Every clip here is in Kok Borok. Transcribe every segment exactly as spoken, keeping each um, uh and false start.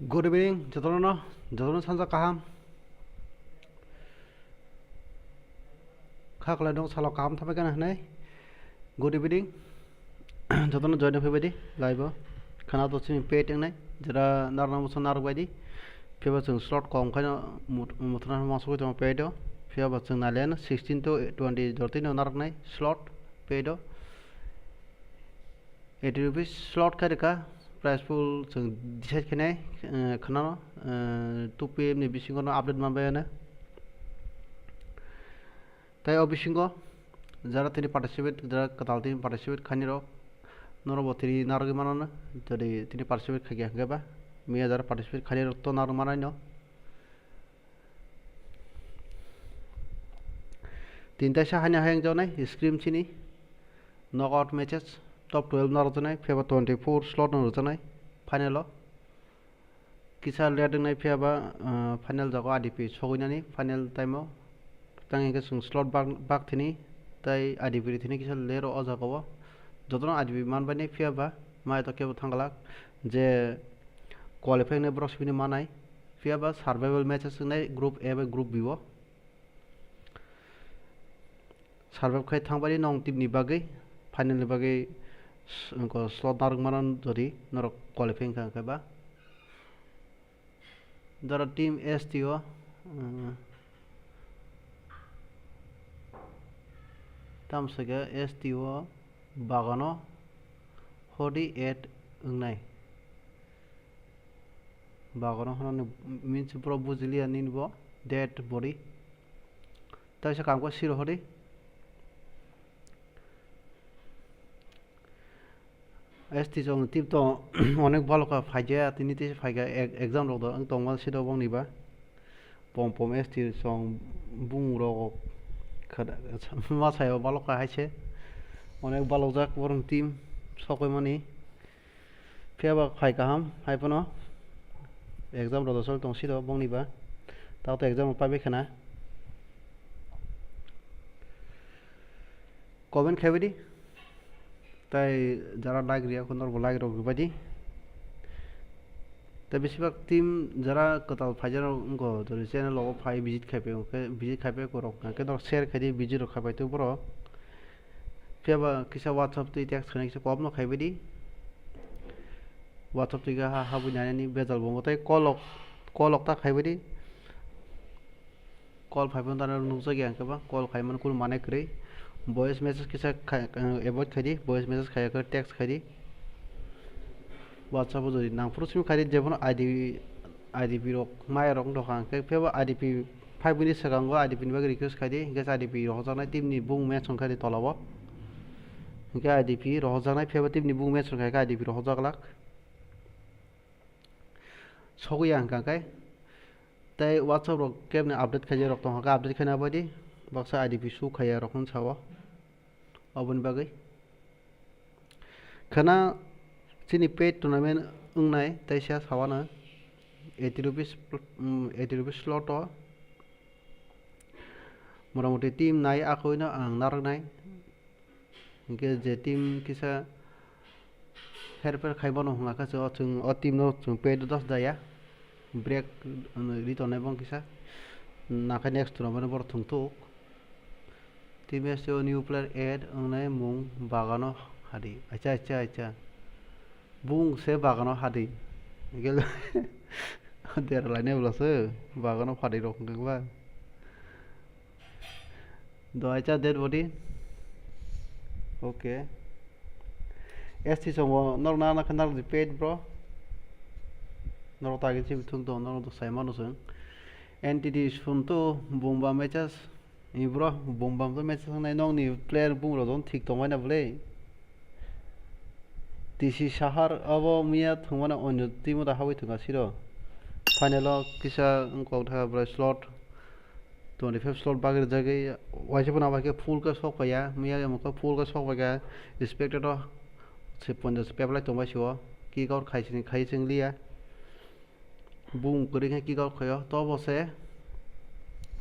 Good evening, jotono, jotono sanja kaham. Kha khlai dong, salo kaham thabai kana hinai. Good evening. Jotono join phaibai di, live o. Khana to chini pay tengnai, jera narwkna muchung narwk bai di. Phiya ba chwng slot kom khaino mut-, muthuna masuk tong pay do. Phiya ba chwng nailen sixteen to twenty jortino narwknai slot pay do. Eighty rupees slot khai rwkha, prize pool chwng decide khainai, eh, khwnano, eh, two P M ni bisingo no update manbai ano. Tai o bisingo jara tini participate, jara kwtal tini participate khainai rok, norok bo tini narwgwi mano, jodi tini participate khaikha hwnkhe ba, miya jara participate khainai rok to narwk manai no. Tinta sa hani hayang jonai scrim chini knockout matches top twelve no rwjaknai, phiya ba twenty four slot no rwjaknai final o. Kisa late wngnai phiya ba, ah, final jago I D P sogwinani final time o. Tang hwnkhe chwng slot bak, bak thini tai I D P ri thini kisa late o jaga o. Jotono I D P manbaini phiya ba mai to kebo thangglak je qualify wngnai borok sibini manai. Phiya ba survival matches wngnai group A bai group B o. Survive khai thangbai nong team ni bagwi, final ni bagwi s-, wngkha slot narwk mano jodi norok qualify wngkha hwnkhe ba. Jara team S T O, um, tamo se khe S T O bagano hodi add wngnai. Bagano hwnani means borok bujiliya nini bo dead body. Taisa kam khe siro hodi. S T chong tip to onek balok kha phaijaya tini tei phaikha ek-, exam rok do wng tongma siro bongni ba. Pom pom S T chong bung rok khada ma sayo balok kha hai se. Onek balok jak borok team sokoi mani. Phiya ba phai kaham, hai phano exam rok dosol tong siro bongni ba. Tato exam rok paibai khana. Comment khaibai di. Tai jara like riya khun norbo like rok ribai di. Tai besibak team jara kwtal phaijak rok wngkho, jori channel rogo phai visit khaipai, visit khaipai rok hwnkhe norok share khaidi, visit rok khaipai tei borok. Phiya ba kisa WhatsApp twi text khaina kisa kok no khaibai di. WhatsApp twi khe ha habwi nainani bejal bo tei call rok, call rok ta khaibai di. Call phaiphano tano nukjakya hwnkhe ba call khaimani kunu mane kwrwi. Voice message kisa khai, avoid khaidi, voice message khaiya khe text khaidi. WhatsApp o jodi nangphuru simi khaidi jebono I D, I D P rok maya rok wngtokha hwnkhe phebo I D P five minute swkango I D P ni bagwi request khaidi, hwnkhe I D P rohorjaknai team ni bung mention khaidi tola o. Hwnkhe I D P rohorjaknai phebo team ni bung mention khaikhe I D P rohorjak glak. Sogwi ya hwnkha khe tei WhatsApp rok kebni update khaijak rok tongkha khe update khaina bai di baksa I D P show khaiya rok hwn sao. Oboni bagwi khana chini paid tournament wngnai teisa sawano eighty rupees, mm, eighty rupees slot o motamoti team nai akhoi no ang narwknai. Hwnkhe je team kisa herpher khai bono hwnga khe o chwng o team no chwng paid dos jaya break ri tongnai bong kisa nakhe next tournament borok thwngthuk. Team S T O new player add wngnai mung bagano hadi acha acha acha bung se bagano hadi hwnkhe deralainai bwlase bagano hadi rok hwnkhe ba. Doacha dead body. Okay. S T songo norok na na khe narwk di paid bro. Norok tagi chibi thuk do norok do sai mano chwng. N T D suntu bumba matches. Ni bro bumba to matches nai nokni player bung rok thik tongmani bwle. T C Sahar abo miya thwngmani onyo team o da habwi thwngkha siro. Final o kisa wngkok tha bwlai slot twenty five slot bagwi rwjagwi waisa phano abo khe full khe sok paiya miya amo khe full khe sok paikha expected o se ponjas pep lai tongbai sio kick out khai sini khai chwng liya. Bung kwrwi khe kick out khaio, tobo se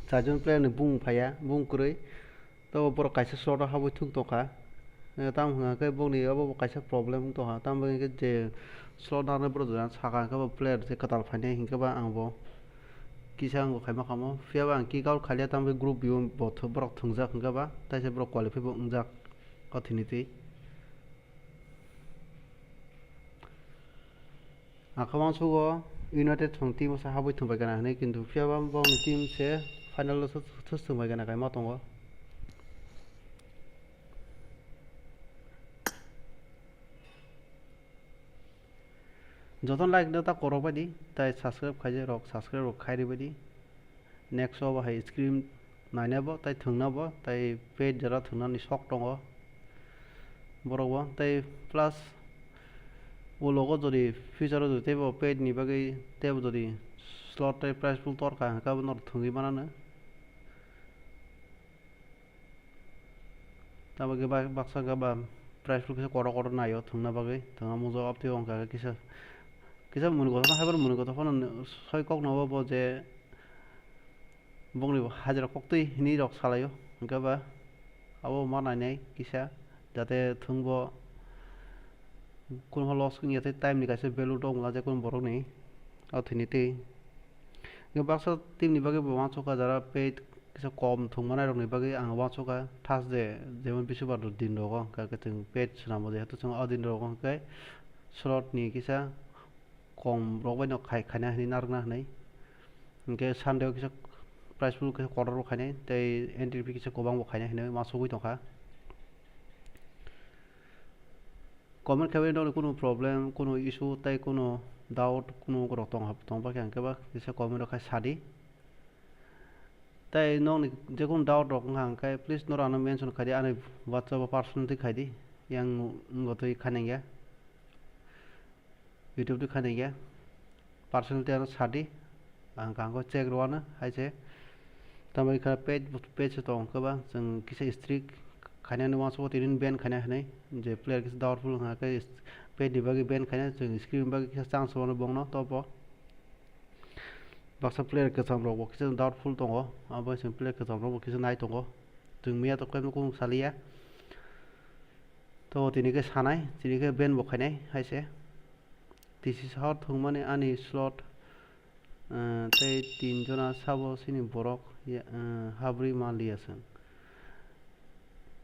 charjon player ni bung phaiya, bung kwrwi. Tobo borok kaisa slot o habwi thwk tongkha. Eh, tamo hwnka khe bongni obo bo kaisa problem wng tongkha. Tamo hwnka khe je Slot narwknai borok jora saka hwnkhe bo player se kwtal phainai hwnkhe ba ang bo kisa ang bo khaima kamo. Phiya ba ang kick out khailiya, tamo group B o bo th-, borok thwngjak hwnkhe ba, taisa borok qualify bo wngjak o thwini twi. Ang khe uansukgo United thwng team o se habwi thwngbai gana hwnwi, kintu phiya ba bongni team se final o se thwswngbai gana kaima tongo. Jotono like no ta korok bai di, tai subscribe khaijak rok subscribe rok khai ribai di. Next o bo hai screen naina bo, tai thwngna bo, tai page jora thwngnani sok tongo borok bo. Tai plus o logo jodi future o jodi teibo page ni bagwi teibo jodi slot tai prize pool torkha hwnkhe abo norok thwngwi manano. Tabuk khe ba-, baksa khe ba prize pool kisa kotor kotor naio thwngna bagwi, thwngna muchung abtwi wngkha khe kisa, kisa mwnwi kotor haibar mwnwi kotor phano soi kokno bo, bo je bongni bo hajra koktwi hinwi rok salaio, hwnkhe ba abo ma nainai kisa jate thwngbo. Kunha loss wngya tei time ni kaisa value dong wngla je kunu borok ni o thwini twi. Hwnkhe baksa team ni bagwi bo uansukha jara paid kisa kom thwngma nai rok ni bagwi ang uansukha Thursday jemon bisibar din rogo hwnkhe chwng paid swnamo, jehetu chwng o din rogo hwnkhe slot ni kisa kom rok bai no khai, khaina hinwi narwkna hinwi. Hwnkhe Sunday o kisa prize pool kisa kotor bo khainai tei entry fee kisa kwbang bo khainai hinwi uansugwi tongkha. Comment khe bai nokni kunu problem, kunu issue tei kunu doubt kunu rok tong, tong bakhe hwnkhe ba kisa comment rok khai sadi. Tei nokni je kunu doubt rok wngkha hwnkhe please norok ano mention khaidi, ani WhatsApp o personal twi khaidi, yang wngtwi khainangya, YouTube twi khainangya. Personal tei ano sadi, ang kaham khe check rwano hai se. Tamo khe page, page se tong khe ba chwng kisa strict khainani uansukgo tini ban khaina hinwi, je player kisa doubtful wngkha khe page ni bagwi ban khaina, chwng screen bagwi kisa chance rwano bongno tobo. Baksa player kwcham rok bo kisa doubtful tongo, abo chwng player kwcham rok bo kisa nai tongo. Chwng miya to kebo kung saliya. To tini khe sanai, tini khe ban bo khainai hai se. T C S hor thwngmani ani slot, eh, tei tin jona sabo sini borok ya, eh, habri ma liya chwng.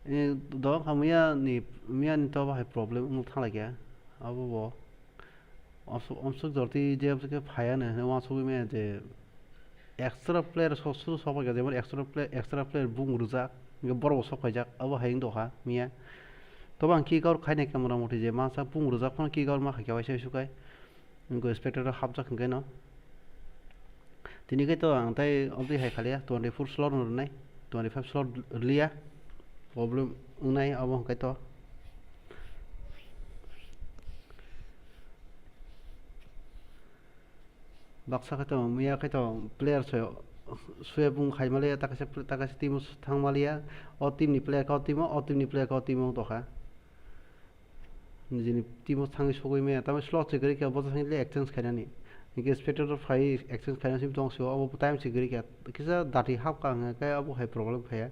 Eh, dok ha miya ni, miya ni to bahai problem wng thang lai kha. Abo bo omsuk, omsuk jorti je omsuk khe phaiya no hinwi uansugwi maya je extra player so-, suru sok pai kha, jemon extra player, extra player bung rwjak, hwnkhe borok bo sok paijak, abo hai wng tongkha miya. Tobo ang kick out khainai khe mota moti je masa bung rwjak phano kick out ma khai khe waisa waisa khai. Wngkhe spectator hapjak hwnkhe no. Tini khe to ang tei obtwi hai khaliya, twenty four slot no rwnai, twenty five slot rwliya, problem wngnai abo hwnkhe to. Baksa khe to miya khe to player soyo, soya bung khai maliya, ta kaisa, ta kaisa team o thang maliya, o team ni player khe o team o, o team ni player khe o team o tongkha. Nijini team o thangwi sogwi maya, tamo slot se kwrwi kha, bosa thangwi le exchange khainani. Hwnkhe spectator phai exchange khaina simi tong sio, abo time se kwrwi kha. Kisa dati hapkha hwnkhe abo hai problem phaiya.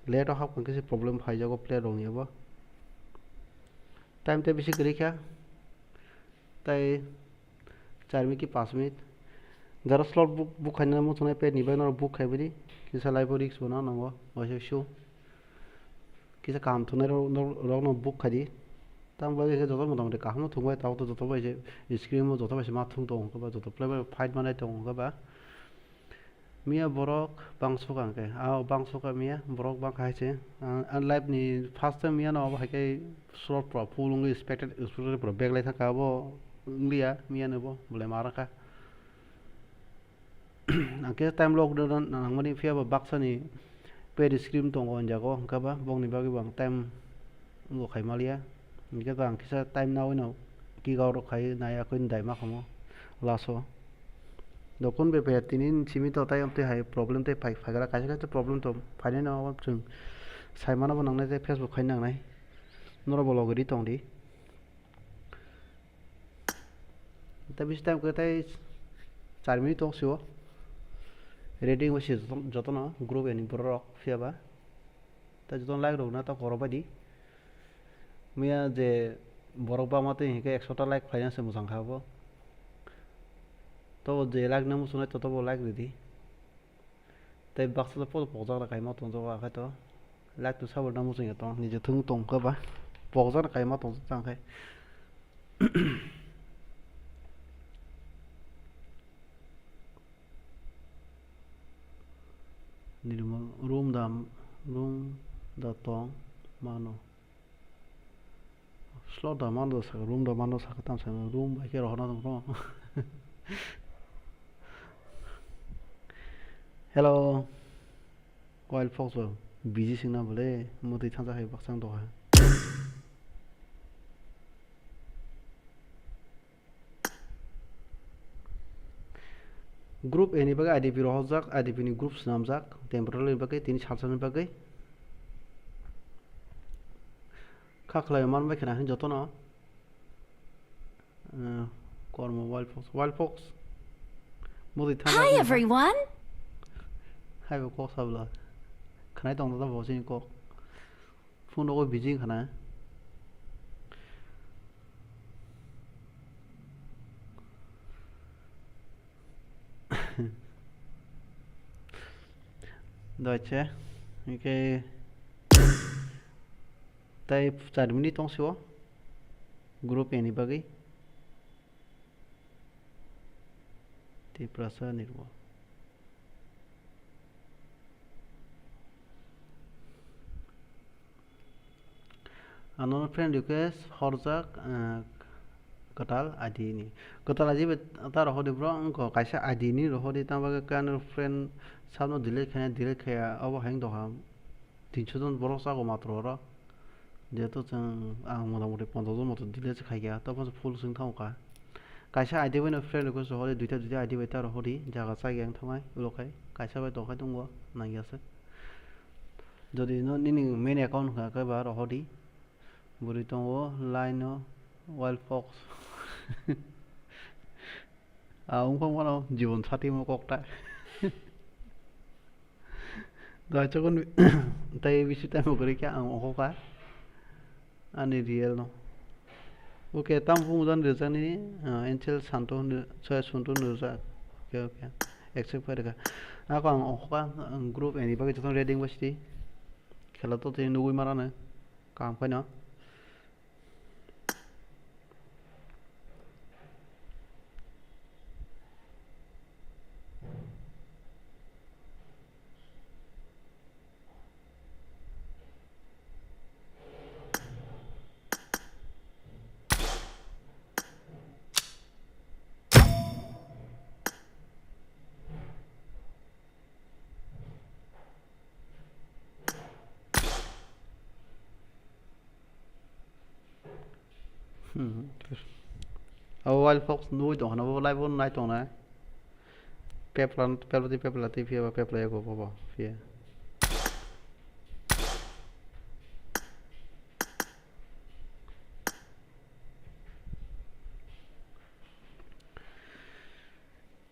Late o hapkha hwnkhe se problem phaijago player rokni abo. Time tei bisi kwrwi kha. Tai char minute ki panch minute. Jara slot book, book khaina muchunai pet ni bai norok book khai bini. Kisa laibo risk bo no nango, waisa su. Kisa kaham thungnai rok, rok, rok no book khai di. Tamo bagwi khe joto mota moti kaham no thung bai, tabuk to joto bai se screen o joto bai se ma thung tongo, joto player bai fight manai tongo ba. Miya borok bangso ka hwnkhe, ah, bangso ka miya borok bangkha hai se. Ah, ah, live ni first time miya no abo hai khe slot pura full wngwi spectate-, spectator pura bag lai thangkha abo wngliya miya no bo belai ma rwkha. Ang khe time lockdown nangmani phiya ba baksa ni paid screen tongo o jaga o, hwnkhe ba bokni bagwi bo ang time wngkha khai maliya. Hwnkhe to ang kisa time naui no kick out rok khai nai, akoi ni daima kamo last o. Dokun be paya tini simi to tai amtwi hai problem tei phai, phaigra kaisa kaisa problem to phainai no, abo chwng sai mano bo nangnai tei Facebook khai nangnai. Norok bo logi ri tong di. Tei bisi time kwrwi tei char minute tong sio. Ready wngwi se joto, jotono group ani borok rok phiya ba. Tei jotono like rok na ta korok bai di. Miya je Borok bangma twi hinkhe ekshota like phaina se mwchang kha bo. Tobo je like no muchungnai to tobo like ridi. Tei baksa podo pokjak na kaima tongjago akhai to. Like to sabo no muchungya tong nije thung tong kha ba. Pokjak na kaima tong tang khai. Nirmal room da, room da tong mano. Slot da mano saka, room da mano saka, tam saka, room bai khe rohorna tong phano. Hello. Wild Fox bo busy singna bole, motwi thansa hai baksa wng tongkha. Group A ni bagwi I D P rohorjak, I D P ni group swnamjak, temporary ni bagwi tini salsa ni bagwi. Kha khlai man bai khna hin jotono. Eh, kormo Wild Fox, Wild Fox. Motwi thansa Hi, wng kha. Everyone. Hai bo kok sabla. Khnai tong da bo sini kok. Phone rogo busy wngkha na. Doiche, hingke tai char minute tong sio. Group A ni bagwi. Tiprasa ni rwo. Ano friend request horjak, eh, kwtal I D ni. Kwtal I D bai ta rohor di bro, wngkha kaisa I D ni rohor di, tamo bagwi khe ano friend sabno delete khaina, delete khaiya, obo hai wng tongkha. Tinso jon borok chago matro oro. Jehetu chwng, ang mota moti ponchash jon moto delete se khaikha, tamo full swng thango kha. Kaisa I D bai no friend request rohor di, duita duita I D bai ta rohor di, jaga chagi ang thangnai, ulo khai, kaisa bai tongkhai tongo, nangya se. Jodi no nini main account wngkha khe ba rohor di. Bwrwi tongo line o Wild Fox. A wngkha mano jibon satimo kokta. Dai chokon tei bisi time kwrwi khe ang ongkha ani real no. Okay, tam phung jan rijak nini, ah, Angel Santo hwnwi, Soya Santo hwnwi rijak. Okay, okay. Accept khai rwkha. Ako ang ongkha, ang group A ni bagwi jotono ready wngwi sidi. Khela to tei nugwi mano. Kaham khaino. Hmm. O Wild Fox nugwi tongkha na, bo live o nai tongnai. Pepla, pepla twi, pepla twi, phiya ba pepla yago bobo, phiya.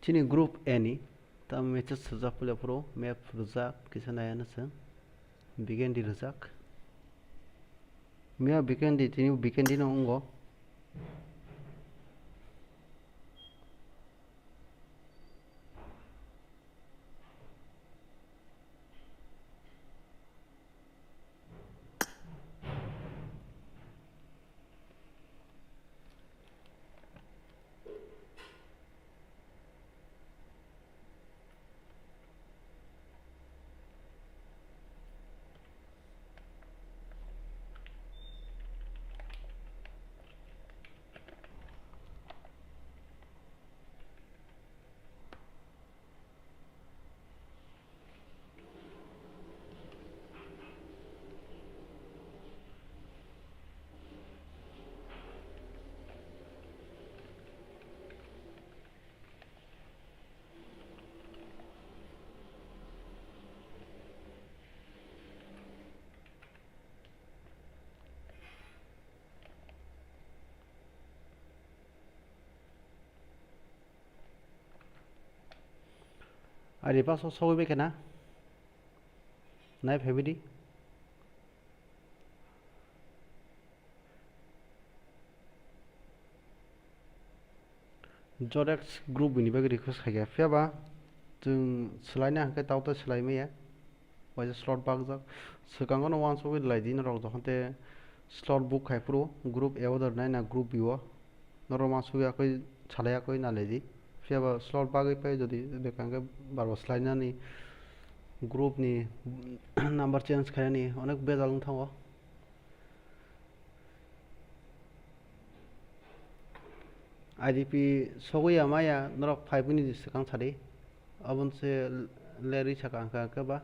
Chini group A ni, tamo message swijak puila phuru, map rwjak, kisa nai ano chwng. Weekend di rwjak. Miya weekend di, tini weekend di no wngo. Ari paso sogwi bai khe na? Nai phaibai di. Jodex group bini bagwi request khaikha, phiya ba chwng swlaina hwnkhe tao ta swlai maya. Waisa slot bakjak. Swkango no uansugwi lai di norok, jokhon te slot book khai phuru group A o da rwnai na group B o. Norok uansugwi yakwi salai yakwi na lai di. Phiya ba slot bagwi phai jodi bwkha hwnkhe bar bo swlainani group ni number change khainani onek bejal wng thango. I D P sogwi ya maya norok phai bini swkang sadi. Aboni se lerwi saka hwnkha hwnkhe ba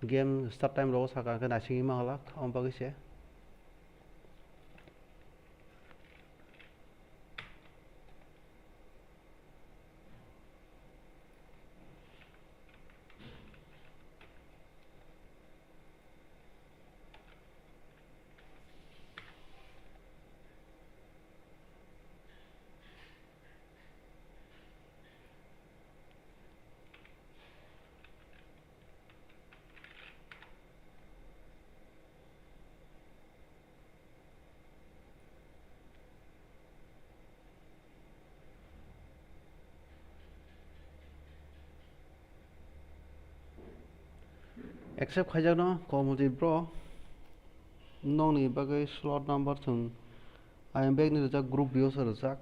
game start time rogo saka hwnkhe naisingwi manglak, aboni bagwi se. Accept khaijakno Komolji bro, nokni bagwi slot number chwng I M bag ni rwjak, group B o se rwjak.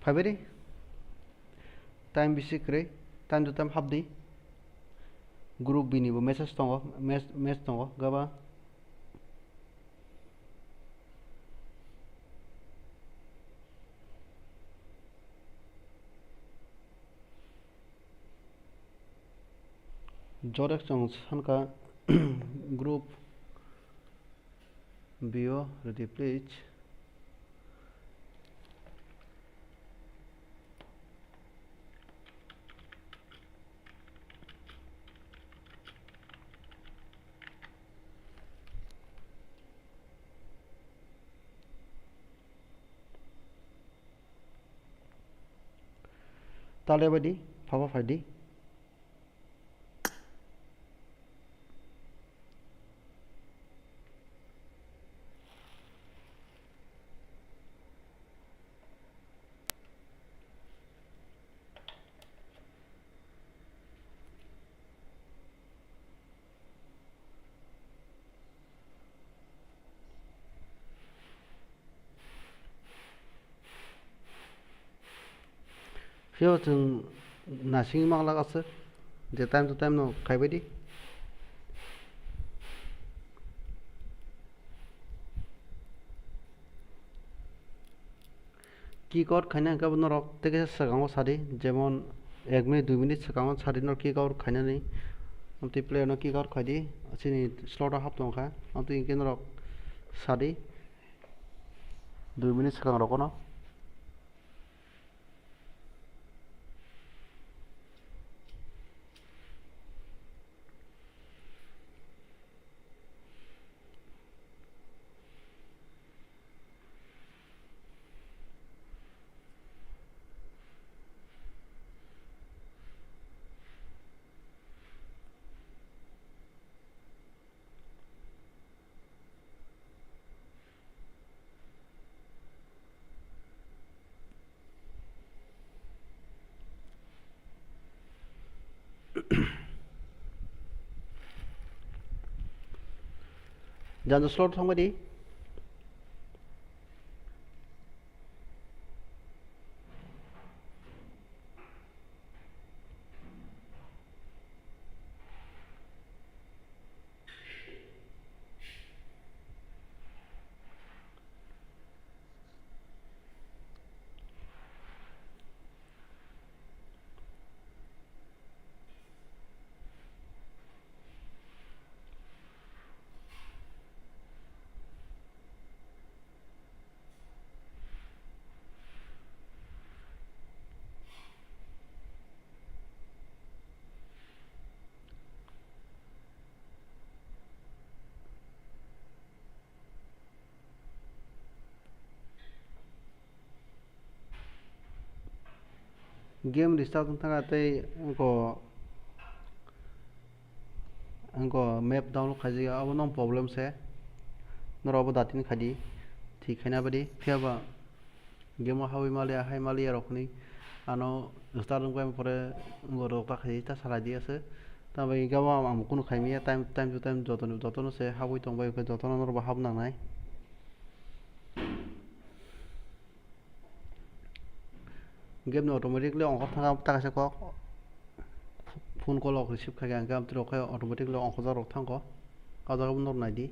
Phaibai di. Time bisi kwrwi, time to time hapdi. Group B ni bo message tongo, mes-, match tongo, gaba. Jodex chwng sankha group B o ready please. Tale badi, phaba phaidi. Phiyo chwng nasing manglak aswk je time to time no khaibai di. Kick out khaina hwnkhe bo norok tei kaisa swkango sadi, jemon ek minute dui minute swkango sadi norok kick out khainani. Amtwi player no kick out khaidi, chini slot o hap tongkha, amtwi hinkhe norok sadi dui minute swkang rogono. Janja slot thangbai di. Game restart wng thangkha tei wngkha, wngkha map download khaijak ya, abo no problem se. Norok abo datin khai di, thik khaina badi. Phiya ba game o habwi maliya, hai maliya rok hwnwi ano start wngpai pore wngkha rok ta khai ta salai di ase. Tambai hwnkhe abo ang kunu khai manya, time, time to time jotono, jotono se habwi tongbai, hwnkhe jotono norok bo hap nangnai. Game ni automatically ongkhor thangkha ta kaisa kok. Phone call rok receive khaikha hwnkhe amtwrok khe automatically ongkhorjak rok thangkha. O jaga bo norok nai di.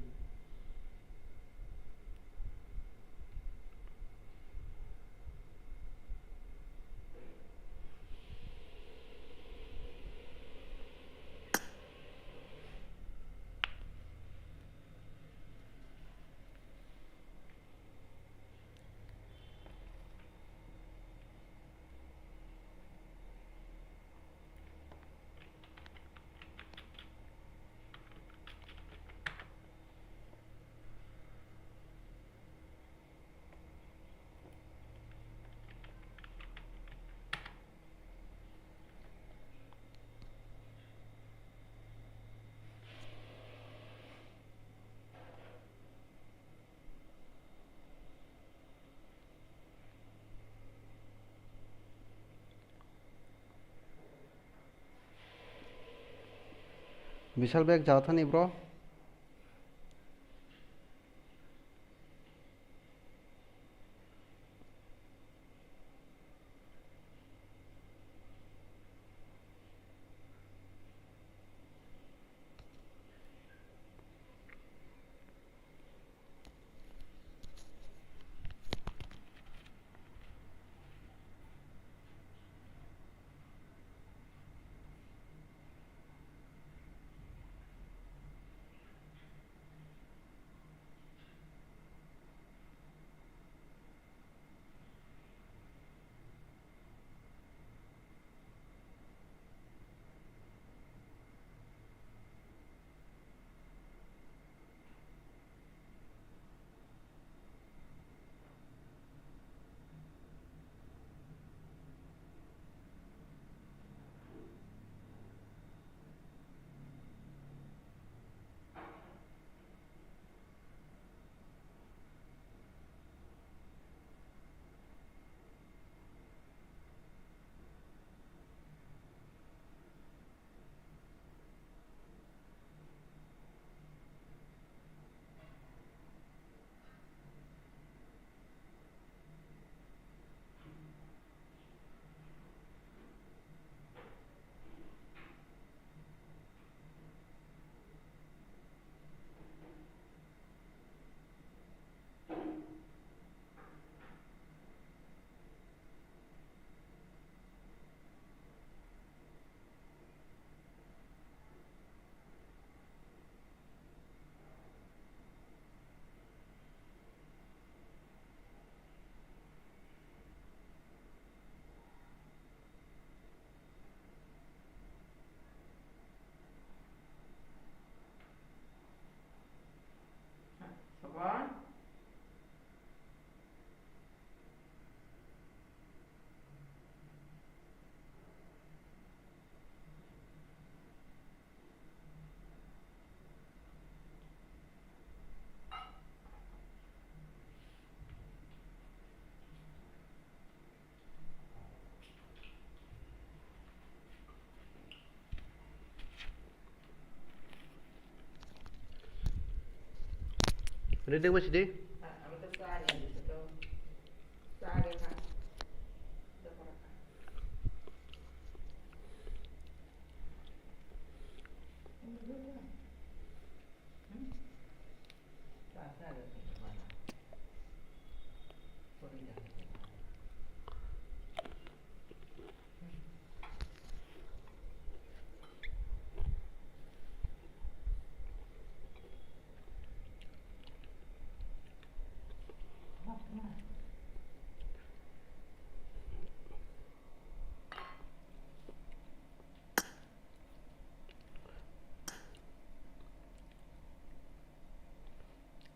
Bishal bag jaga thani bro. Ready ba sidi?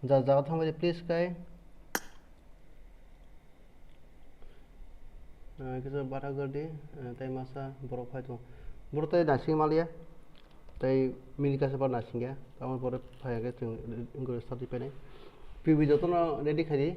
Jar jaga thangbai di, please, kai. Ah, kisa bara gardi, ah, tei masa borok phai tongo. Borok tei naising maliya, tei mini kasa bar naising ya, tamo borok phai ya khe chwng wngkhe start painai. P B jotono ready khai di.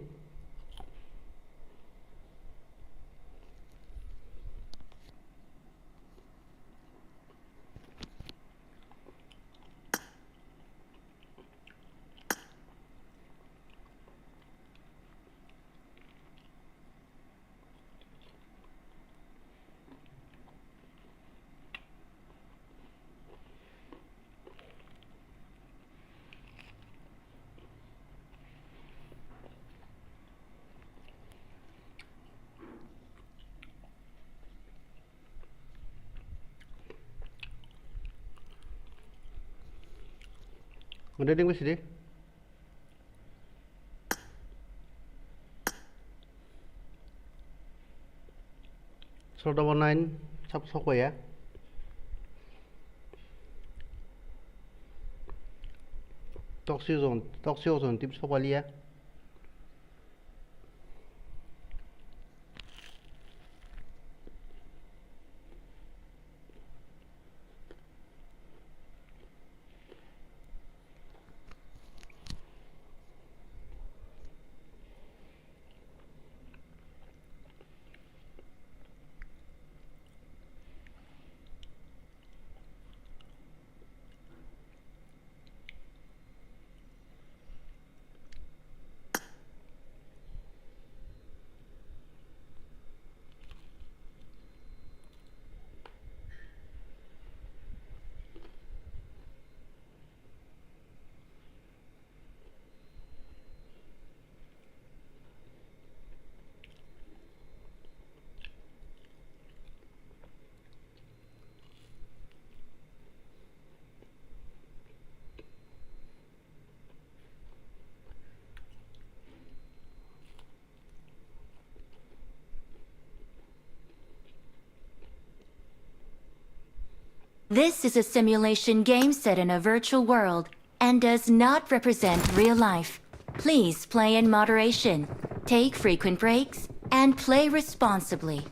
Ready wngwi sidi. Sor double nine sab sokpaiya. Toksi zon, toksi ozon tip sokpaliya. This is a simulation game set in a virtual world and does not represent real life. Please play in moderation, take frequent breaks, and play responsibly.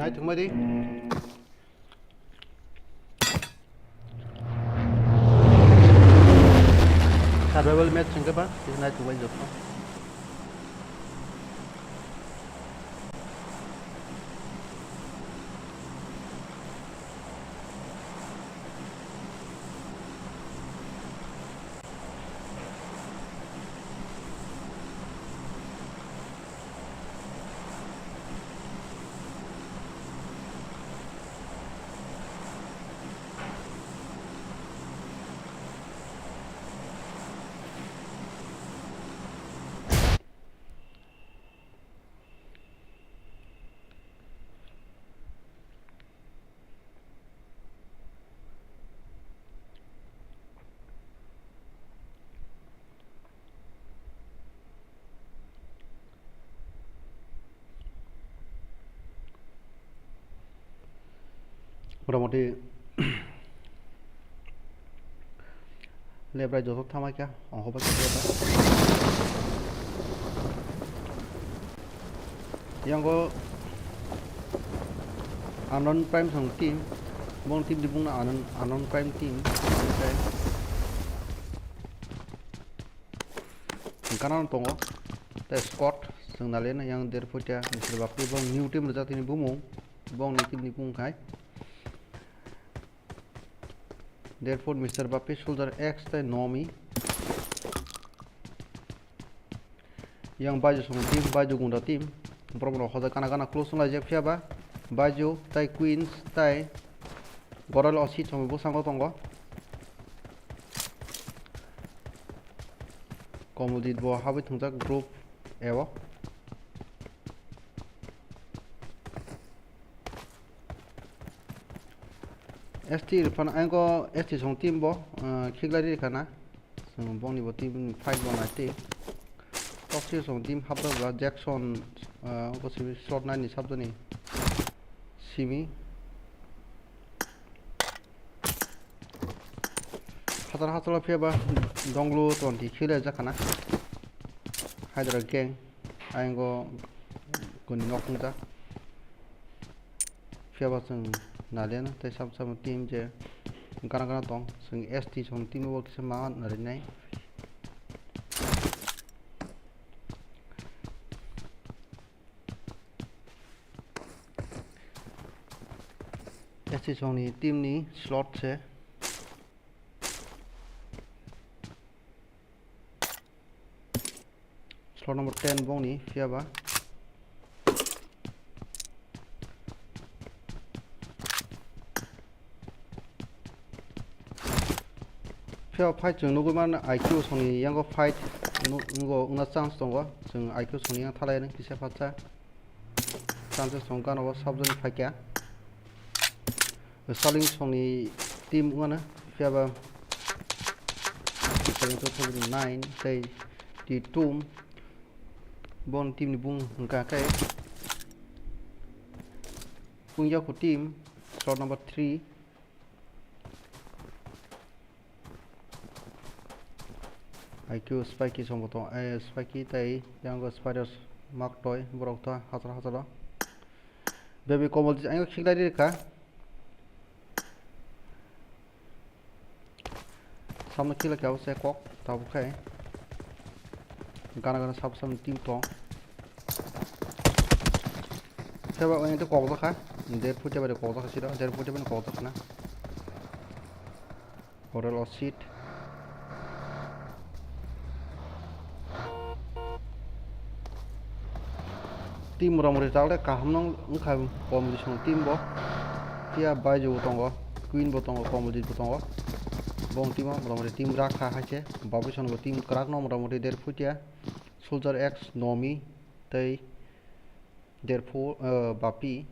Naithokmadi. Survival match hwnkhe ba, tei naithokbai joto. Motamoti lebrai joto thama kya, ongkho bai kya. Yango Unknown Prime song team, bong team di bung na Unknown, Unknown Prime team. Kana tongo, tei Scott, song nalena yang derphotia, Mister Bakri bong new team rwjak tini bumung, bong ni team ni bung khai. Therefore, Mister Bapi, Soldier X tei Nomi. Yang Baiju song team, Baiju Gunda team. Borok rok hoda kana kana close wng laijak phiya ba. Baiju tei Queens tei Goral Osi song bwskango tongo. Komodit bo habwi thwngjak group. ebo. S T Irfan, ang ko S T song team bo, ah, khiklai ri khana. Chwng bongni bo team fight bo nai twi. Toxic song team hapjak ba Jackson, ah, ko simi shot nine ni sabjani. Simi. Hatar hatar phiya ba donglo twenty khiklai jak khana. Hydra gang. Ayang go kuni nok wngjak. Phiya ba chwng naliya no tei sabo sabo team je gana gana tong. Chwng S T song team bo kisa ma narinai. S T song ni team ni slot se. Slot number ten bongni phiya ba. Phiya ba fight chwng nugwi man I Q songni yango fight nu-, nungo wngna chance tongo. Chwng I Q songni yang thalai rwng kisa phatsa. Chances tong gana o sabjani phaikya. Saling songni team wngana phiya ba saling two thousand nine tei T two bon team ni bung hwnkha khe Pungyaku team slot number three. I Q Spikey song bo tong, eh, Spikey tei yango Spiders mak toi borok ta hatar hatar o. Baby Komol ayang khiklai ri kha. Samno khila khe se kok tabuk khai. Gana gana sabo samno team tong. Seba oyang te kok jakha. Der phutia bai kok jakha sida. Der phutia bai kok jakha na. Hotel o seat. Team rom ri tak le kaham nang wngkha competition team bo. Phiya Baiju bo tongo, Queen bo tongo, Komojit bo tongo. Bong team o motamoti team rakha hai se. Babison bo team kwrak no motamoti der phutia. Soldier X, Nomi tei Derphu, eh, Bapi.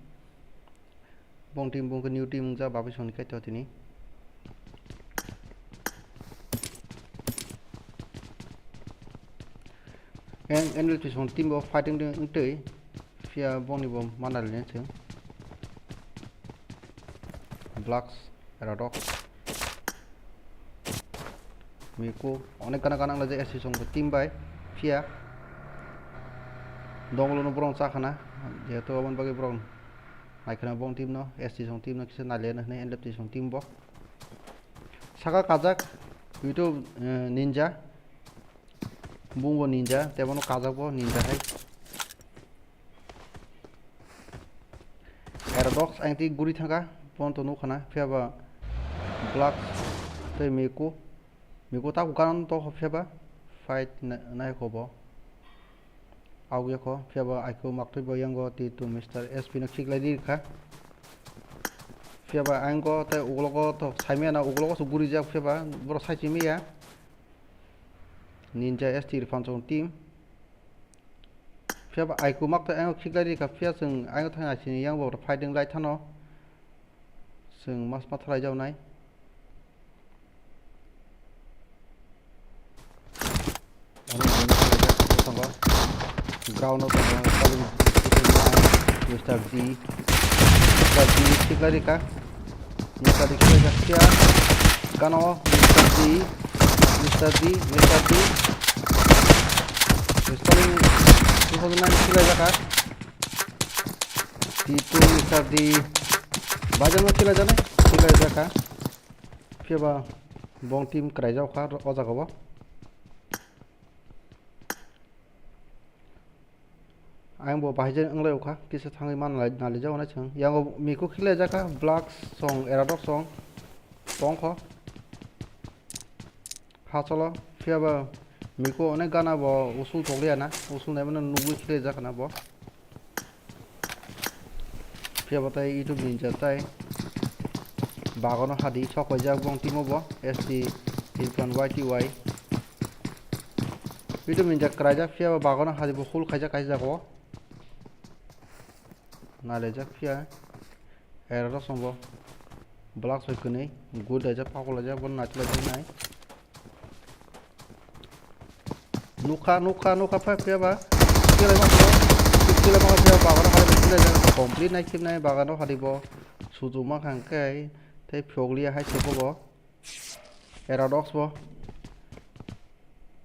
Bong team bung khe new team wngja Bapi songni kaito tini. N L T song team bo fighting de wngtwi phiya bongni bo manali ne chwng. Blacks, Eradox. Miku, onek gana gana wnglaijak S C song team bai. Phiya donglo no borok chakhana. Jehetu aboni bagwi borok naikhana bong team no, S C song team no kisa naliya hinwi N L F T song team bo. Saka kajak, YouTube, eh, Ninja. Bungbo Ninja, tei bono kajak bo Ninja hai. Eradox ang tei guri thangkha, bono to nukha na, phiya ba Blacks tei Miku. Miku tak gana to phiya ba fight na-, nai kho bo. Augya kho, phiya ba aiko maktwi bo yango T two Mister S P no khiklai di kha. Phiya ba ang go tei ugulogo to saimaya na ugulogo se guri jak phiya ba borok sai chimaya. Ninja S T Irfan song team. Phiya ba aiko mak tei ang khiklai di kha phiya chwng ang thang asini yang bo fighting lai thano. Chwng mas ma thalai jawnai. Ani bini tongo. Ground o tongo. Mister D. Mister D khiklai di kha. Mister D khiklai jak phiya. Gana o Mister D, Mister D, Mister D. Mister D two thousand nine khiklai jak kha. T two Mister D. Bajar no khiklai jak nai, khiklai jak kha. Phiya ba bong team kwrai jak kha o jaga o. Ang bo bahai je wng lai kha, kisa thangwi man nali, nali jago na chwng. Yango Miku khiklai jak kha, Blacks song, Eradox song, tong kho. Ha cholo, phiya ba Miku onek gana bo usul tokliya na, usul nai mano nugwi khiklai jak na bo. Phiya bo tei YouTube Ninja tei bagono hadi sok paijak bong timo bo, S T Irfan Y T Y. Video minjak kraijak phiya ba bagono hadi bo hul khaijak kaisa jago. Nalaijak phiya. Era rok song bo. Black soi kwnwi. Good daijak pakolaijak bo naitolaijak nai. Nukha, nukha, nukha, phai phiya ba. Kila ma phiya. Kila ma phiya ba, ba, ba, ba, complete nai khim nai, bagano hadi bo. Suju ma khang kai, tei phiyok liya hai se bo bo. Era dogs bo.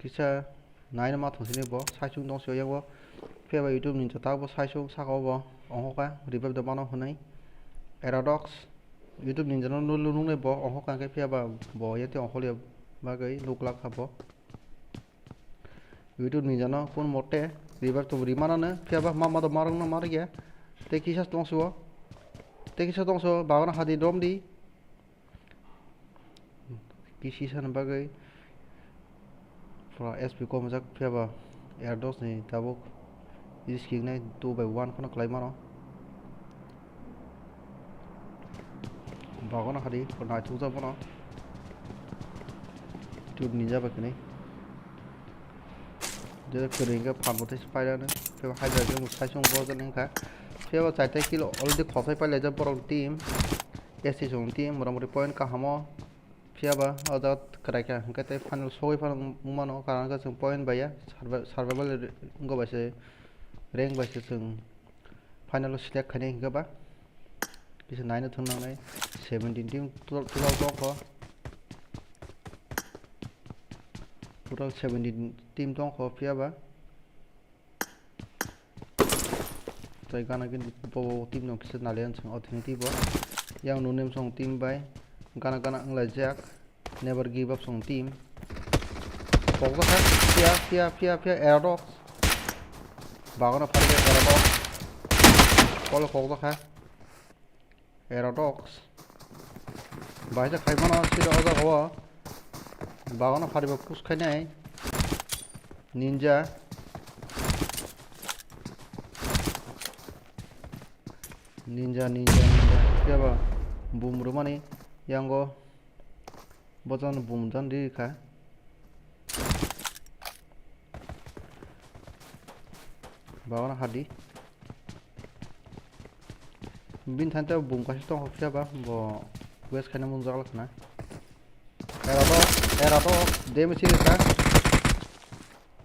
Kisa nai no ma thung sini bo, sai chung dong se yang bo. Phiya ba YouTube ni jata bo sai chung saka bo. Ongkha, revive da mano hwnwi. Era dogs. YouTube ni jano nulu nungnai bo, ongkha khe phiya ba bo, yate ongkha liya bagwi nuk lak kha bo. YouTube ni jano kun mote revive to rimana no phiya ba ma ma do marang no mar ya. Te kisa tong suo. Te kisa tong suo bagana hadi dom di. Kisi san bagwi pura S P kom jak phiya ba air dos ni tabuk risk nai two by one kheno klai mano. Bagono hadi naithok jak bono. Tut ni jaba kini. Jere kwrwi hwnkhe phan bo tei se pailano. Phiya ba haida jeng bo sai song bo jani wngkha. Phiya ba chaita kill already khosai pailaijak borok team. S T song team motamoti point kahamo. Phiya ba o jaga kwrai kha hwnkhe tei final sogwi phano wng mano, karon khe chwng point bai ya survi-, survival wngkha bai se rank bai se chwng final o select khainai hwnkhe ba. Kisa naino thwng nangnai. Seventeen team total, total tongkho. Total seventeen team tongkho phiya ba. Tei gana gini bo team no kisa nalian song o thini twi bo. Yang nunim song team bai gana gana wnglaijak. Never give up song team. Pokjak kha. Phiya, phiya, phiya, phiya, Aerodox. Bagano pharikhe Aerodox. Kolo pokjak kha. Aerodox. Baisa khai mano sida o jaga o. Bagano phariba push khainai. Ninja. Ninja, ninja, ninja. Phiya ba boom rwmani yango. Bo jani boom jan ri kha. Bagano hadi. Bini thani tei boom kaisa tongkha phiya ba bo waste khaina munjak khna. Era to, era to damage ri kha.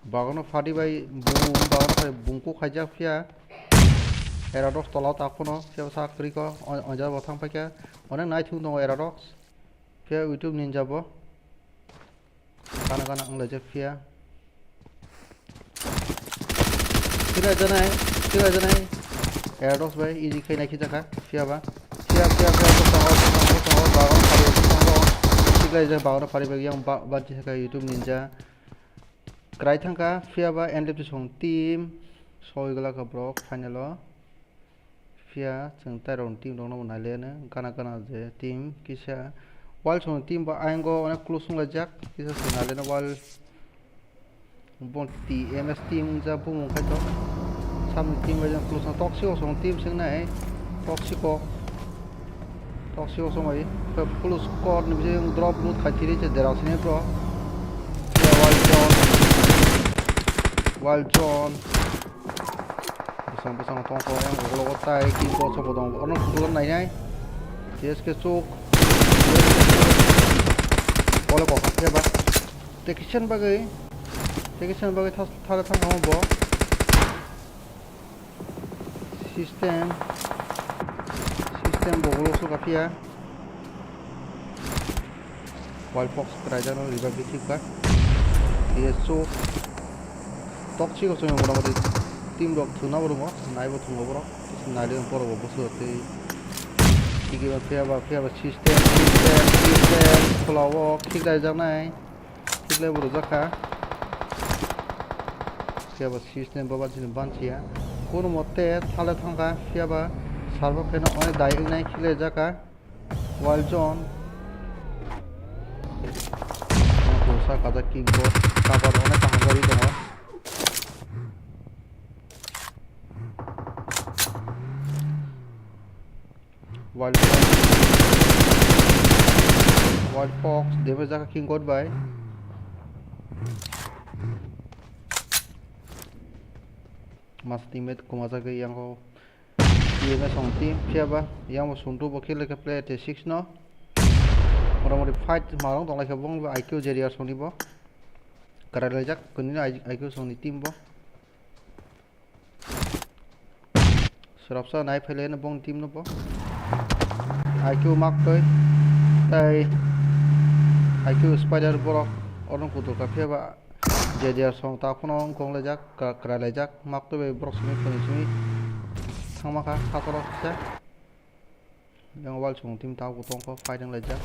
Bagano phadi bai boom, bagano phai boom kuk khaijak phiya. Era to tola ta phano phiya sak kri ko, o, o jaga bo thang phaikha. Onek naithung tongo Era to. Phiya YouTube ninja bo. Kana kana wnglaijak phiya. Khilai janai, khilai janai. Aerodox bai easy khai nai khijakha, phiya ba. Phiya, phiya, phiya, bwskango, bwskango, bwskango, bagwi phari bwskango. Khiklai jak bagwi phari bai yang ba, ba, YouTube ninja. Kwrai thangkha, phiya ba N L F T song team. Soi glak borok final o. Phiya chwng tairokni team rokno bo nailaiano gana gana je team kisa wall song team bo ayang o onek close wnglaijak kisa chwng nailaiano wall bo T M S team wngjak bumung kaitor samni team bai jang close no toxic o song team swngnai toxic o toxic o song bai full squad ni bising drop loot khai thiri je derao sini bro wall zone wall zone. Bwsang bwsang tongkho yang ulo tai ki bo sobo dong ono kulo nainai. T S K chuk. Bole kok khe ba. Tekisen bagwi. Tekisen bagwi thas thale thang bo. System. System bo ulo so kaphiya. Wall fox kwraijak no revive di thik kha. T S chuk. Toxic o chwng motamoti team rok thwna bo rwngo, naibo thwngo borok. Naidi borok bo bwswk twi. Tiki ba phiya ba, phiya ba system, system, system, khwla o khiklaijaknai. Khiklai bo rwjak kha. Phiya ba system bo bansi bansiya. Kono mote thale thangkha, phiya ba salbo kheno onek dai wngnai khiklaijak kha. Wall zone. Ang kung sa kajak kick bo cover onek kaham gari tongo. Wall fox. Wall fox damage jakha king god bai. Masa teammate kumajagwi yango T M S song team phiya ba yango Sontu bo kill khe player te six no. Motamoti fight marong tong lai khe bong I Q J D R song ni bo. Kwrai laijak kunino I Q song ni team bo. Swrapsa nai phailai no bong team no bo. I Q maktwi tei I Q spider borok orong kutul ka phiya ba J D R song ta phano wngkong laijak, ka-, kwrai laijak, maktwi bai borok simi phuni simi thangma kha, kha khoro kisa. Yang wal song team ta bo tongkho, fighting laijak.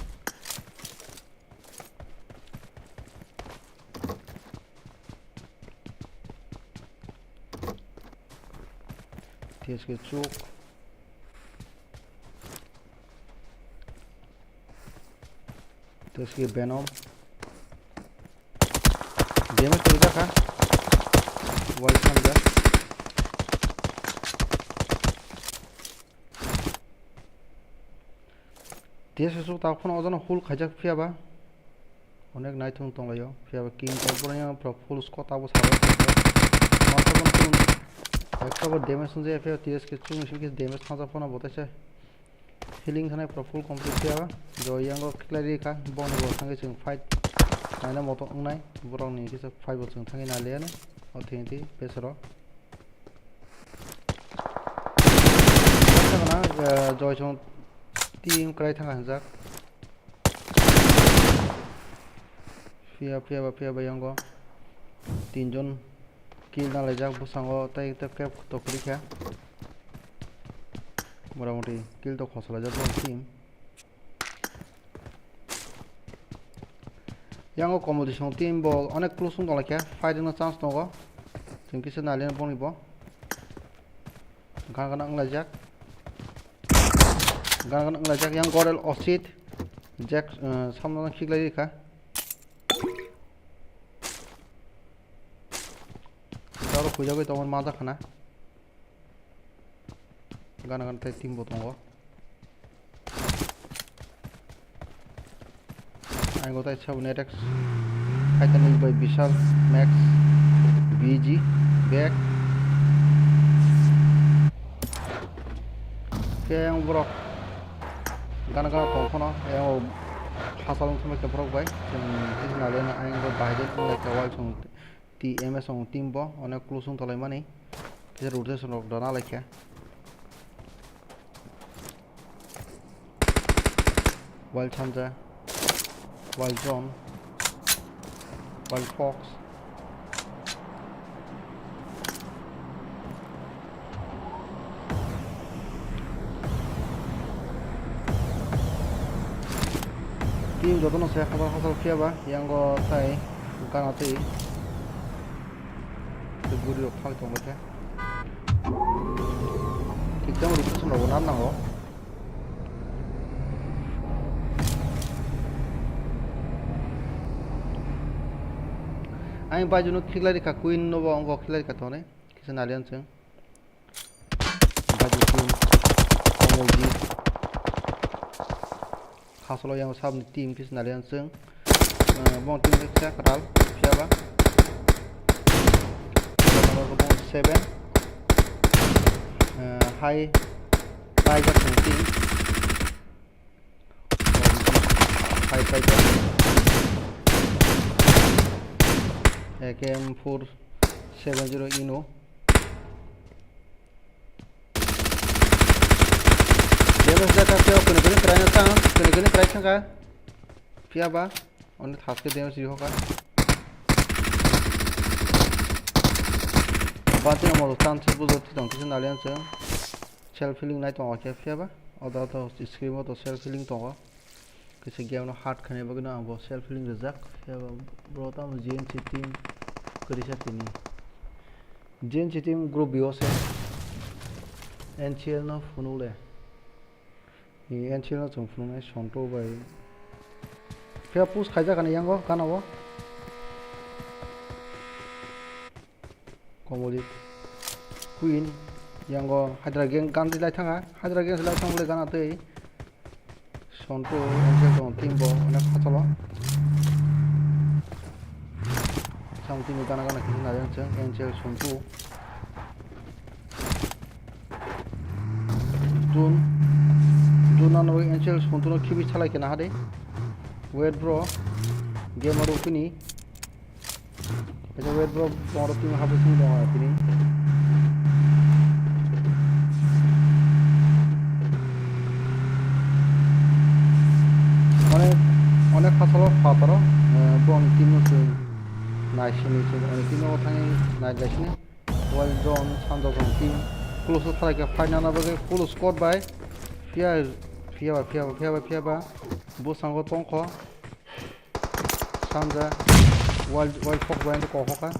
T S K chuk. T S K Venom. Damage kwrwi jakha. Wal Thunder. T S S o ta phano ojono full khaijak phiya ba. Onek naithung tonglaio. Phiya ba king tong pura yang pura full squad abo sabo. Masa pon pun. Ekta bo damage wngjaya phiya T S K chung sing khe damage thangsa phano bo taisa. Healing thani pura full complete phiya ba. Joy yango khiklai ri kha. Boni bo thangwi chwng fight. Naina moto wngnai. Borok ni kisa fight bo chwng thangwi naliya no. O thengti pesaro. Joy song team kwrai thangkha hinjak. Phiya, phiya ba, phiya ba yango. Tinjon kill nalaijak bwskango tei tei khe tok kwrwi kha. Motamoti kill tok khosolaijak bo team. Yango Komodisong team bo onek close wng tonglaikha, fighting no chance tongo. Chwng kisa naliya boni bo. Gana gana wnglaijak. Gana gana wnglaijak. Yang Gorel Osit. Jack, eh, samno khiklai rikha. Aro khujagwi tongmani manjak khana. Gana gana tei team bo tongo. Ang go tai sabo net X. Kaitor ni bai Bishal, Max, B G, Back. Khe ang borok gana gana tong phano, ang o hasal wng thangbai khe borok bai. Chwng naliya ang go bahai de thang lai khe wal chwng. T M S song team bo onek close wng tonglaimani. Kisa rotation rok dana laikha. Wild Hunter, Wild Drone, Wild Fox. Team jotono se hasal hasal phiya ba, yango tai gana twi. Tei guri rok thang tong khe. Thik tamo rotation rok bo nan nango. Ang baiju no khiklai rikha, Queen no bo ongo khiklai rikha tongni. Kisa nalian chwng. Baiju Queen, Komolji. Khasolo yang sabni team kisa nalian chwng. Eh, bong team kisa kwtal, phiya ba. Bong seven. Eh, high, high jak team. High, high jak. A K M four seven zero Ino. Damage jaka phiya, kuni kuni try na sang, kuni kuni try sangka. Phiya ba, oni thaske damage rihoka. Bati amo tan se bujo ti tong kisa nalian se. Self healing nai tong khe phiya ba. Oda to screen o to self healing tongo. Kisa game no hard khaina bagwi no ang bo self healing rijak. Phiya ba bro tamo G N C team kwrwi sa tini. G N C team group B o se N C L no phunuk le. Ni N C L no chwng phunuknai Sonto bai. Phiya push khaijak ani yango gana o. Komoli. Queen. Yango Hydra Gang gan lai thanga. Hydra Gang lai thang le gana tei. Sontu, Angel tong team bo, onek khachalo. Sam team gana gana kisa nai ang chwng, Angel, Sontu. Jun, Jun ano N C L sponsono khibi salai khe naha de. Wait bro, game aro kini. Kaisa wait bro, tomorrow team habwi sung tongo tini. Onek, onek phasalo phataro, eh, boni team no chwng nai sini chwng, ani team no thangwi nai lai sini. Wild Zone, Sanja Zone team. Close o khalai khe fight nana bagwi full squad bai. Phiya, phiya ba, phiya ba, phiya ba, phiya ba. Bwskango tongkho. Sanja. Wild, Wild Fox bai kok hoka.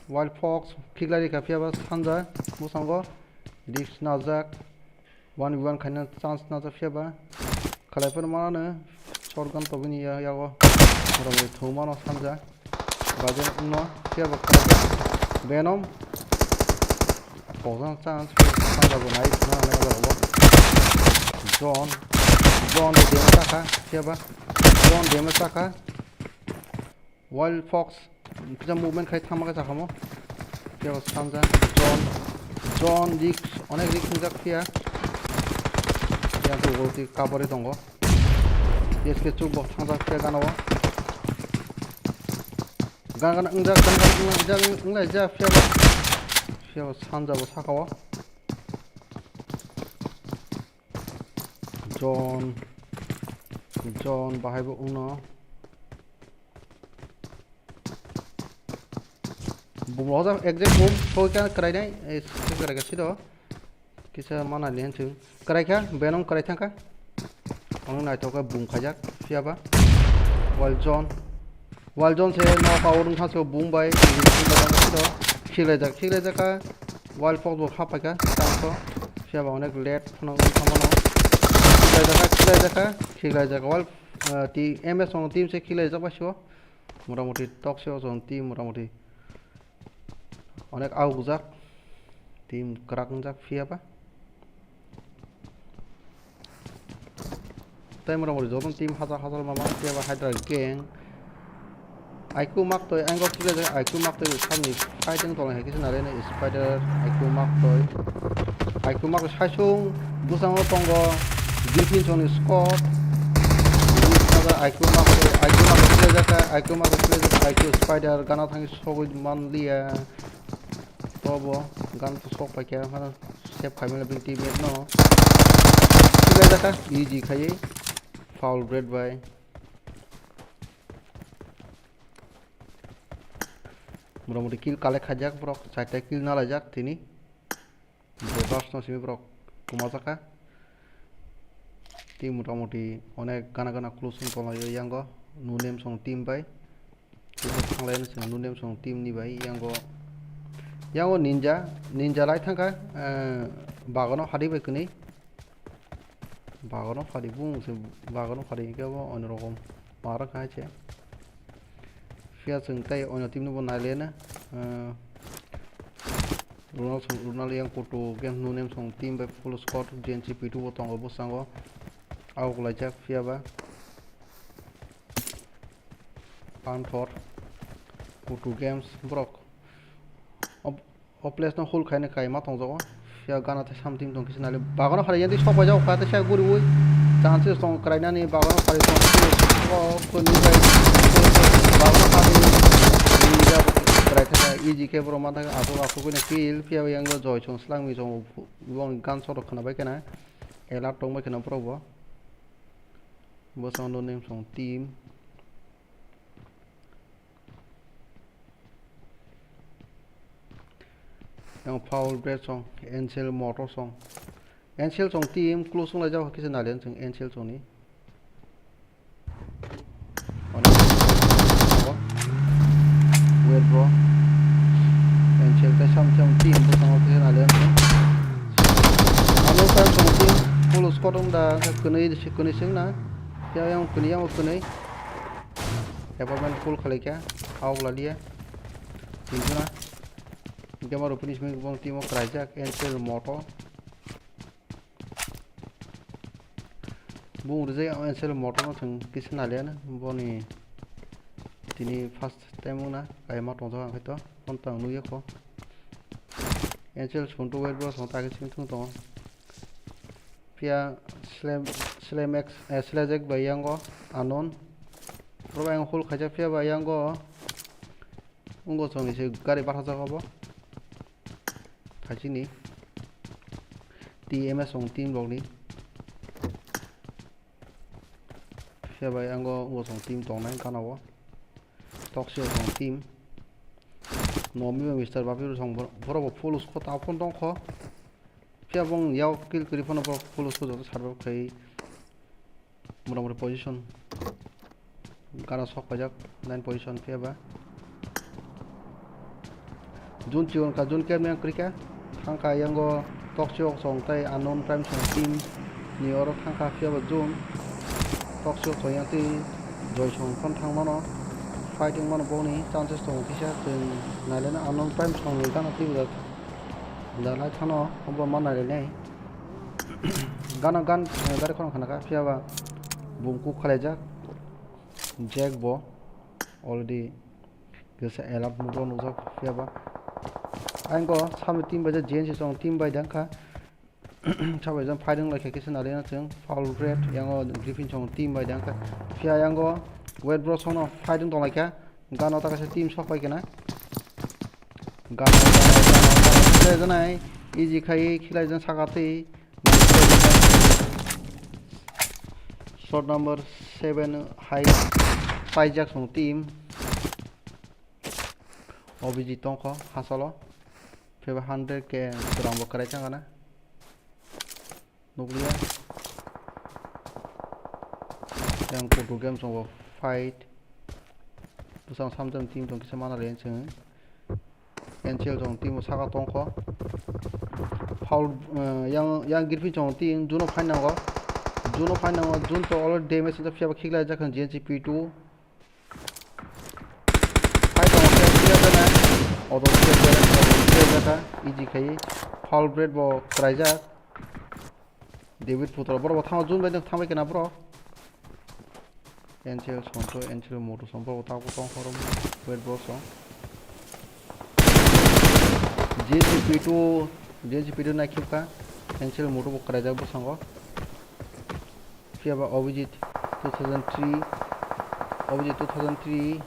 Wild Fox khiklai rikha phiya ba Sanja. Bwskango. Risk najak. One v one khaina chance najak phiya ba. Khalai phano mano shotgun tobini ya-, yago. Borok ni thwngmano Sanja. Bajen wngno phiya ba khalai khe Venom. Kokjang chance phiya ba Sanja bo nai thwngna nai o jaga o. John. John de damage chakha phiya ba. John damage chakha. Wild Fox, kisa movement khai thangma khe chakamo. Phiya bo Sanja, John, John risk, onek risk wngjak phiya. Phiya bo bo twi kabari tongo. Yes ke chuk bo thangjak phiya gana o. Gan gan wngjak, gan gan wngjak, wngjak, wngjak phiya bo. Phiya bo Sanja bo saka o. John, John bahai bo wngno. Bumrok hojak exact bum soi kha kwrainai, eh, soi kwrai kha siro. Kisa mana lian chwng. Kwrai kha, Venom kwrai thang kha. Ang naithok khe bum khaijak, phiya ba. Wild Zone. Wild Zone se no power wng kha so bum bai, siro. Khiklaijak, khiklaijak kha. Wild Fox bo kha paikha, chance o. Phiya ba onek late phano wng kha mano. Khiklaijak kha, khiklaijak kha, khiklaijak kha. Wild, eh, ti M S on team se khiklaijak bai sio. Motamoti tok se o chwng team motamoti onek augujak, team kwrak wngjak phiya ba. Tei motamoti jotono team hachal hachal ma ma phiya ba Hydra gang. I Q maktoi, ang kok khiklai I Q maktoi samni fighting tong hai khe sinare ni Spider, I Q maktoi. I Q maktoi saisung bwskango tongo Griffin chongni Scott. I Q maktoi, I Q maktoi khiklai jakha, I Q maktoi khiklai jakha, I Q Spider gana thangwi sogwi manliya. Tobo gan to sok paikha, hana save khaimani bini teammate no. Khiklai jakha, easy khaiwi. Foul break bai. Motamoti kill collect khaijak borok, chaita kill nalaijak tini. Bebas no simi borok kumajakha. Team motamoti onek gana gana close wng tonglaio yango. No Name song team bai. Kisa thanglai no chwng No Name song team ni bai yango. Yango Ninja, Ninja lai thangkha, eh, bagano hadi bai kwnwi. Bagano phari bung se bagano phari hwnkhe bo onno rokom ma rwkha hai se. Phiya chwng tei onno team no bo nai lena, ah, Ronald song, Ronald yang kutu game No Name song team bai full squad G N C P two bo tongo bwskango. Aok laijak phiya ba. Panthor, Kutu Games, borok. O, o place no hold khaina kai ma tongjago. Phiya gana tei something tong kisa nali. Bagano phari yandi sok bai jago kha tei sia guriwi. Chances tong krainani bagano phari tong. O, ko ni bai. Bagano phari. Ni ja krai thaka easy khe borok ma thaka asuk asuk ni kill. Phiya yang joy chong slang mi chong. Wng gan soro khna bai khna. Alert tong bai khna borok bo. Bo sound no name song team. Yang foul break song, N C L motor song. N C L song team close song lai jao kisa nalian song N C L song ni. Wait bro. N C L tai sam sam team bo song kisa nalian song. Ano sam song team close kotum da kene kene sing na. Ya yang kene yang kene. Apartment full khalaikha, aok lalia. Tinjona. Gamaro finish mui bong timo kraijak, N C L motor. Bung rijai N C L motor no chwng kisa naliana. Boni tini first time wngna kaima tongjak ang khaito. Phone tang nukya kho. N C L song to wait bro, song ta khe sing thung tongo. Phiya Slam, Slam X, eh, Slajak bai yango unknown. Borok ayang hol khaijak phiya ba yango. Wngbo chwng ni se gari bathajak obo. Khaisini T M S chwng team rokni. Phiya bai yango wngbo chwng team tongnai gana o. Toxic chwng team. Nomi bai Mister Bapi rok chwng bor-, borok bo full squad ta phone tongkho. Phiya bong yao kill kwrwi phano borok full squad joto survive khai. Motamoti position gana sok paijak nine position phiya ba. Jun chigon ka jun kemya kwrwi kha. Thangkha yango Toxic chwng tei Unknown Prime chwng team ni oro thangkha phiya ba jun. Toxic chwng yang tei Joy chwng phano thang mano. Fighting mano boni chances tongo kisa chwng naileno Unknown Prime chwng ni gana twi da. Da lai thano obo ma nailai nai. Gana gan, eh, gari khorang khana kha, phiya ba bumku khalaijak. Jack bo already kisa alert mode o nukjak, phiya ba. Ayang ko sami team bai je G N C chwng team bai dang kha. Sabai jang fighting lai kha kisa nalina chwng foul red, yango Griffin chwng team bai dang kha. Phiya yango Wet Bros no fighting tong lai kha. Gana ta kaisa team sok pai kena. Gana, gana, gana, gana. Khilai janai. Easy khai khilai jan saka tei. Shot number seven hai paijak song team. O B G tongkho hasalo. Phiya ba hundred K rang bo kwrai changana. Nukliya. Yang kutu game songo fight. Bwsang samjak team tong kisa mana le chwng. N C L chwng team saka tongkho. Foul, eh, yang, yang Griffin chwng team Juno phainango. Juno phainango, Jun to already damage wngkha, phiya ba khiklai jak G N C P two. Hai tongo khe clear jana. Odo clear jana, odo clear jaka. Easy khai. Foul break bo kwraijak. David Putra borok bo thango jun bai thangbai kena borok. N C L Sonto, N C L Moto song borok bo tabuk tong khoro. Wet bro song. G N C P two, G N C P two nai khibka. N C L Moto bo kwraijak bwskango. Phiya ba Abhijit two thousand three, Abhijit two thousand three.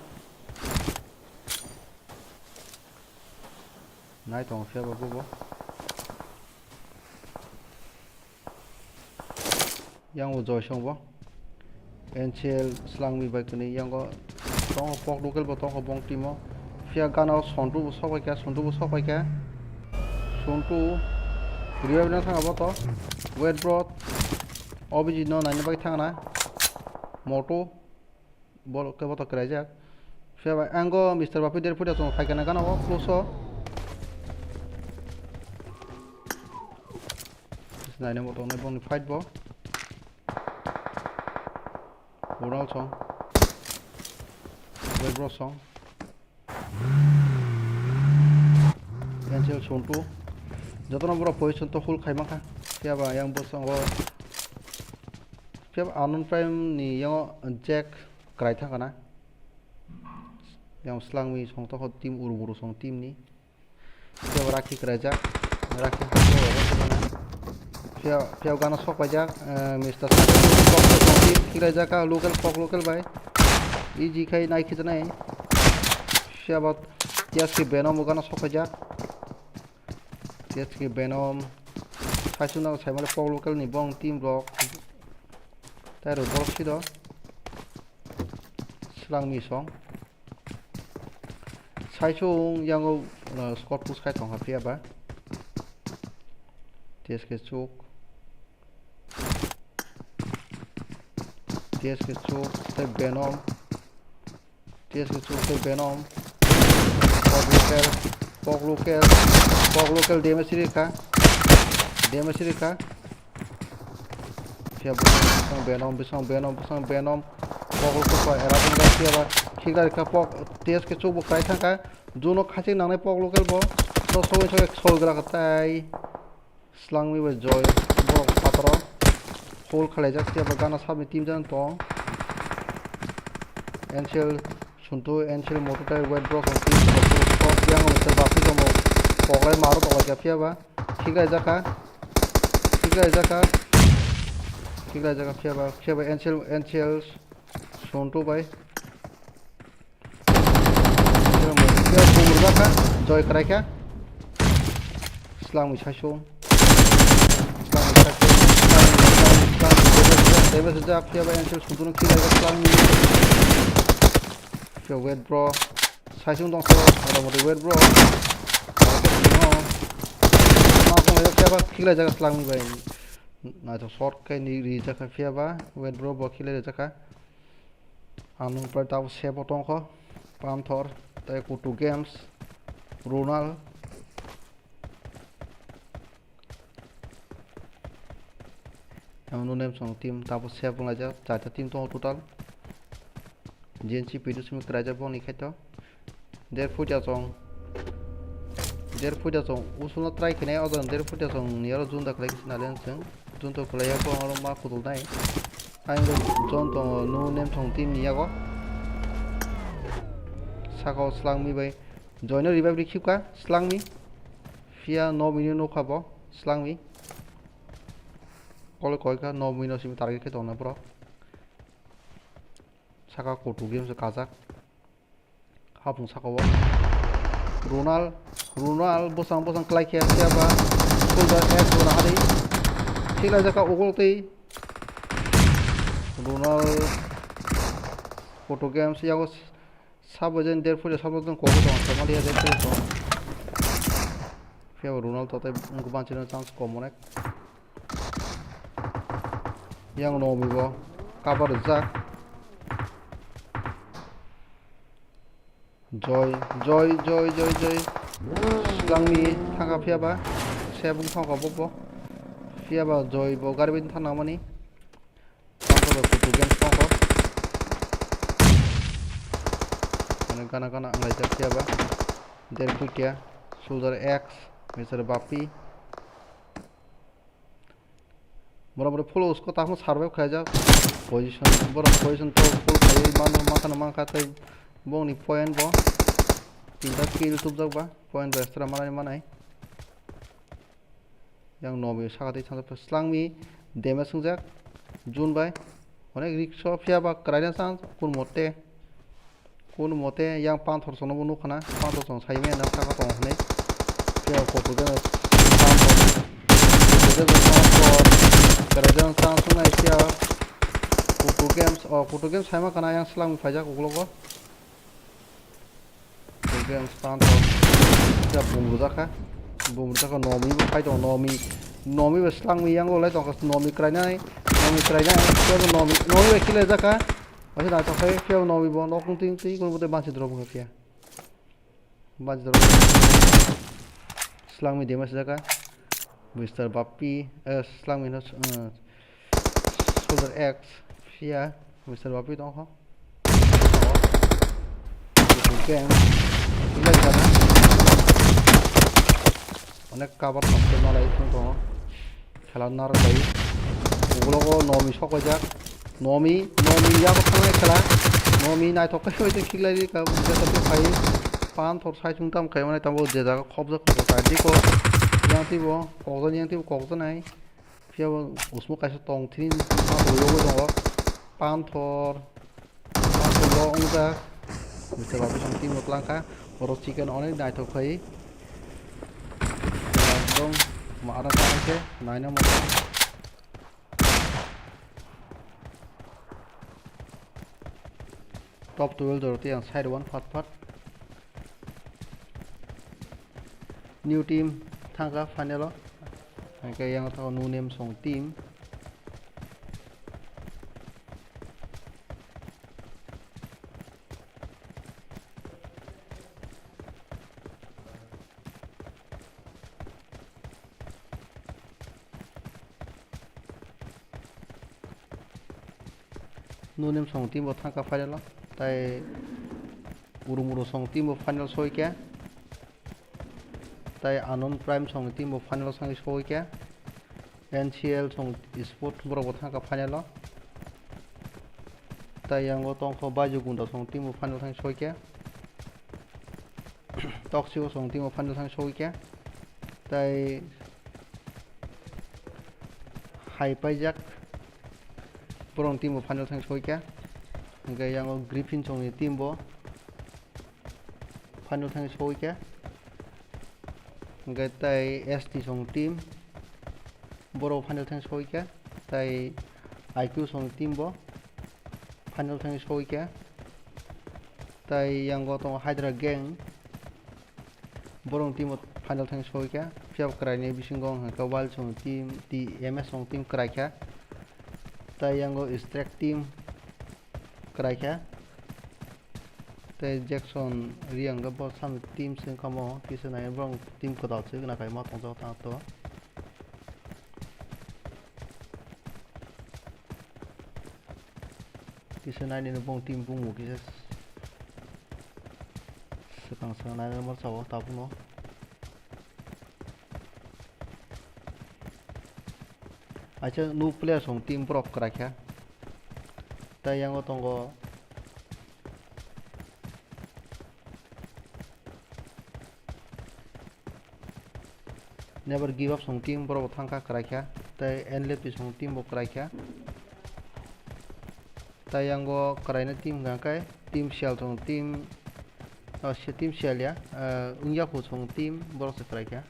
Nai tongo phiya ba bobo. Yang bo Joy song bo. N C L Slangmi bai kwnwi yang bo tongo, Pok Local bo tongo bong team o. Phiya gana o Sontu bo sok pai kha, Sontu bo sok pai kha. Sontu revive na thang abo to. Wet bro. Abhijit no naina bagwi thang na. Moto. Bol kebo to kwraijak. Phiya ba ango Mister Bapi der phuda chwng phaikha na gana o close o. Naina bo tongnai boni fight bo. Ural song. Wet bro song. N C L Sontu. Jotono borok position to hold khai mankha. Phiya ba yang bwskango. Phiya ba Unknown Prime ni yango Jack kwrai thangkha na. Yang Slangmi song tokho team uru uru song team ni. Phiya ba Rakhi kwraijak. Rakhi hakhe oro thangkha na. Phiya, phiya gana sok paijak, eh, Mister Song. Khiklaijak ka local, Pok Local bai. Easy khai nai khijanai. Phiya ba T S K Venom bo gana sok paijak. T S K Venom. Saichung nang saimale Pok Local ni bong team rok. Tai rok borok sido. Slangmi song. Saichung yango, uh, squad push khai tongkha phiya ba. T S K chuk. T S K chuk tei Venom. T S K chuk tei Venom. Pok Local, Pok Local, Pok Local damage rikha. Damage rikha. Phiya bwsang Venom, bwsang Venom, bwsang Venom. Pok Local ko era tongkha phiya ba. Khikla rikha Pok, T S K chuk bo kwrai thangkha. Juno khachik nangnai Pok Local bo. So sogwi sogwi sogwi gra kha tai. Slangmi bai Joy borok pataro. Hol khalaijak phiya ba gana sabni team jan tong. N C L Sontu, N C L Moto tei Wet bro song team jan tong. Yang Mister Bapi tongmo. Poklai maro tonglaijak phiya ba. Khiklaijak kha. Khiklaijak kha. Kiklai jaga phiya ba, phiya ba N C L, N C L Sontu bai. Phiya ba bumrwkha, joy kwraikha. Slangwi saisung. Slangwi saisung. Slangwi, slangwi, slangwi. Damage rijak, phiya ba N C L Sontu no kiklai jak slangwi. Phiya wait bro. Saisung dongso, motamoti wait bro. Ma kong ya phiya ba kiklai jaga slangwi bai. Naithok shot khe ni rijak kha phiya ba wait bro bo kiklai rijak kha. Ang nung prai tabo sebo tongkho. Panthor, tei Kutu Games, Ronal. Ang no nem song team tabo save wng laijak, charta team tongo total. G N C P two simi kwraijak boni khaito. Der phuja chong. Der phuja chong. Usulno try khainai, o jora der phuja chong ni oro junda khlai khe sinalian chwng. Junda khlai ya bo oro ma kudul nai. Ang jon tongo no nem song team ni yago. Saka o slangmi bai. Joino revive ri khibka slangmi. Phiya no mini nokha bo slangmi. Kole koika no mino simi target khe tongna bro. Saka Kutu Games kajak. Hapung saka o. Ronal, Ronal bosang bosang klai khe phiya ba. Soldier X bona hari. Thik lai jaka ugol tei. Ronal Kutu Games yago. Sabo jen der phuja sabo jen kogo tong, Somalia der phuja tong. Phiya bo Ronaldo tei wngkha banchina chance kom onek. Yang no mibo cover rijak. Joy, joy, joy, joy, joy. Slangmi thangkha phiya ba. Sebung thangkha bo bo. Phiya ba joy bo gari bin thang nangmani. Tongkha bai Kutu Games tongkha. Mane gana gana ang laijak phiya ba. Der phutia, Soldier X, Mister Bappi. Borok borok full usko tamo survive khaijak. Position, borok position full, full khaiwi mano mankha na mankha tei bongni point bo. Tinta kill tubjak ba, point bo extra manai manai. Yang nomi saka tei thangsa slangmi damage wngjak. June bai. Onek risk o phiya ba kwraina chance kun mote. Kun mote yang panthor sono bo nukha na. Panthor sono sai manya saka tong hwnwi. Phiya Kutu Games panthor. Kutu Games panthor. Kwraina chance wngnai phiya. Kutu Games, o Kutu Games sai ma kana yang slangmi phaijak uklogo. Games panto. Kisa bumrujak kha. Bumrujak kha, nomi bo phai tongo, nomi. Nomi bo slangmi yango lai tongkha, nomi krainai. Nomi krainai. Kisa bo nomi, nomi bai kile jak kha. Waisa naithok khe, kisa bo nomi bo nok wng twi wng twi, kono bote banchi drop wngkha khe. Banchi drop. Slangmi damage jak kha. Mister Bappi, eh, slangmi no, eh, Soldier X, phiya, Mister Bappi tongkha. Onek cover tongkhe malai thung tongo. Khela narwk bai. Ugulogo nomi sok paijak. Nomi, nomi yabo thangnai khela. Nomi naithok khe bai khiklai ri ka, jesa tu phai. Panthor sai thung tam khai mane tamo je jaga khobjak khobjak khai diko. Yang twibo kokjani, yang twibo kokjanai. Phiya bo usmo kaisa tong thini ma rwwi tongo. Panthor. Panthor bo wngjak. Mister Babu song team rok langkha. Oro chicken onek naithok khai. Ekdom ma ara ta khe naina mo. Top twelve jora tei ang side one phat phat. New team thangkha final o. Hingke yang thago no name song team. Nunim song team bo thangkha final o, tai Urumuru song team bo final soikha, tai Anon Prime song team bo final o thangwi soikha, N C L song Sport borok bo thangkha final o, tai yango tongkha Baiju Gunda song team bo final thangwi soikha. Toksio song team o final thang sogwi khe. Tai hai paijak. Borok team bo final thang soi kha. Hwnkhe yango Griffin songni team bo final thang soi kha. Hwnkhe tai S T song team borok final thang soi kha. Tai I Q song team bo final thang soi kha. Tai yango tongo Hydra Gang. Borok team o final thang soi kha. Phiya kwraini bisingo wng kha Wild song team, T M S song team kwrai kha. Tai yango Strike team kwrai kha. Tai Jackson Riang bo sam team se wng kha mo, kisa nai borok team kwtal se wngna kha ma tongjak tang to. Kisa nai nini bong team bung bo kisa swkang swkang nai nai ma sao tabuk no. Acha new player song team borok kwrai kha. Tai yango tongo Never Give Up song team borok bo thang kha kwrai kha. Tai N L P song team bo kwrai kha. Tai yango kwraina team hwnkha khe team Sial song team, oh, si-, team Sial ya, ah, wngya khu song team borok se kwrai kha.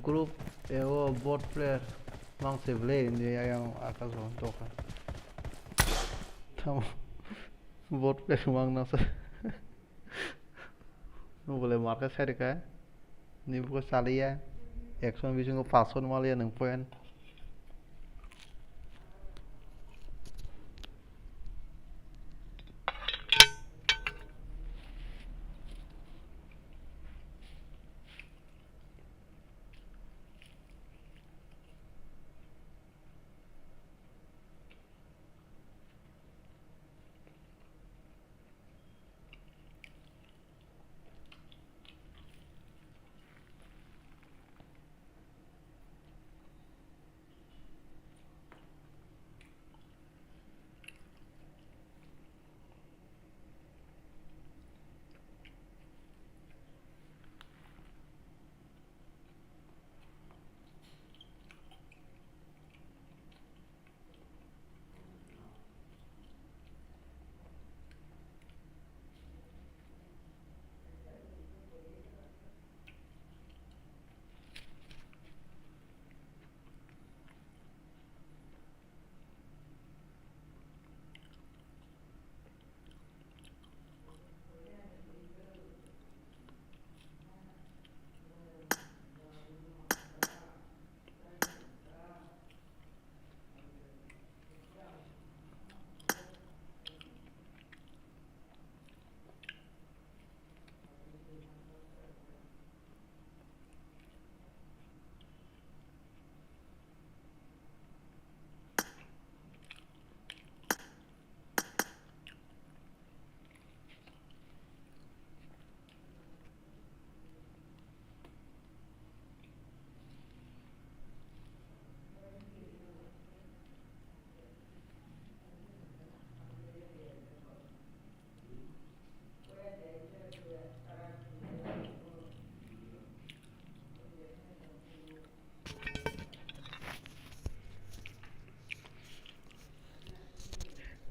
Group A o bot player mang se ble ni ayang akaso doka. Tamo bot player mang na sa. Nubole market side ka. Ni buko chaliya. Ekson bisingo pason maliya nang point.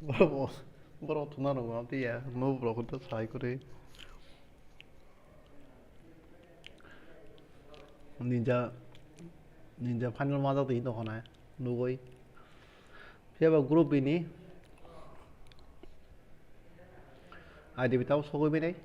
Borok, borok thuna rok ma tiya, no borok khe sai kwrwi. Ninja, ninja final majak twi tongkha na, nugwi. Phiya ba group B ni I D B tabo sogwi mwnai.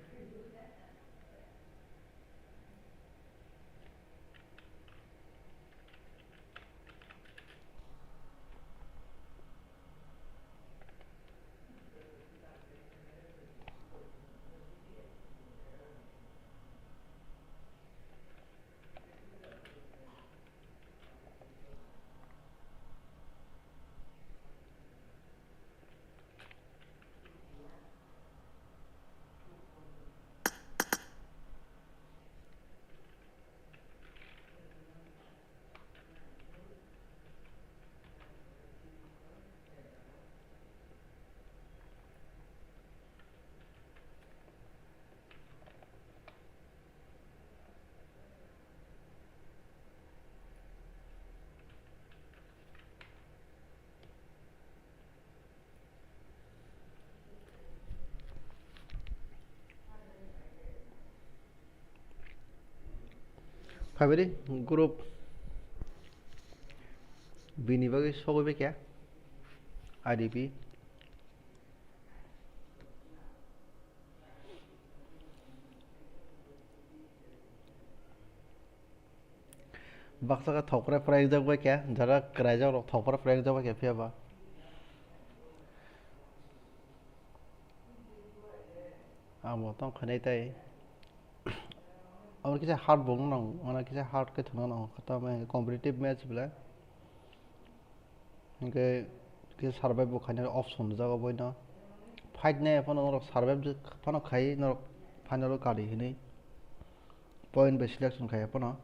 Khaibari group bini bagwi sogwi bai khe I D P. Baksa khe thokpra phrang jak bai khe, jara kwraijak rok thokpra phrang jak bai khe, phiya ba. Amo tong khanai tai. Amo kisa hard bo nang, mana kisa hard khe thwna nang, kata mai competitive match bwle. Hingke kisa survive bo khaina option jaga boino. Fight nai phano norok survive phano khai norok final o kari hinui. Point bai selection khai phano.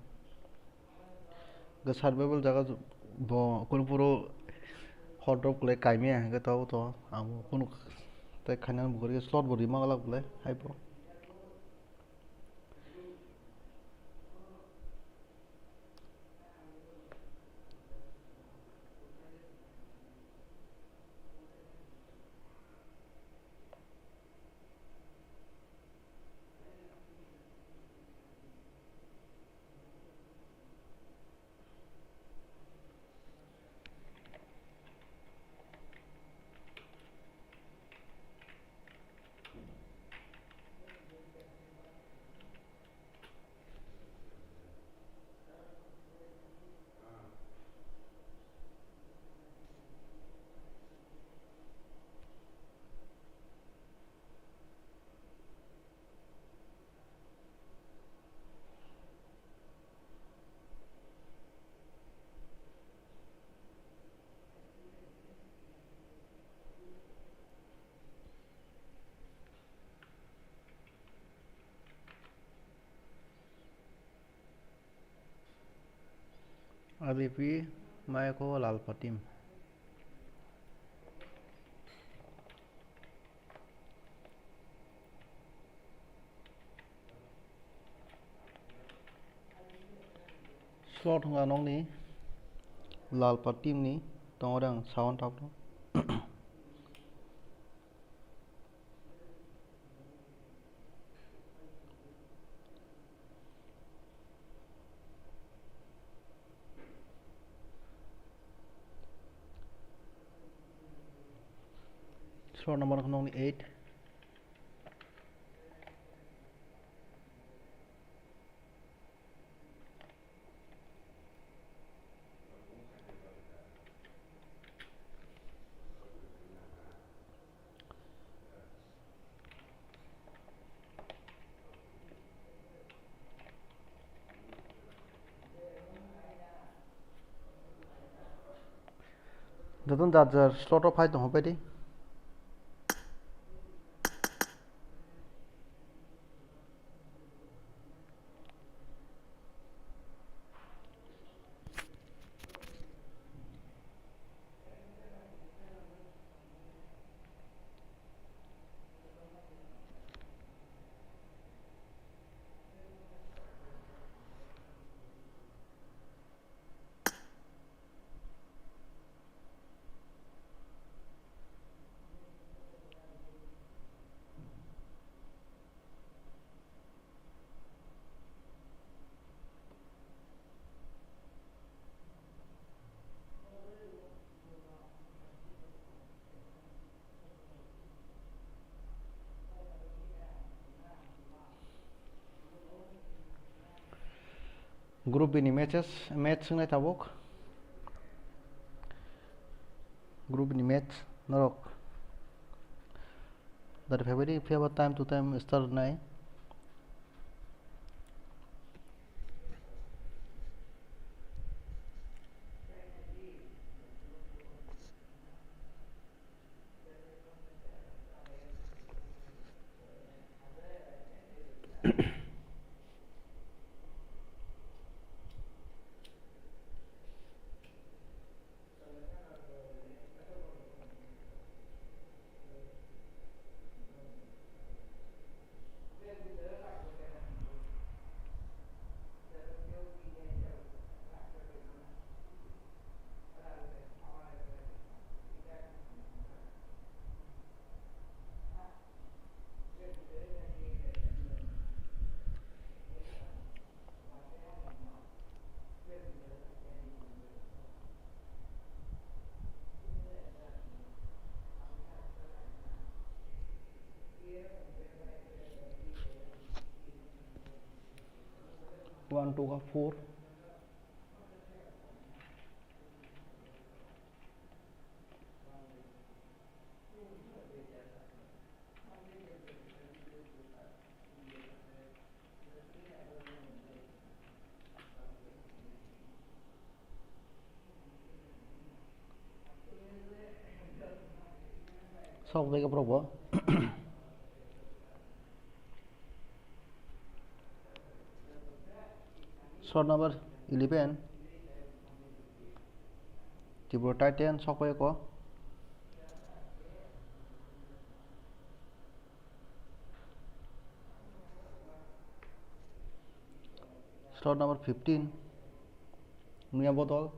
Hingke survival jaga bo kunu puro hot drop kwlai kaimia hingke to to ang kunu tai khaina bo kori slot bo rima glak bwle hai bo. Alipi maiko lalpatim. Slot hwnka nokni lalpa team ni tongo rang sawan tabuk. Slot number nokni eight. Jotono jar jar slot o phai tongkha pai di. Group B ni matches, match wngnai tabuk. Group B ni match norok dari February, February time to time start nai. One two ka four. Sok bai borok bo. Slot number eleven, Tripura Titan sok bai ko. Slot number fifteen, Miya Bodol.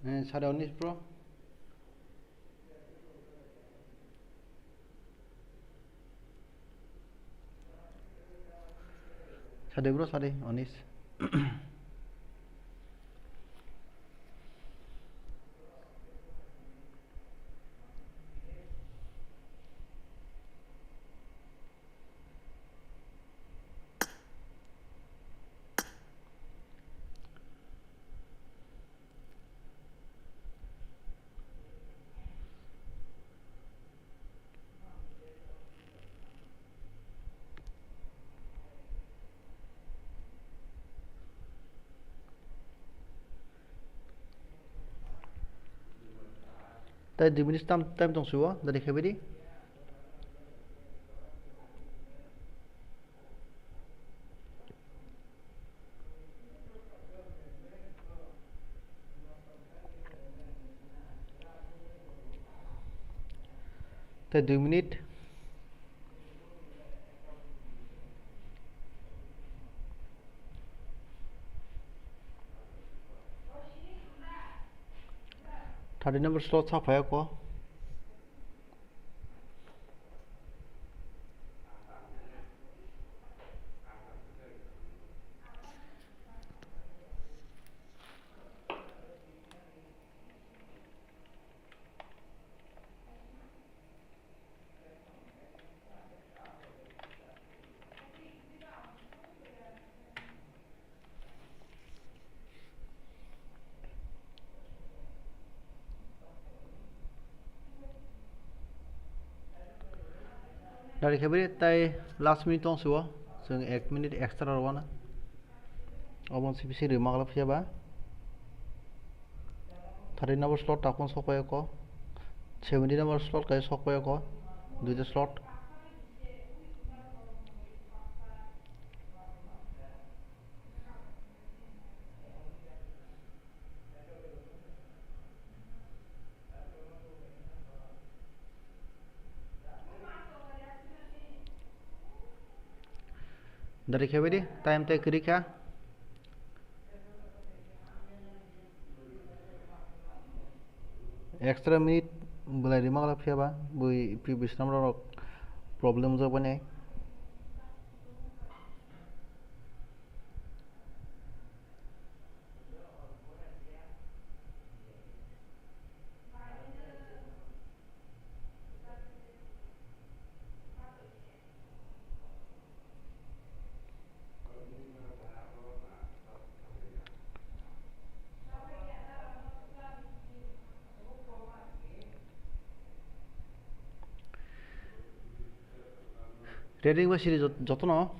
Eh, sade Onish bro. Sade bro, sade Onish. Tai dui minute tam time tong suo, dari khe bidi. Tai dui minute. Thirty number slot sa phai ako. Dari khe bini tai last minute tong suo, chwng ek minute extra rwna. Obo C P C rwma glak phiya ba. Thirty number slot takung sok pai ko. Seventy number slot kai sok pai ko. Duita slot. Dari khe bidi time tei kwrwi kha. Extra minute belai rima glak phiya ba bui P B Sram rok problem jak bani. Ready ba siri jot-, jotono.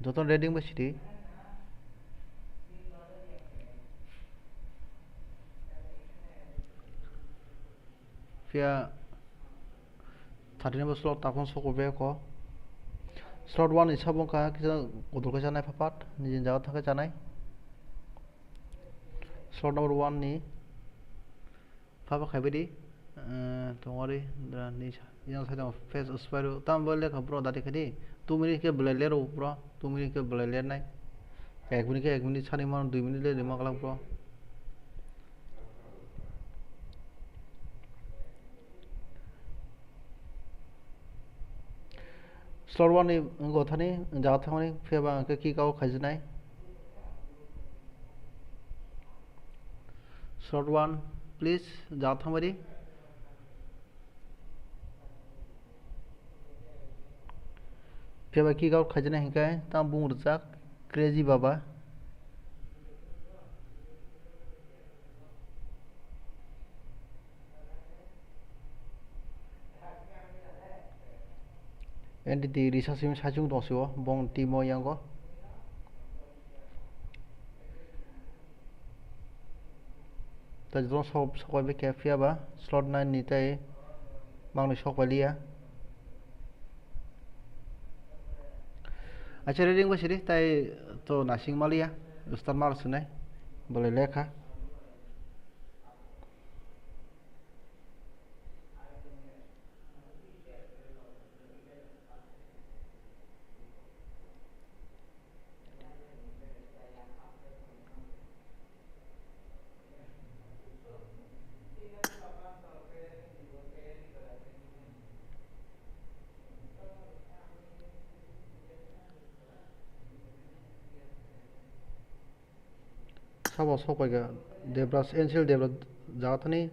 Joto reading bai sidi. Phiya thirteen bo slot takhon soko be ko. Slot one ni sabo wngkha kisa kotor khe chanai phapat, nini jaga thangkhe chanai. Slot number one ni phapat khaibai di, eh, tongwari, dra, ni sa, yang side o face expire o. Tamo bo lekha bro dati khe di. Two minute khe belai lero bro, two minute khe belai lernai. Ek minute khe ek minute sani mano, dui minute le rima kalang bro. Slot one ni wngkha thani jaga thangmani, phiya ba hwnkhe kick out khaijinai. Slot one, please, jaga thangbai di. Phiya ba kick out khaijinai hwnkhe tamo bung rwjak, Crazy Baba. N T T risa simi saichung tong sio, bong team o yango. Tai jotono sok, sok bai khe phiya ba, slot nine ni tai mangni sok bai liya. Acha, reading bai sidi, tai to nasing maliya, star mar sunai, bolai lekha. Sabo sok bai kha Debraj, N C L Debraj jaga thani.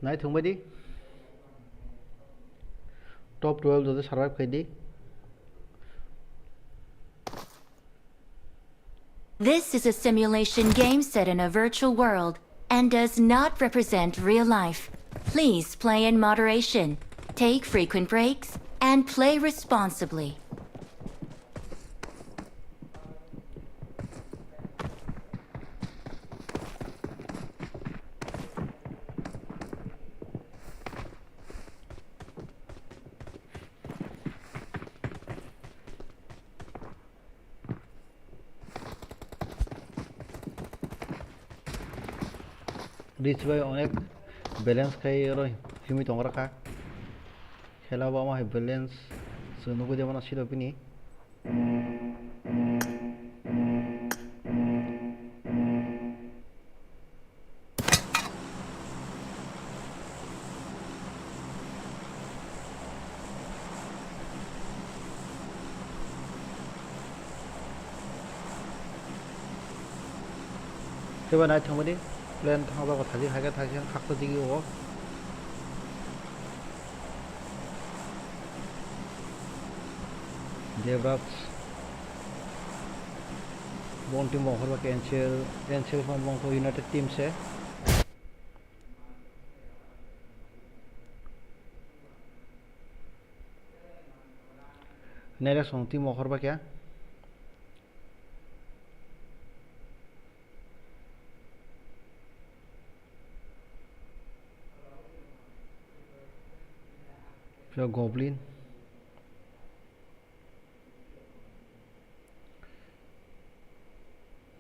Nai thung bai di. Top twelve joto survive khai di. This is a simulation game set in a virtual world and does not represent real life. Please play in moderation, take frequent breaks, and play responsibly. Rich bai onek balance khai oro himwi tong rakha. Khela bo omo hai balance chwng nugwi de mano siro bini. Khe ba nai thangmani plan thangjago, thajik hai khe thajik khaksa digi o. Devraj. Bong team bong horba khe N C L, N C L phano bong khe United team se. Neres song team bong horba khe. Phiya Goblin.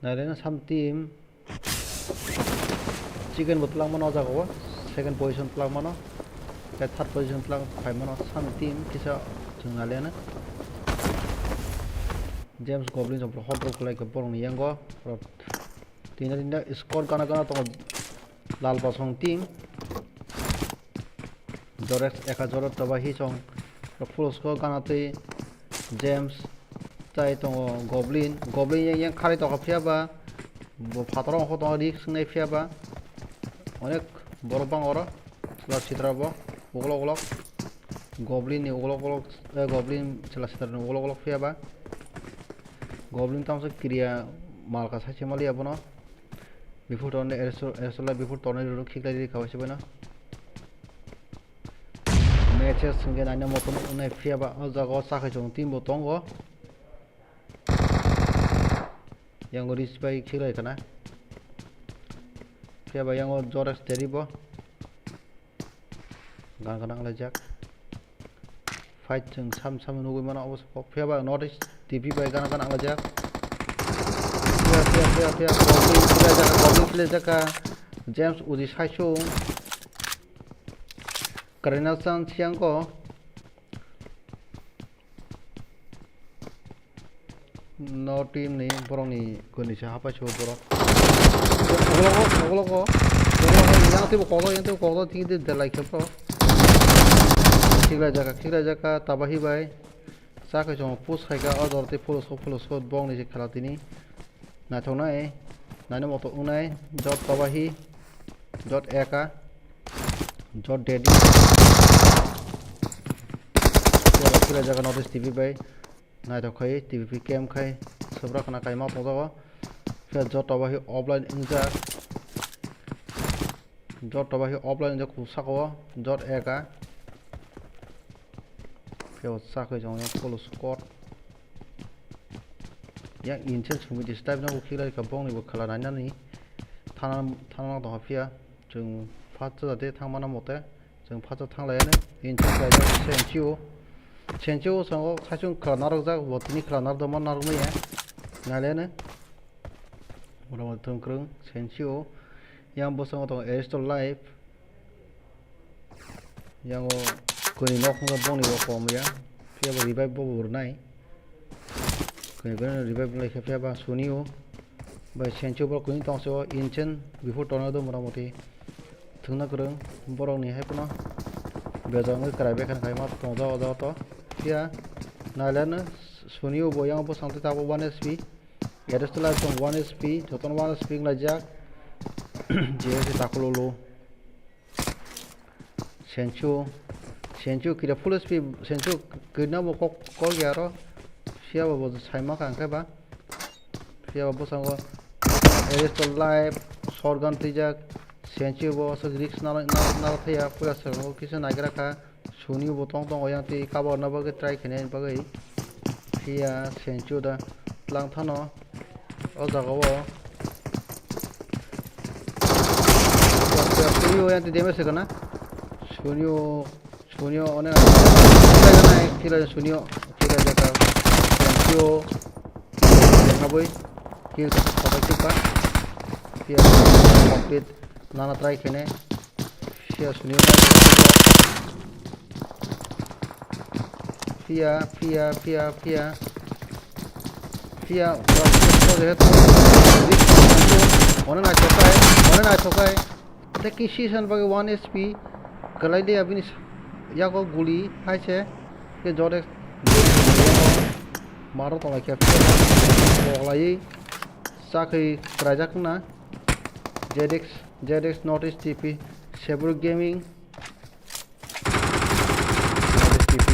Naireno sam team. Chicken bo twlangmano o jaga o. Second position twlangmano. Tei third position twlang phaimano sam team kisa chwng aliano. James Goblin jong hot rok kwlai khe borokni yango. Tini tini score gana gana tongo Lal Bosong team. Jorex eka joro toba hi song full score gana tei James, tai tongo Goblin. Goblin yang, yang kharwi tongkha, phiya ba bo phataro ongkha tongo, risk wngnai, phiya ba onek borok bang oro. Chwla sitra bo uklok uklok. Goblin ni uklok uklok, eh, Goblin chwla sitra ni uklok uklok, phiya ba Goblin tamsa kiriya malka sachi maliya bono. Before tornado, Aerosol, Aerosol before tornado rok khiklai ri khabai se bono. Matches hwnkhe naina motom wngnai, phiya ba o jaga o chakhai chwng team bo tongo. Yang reach bai khiklai khana. Phiya ba yang o Jorex teri bo. Gana gana wnglaijak. Fight chwng sam sam nugwi mano obo se kok. Phiya ba North East T V bai gana gana wnglaijak. Phiya, phiya, phiya, phiya. Goblin khilaijak, Goblin khilaijak. James Uji Saichung. Karina Chan Siangko. No team ni borok ni goni se hapai se borok. Oglogo, oglogo, oglogo, yang teibo koklo, yang teibo koklo, tini de delai khe bro. Khiklai jaka, khiklai jaka, tabahi bai. Sa khe chong push khai kha, o dor tei follow skhok, follow skhok, bong ni se khela tini. Naithok nai, naina moto wngnai, jot tabahi, jot eka, jot dedi. Khiklai jaka North East T V bai. Naithok khai T V P camp khai subra khana kaima tongjago. Phiya joto bai offline wngjak. Joto bai offline wngjak kung saka o jot eka. Phiya o chakhwi jong yang polo squad. Yang insel sumi dis type no khiklai kha bongni bo khela nainani. Thana thana tongkha phiya. Chwng first jate thangmana mote. Chwng phacha thanglaiya no, insel kaijak Senchio. Senchio sango khachung khwla narwkjak, bo tini khwla narwkma narwkmaya. Nailaiya no. Mota mota thwngkwrwng Senchio. Yang bwskango tongo Aristo Life. Yang o kwnwi nok hwnba bongni bo kom ya. Phiya bo revive bo bo rwnai. Kwnwi kwnwi revive lai khe phiya ba Sunio. Bai Senchio bo kwnwi tongso insel before tornado mota moti. Thwngna kwrwng borokni hai phano bejak wngwi kwrai bai khe khai ma tongjago o jaga to. Phiya nailaiya no Sunio bo yang bwskango tei tabuk one H P. Aristo Life tong one H P, jotono one H P wnglaijak. J S A takhulolo. Senchio, Senchio kira full H P, Senchio kirna bo kok, kok ya aro. Phiya bo bo saima kha hwnkhe ba. Phiya bo bwskango Aristo Life, shotgun twijak, Senchio bo aswk risk nala, nala, nala thaya, puila swkango kisa naigra kha, Sunio bo tong tongo yang twi cover na bagwi try khainani bagwi. Phiya Senchio da tlang thano o jaga o. Sunio yang twi damage kana, Sunio Sunio one khilai jana, khilai Sunio, khilai jaka. Senchio haboi kill khabai kipa. Phiya complete nana try khaine. Phiya Sunio. Phiya, phiya, phiya, phiya. Phiya, one naithokai, one naithokai. Tei kisi san bagwi one H P kwlai liya bini yago guli hai se. Khe Jorex maro tonglai khe pok laiwi chakhwi kwlaijak wngna. Jedex, Jedex North East T P, Sebur Gaming, North East T P,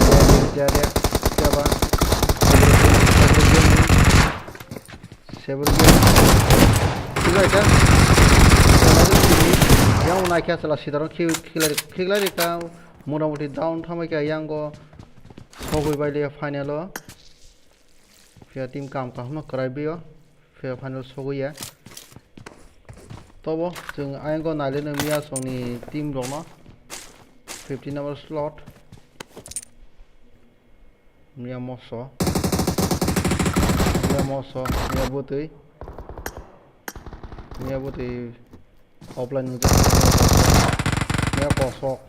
Jedex, Jedex, Seba, Sebur Gaming. Sebur bo. Khiklai kha. Yang naikha chwla sidarok khi-, khiklai, khiklai rikha. Mota moti down thamai kha yang go. Sogwi bai le final o. Phiya team kam kaham no kwrai bio. Phiya final sogwi ya. Tobo chwng ayang go naile no miya songni team rok no. Fifteen number slot. Miya moso. Miya moso. Miya bwtwi. Miya bwtwi offline nung jak. Miya kosok.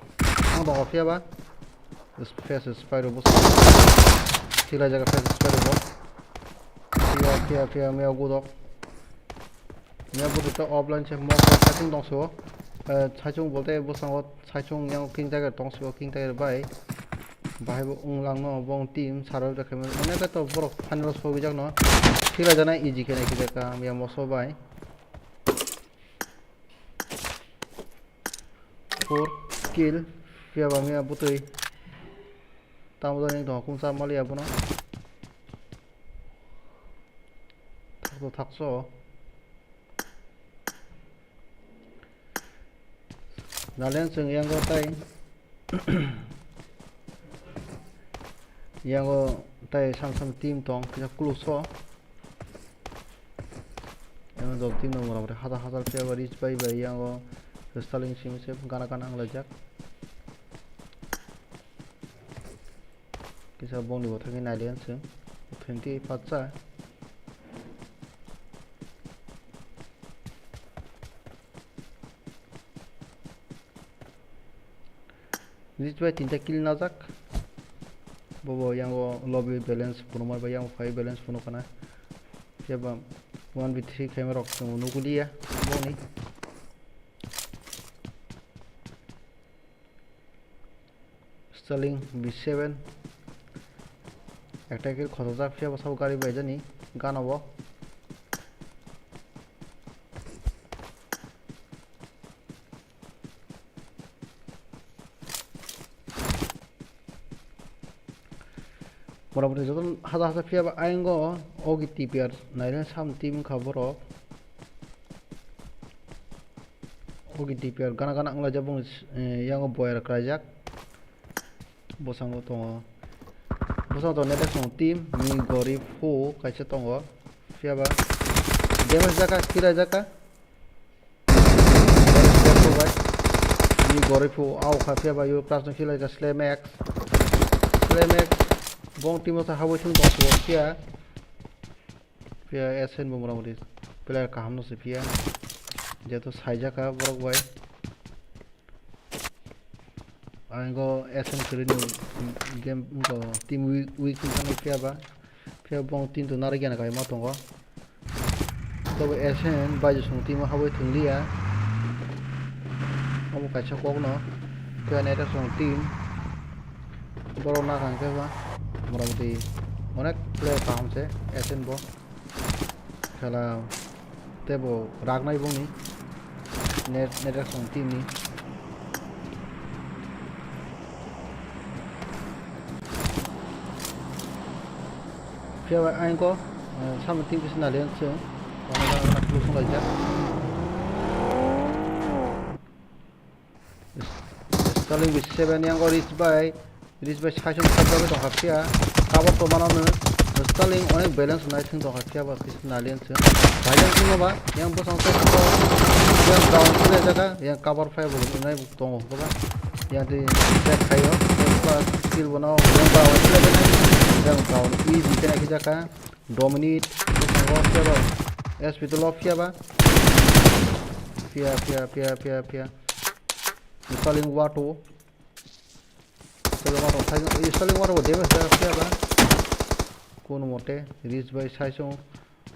Ang tongo phiya ba. Face spy rok bwswk. Thilai jaga face spy rok bo. Phiya, phiya, phiya, miya gudok. Miya bwtwi to offline se moso saichung tong sio. Eh, saichung bolte bwskango saichung yang king tiger tong sio, king tiger bai. Bahai bo wng langno bong team saro rw khaima. Onek to borok final o sogwi jakno. Thik rajaknai easy khe nai khe jakha, miya moso bai. Four kill, phiya ba miya bwtwi. Tamo jani tongo, kung cha maliya bono. Thakso, thakso. Nalian chwng yango tai. Yango tai sam sam team tong, kisa kuluk so. Yango dol team no mora mora hajar hajar phiya ba reach bai bai yango Starling simi se gana gana wng laijak. Kisa bongni bo thangwi nalian chwng. Twenty pacha. Reach bai tinta kill najak. Bobo yango lobby balance phunukma bai yango phai balance phunukana. Phiya ba one v three khaima rok chwng nukuliya boni. Starling V seven. Ekta kill khotokjak phiya bo sabo gari bai jani gana bo. Motamoti joto haja haja phiya ba ayang o, o G T P R naina sam team wngkha borok. O G T P R gana gana wnglaijak boni, eh, yango boyar klaijak. Bwskango tongo, bwskango tongo next song team ni gori phu kaisa tongo. Phiya ba damage jaka, khilaijaka. Ni gori phu au kha phiya ba yo plus no khilaijak Slay Max. Slay Max bong team o sa habwi thung tong phiya. Phiya S N bo motamoti player kaham no se phiya. Jeto saijaka borok bai. Ang go S N kwrwini game go team weak, weak wngkha phiya ba. Phiya bong team to narwk ya na kaima tongo. Tobo S N bai jesung team o habwi thwng liya. Omo kaisa kok no. Phiya naithok song team. Borok nakha hwnkhe ba motamoti onek player kaham se S N bo. Khala tebo ragnai bongni net, net song team ni. Phiya ba ayang ko, eh, samung team kisa nalian se. Wana wana close laijak. Starling V seven yang go reach bai, reach bai side side side bai tongkha phiya. Cover to mano no Starling onek balance nai thung tongkha phiya ba kisa nalian se. Bai yang thung ba yang bosong side side yang down side jaga yang cover fire bo nai tongo ba. Yang di back khayo, plus kill bono yang down side nai yang down easy kena kisa ka. Dominate, bosongo phiya ba. S P to lob phiya ba. Phiya, phiya, phiya, phiya, phiya. Starling wato. Starling wato, Starling wato bo damage da phiya ba. Kono mote, reach bai side song.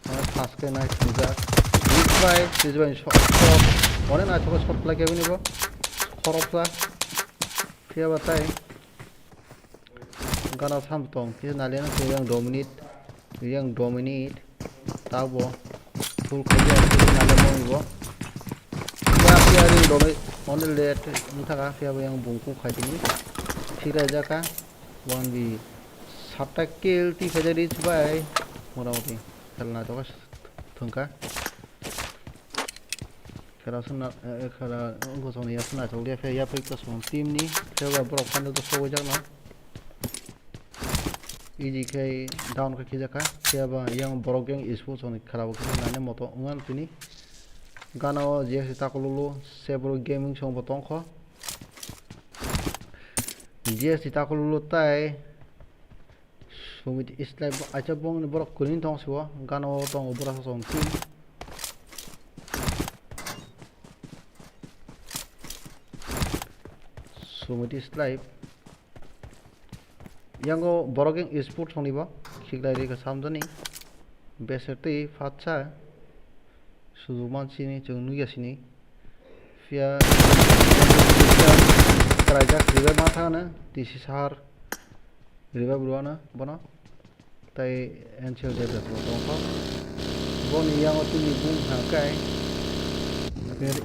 Onek fast khe nai thwngjak. Reach bai, reach bai shot, shot. Onek nai thok shot khlai khe bini bo. Khoroksa. Phiya ba tai. Gana sam tong khe nalian se yang dominate, yang dominate. Tabo full khe ya nalian moni bo. Ya phiya ring dominate, only late wngthaka phiya bo yang bungku khaitini. Thira jaka one v satta kill ti khaja reach bai. Motamoti khelna to thwngkha. Khera sung na, eh, eh, khera, wngkha song ya sung naithok liya, phiya yapri to song team ni, phiya ba borok phan to sogwi jakno. Easy khe down khe khijakha, phiya ba yang borok gang esports song ni khera bo khe naina moto wngkha tini. Gana o G S T takululu, Sebro Gaming song bo tongkho. G S T takululu tai. Sumit Islai bo, acha bongni borok kwrwini tong sibo, gana o tongo bwrasa song team. Sumit Islai. Yango borok yang esports songni bo, khiklai rikha samjani. Beser twi phatsa. Sujuk mansini chwng nukya sini. Phiya kwraijak ribai ma thangano T C sahar. Revive rwano bono. Tai N C L J J tongkho. Boni yango tini bung thangkai.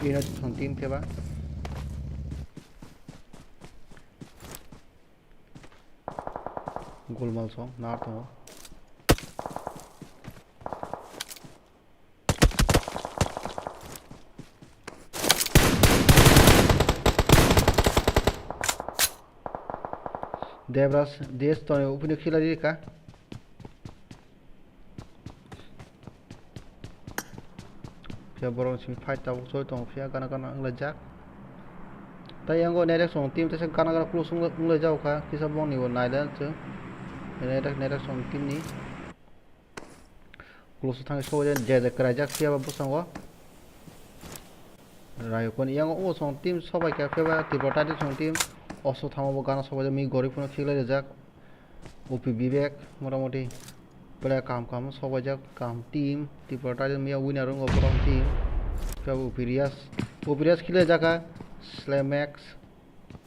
Ino thong team khe ba. Golmal song nar tongo. Debraj, D S toni upini khilai rika. Phiya borok simi fight tabuk choi tongo, phiya gana gana wnglaijak. Tai yango next song team teisa gana gana close wnglaijak kha, kisa bongni bo nailai chwng. Next, next song team ni. Close thang sokjak, J J kwraijak phiya ba bwskango. Rayokon yango o song team sobai kha phiya ba Tripura Titan song team. Oso thama bo gana sobai mi gori phano khiklai rijak. O P Vivek motamoti player kaham kaham sobaijak, kaham team. Tripura Titan miya winner wngkha borok team. Phiya ba O P Riyas, O P Riyas khiklai jakha. Slam X.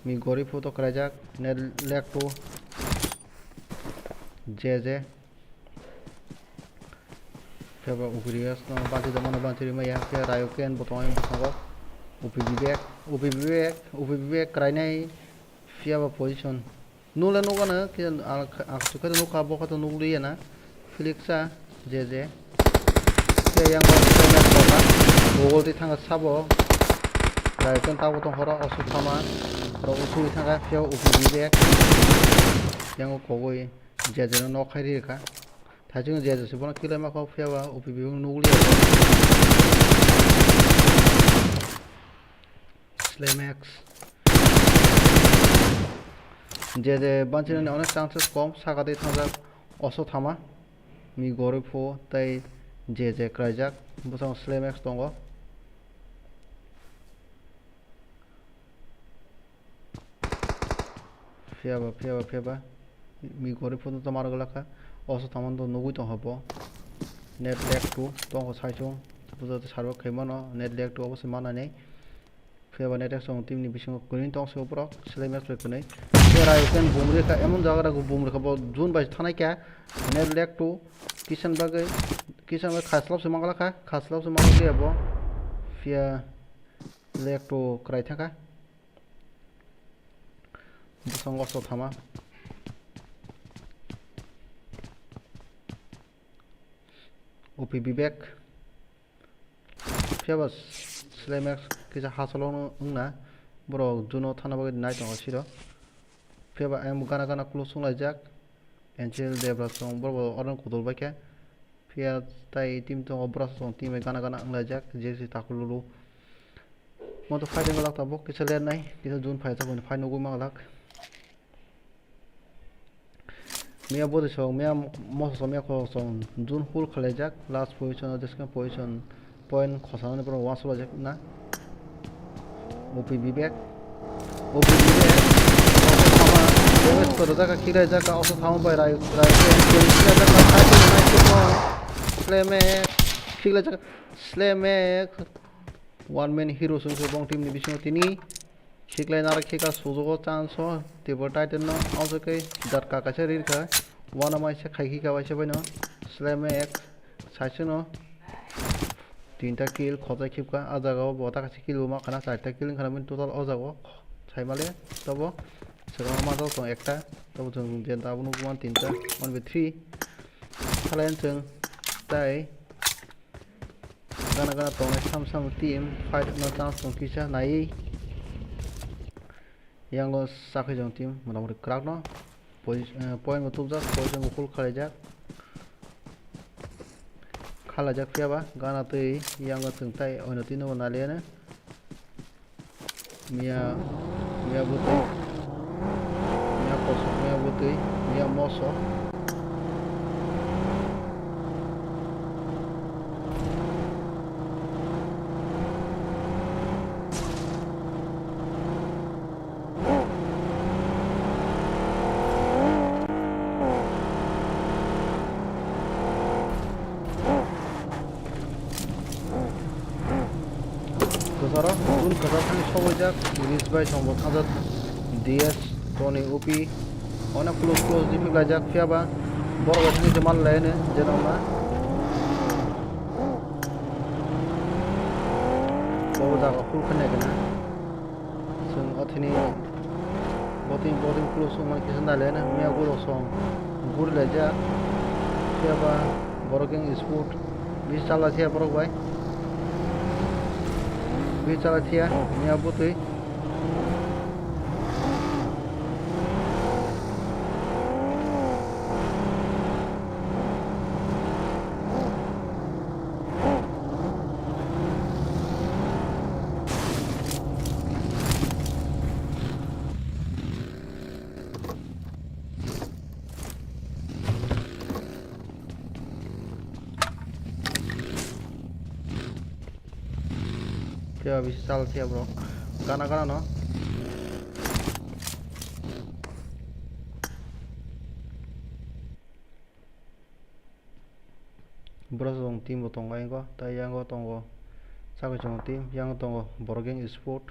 Mi gori photo kwlaijak, net lag two, J J. Phiya ba O P Riyas no banchi da mano banchi rima ya, phiya Rayokon bo tongo bwskango. O P Vivek, O P Vivek, O P Vivek kwlainai, phiya ba position. Nukle nukgana, khe ang, ang khe nukha, bo khe nukliya na. Philip sa, J J. Khe yang bo khe na koka. Google twi thangkha sabo. Rayokon tabuk tong horo, oso thama. Oro usungwi thangkha, phiya O P Vivek. Yang kogwi J J no nok khai rikha. Thaichung J J se bono kilaima kho, phiya ba O P Vivek nukliya. Slam X. J J banchirani onek chances kom, saka twi thangjak oso thama. Mi gori phu tei J J kwlaijak, bwskango Slam X tongo. Phiya ba, phiya ba, phiya ba. Mi gori phu to mar glak kha. Oso thama to nugwi tong habo. Net lag two tong kho saichung. Bujo to sarbo khaimano net lag two obo se manani. Phiya ba next song team ni bisingo kwrwi tong se borok, Slam X bai kwrwi. Phiya Rayokon bumrwi kha, emon jaga rok bumrwi kha, bo jun bai thanai kha. Net lag two, kisan bagwi, kisan bai khaslap se mangla kha, khaslap se mangla kha bo. Phiya lag two kwrai thangkha. Bwskango oso thama. O P Vivek. Phiya ba Slam X kisa hachalo wngna borok juno thana bagwi nai tongo siro. Phiya ba ayang bo gana gana close wnglaijak. Angel Debra song borok bo oro kudul bai khe. Phiya tai team tongo, borok song team bai gana gana wnglaijak. Jersey takhuk lulu. Mo to fighting glak tabuk kisa ler nai. Kisa jun phai tabuk fight nugwi manglak. Miya bwtwi song, miya moso song, miya khorok song, jun hul khwlaijak, last position o, jeske position point khosanani borok uansukjak na. O P Vivek, O P Vivek, oso thama, damage kwrwjak kha, khiklaijak kha, oso thama bai rai, rai, khiklaijak kha, Slam X, khiklaijak kha, Slam X, one man hero se wngkha bong team ni bisingo tini. Khiklai naro khikha sujugo chance o Tripura Titan no, also khe datka kaisa rirkha, uanama se khai khikha waisa baino Slam X saisano tinta kill khojai khibkha. A jagao bo ta kaisa kill bo makhana, charta kill wngkhana bini total o jagao saimale. Tobo swkang ma tong ekta, tobo chwng jenta abo nukman tinta, one by three khalai chwng tai. Gana gana tongnai sam sam team fight no chance tong kisa nai. Yango sakhi jong team motamoti kwrak no posi-, eh, point bo tubjak, position bo full khalaijak. Khalaijak phiya ba gana twi yango chwng tai oino twi no bo naliya no. Miya, miya bwtwi, miya kosok, miya bwtwi, miya moso. Kwcharo, jun kwchar thani sobaijak, Rish bai chwngbo thangjak, D S, Tony, U P, Ono close close di phik laijak, phiya ba borok bai thangwi se mal lai no, je nokma. Bo jaga full khe nai khe na. Chwng o thini botting, botting close wngmani kisa nai lai no, miya guro song guri laijak. Phiya ba borok gang sport bisi chala thiya borok bai. Bisi chala thiya, miya butwi. Phiya bisi chal phiya borok. Gana gana no. Borok chwng team bo tongo, yango tei yango tongo. Sakhe chwng team, yango tongo borok gang sport.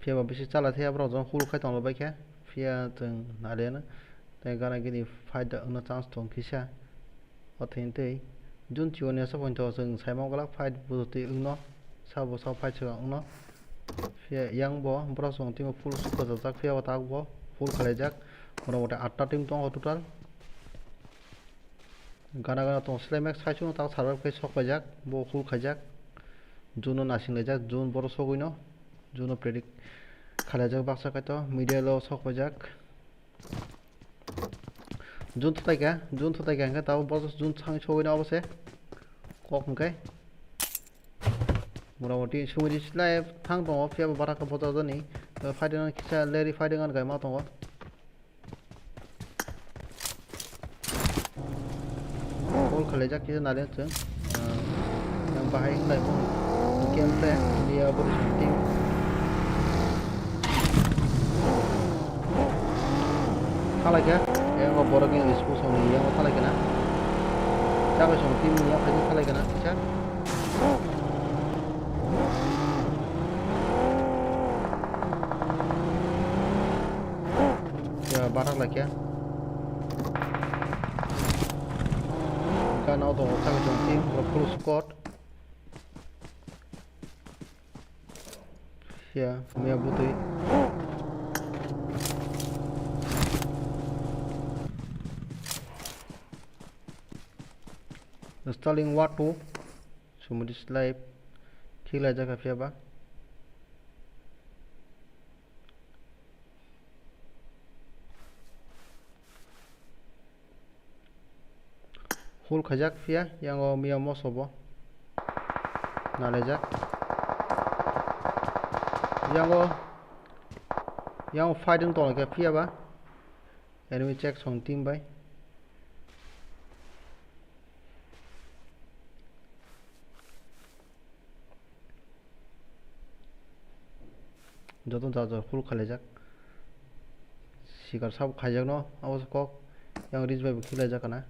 Phiya ba bisi chala thiya borok jong hul khai tong bai khe. Phiya chwng naliya no. Tei gana gini fight da wngna chance tong kisa. O thwng twi jun chiwani aswk poito chwng saimang glak fight bo twi wngno. Sabo sa fight swkang wngno. Phiya yang bo borok chwng timo full sukha jajak, phiya ba tak bo full khalaijak. Mota moti atta team tongo total. Gana gana tong selai mek saichung tak sarbai khe sok paijak, bo full khaijak. Juno nasing laijak, jun borok sogwi no. Juno predict khalaijak baksa kaitor, middle o sok paijak. Jun thutai kha, jun thutai kha, hwnkhe tabuk borok jun thang sogwi no obo se. Kok hwnkhe. Mota moti sumui di slai thang tongo, phiya bo bara khe bojak jani. Fighting kisa leri fighting an gaima tongo. Call khalaijak kisa naliya chwng. Ah, yang bahai wng lai bo. Game play, India body team. Thalai kha, yang o borok yang sports ni yang thalai kha na. Chakhe song team ni yang khaijak thalai kha na, kisa. Ya, barak laikya. Gana o tongo, chakhe chong team, borok full squad. Ya, miya butwi. Starling Watu, Sumudi Slide, khiklai jakha phiya ba. Hul khaijak phiya, yango miya moso bo nalaijak. Yango, yango fighting tongkha phiya ba. Enemy check song team bai. Joto jar jar full khalaijak. Sikar sabo khaijakno, abo se kok. Yang Rij bai bo khilaijak kana.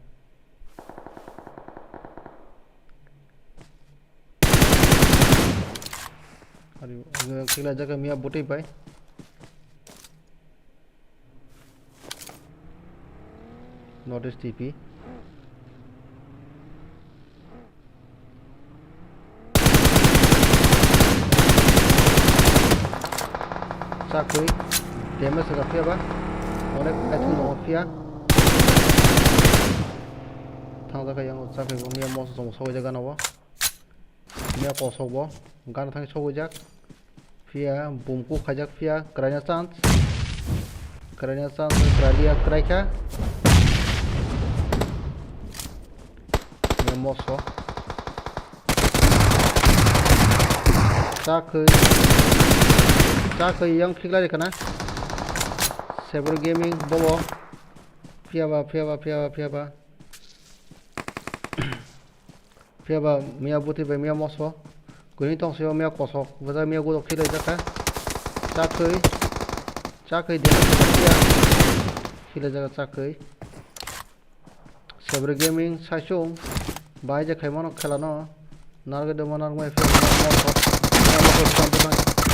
Ari, khilaijak miya butwi bai. North East T P. Chakwi damage wngkha phiya ba. Onek aithung tongo phiya. Thangjak kha yang chakwi bo miya moso chwng sogwi jak gana o. Miya kosok bo gana thangwi sogwijak. Phiya bumku khaijak phiya kwraina chance. Kwraina chance kwraliya kwraikha. Miya moso. Chakwi. Chakwi yang khiklai kana. Saber Gaming bobo. Phiya ba, phiya ba, phiya ba, phiya ba. Phiya ba miya butwi bai miya moso. Kwrwi tong sio miya kosok. Bwsa miya gudok khilaijak kha. Chakwi, chakwi de ya. Khila jaga chakwi. Sebra Gaming saichung. Bahai je khaimano khela no. Narwgwi demo narwgwi phiyaba.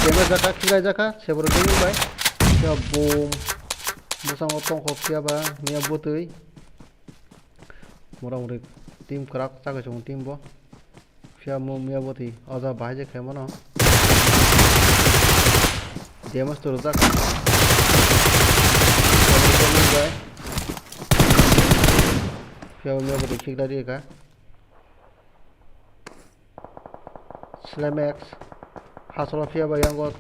Kemra jaka, khilai jaka, Sebra Gaming bai. Ya boom. Bwskango tongkho phiyaba, miya bwtwi. Motamoti team kwrak chakwi chwng team bo. Phiya mo miya bwtwi oja bahai je khaimano. Damage to rwjak. Phiya mo miya bwtwi khiklai rikha. Slam X. Hasolo phiyaba yango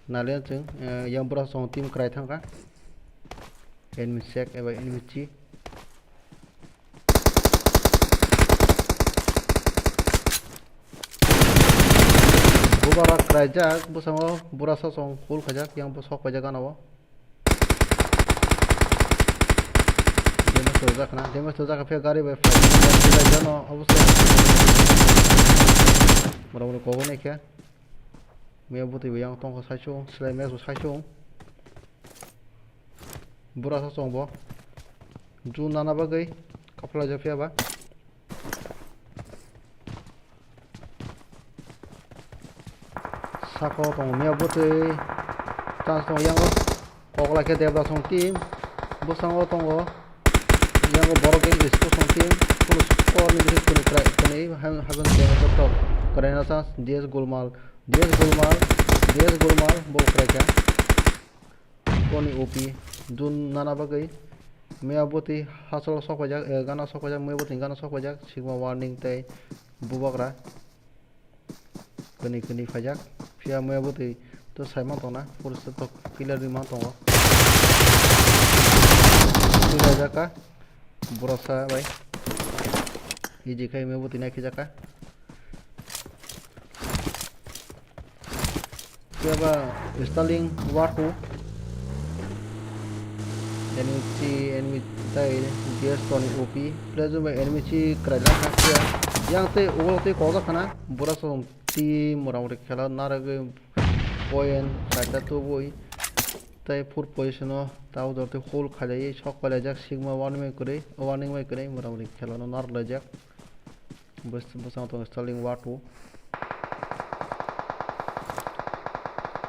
nalian chwng, eh, yang bwrasong team kwrai thangkha. Enemy sek eba enemy chi. Bubara kraijak, bwskango bura sasong hul khaijak, yang bo sok paijak gana o. Damage to jak na, damage to jak khe gari bai fire jano obosai. Mora mora kogo nai khe. Miya bwtwi bo yang tongkha saichung, Slam X bo saichung. Bura sasong bo. Ju nana bagwi kaphla ja phiya ba. Sako tongo miya bwtwi. Chance tongo yango. Kokla khe Debra song team. Bwskango tongo. Yango borok khe Sports song team. Full score ni bising kwnwi kwrai, kwnwi ha-, hajan khe kotok. Kwraina chance. D S Gulmal. D S Gulmal. D S Gulmal. Bo kwrai kha. Tony O P, June nana bagwi. Miya bwtwi hasolo sok paijak, eh, gana sok paijak, miya bwtwi gana sok paijak, Sigma Warning tei Bubagra. Kwnwi kwnwi phaijak. Phiya miya bwtwi to saima tongna, poriskar to clear rima tongo. Twi laijak ka, boroksa bai. Easy khai miya bwtwi nai khijak ka. Phiya ba Starling War two. Enemy chi, enemy tai D S Tony O P. Player jumba enemy chi kwrai lang kha phiya. Yang tei ulo tei kok jak khana. Bura song team mora mori khela naragwi point kaita tubui. Tai fourth position o tau dor tei hole khailai sok pailai jak Sigma warning bai kwrwi, warning bai kwrwi mora mori khela no narwk laijak. Bwskango tongo Starling War two.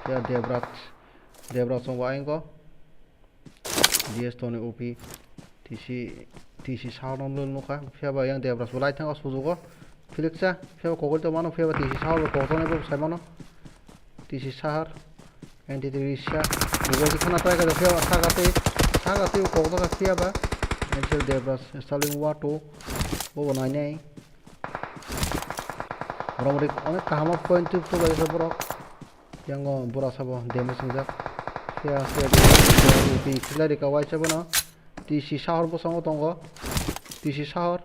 Phiya Debraj. Debraj tongo ayang o. D S Tony O P. T C, T C Sahar no nukha. Phiya ba yang Debraj bo lai thango sujugo. Philiksa. Phiya ba kokol to mano. Phiya ba T C Sahar bo kokol to sai mano. T C Sahar. N T three Risha. Ibo ki khana try ka phiya ba sakati. Sakati kokol to phiya ba. N C L Debraj. Starling War two. Bo bo nai nai. Borok rik onek kaham o point twi phuru bai borok. Yango bura sabo damage wngjak. Phiya phiya pi khilai rika waisa bono. T C Sahar bosongo tongo. T C Sahar.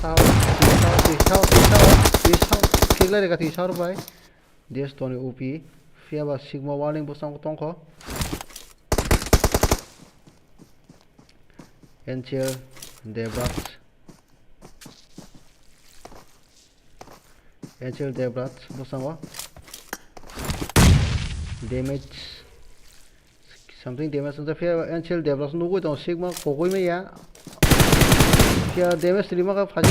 Sahar, T C Sahar, T C Sahar, T C Sahar, T C Sahar. Khilai rika T C Sahar bai. D S Tony O P. Phiya ba Sigma warning bosongo tongkho. N C L Debraj. N C L Debraj bosongo damage, something damage wngjak. Phiya N C L Debraj nugwi tongo Sigma kogwi maya. Phiya damage rima kha phaji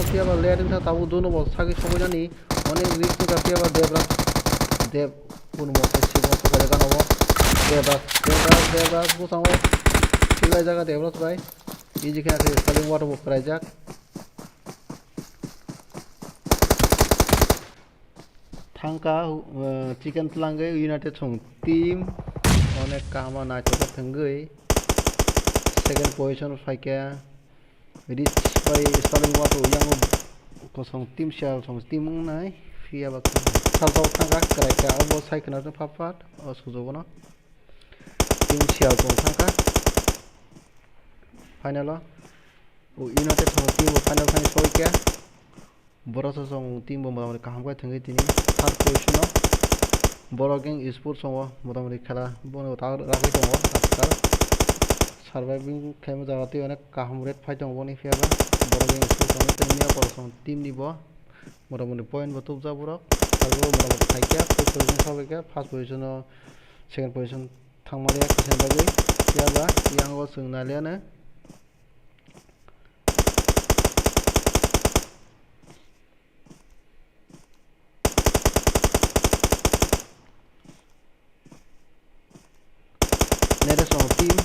phiya ba late wngkha tabuk duno bo sagwi sogwi nani onek risk wngkha phiya ba Debraj Deb kun mo Sigma sokole gana o Debraj Debraj Debraj bosongo khiklai jaga Debraj bai. Easy khe akhe Starling War bo kwraijak. Thangka, uh, chicken tlangwi United song team. Onek kaham naithotok thangwi second position phaikha. Rich bai Starling War bo yang kosong team sial song team wngnai. Phiya ba saltok thangka kwraikha abo sai khna phat phat o sujogono. Team sial tong thangkha. Final o. O United thangwi team bo final thani soi khe. Borok song team bo motamoti kaham khe thangwi tini third position o. Borok gang Sports song o motamoti khela bono ta ragwi tongo ajkal. Surviving khaima jaga tei onek kaham rate phai tongo boni phiya ba. Borok gang Sports song tei miya borok song team ni bo motamoti point bo tubjak borok. Tabuk borok bo khaikha, first position sobaikha, first position o second position thangmaliya kisa bagwi. Phiya ba yango chwng nailiyano. Neres rok team.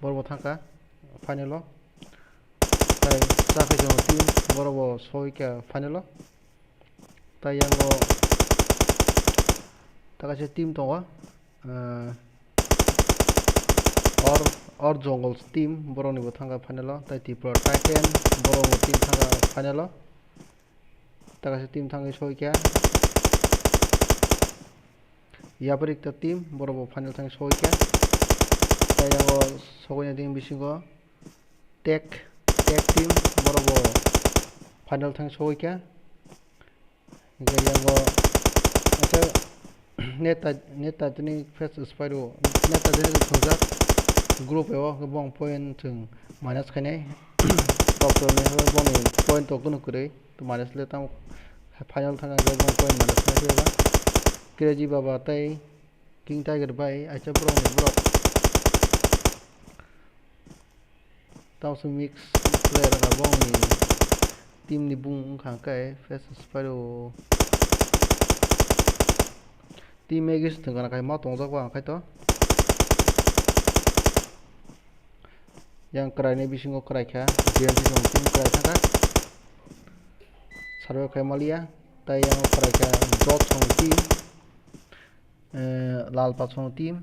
Borok bo thangkha final o. Tai Chakhaijong team borok bo soikha final o. Tai yango ta kaisa team tongo. Ah, Or, Or Jongol team, borokni bo thangkha final o, tai Tripura Titan, borok bo team thangkha final o, ta kaisa team thangwi soikha. Yaparikta team, borok bo final thangwi soikha. Tai yango sokoina team bisingo Tech, Tech team, borok bo final thangwi soikha. Hingke yango, acha, neta, neta tini face spy ro, neta tini thongjak group o, bong point chwng minus khainai. Doctor ni hwnba boni point to kunu kwrwi, to minus le tamo final thang hwnba bong point minus khainai ba. Crazy Baba tei King Tiger bai acha borok ni borok. Tamo se mix player wngkha bongni team ni bung wngkha hwnkhe face spy ro. Team Magis thwngkha nakhai ma tongjak ba hwnkhe to. Yang kwraini bisingo kwraikha, J N C song team kwrai thangkha. Sarwai khai maliya, tai yang kwraikha Jot song team. Eh, Lal Pasong team.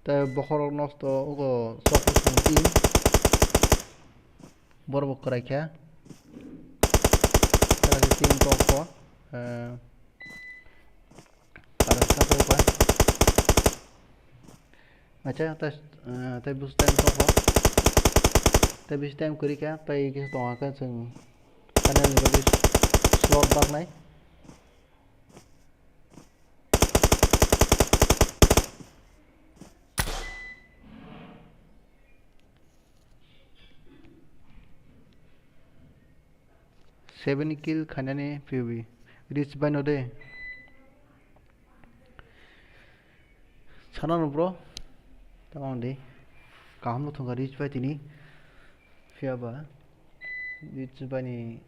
Tei bokhorok nosto ogo Chokrochong team. Borok bo kwraikha. Tei team tongkho. Eh, karon kha tongkha. Acha, tei, eh, tei bus time tongkho. Tei bus time kwrwikha, tei kisa tongkha chwng final ni bagwi slot baknai. Seven kill khainani P U B. Rich bai no de. Sana no bro. Tamam de. Kaham no thongkha Rich bai tini. Phiya ba. Rich bai ni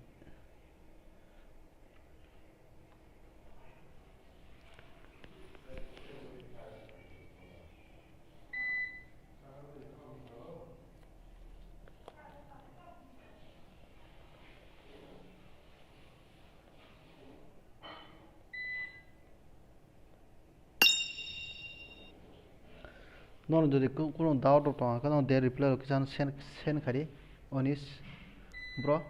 Nono jodi ku-, kuno doubt rok tongo, khe nono de reply rok kisa send, send khai di, Onis bro.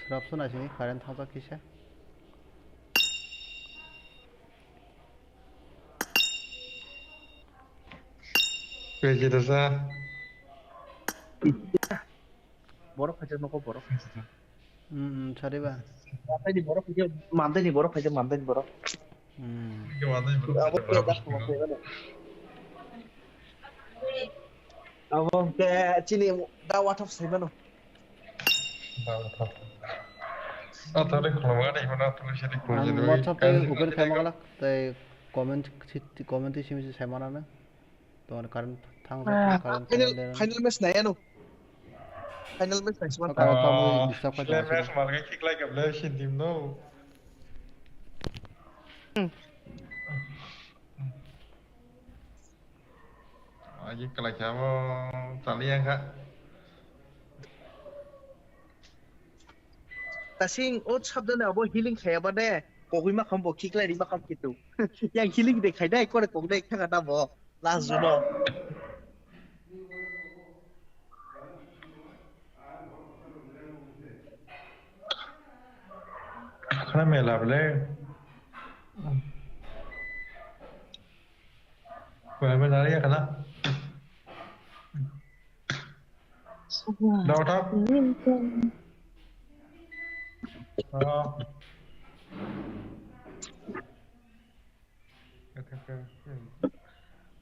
Srapsa naisingni current thajak kisa. Pejirasa. Borok khaijak nokho borok. Hmm, hmm, sariba. Mandaini borok khaijak, mandaini borok khaijak, mandaini borok. Hmm. Abo khe da khuma khe gana. Abo khe chini da wathap sai mano. Da wathap. Athole khulumani hino athole sini khulumani. Ang WhatsApp tei open khai mangalak tei comment, comment simi sai manana. Ton current thang, ah, current final, thang, final match nai ano. Final match nai siman. Current thang, ah, disturb khai final match thang. Malgai khiklai kable si dim no. Hmm. Aji kalai kha mo tali yang kha. Tasing o sabdane abo healing khaya ba de kogui ma kham bo khiklai ri ma kham kitu. Yang healing de khai dai kore kok de kha da bo. Last juno. Khana mela bole. Wala me nari ya khana. Dawa thap. Oh.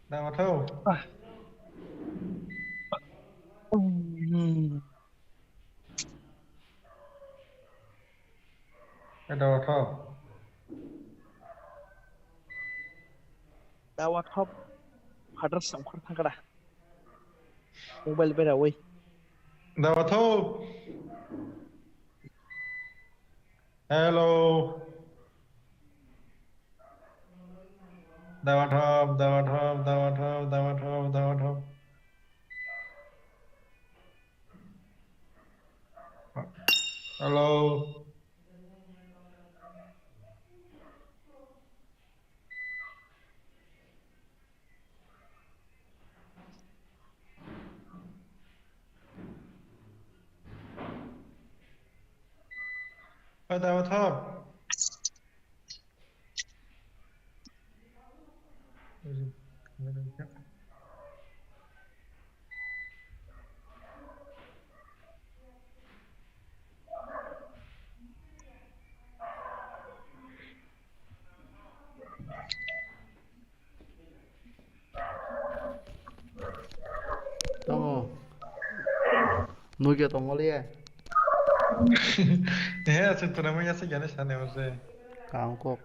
Dawa thap. Dawa thap. Dawa thap. Hadra samkhar thangkra. Mobile berawi. Dawa thap. Hello. Dawa thap, dawa thap, dawa thap, dawa thap, dawa thap. Hello. Oi, dawa thap. Tongo. Nugya tongo le. He, aswk tongo, manya se gana sane ose. Kangkok.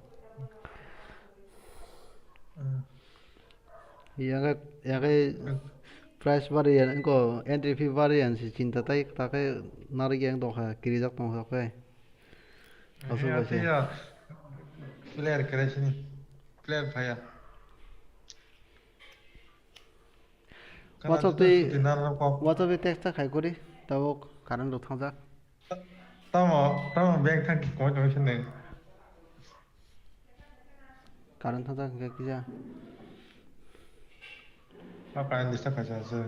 Hmm. Yang, yang price varian, engko entry fee varian si chinta tai, takai nari yang doha, kirijak tong sakai. Aswk bai se. Player kere sini. Player phaya. Kana WhatsApp twi, dinar rok kok. WhatsApp twi text ta khai kori, tabuk current rok thangjak. Tamo, tamo bag thang ki koi tong sini. Current thangjak hingke kisa. Ma current disturb kaisa se.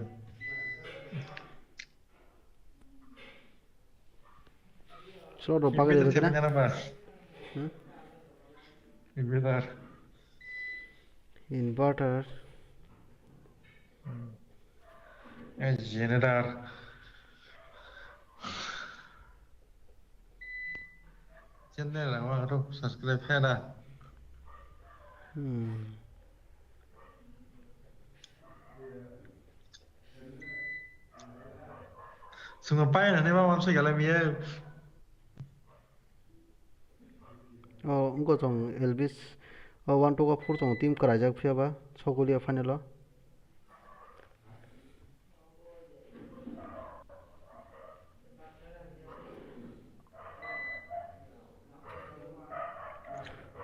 Solo rok bagwi rwkhe na? Hmm? Inverter. Inverter. Hmm. Eh, generator. Channel ang ma rok subscribe khe da. Hmm. Chwngno painani ma uansuk ya le miya. O wngkha chwng Elvis o one two four chwng team kwraijak phiya ba sokoliya final o.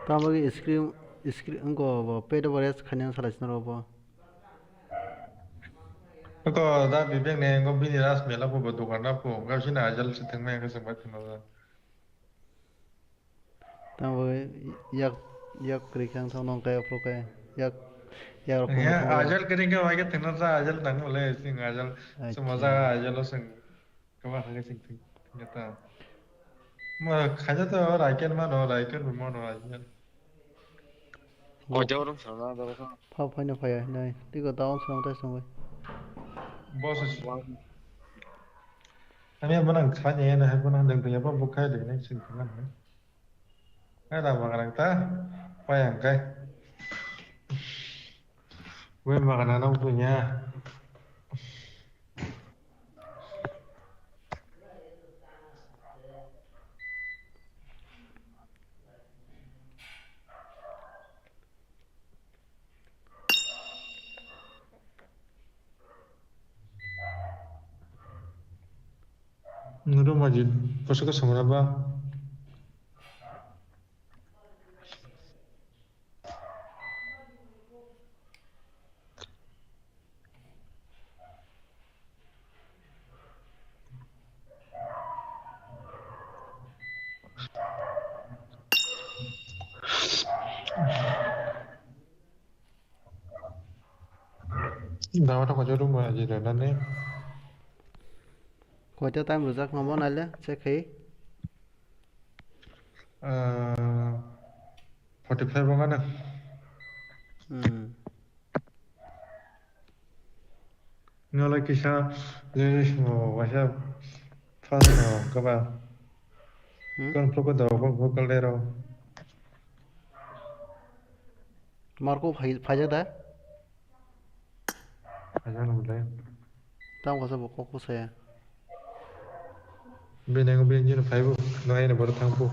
Tamo screen, screen wngkha bo pet o bo rest khainani salai swnaro bo. Ko da bibek ne ngo bini ras mela phubo dokan na phubo, gabsina ajal se thangma yang se thangma thangma. Tamo yak, yak kwrwi khe ang thangno kaya phuru kaya. Yak, yak rok phuru khe thangno. Ajal kwrwi khe wai khe thangno sa ajal tangmo le sing ajal. Acha. Suma jaga ajal o sing. Kama kha khe sing thang, thang ta. Mo khaja to raiken mano, raiken bo mano ajal. Koja orang sana daro sa. Pha phaino phaya hinai. Tiko taon song tai song bai. Boss. Ani abana khani na hai bana deng deng apa bukai deng nai sing thang na. Ada makan ta, payang kai. Gue makan anak punya. Nuru majid, pasal ke sama apa? Dawa ta kojo room ma ajira nani. Koita time rwjak nomo naile check khai. Ah, forty five wngkha na. Hmm. Nolai kisa jenis mo waisa fast no kaba. Hmm? Kon poko do kon poko lero. Marko phai-, phaijak da? Phaijak no le. Tam kasa bo kok saya. Bini ang bini jino phaibo, no ayana boro thangbo.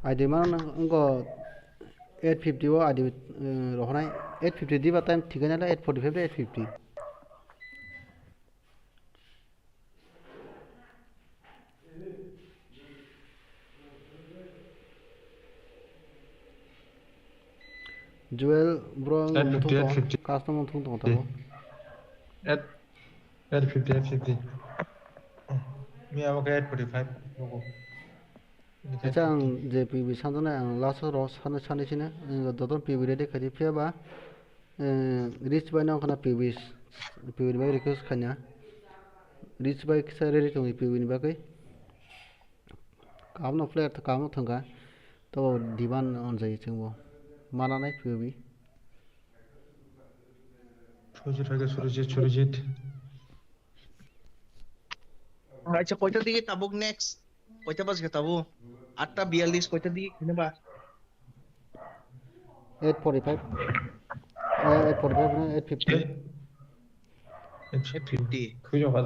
I D mano wngkha eight fifty o I D, eh, rohornai eight fifty diba time thikana eight forty five eight fifty. Joel bro ang eight fifty, thung tongo, eight fifty. Custom ang thung tongo tamo. Eight, eight fifty, eight fifty. Mi abo ke eight forty five nugo. Acha ang je P B sanjana ang last ro sana sana sini ang doton P B ready khaji phiya ba, eh, Rich bai no khana P B, P B ni bai request khanya. Rich bai kisa ready tongi P B ni bagwi. Kaham no player to kaham no thangkha. To demand on jai chwngbo. Mana nai P B. Surjit hai ke Surjit, Surjit. Acha, koita digi tabuk next? Koita bajkha tabuk? Atta biyallis, koita digi khina ba? Eight forty-five. Eh, eight forty-five na eight fifty. Eight fifty. Khujo kha.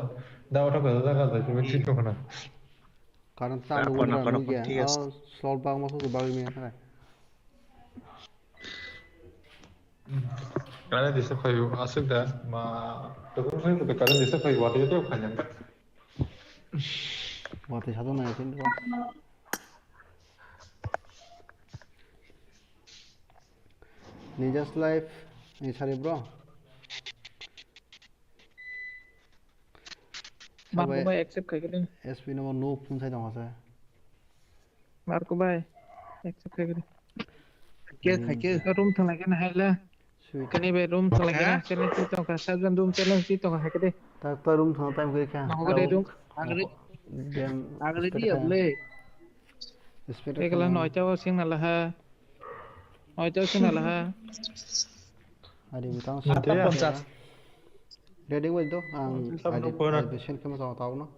Da auto kha, da kha, da kha, thik kha na. Karon ta lu kono, wala kono, nugya. Thik ase. Oh, slot bang ma khu bang mi kha. Kare disa phaio, aswk da, ma, tokon phaio, kare disa phaio, watwi jotoi phainang. Watwi sadok nai sini, bro. Ninjas Live, ni sari, bro. Marco bai accept khai khe. S P no no phone sai tong ase. Marco bai, accept khai khe. Khaikhe, khaikhe. Room thang lai khe na hai la. Sweet. Kani bai room thang lai khe na. Ha? Challenge si tong kha, seven room challenge si tong kha, hai khe de. Tak ta room thang time khe kha. Nang khe de room. Agre. Dem. Agre di able. Ekla noita o sing na la ha. Noita o sing na la ha. Ari butang. Atta ponchas. Ready wai do, ang. Sam adi, no pora. Adi send khe ma tao, tao no.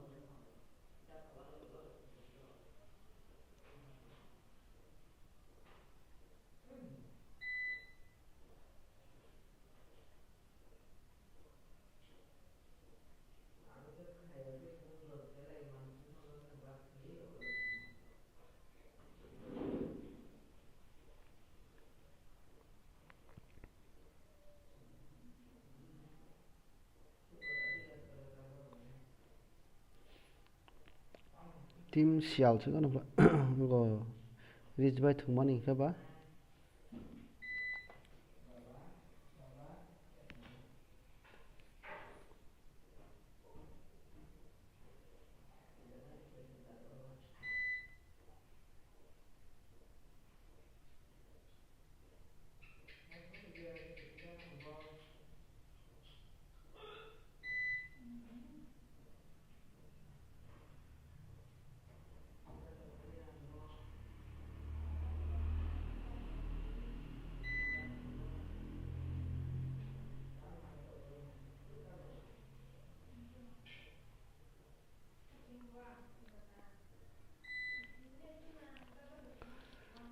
Team Sial se gana go reach bai thwngmani hwnkhe ba.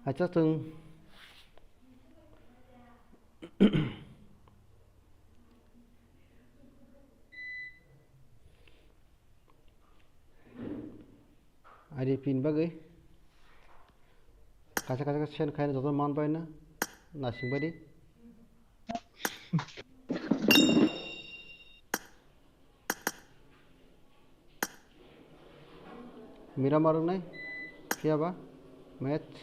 Acha chwng I D pin bagwi kaisa kaisa send khaina joto man baino nasing baidi. Miramar wngnai phiya ba match.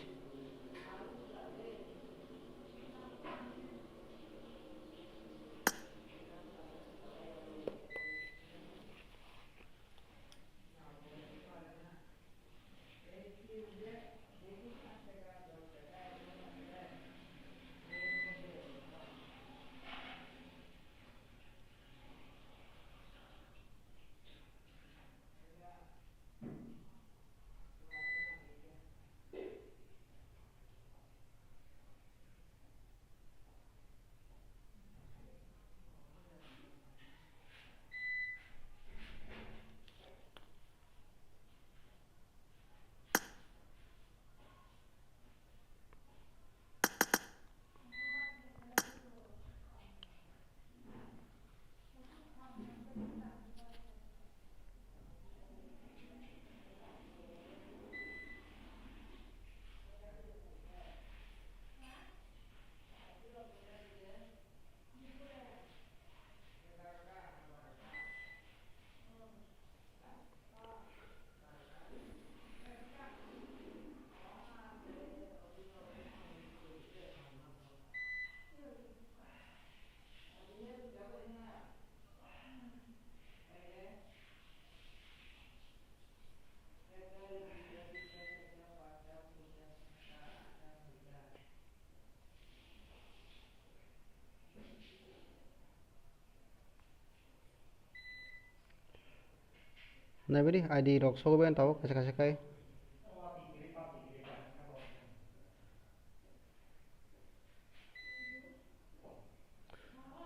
Naibidi I D rok sogoben tao kaisa kaisa khai.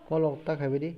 Kolok ta khaibidi.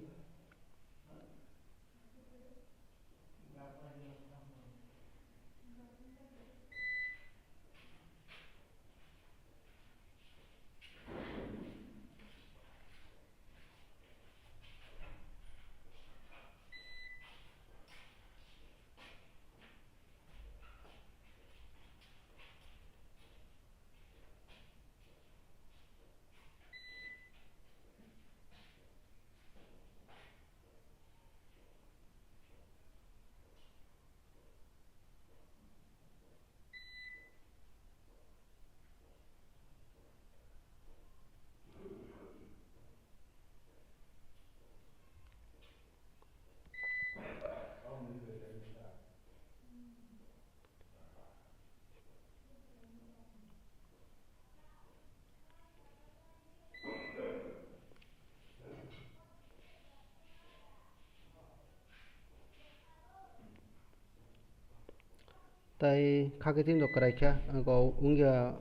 Tai khakhe team rok kwrai kha, ang kok wngya,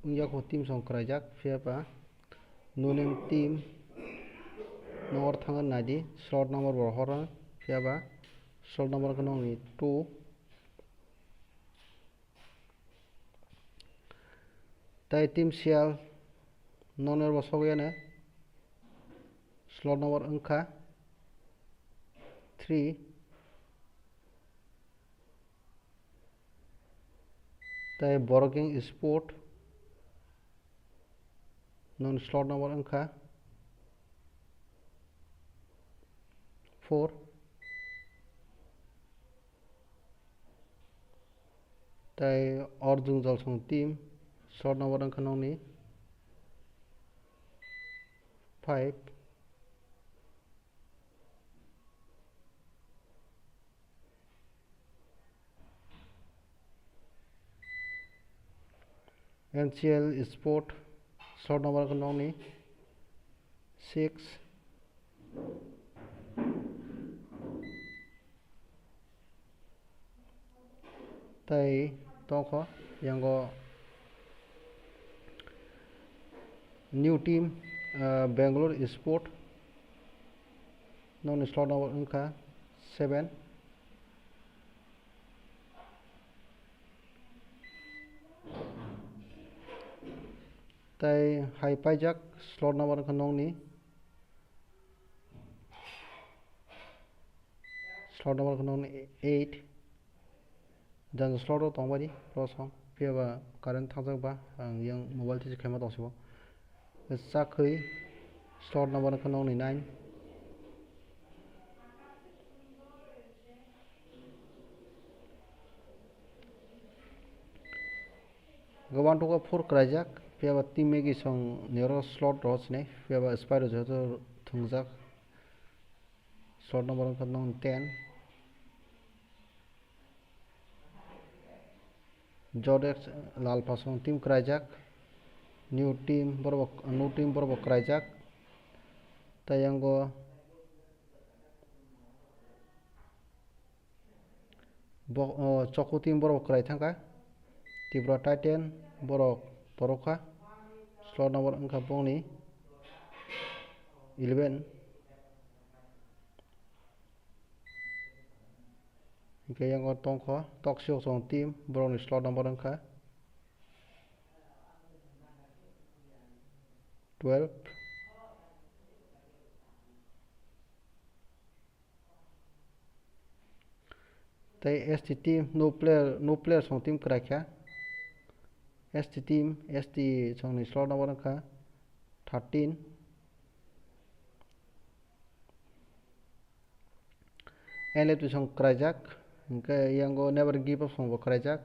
wngya kho team song kwraijak, phiya ba no name team nokor thangna naidi, slot number bo rohor, phiya ba slot number khe nokni two. Tai team Sial nokni oro bo sogwi anw. Slot number wngkha three. Tai Borok Gang Sport nokni slot number wngkha four. Tai Arjun Jalsong team, slot number wngkha nokni five. N C L Sport, slot number wngkha nokni six. Tai tongkho yango new team, ah, Bangalore Sport, nokni slot number wngkha seven. Tai hai paijak slot number wngkha nokni. Slot number wngkha nokni eight. Jang slot o tongbaidi prosong. Phiya ba current thangjak ba ang yang mobile tisi khaima tongsibo. Chakwi slot number wngkha nokni nine. Gabang tugo four kwraijak, phiya ba team Maggie song ni oro slot rw sinai, phiya ba spy rw joto thwngjak. Slot number wngkha nokni ten. Jodex Lalpha song team kwraijak. New team borok bo, new team borok bo kwraijak. Tai yango Bo, o, Chokhu team borok kwrai thangkha. Tripura Titan borok torokha. Slot number wngkha bongni eleven. Hingke yango tongkho Toksiyok song team, borokni slot number wngkha twelve. Tei S T team, no player, no player song team kwraikha. S T team, S T songni slot number wngkha thirteen. N L F T song kwraijak, hingke yango Never Give Up songbo kwraijak.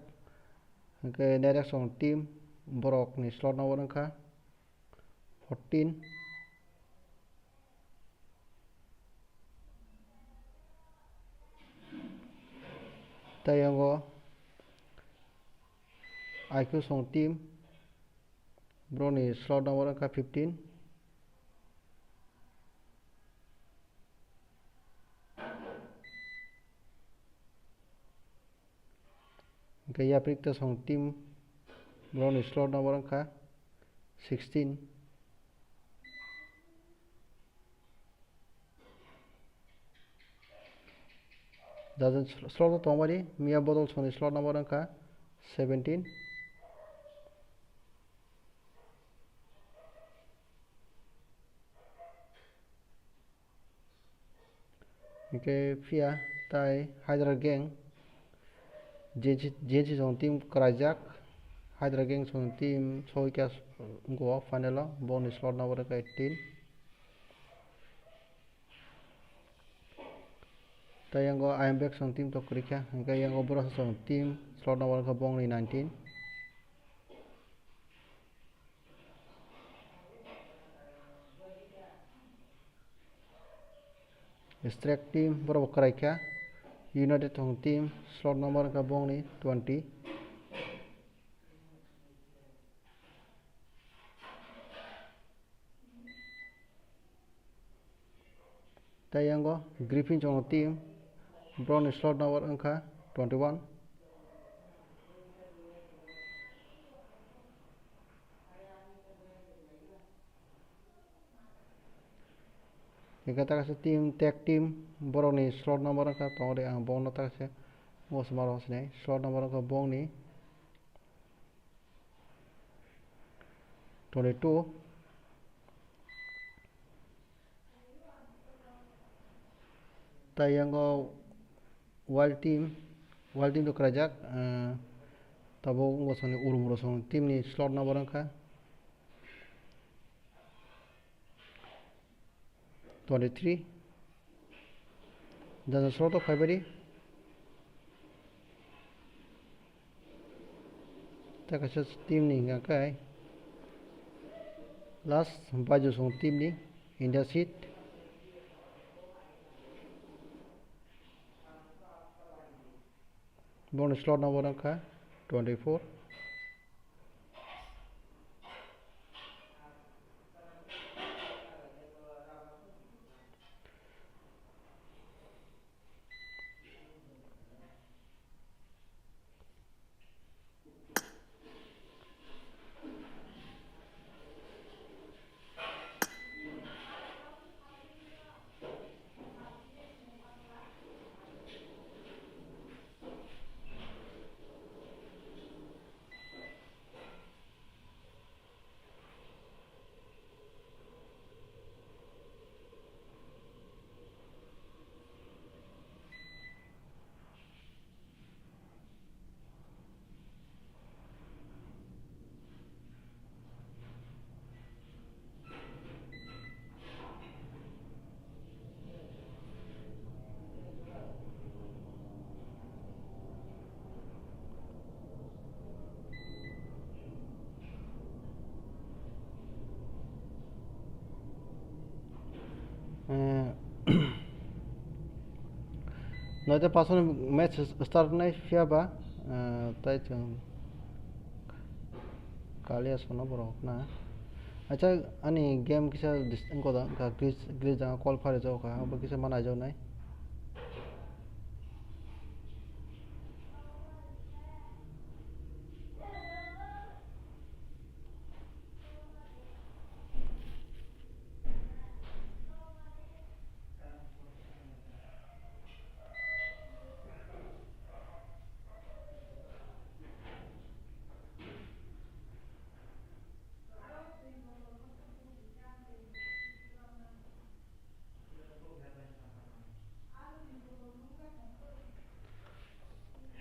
Hingke Nerek song team, borokni slot number wngkha fourteen. Tei yango I Q song team, borokni slot number wngkha fifteen. Khe yaprik ta song team borokni slot number wngkha sixteen. Jajan slot o tongmani miya bodol songni slot number wngkha seventeen. Hingke phiya tai Hydra Gang, G N C, G N C song team kwraijak, Hydra Gang song team soika wngkha o final o, boni slot number wngkha eighteen. Tai yango I M Back song team to kwrwi kha, hingke yango Borok song team slot number wngkha bongni nineteen. Strike team borok bo kwrai kha. United Thong team slot number wngkha bongni twenty. Tai yango Griffin Chong team, borokni slot number wngkha twenty one. Hingke ta kaisa team, tag team, borokni slot number wngkha tongri ang bono ta kaisa mosmaro sinai. Slot number wngkha bongni twenty two. Tai yango Wild Team, Wild Team to kwraijak, ah, tabuk wngkha songni Urumrosong team ni slot number wngkha twenty three. Jana slot o phaibaidi. Ta kaisa team ni hingka khe last Baijusong team ni India seat. Boni slot number wngkha twenty four. Eh, noita pasoni match start nai phiya ba, eh, tai chwng kalia sono borok na. Acha ani game kisa dis-, wngkha da, wngkha glitch, glitch jagao call phari jago kha, abo kisa ma naijak nai.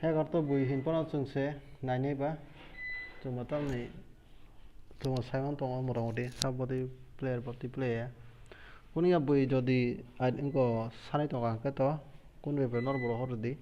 Hacker to bui hinphano chwngse nainai ba, chwngma tamni chwngma saiman tongo motamoti sab body player body player. Kunu ya bui jodi ai wngkha sanai tongo hwnkhe to kunu bai norok bo rohor rwdi.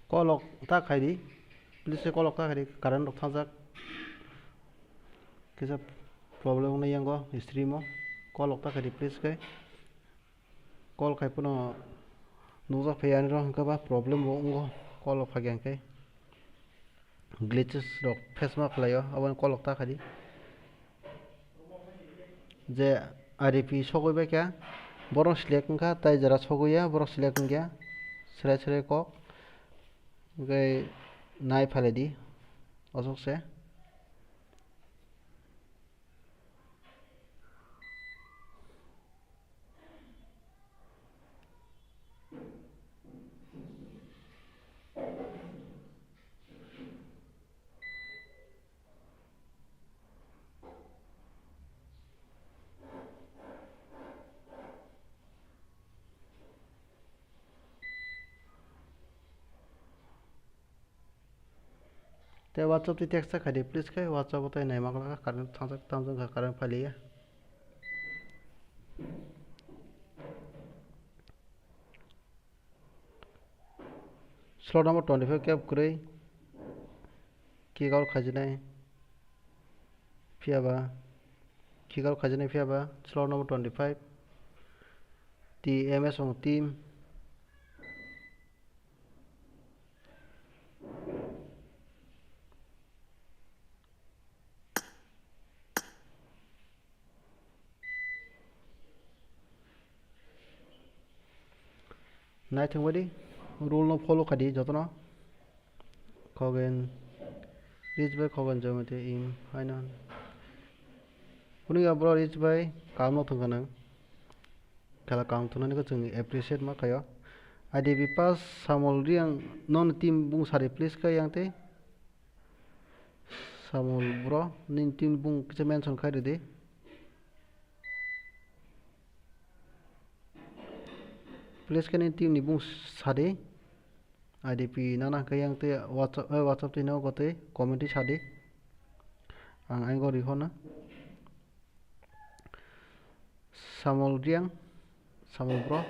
Kolok ta khaidi. Please khe kolok ta khaidi, current rok thangjak. Kisa problem wngna yango stream o. Kolok ta khaidi please khe. Call khai phano nukjak phai ani rok hwnkhe ba problem bo wngo. Kolok phai khe glitches rok face ma khlaio, aboni kolok ta khaidi. Je I D P sogwi bai kha, borok select wngkha, tai jora sogwi ya, borok select wngya, srai srai kok, hwnkhe nai phalai di, aswk se. Tei WhatsApp twi text khaidi, please khe WhatsApp o tai naima glak, current thangjak tamjak wngkha, current phailiya. Slot number twenty five khe kwrwi kick out khaijinai, phiyaba kick out khaijinai, phiyaba slot number twenty five T M S ong team. Naithok bai di, rule no follow kha di jotono. Khogen, reach bai khogen jomete im haino. Hwnwi ya bro reach bai kaam no thwngkha nang. Khela kaam thwngnani khe chwng appreciate ma khaio. I D P pass Samol Riang non team bung sari please khe yang tei. Samol bro, nini team bung kisa mention khai rwdi. Please khe nini team ni bung sadi. I D P nana hwnkhe yang tei WhatsApp, eh, WhatsApp twi nogo tei comment twi sadi. Ang aingo rihorna. Samol Riang, Samol bro.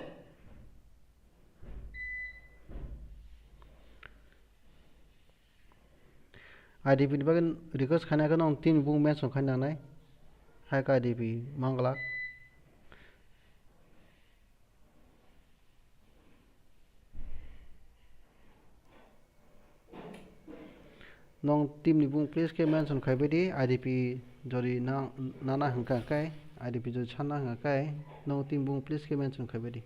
I D P ni bagwi request khaina khe nwng team bung mention khai nangnai. Hai khe I D P manglak. Nwng team ni bung please khe mention khai bai di, I D P jodi na, nana hwnkha khe, I D P jodi sanna hwnkha khe, nwng team bung please khe mention khai bai di.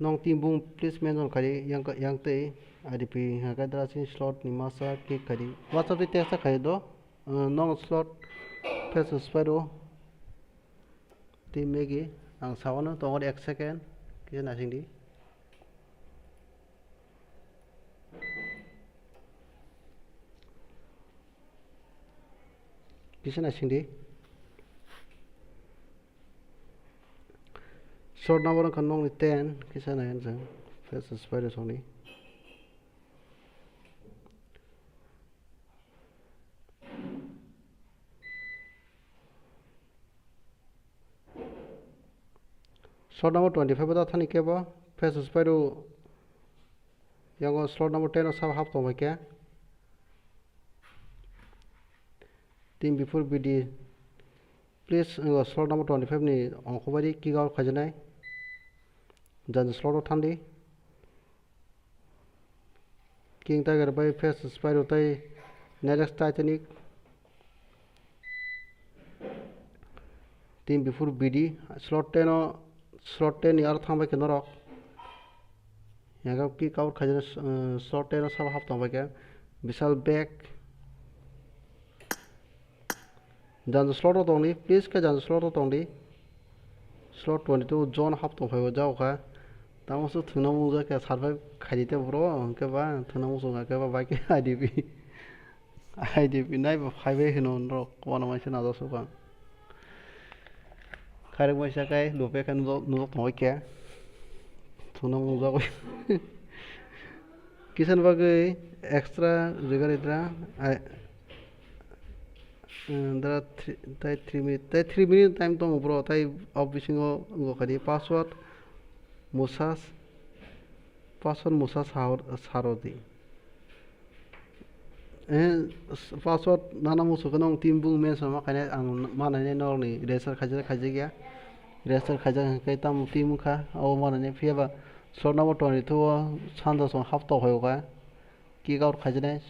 Nwng team bung please mention khai di, yang, yang tei I D P hwnkha khe drasing slot ni masa kick khai di. WhatsApp twi text khai do, uh, nwng slot face spy do. Team Maggie, ang sawano tongo ek second, kisa naising di. Kisa naising di. Short number wngkha nokni ten, kisa nai ang chwng. Face spy rok songni. Short number twenty five o thani kebo face spy rok yango slot number ten o sabo hap tongbai khe. Team before B D, please, uh, slot number twenty five ni ongkho bai di kick out khaijaknai. Jani slot o thandi. King Tiger bai face spy rok tei Nerex Titanic. Team before B D, slot ten o, slot ten ni aro thangbai khe norok. Yago kick out khaijak, uh, slot ten o sabo hap tongbai khe. Bishal back. Janju slot o tongdi, please khe janju slot o tongdi. Slot twenty two zone hap tong phai o jao kha. Tamo se thwngna mung jak ya survive khai di te bro, hwnkhe ba thwngna mung jak ya ba bai khe I D P. I D P nai ba phai bai hino norok, wano mai se najak sukang. Khairok bai sa kai lupe khe nujak, nujak tong khe. Thwngna mung jak bai. Kisa ni bagwi extra riga ritra, ai, eh, dara three, tai three minute, tai three minute time tongo bro, tai o bisingo wngkha di password, musas, password musas sahor, sarodi. Eh, s-, password nana musu khe nong team bung mention ma khainai ang manai nai norokni register khaijak, khaijak ya. Register khaijak hwnkhe tamo team wngkha, abo manai nai phiya ba slot number twenty two o sanja song hap tok hoyo kha. Kick out khaijaknai.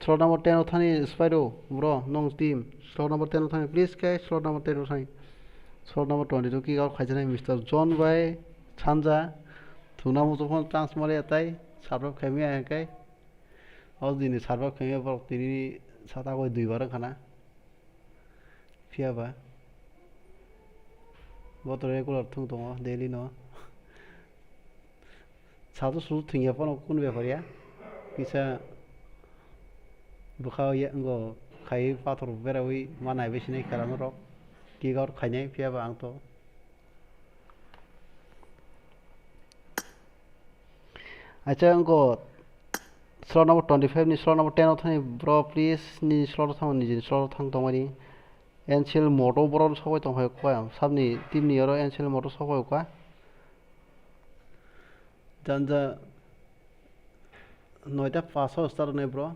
Slot number ten o thani Spyro, bro, nong team. Slot number ten o thani, please khe, slot number ten o thani. Slot number twenty two kick out khaijaknai Mister John bai Sanja. Thwngna muchung phano chance maliya tai, survive khaimaya hwnkhe. O dini survive khaimaya borok tini sata goi dui bar wngkha na. Phiya ba. Bo to regular thwng tongo daily no. Sato susu thwngya phano kunu bepar ya. Kisa bwkha ya wngkha khai pathor berawi ma naibai sinai khela norok. Kick out khainai phiya ba ang to. Acha wngkha slot number twenty five ni slot number ten o thani bro, please nini slot o thangmani nijini slot o thang tongmani. N C L moto borok sokoi tongphai kha sabni team ni oro N C L moto sokoi kha. Janja noita paso start wngnai bro.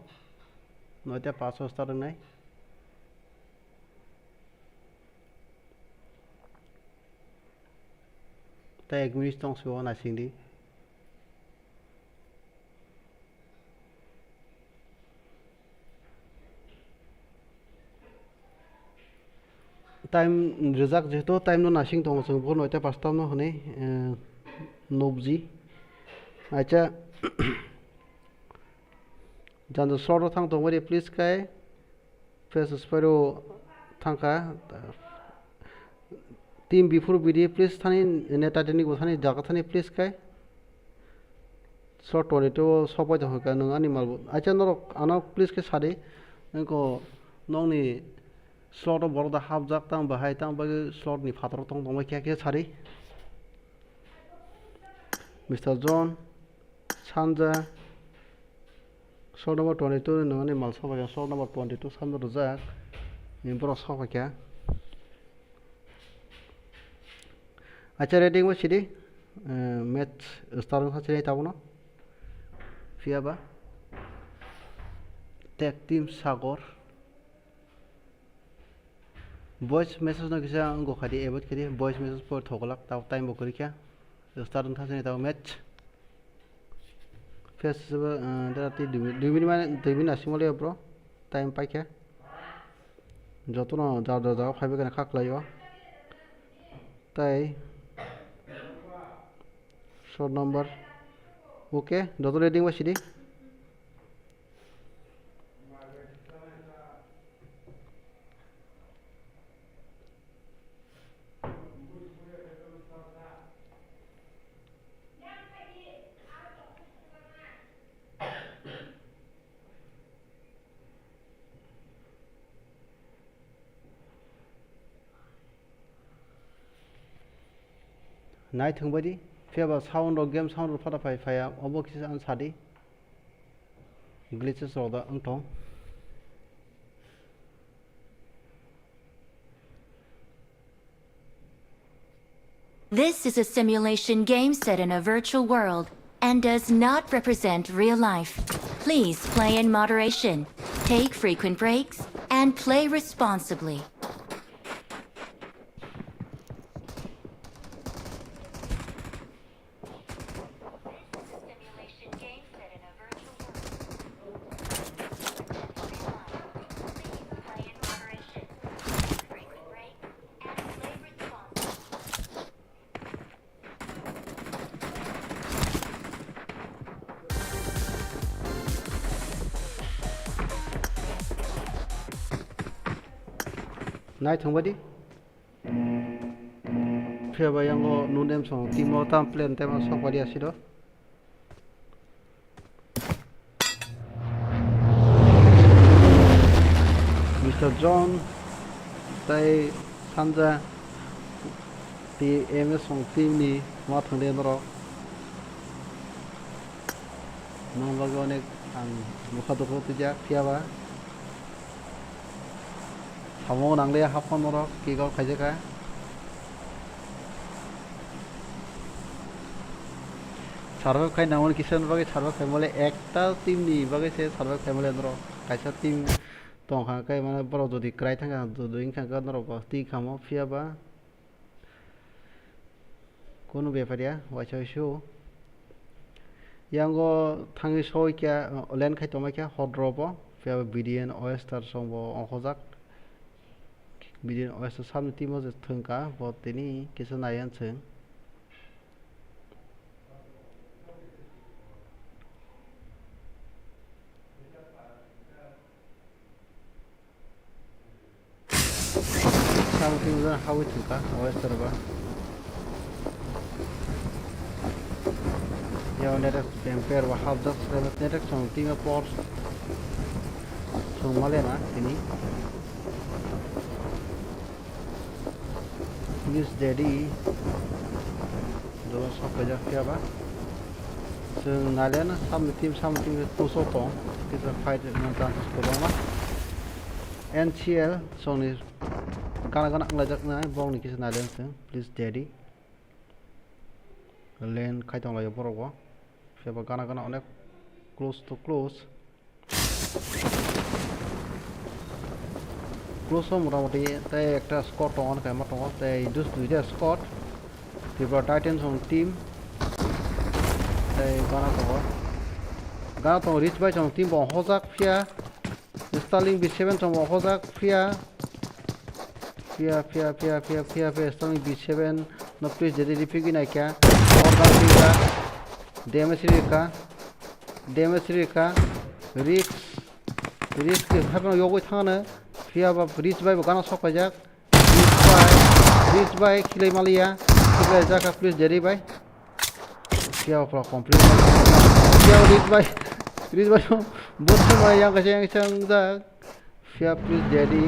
Noita paso start wngnai. Tei ek minute tong sio naising di. Time rijak jehetu time no naising tongo chwng bo noita pasta no hwnwi, eh, nukji. Acha, janja slot o thang tongmani please kai. Face Spyro thangkha. Team before B D please thani ne Titanic bo thani jaga thani please kai. Slot twenty two o sokpai tongkha nwng ani mal bo. Acha norok ano please khe sadi. Nokni slot o borok da hapjak tang bahai tang bagwi slot ni phataro tong tongbai khe khe sadi. Mister John, Sanja, slot number twenty two ni nangani mal sokphaikha, slot number twenty two Sanja rwjak, ni borok sokphaikha. Acha, ready wngwi sidi, eh, match start wngkha sini tabukno. Phiya ba, tag team Sagor. Voice message no kisa wngkha di, avoid khe di, voice message por thoglak, tabo time bo kwrwi kha. Start wngkha sini tabo match. Face se, eh, dera tei dui minute, dui minute mane, dui minute asimo le bro. Time paikha. Jotono jar jar jaga phaibai khe kha khlaio. Tai short number. Okay, joto ready wngba sidi. Naithok bai di, phiya ba sound rok, game sound rok phata phai phaiya, obo kisa ang sadi. Glitches rok da wng tong. This is a simulation game set in a virtual world and does not represent real life. Please play in moderation, take frequent breaks, and play responsibly. Naithok bai di. Phiya ba yango nune msong team o tam plan tema sok pari asiro. Mister John tai Sanja T M S song team ni ma thangde norok. Nang bagwi onek ang nokha dokha twijak, phiya ba samung nang le haphang norok kick out khaijak kha. Survive khai nangmani kisa ni bagwi survive khai mole ekta team ni bagwi se survive khai mole norok kaisa team tong kha khe mane borok jodi kwrai thang kha jodi wng kha norok bo twi kha mo phiya ba. Kunu bepar ya, waisa waisa o. Yango thangwi soi kya, uh, land khai tongma kya, hot drop o, phiya B D N Oyster song bo ongkhojak. B D N Oyster samni team o je thwng ka, bo tini kisa nai ang chwng. Something za hawi thwngkha, Oyster ba. Yo, netek temper ba hapjak, netek chong team a por. Chong male na, tini. Please, daddy. Dolo sok paijak phiya ba. Chwng nailen samni team, samni team push o tong. Kisa fight man chance kwbangma. N C L songni gana gana wnglaijak nai, bongni kisa nailen chwng. Please, daddy. Lane khai tonglaio borok bo. Phiya ba gana gana onek close to close. Close o motamoti tei ekta squad tongo, hwnkhai ma tongo, tei dus duita squad. Tripura Titans on team. Tei gana tongo. Gana tongo, Rich bai chong team bo hojak phiya. Starling B seven chong bo hojak phiya. Phiya, phiya, phiya, phiya, phiya, phiya, Starling B seven no please, jadi repeat gini kya. Order rika. Damage rika. Damage rika. Risk. Risk ke hapono yogwi thangano. Phiya ba Rich bai bo gana sok paijak. Rich bai. Rich bai khilai maliya. Khilai jaka please, jadi bai. Phiya ba pura complete. Phiya ba Rich bai. Rich bai. Bot bai yang kaisa yang kaisa wngjak. Phiya please, jadi.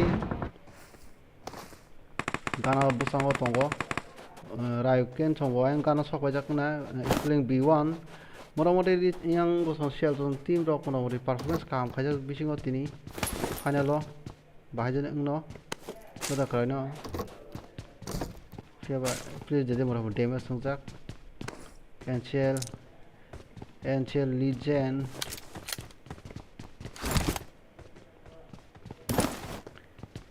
Gana bwskango tongo, eh, Rayuken chongo ayang gana sok paijak na, eh, Sling B one. Motamoti ri-, yang bwskango Shelton team rok motamoti performance kaham khaijak bisingo tini final o bahai jani wngno joda kwlaino. Phiya ba please, jadi motamoti damage wngjak. N C L, N C L Legend.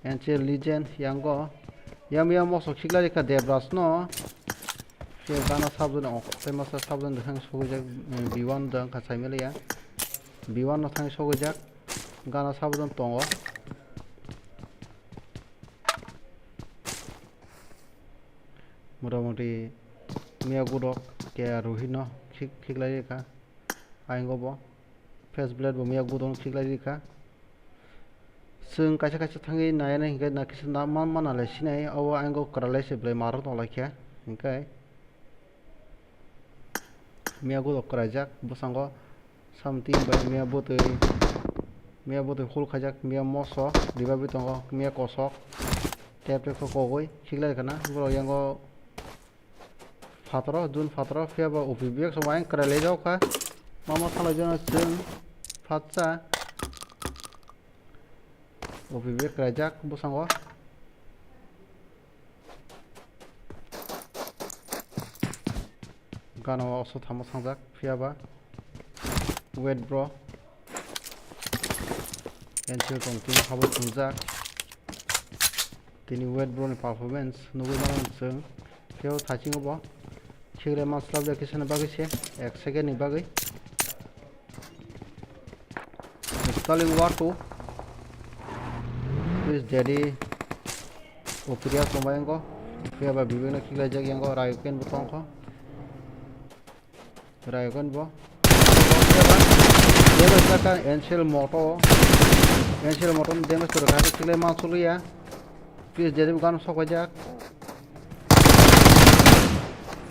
N C L Legend yango. Yam yam moso khiklai rikha Debraj no. Khe gana sabjani ongkhortai masa sabjani dekhang sogwijak, eh, B one dang kha saimaliya. B one no thang sogwijak. Gana sabjani tongo. Motamoti miya gudok ke Ruhi no khik-, khiklai rikha. Ayang o bo. Face blade bo miya gudok no khiklai rikha. Chwng kaisa kaisa thangwi naiya nai hinkhe na kisa na man mana le sinai, obo ayang o kwralai se belai marok tong lai khe hinkhe. Miya gudok kwraijak bwskango something bai miya bwtwi, miya bwtwi hul khaijak, miya moso ribabi tongo, miya kosok tep tep khe kogwi khiklai rikha na borok yango. Phataro, June phataro, phiya ba O P B X rok ayang kwrai lai jao kha. Mama thalai jano chwng phatsa. O P B X kwraijak bwskango. Gana o oso thamo sangjak, phiya ba. Wait bro. N C L tong team habo thwngjak. Tini Wet Bro ni performance nugwi mano chwng. Phiyao thaisingo bo. Khiklai ma slap ya kisa ni bagwi se. Ek second ni bagwi. Stalin War two. Please, Daddy. O Priya tongbai wngkho. Phiya ba bibino khiklai jak yango. Rayuken bo tongkho. Rayuken bo. Damage jaka N C L moto. N C L moto damage to rwkha, khiklai ma choliya. Please, Daddy bo gano sok paijak.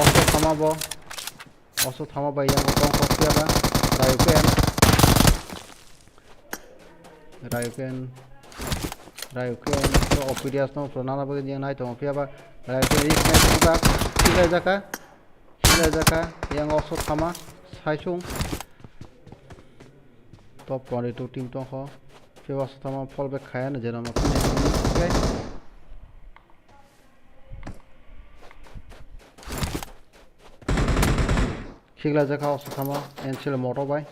Oso thama bo. Oso thama bai yang tong kok phiya ba. Rayo pen. Rayo pen. Rayo pen. Pro opirias no pro nana bagwi yang nai tong phiya ba. Rayo pen ri nai tong ba. Khilai jaka. Khilai jaka. Yang oso thama. Saisung. Top twenty-two team tong kho. Phiya ba oso thama fall back khaya no jena ma. Khiklai jakha o swkama N C L moto bai.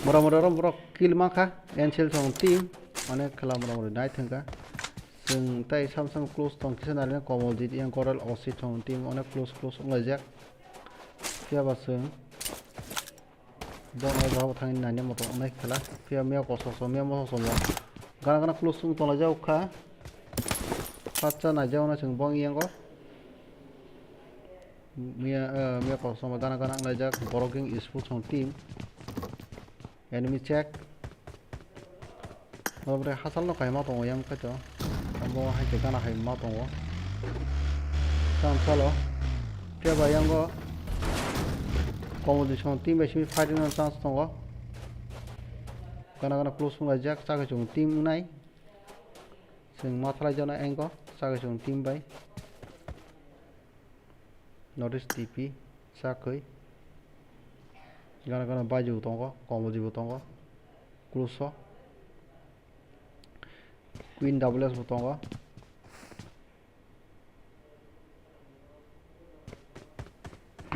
Mora mora rom borok kill mankha N C L song team. Onek khela mora mori nai thangkha. Chwng tai sam sam close tong kisa narina Komoljit yang Koral O C song team onek close close wnglaijak. Phiya ba chwng Bono o jaga bo thangwi naina moto wngnai khela. Phiya miya kosok so, miya mosok so bo. Gana gana close wng tonglaijak kha. Patsa naijak no chwng bong yango. Miya, eh, miya kosok so gana gana wnglaijak. Borok gang sports song team. Enemy check. Obo bre hachal no kaima tongo yang khaito. Obo hai khe gana hai ma tongo. Tamo salo. Phiya ba yango Komoljit song team bai simi fighting no chance tongo. Gana gana close wng laijak, chakhe chwng team wngnai. Chwng ma thalai jana engo, chakhe chwng team bai. North East T P, Sakwi. Gana gana Baiju tongo, Komoljit bo tongo. Close o. Queen Double S bo tongo.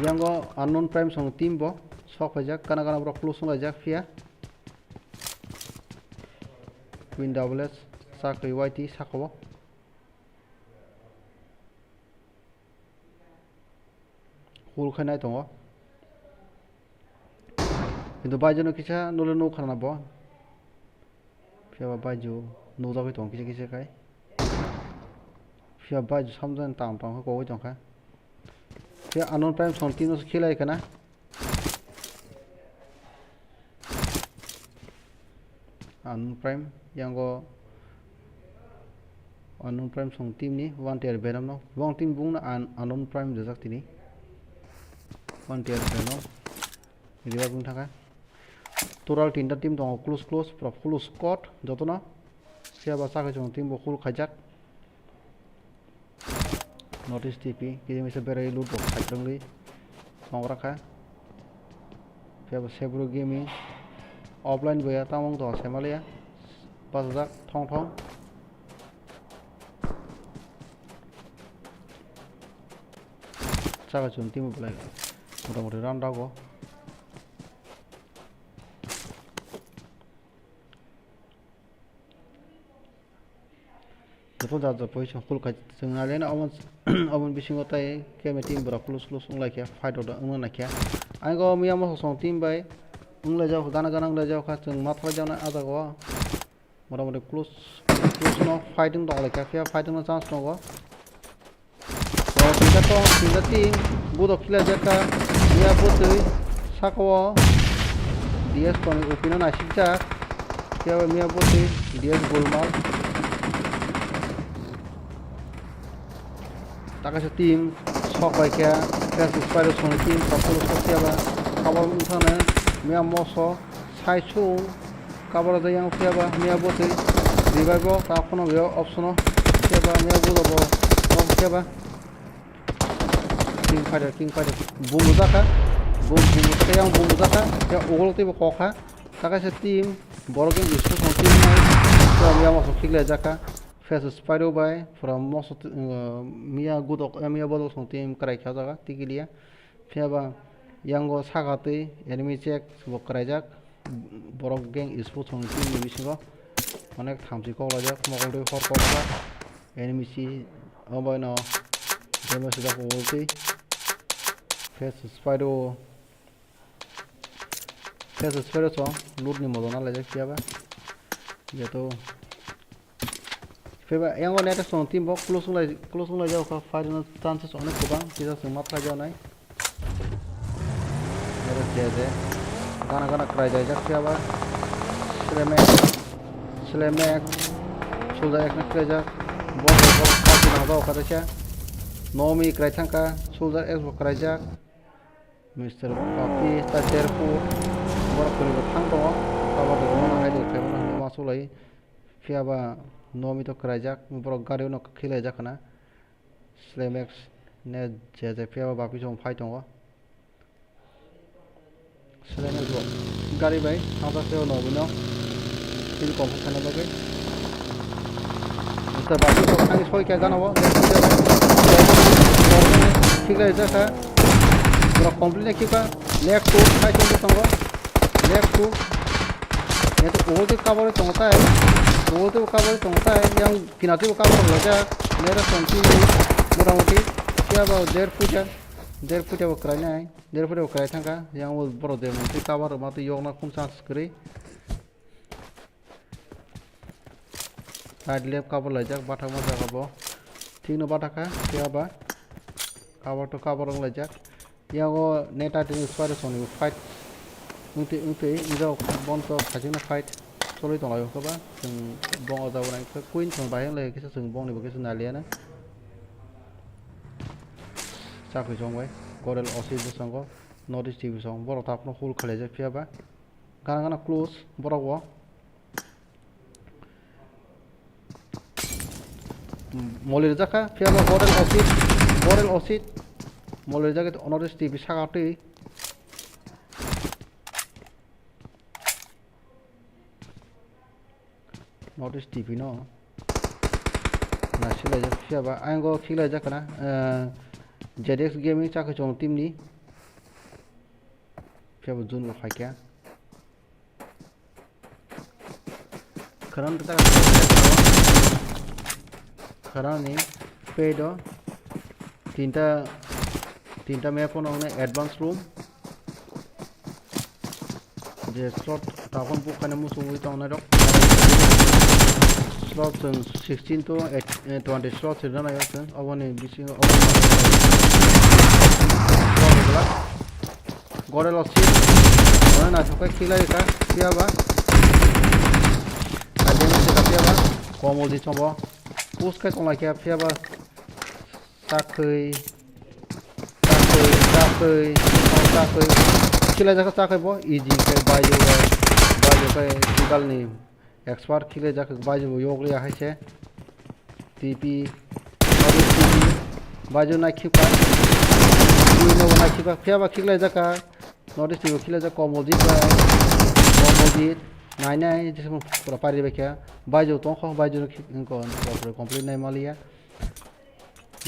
Yango Unknown Prime song team bo sok phaijak, gana gana borok close wng laijak phiya. Queen Double S, Sakwi Y T saka o. Hul khainai tongo. Kintu Baiju no kisa nule nuk khana bo. Phiya ba Baiju nukjagwi tongo kisa kisa khai. Phiya Baiju samjani tang tong khe kogwi tongkha. Phiya Unknown Prime song team no se khilai khana. Unknown Prime, yango Unknown Prime song team ni one tier Venom no. Bong team bung no Un-, Unknown Prime rijak tini. One tier Venom. Revive wng thangkha. Total tinta team tongo close close, pura full squad jotono. Phiya ba chakhe chwng team bo full khaijak. North East T P, kisa misa berai loot rok khaitrwngwi tongrakha. Phiya bo Sebro Gaming offline bo ya, tamo wng tongkha saimanliya. Bachajak thong thong. Chakhe chwng team bo belai motamoti round dago. Joto jat jat position full khai chwng nailai no omo, omo bisingo tai khe team borok close close wng lai khe fight rok wng nai khe. Ang o miya mosok song team bai wng lai jak gana gana wng lai jak kha chwng ma thalai jak nai ah jaga o. Motamoti close close no fighting tong lai kha, phiya fighting no chance tongo. O tinta tong, tinta team, budok khilai jakha, miya bwtwi, saka o D S tongni upino naisik jak, phiya bo miya bwtwi, D S golmal. Takaisa team, sok bai kha, Fast Spider songni team, kapolo sok phiya ba, kabor wngthana, miya moso, sai sung, kabor da yang phiya ba, miya bwtwi, revive o, ta phano miya option o, phiya ba, miya bwtwi bo, nok phiya ba. King Fighter, King Fighter. Bumbo jakha. Bum, bumbo jakha, yang bumbo jakha. Ya, ugolo teibo kokha. Takaisa team. Borok yang isu song team nai. Pura miya mosok khiklai jakha. Fast Spider bai. Pura mosok, uh, miya gudok, eh, miya bodol song team karai kha jaga. Tikilia. Phiya ba, yango saka twi enemy check bo karai jak. Borok gang sports song team ni bisingo. Onek thamchi kok lajak. Mokol twi hor kok jak. Enemy si, obo no, damage da ko ulti. Fast Spider o. Fast Spider o chwng loot ni modo na laijak phiya ba. Jeto. Phiya ba, yang o net song team bo close lai, close lai jao kha, fire no chances onek kwbang, kisa chwng ma thlai jao nai. je je. Gana gana kwrai jaijak phiya ba. Selemek. Selemek. Soldier X no khilaijak. Bo bo bo party nang jago kha teisa. Nomi kwrai thangkha. Soldier X bo kwraijak. Mister Papi ta Derpur. Borok kwrwi bo thang tongo. Abo de bono hai de khaimano hinwi ma sulai. Phiya ba Nomi to kwraijak. Borok gari no khilaijak khna. Selemek ne je je phiya ba Papi chong phai tongo. Selaimani bo gari bai thangjakhe o Nomi no. Chini kom khe thangna bagwi. Mister Babu bo thangwi soi khe gana o. Thik lai jakha. Borok complete khe kha. Leg two, hai khe tongo. Leg two. Eto ugol tei cover tongo tai. Ugol tei cover tongo tai. Yang kina tei cover laijak. Nera song tini. Motamoti. Phiya ba der puja. Der puja bo kwrainai. Der puja bo kwrai thangkha. Yang o borok de mungsi cover rwma tei yokna khum chance kwrwi. Side left cover laijak, bathakma jaga bo. Thikno bathakha, phiya ba cover to cover wng laijak. Yago neta tini square songni fight wngtwi, wngtwi, wngjago, bonto khachikno fight choli tonglaio khe ba, chwng bong o jago nai khe queen song bai wng lai khe chwng bongni bo kisa naliya na. Chakri chong bai, Gorel O C bwskango, North East T V song, borok takhno hold khailaijak phiya ba. Gana gana close borok bo. Moli rijak kha, phiya ba Gorel Osit, Gorel Osit. Moli rijak khe North East T V saka twi. North East T V no. Na silaijak phiya ba, ayang go khiklaijak khna, eh, Z X Gaming chakhe chong team ni. Phiya ba jun bo phaikha. Khwrang ta khwrang ni pay do tinta, tinta map no advance room. Je slot tabon bukhaina muchungwi tongnai rok. Slot chwng sixteen to eight, eh, twenty slot se rwna nai chwng. Oboni bisingo oboni Gorel Osit. Mane naithok khe khiklai kha, phiya ba. Kaijak se phiya ba. Komol di chongo. Push khai tonglai kha, phiya ba. Chakwi. Chakwi, chakwi. Chakwi. Khiklai jakha chakwi bo. Easy khai baijo khai. Baijo khai Google ni. Expert khiklai jak, baijo bo yok liya hai se. T P, North East T P, baijo nai khipka. Twi nogo nai khipka, phiya ba khiklai jaka. North East T V bo khiklai jak, Komoljit bai. Komoljit, nai nai, jesmo pura pari bai kha. Baijo tong kho, baijo no khik, ko, ko, complete nai maliya.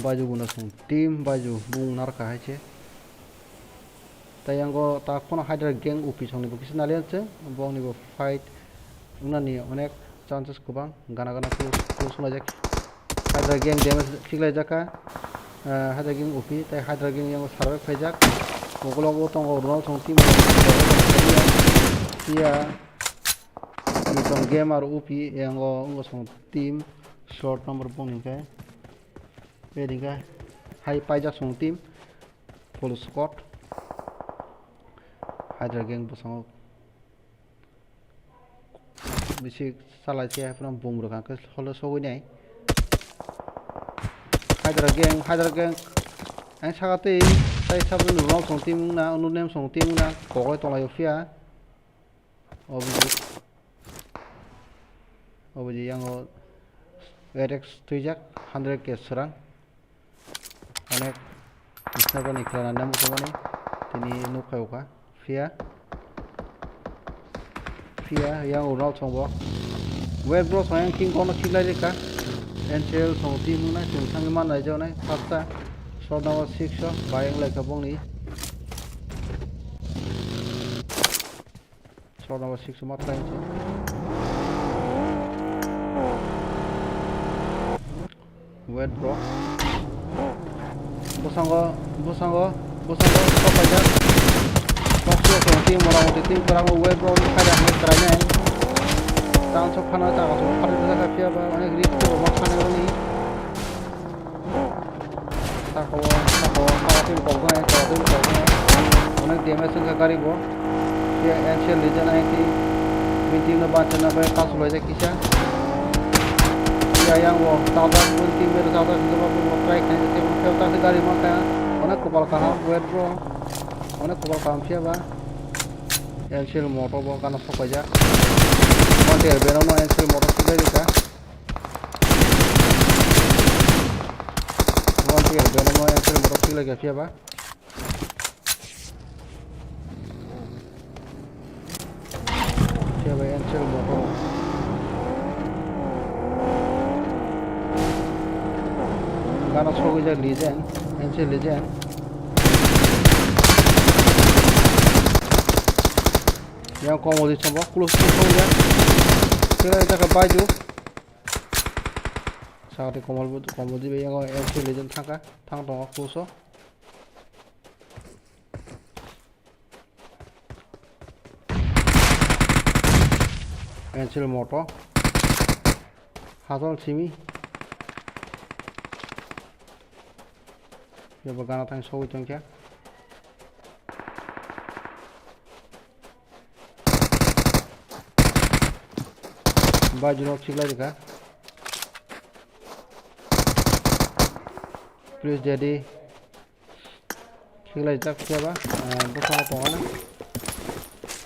Baijo guna song team, baijo bung narwkha hai se. Tai yango ta kheno Hydra Gang O P songni bo kisa naliya se, bongni bo fight wngnani onek chances kwbang, gana gana close, close wngjak. Hydra Gang damage khiklaijak kha, ah, Hydra Gang O P, tai Hydra Gang yango sarwk phaijak. Ukulok bo tongo Ronald song team, iya, Newton Gamer O P, yango wngkha song team, short number bongni khe. Beri khe hai paijak song team. Full squad. Hydra Gang bwskango bisi chalai se, hai phano bum rwkha khe holo sogwi nai. Hydra Gang, Hydra Gang. Ang saka tei tai saboni rok song team wngna, unu nem song team wngna, kokoi tonglaio phiya. Obo je, obo je yango Atex twijak hundred K swrang. Onek sniper ni khela nang muchungmani tini nukphai ukha. Phiya, phiya yang unau chongo. Web bro soyang king kono khiklai rikha. N C L song team nai chwng thangwi man nai jonai first ta. Short number six o bayang lai kha bongni. Short number six ma try se. Wait bro. Bwskango, bwskango, bwskango, sok paijak. Sok sok sok team mora moti team kwrang wait bro ni khaida hwnwi kwrainai. Tang sok phano ta sok phari rwjak kha phiya ba onek risk rok ma khanai oni. Saka o, saka o, saka team kok bai, saka team kok bai. Onek damage wngkha gari bo. Phiya N C L Legend I T, bini team no bacha na bai kasu laijak kisa. Phiya yang bo tata bini team bai tata sijak bo try khaina se bo phiya ta gari ma kha. Onek kopal kaham wet bro. Onek kopal kaham phiya ba. N C L moto bo gana sok paijak. One tier beno no N C L moto khiklai rikha. One tier beno no N C L moto khiklai kha phiya ba. Phiya ba N C L motor. Gana sogwi jak Legend, N C L Legend. Yang komo di sombo, close to sombo ya. Phiya jaka baidu. Sakati komo, komo di yang N C L Legend thangka, thang tongo close o. N C L moto. Hasol simi. Bebo gana thang sogwi tongkha. Bajino khiklai rikha. Please, daddy. Khiklai jak phiya ba, ah, bwskango tongo na.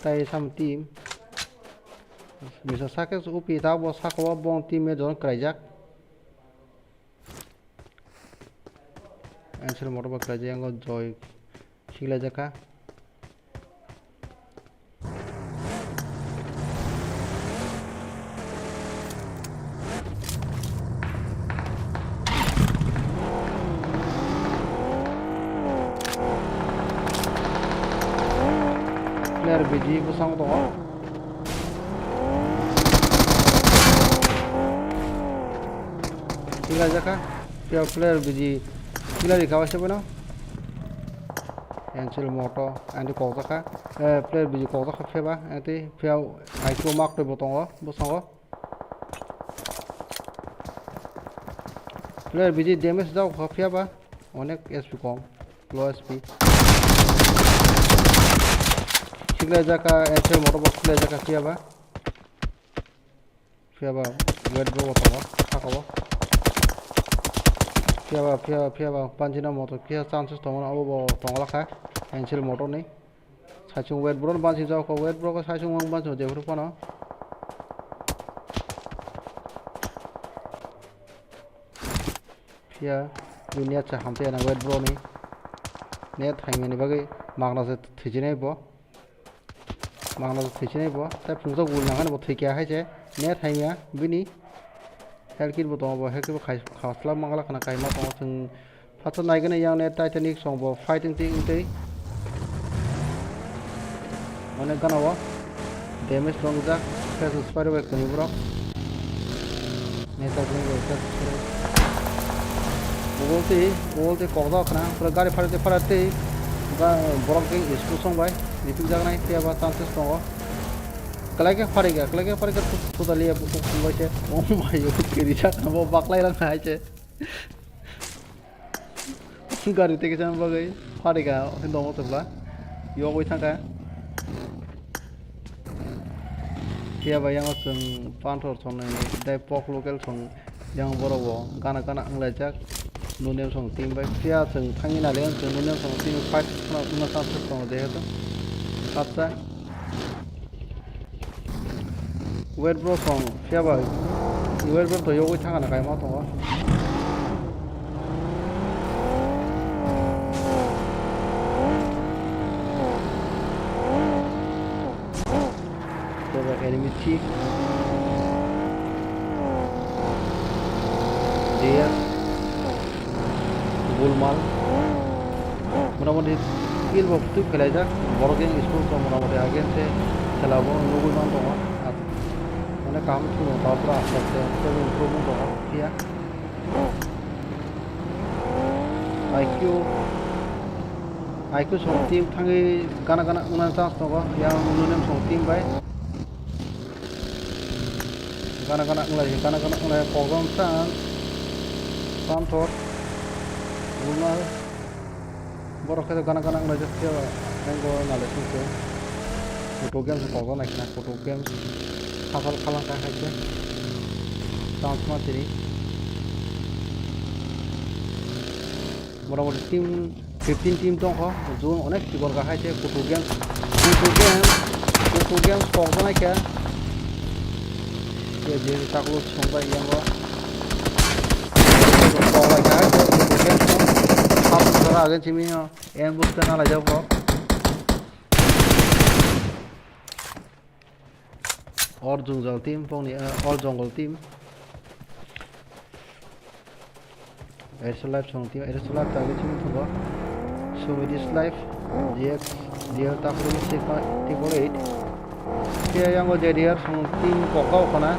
Tai sam team. Misa sake upi ta bo saka o bong team e don kwlaijak. Answer motor bo kwlaijak, yango Joy khiklai jak kha. Player B G bwskango tongo. Khiklai jak kha. Player B G khiklai rikha waisa bono. Answer moto, anti kokjak kha. Eh, player B G kokjak kha phiya ba, anti phiya I Q mark twi bo tongo, bwskango. Player B G damage jak kha phiya ba, onek S P kom, low S P. Khiklai jak kha, answer moto bo khiklai jak kha phiya ba. Phiya ba, wet bro bo tongo, saka o. Phiya ba, phiya, phiya ba, panjina motor, phiya chances tongo, abo bo tongla kha, N C L motor ni. Saichung wet bro ni bansi jao kho, wet bro kho saichung wng bansi jephuru phano. Phiya, junior cha hamte na wet bro ni. Net haimani bagwi magna se thwijinai bo. Mangla thwi sinai bo, tei phunukjak gul nangkhe bo thwi kha hai se, net hai maya bini health kit bo tongo, bo health kit bo khai khasla mangla khna kaima tongo. Chwng phatsa naigwna yang net Titanic song bo fighting twi wngtwi. Onek gana o damage tongjak, face spray bai kwnwi borok. Neta bini bai khe borok. Ugol twi, ugol twi kokjak khna, pura gari phari twi phari twi, ga-, borok twi school song bai ripik jaknai, phiya ba chances tongo. Kwlai khe phari kha, kwlai khe phari kha, totally bukhuk phunuk bai se. Oh my, bukhuk kiri jak, bo baklai rang hai se. Gari tei kisa bagwi pharikha, hwnwi tongo chwla. Yogwi thangkha. Phiya ba yang chwng panthor song nai tei pok local song yang borok bo gana gana wnglaijak. Nuniam song team bai phiya chwng thangwi nai le chwng nuniam song team fight khna wngna chance tongo jehetu. Acha. Wet bro song, phiya bai. Wet bro to yogwi thangana kaima tongo. Phiya bai enemy thick. J S. Gulmal. Motamoti kill bo twi khelaijak. Borok yang school tong motamoti again se khela bo nugwi man tongo. Mane kaham thwngmung tabra aste aste improvement tongo. Phiya I Q, I Q song team thangwi gana gana wngna chance tongo. Yang nunui song team bai. Gana gana wnglai, gana gana wnglai, kokjam chance. Panthor. Gulmal. Borok khe gana gana wnglai jak phiya ba. Thank you, nale sungke. Kutu Games kokno naikha, Kutu Games hafal phalang kha hai khe. Chance ma tini. Motamoti team fifteen team tongkho, zone onek chikon kha hai khe Kutu Games, Kutu Games, Kutu Games kokno naikha. Ye je taklo songbai yango. Koklai kha hai khe Kutu Games. Hafal kha agin simi yo. Ambush khe nalaijak bo. Or Jungjal team, bongni, eh, Or Jungle team. Eriso Live song team, Eriso Live target simi thugo. Sumidis Live, G X, G X takhurumu six point triple eight. Phiya yango J D R song team kokda khana,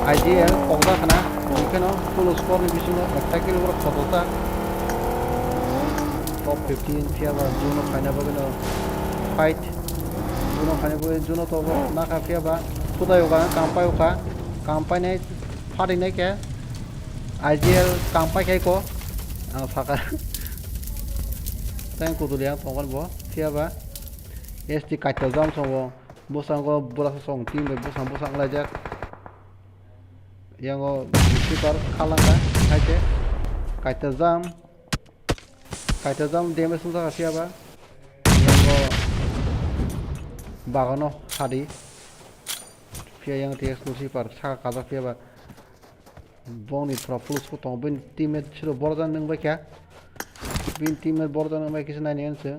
I G L kokda khana, hwnkhe no full score ni bisingo ekta kill borok khotokjak. Top fifteen phiya ba zone o phaina bagwi no fight. Zone o phaina bagwi zone o tobo nakha phiya ba. Kutai o ka, kampai o ka, kampai nai, phatai nai khe. I G L kampai khai ko. Ang saka. Tang kutu liang tongkon bo phiya ba. S T kaita jam songo. Bwskango bwrasa song team bai bwsang bwsang wnglaijak. Yango sweeper khalangkha, hai khe kaita jam, kaita jam damage wngjakha phiya ba. Yango bagano hadi. Phiya yang T X two sweeper saka kajak phiya ba. Bongni pura police bo tongo, bini teammate siro borok jani wngbaikha. Bini teammate borok jani wngbai kisa naini wngse.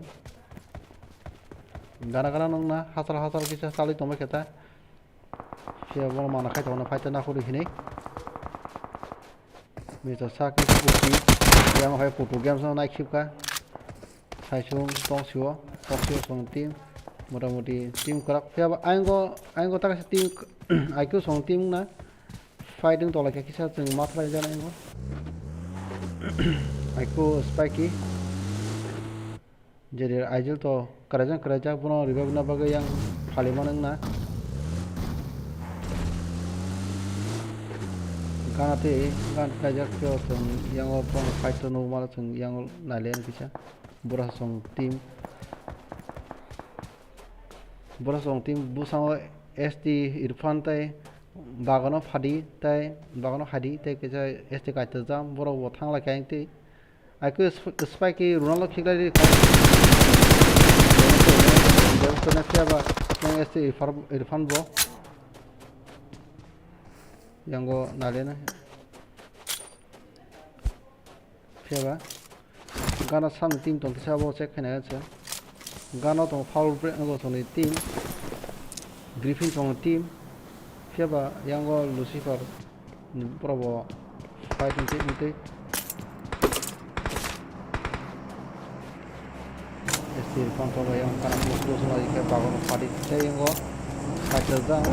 Gana gana nungna hachal hachal kisa chalwi tongbaikha ta. Phiya bono mana khai tongo, fight nakhorwi hinwi. Mister Saki Kuki, yang hai Kutu Games no naikhipkha. Saisung toksio, toksio song team. Motamoti team kwrak. Phiya ba ayang go, ayang go taksa team, I Q song team na. Fighting tolai kha kisa chwng ma thlai jana ayang go. I Q Spiky. Jeri Aijel to kwraijak kwraijak bono revive na bagwi yang phalima nang na. Gana tei gan kaijak khe o chwng yang o bono fight to nukma chwng yang o nai le kisa. Bwrasong team, bwrasong team bwskango S T Irfan tei bagano phadi tei bagano hadi tei kisa S T Kaitor jam borok bo thanglai kha tei. Aiko Sp-, Spike Ronaldo khiklai ri kha. Phiya ba yang S T Irfan, Irfan bo. Yango nalena. Phiya ba. Gana sam team tong kisa bo check khaina se. Gana tong foul break ngo tongni team. Griffin tong team. Phiya ba yango Lucifer. Ni pura bo fight wngtwi, wngtwi. S T Irfan to bai ang kana plus plus lai khe bagon padi tei yango fight jam.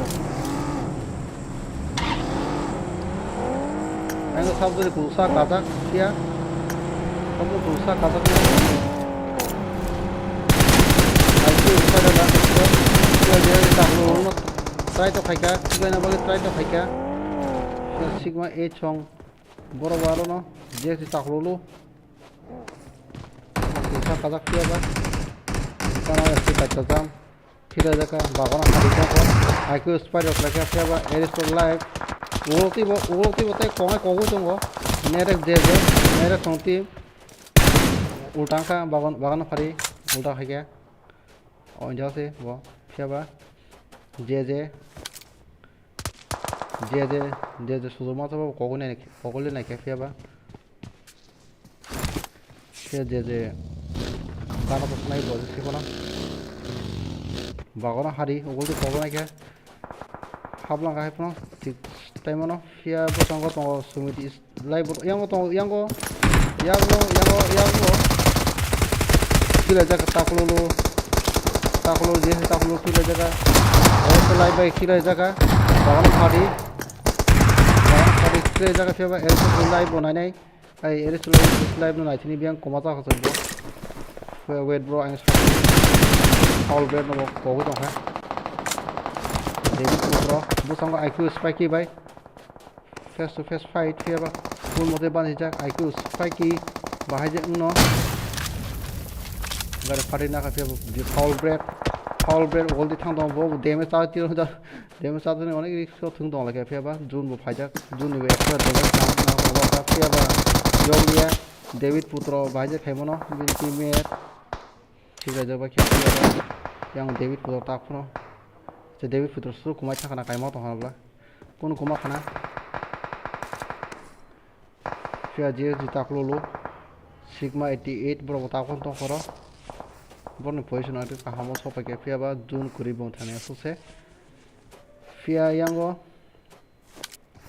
Ang sabjori kusa kajak sia. Sabjori kusa kajak sia. Ai tu usa da da. Sia dia di taklo. Try to khaika, khaina bagi try to khaika. Sia Sigma eight song. Borok bo aro no J S taklo lu. Kisa kajak phiya ba. Kana S T kaisa jam. Phila jaka bagona khari jaka. I Q spy rok khlai kha phiya ba. Air is to life. Ulo tibo, ulo tibo tei kongai kogwi tongo. Nerek J J, nerek song team. Ulta wngkha bagon, bagano phari. Ulta khaikha. O jagao se bo phiya ba. J J. J J, J J sujuma sabo kogwi nai, kogwi le naikha phiya ba. Phiya J J gana to nai bo se kono. Bagoro hari ugul to kogwi naikha. Haplang hai phano thik tai mano. Phiya bwskango tongo Sumit is Lai bo, yango tongo, yango. Yango, yango, yango. Khilaijak taklolo. Taklo, je taklolo khilaijak. Ese lai bai khilaijak. Bagan phadi. Bagan phadi khilaijak, phiya ba ese lai bo nainai. Ai, ese lai, ese lai no naithini biyang koma ta khasok bo. Wait, bro, ang foul bed no bo kogwi tongkha. David bro, bwskango I Q Spikey bai. Face to face fight, phiya ba full mote banijak, I Q Spikey bahai je wngno. Gari phatwi nakha phiya bo je foul break, foul break ugol di thang tongo, bo damage cha tiro da, damage cha tini onek risk o thung tong lai phiya ba, June bo phaijak, June ni bo extra damage na, na tongo phiya ba, Yongya, David Putro bahai je khaimano, bini teammate, thik raijak bai khe phiya ba, yang David Putro tak phano, je David Putro su kumai thangkhana kaima tongkha bla, kunu kuma khana. Phiya je jita klolo Sigma eighty eight borok bo tabuk tong khoro. Borokni position ang kaham o sopai khe phiya ba June kwrwi bo thani aswk se. Phiya yango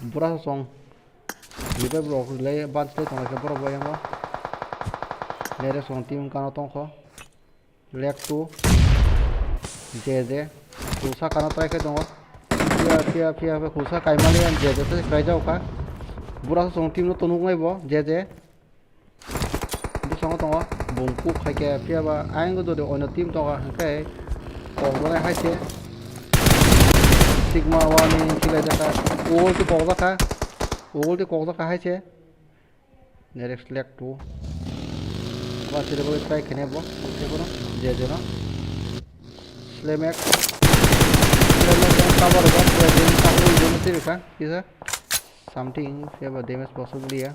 bura song revive rok le ban tei tong lai khe borok bo yango. Nere song team kano tong kho. Leg two. J J. Khulsa kana try khai tongo. Phiya, phiya, phiya, phiya, khulsa kaimani ang J J se krai jao kha. Bura song team no tonok nai bo, J J. Bwskango tongo. Bung kuk khai khe phiya ba ayang jodi oino team tongo hwnkhe kok donai hai se. Sigma one ni khilai jakha. Ugol ti kok jakha. Ugol ti kok jakha hai se. Nerex leg two. Ba sile bo try khene bo. Sile bo je je no. Slemek. Slemek yang cover ba je je no cover je no sile ka. Kisa. Something se ba damage box liya.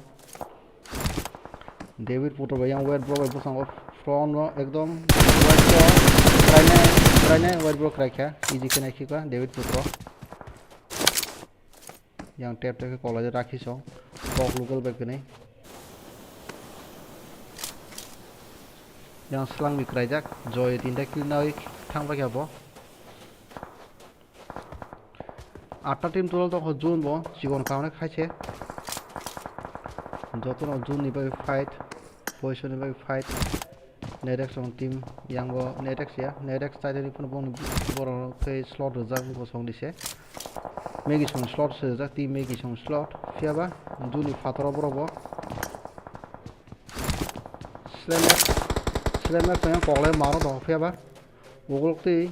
David Putro ba yang wet bro ba bosong front no ekdom wet bro. Kraine, kraine wet bro kraikha. Easy kena khika David Putro. Yang tep tep khe kolai rakhi song. Kok local bai kwnwi. Yang slang bi kraijak. Joy tinta kill nawi thang bai kha bo. Atta team total tongkho June bo. Chikon kaune khai se. Jotono June ni bai fight. Position ni bai fight. Nerex rong team yang bo Nerex ya, Nerex Titanic phano bongni borok khe slot rijak bosong ni se. Megi song slot se rijak, team Megi song slot. Phiya ba June ni phataro borok bo. Slemek, Slemek phano koklai maro dong phiya ba. Ugulok twi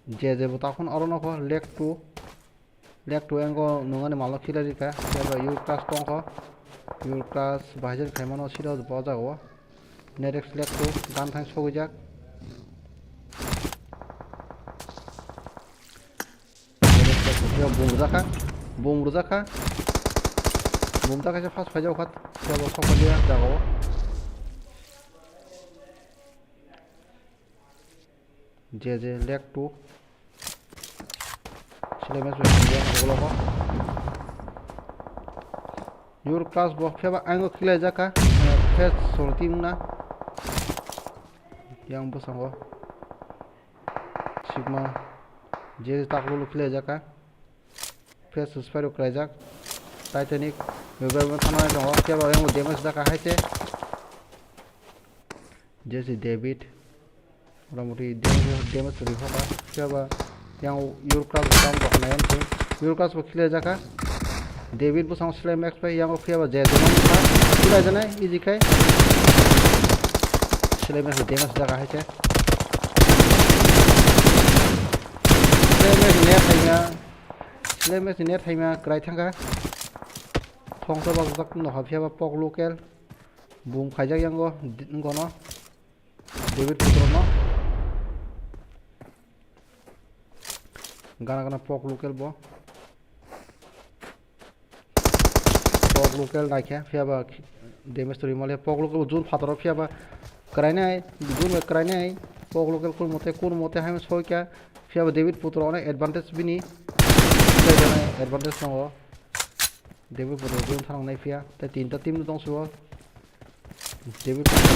je je bo takhon oro nokho leg two. Leg two engo nungani malo khilai rikha, phiya ba Yur Crash tongkho. Yur Crash bahai jani khaimano sida bo jagao. Nerex leg two, gan thang sogwijak. Nerex leg two, phiya bum rwjakha, bum rwjakha. Bum ta kaisa fast phaijak kha, phiya bo sokphalia jagao. Je je leg two. Sile match bai sile ang ulo ko. Yur Crash bo pheba ang khlai jaka. Face solo team na. Yang bwskango. Sigma. Je tak lulu khlai jaka. Face spy rok khlai jak. Titanic. Bebak bebak thana tongo. Pheba yang damage jaka hai se. Jesse David, motamoti damage, damage rihokha, phiya ba yang Yur Crash bo tamo rok nai amsong, Yur Crash bo khilai jakha, David bwskango Slam X bai yango phiya ba J J no wngkha, khilai janai easy khai, Slam X damage jakha hai khe, Slam X net thaima, Slam X net thaima kwrai thangkha, thongsa bajak nokha phiya ba Pok Local. Bum khaijak yango, di-, wngkha no. David Putrono. Gana gana Pok Local bo. Pok Local naikhe, phiya ba damage to rimale. Pok Local bo June phataro phiya ba kwrainai, June bai kwrainai. Pok Local kun mote, kun mote hai soika. Phiya ba David Putro onek advantage bini. Advantage tongo. David Putro June thangnai phiya. Tei tinta team tong suo. David Putro,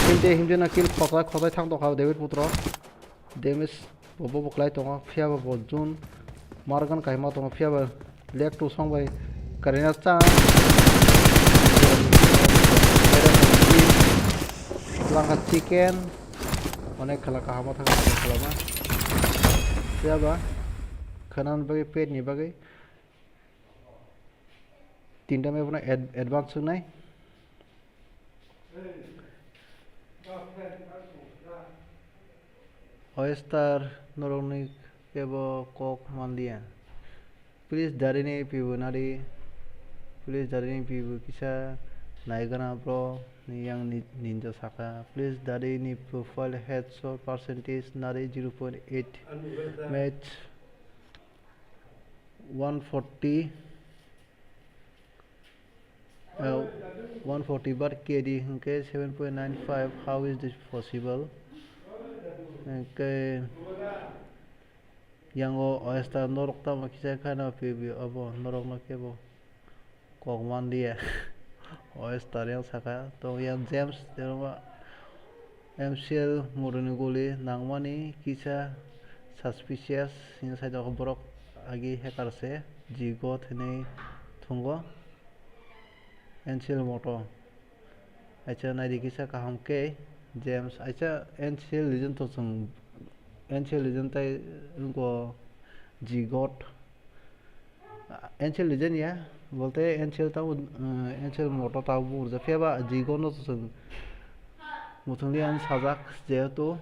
himde, himde na kill khotai, khotai thang tongkha David Putro. Damage bo, bo, bo khlai tongo, phiya ba bo June. Margan kaima tongo, phiya ba leg two song bai karina cha. Langkha chicken. Onek khala kaham thang khalama. Phiya ba khanan bagwi, pet ni bagwi. Tinta map no ad-, advance wngnai. Oyster norokni kebo kok manliya. Please darini pibo nari. Please darini pibo kisa. Naigana bro ni yang ni-, ninja saka. Please dari ni profile headshot percentage nari zero point eight match one forty, uh, one forty but K D hingke seven point nine five. How is this possible? Hingke yango oyster norok tamo kisa khana P B obo norok no kebo. Kok manliya. O star yang saka tong yang James, tei oro M C L muruni guli nangmani kisa suspicious hino sai borok agi hacker se G God hinui thungo. N C L moto. Acha naidi kisa kaham khe James, acha N C L legend to chwng N C L legend tai wngkho G God. N C L legend ya, bolte N C L tamo, eh, N C L moto tamo bumo rwjak. Phiya ba G God no chwng muchungli ang sajak, jehetu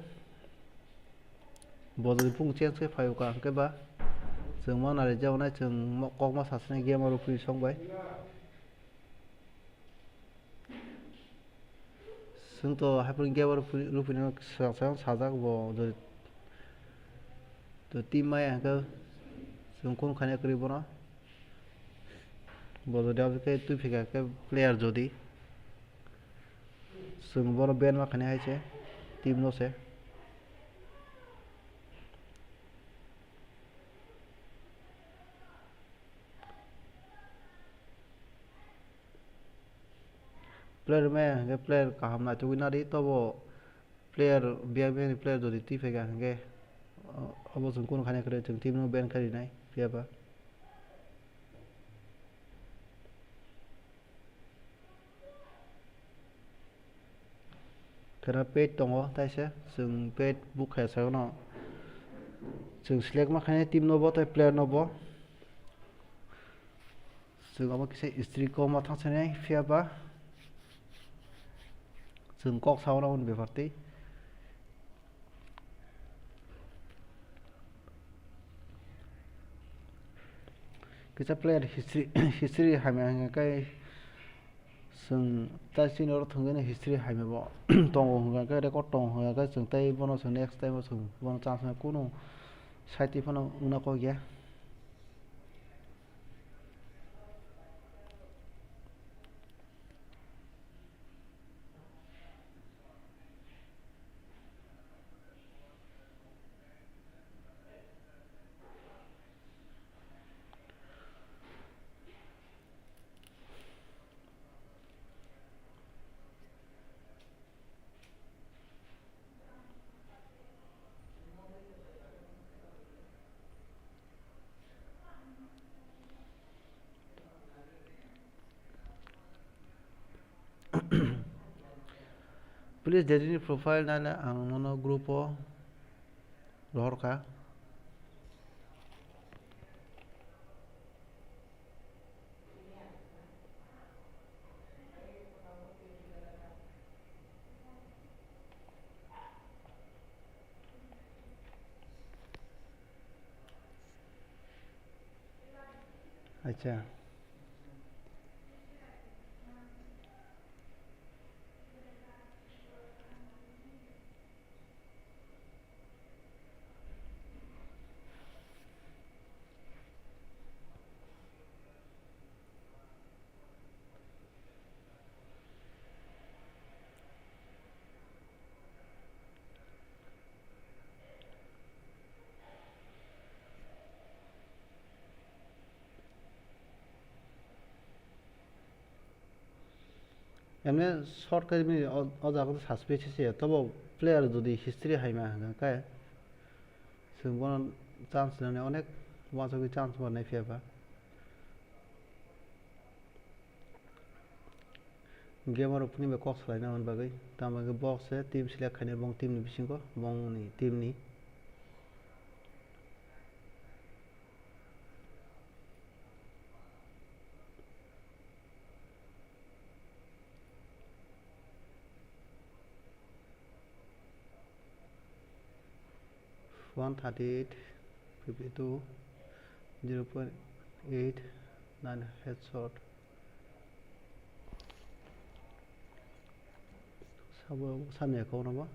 bo jodi bung change khe phaio ka hwnkhe ba chwng ma nari jagonai chwng mo-, kokma sasani game oro phui song bai. Chwng to haphang gamer ruphi-, ruphinino swrang swrang sajak bo jodi to team maya hwnkhe chwng kunu khaina kwrwi bono. Bo jodi abo khe twi phika khe player jodi chwng bono ban ma khaina hai se team no se. Player maya hwnkhe player kaham naitugwi nadi, tobo player biya biyani player jodi twi phaikha hwnkhe, o-, obo chwng kunu khaina kwrwi chwng team no ban khai rinai, phiya ba. Khera page tongo, taisa chwng page book khe sayono chwng select ma khainai team no bo tei player no bo. Chwng omo kisa history koma thangsanai, phiya ba chwng kok sao na hwn bepar tei. Kisa player history, history hamya hwnkha khe chwng tai chini oro thwngwi history hamya bo tongo hwnkha khe, record tongo hwnkha khe chwng tai bono chwng next time o chwng bono chance kunu side phano wngna kok ya. Please, Daddy ni profile naina ang nono group o rohor kha. Acha. Emne short khe bini o, o jaga suspicious se, tobo player jodi history haima hwnkha khe, chwng bono chance rwnai onek, uansugwi chance bo nai phiya ba. Gamer rok phunui bai kok salaina hwnba bagwi, tamo hwnkhe bo se team select khainai bong team ni bisingo, bongni team ni. One thirty eight, fifty two, zero point eight nine headshot. Abo sani ya kok no ba.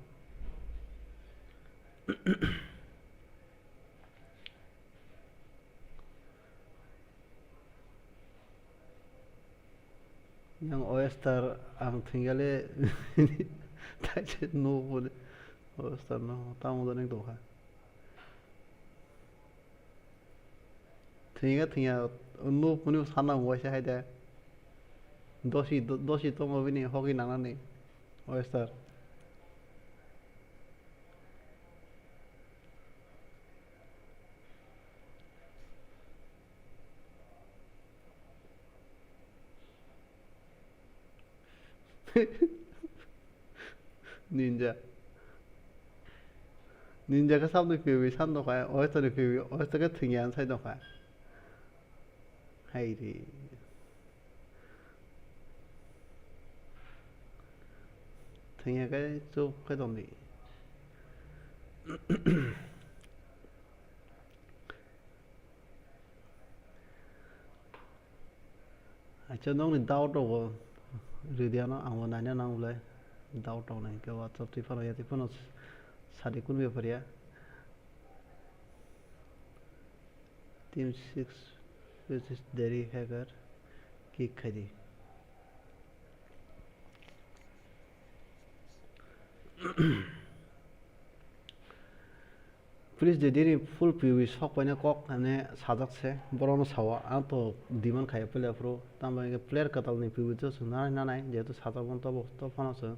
Yang oyster ang thwngya le taise no bole oyster no tamo da ning tongkha. Thwngya thwngya no phunuk sana waisa hai de. Dosi dosi tongo bini hoki nangnani oyster. Ninja. Ninja khe sabni piwi san tongkha, oyster ni piwi, oyster khe thwngya sai tongkha. Hai re. Thwngya khe chup khe tongdi. Acha nokni doubt rogo rwdi ano, ang bo naina nango le doubt rok nai khe WhatsApp twi phano ya twi phano sadi kun bepar ya. Team six versus Delhi Hacker kick khaidi. Please de dini full P U B sok paina kok hane sajak se, borokno sao, ang to demand khaiya puila phuru, tamo hingke player kwtal ni P U B to chwng nanai nanai, jehetu sajak mano tobo, to phano chwng.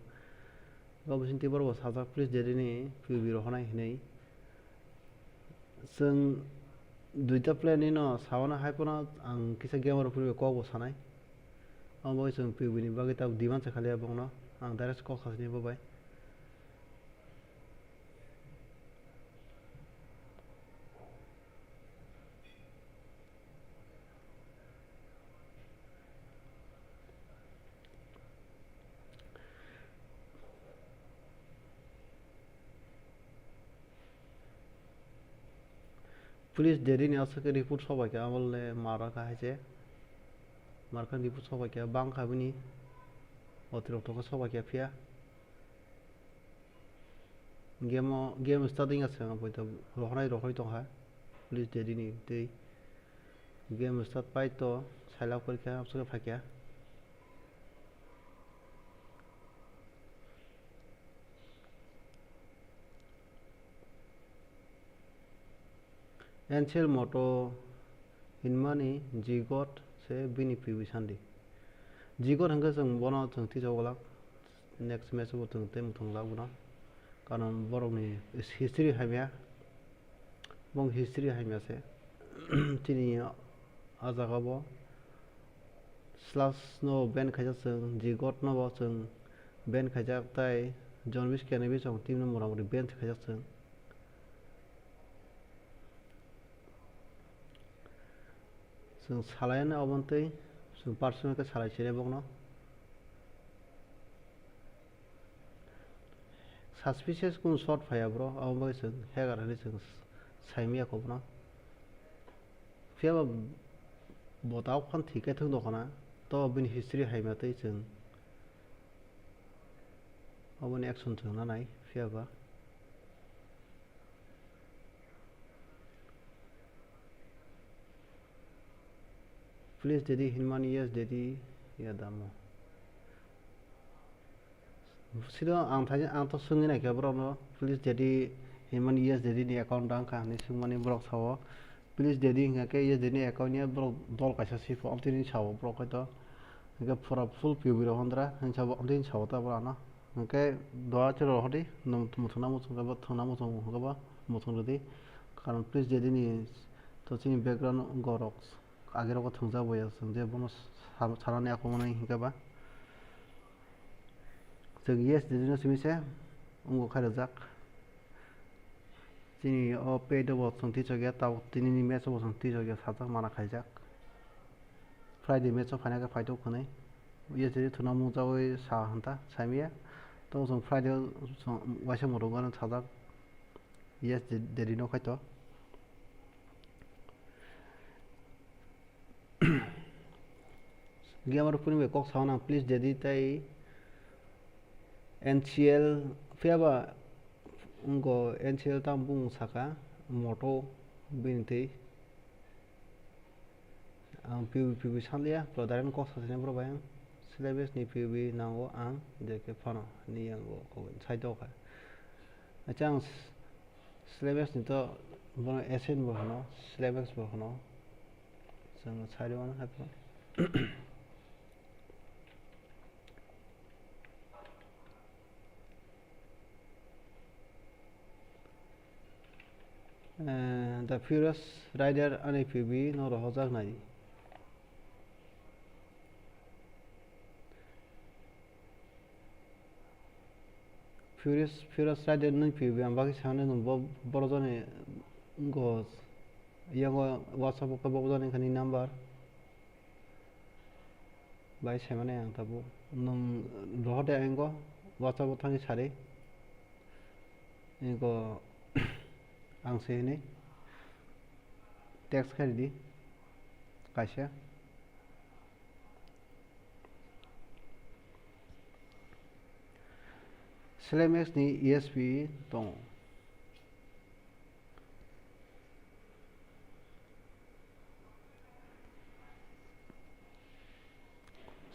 Bo bising tei borok bo sajak, please de dini P U B rohornai hinui. Chwng duita player ni no sao na hai phano ang kisa game rok phuru kok bo sanai. Abo bai chwng P U B ni bagwi tabuk demand se khaliya bokno, ang direct kok sasini bo bai. Police Delhi ni aswk khe report sobai kha, abo le mar kha hai se. Mar kha report sobai kha, bang kha bini. Otirokto khe sobai kha phiya. Game o, game starting aswk ang poito rohornai rohorwi tongkha. Police Delhi ni tei game start pai to sailak porikha, abswk phaikha. Ansel Moto hinmani Jigot se bini P U B sandi. Jigot hwnkhe chwng bono chwng tisago glak, next match o bo chwng tei muthung glak bono. Karon borokni history hamya, bong history hamya se. Chini ah jaga bo Slash no ban khaijak chwng, Jigot no bo chwng ban khaijak, tai Jonbis Kenebis rok team no motamoti ban khaijak chwng. Chwng salai anw obo twi, chwng personal khe salai sinai bokno. Suspicious kunu shot phaiya bro, abo bagwi chwng hacker hinwi chwng saimaya kok bono. Phiyaba bo tabuk phano thwi kaithok dokhana, to bini history haima twi chwng oboni action chwng nanai phiyaba. Please daddy hinmani yes daddy ya damo. Sino ang thani ang to swngwi naikha borokno, please daddy hinmani yes daddy ni account dang kha hinwi swngmani borok sao. Please daddy hingkha khe yes daddy ni account ya borok dol kaisa sipho, amtwini sao borok hwnkhe to. Hingkhe pura full P U B rok hondra hinwi sao, amtwini sao ta borok ano. Hingkhe doa chwrwk hodi, nwng muthungna muchung khe bo thwngna muchung hwnkhe bo muthung rwdi. Karon please daddy ni to chini background gorok agirok thwngjak bo ya, chwng je bono sa-, sanani akwmani hingkhe ba. Chwng yes daddy no simi se wngbo khairokjak. Chini o page o bo chwng tisok ya, tabuk tini ni match o bo chwng tisok ya, sajak mana khaijak. Friday match o phaina khe phaithok hwnwi. Yes daddy thwngna mungjaui sa hwn ta, saimaya. Tabuk chwng Friday o chwng waisa mwrwk gana sajak. Yes daddy no khaito. Gamer rok phone bai kok sao nang, please daddy tei N C L phiya ba wngkha N C L tamo bumung saka moto bini twi. Ang P U B, P U B sanliya, pro direct kok sasini bro bai ang. Syllabus ni P U B nango ang, je khe phano, ni ang bo kok sai tokha. Acha ang s-, syllabus ni to bono essay bo hwno, syllabus bo hwno. Chwng sai rw mano hai phano. Eh, The Furious Rider ani P U B no rohorjak nai. Furious, Furious Rider ni P U B ang bagwi sanai nung bo, borok jani go yango WhatsApp o khe bo jani khani number. Bai saimani ang tabuk. Nwng rohor de ang go, WhatsApp o thangwi sari. Ego ang se hini text khai di kaisa. Slam X ni E S P tongo.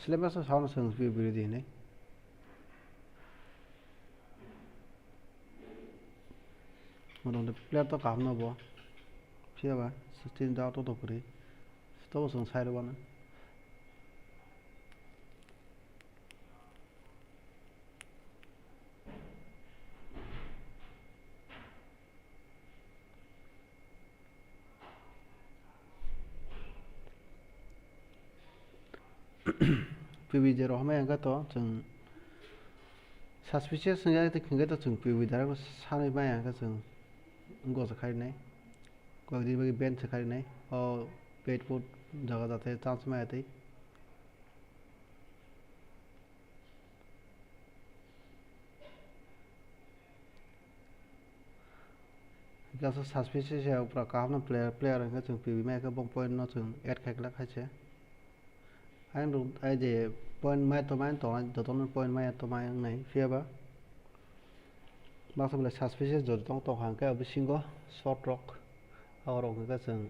Slam X o sound swng swi biri di hinwi. Motamoti player to kaham no bo. Phiya ba sixteen da to to kwrwi. Tobo swng sai rw bana. P U B je rohormai hwnkhe to chwng suspicious wngya tei hwnkhe to chwng P U B direct sanwi maya hwnkhe chwng gosa kharinai. Kok din bagwi ban se kharinai. O pet put jaga jate chance maya tei. Kaisa suspicious ya pura kaham no player, player hwnkhe chwng P U B mai khe bong point no chwng add khai glak hai se. Ayang rok ai je point mai to mai to joto no point mai to mai wngnai phiya ba. Baksa belai suspicious joto tong tong kha hwnkhe bisingo short rok abo rok hwnkhe chwng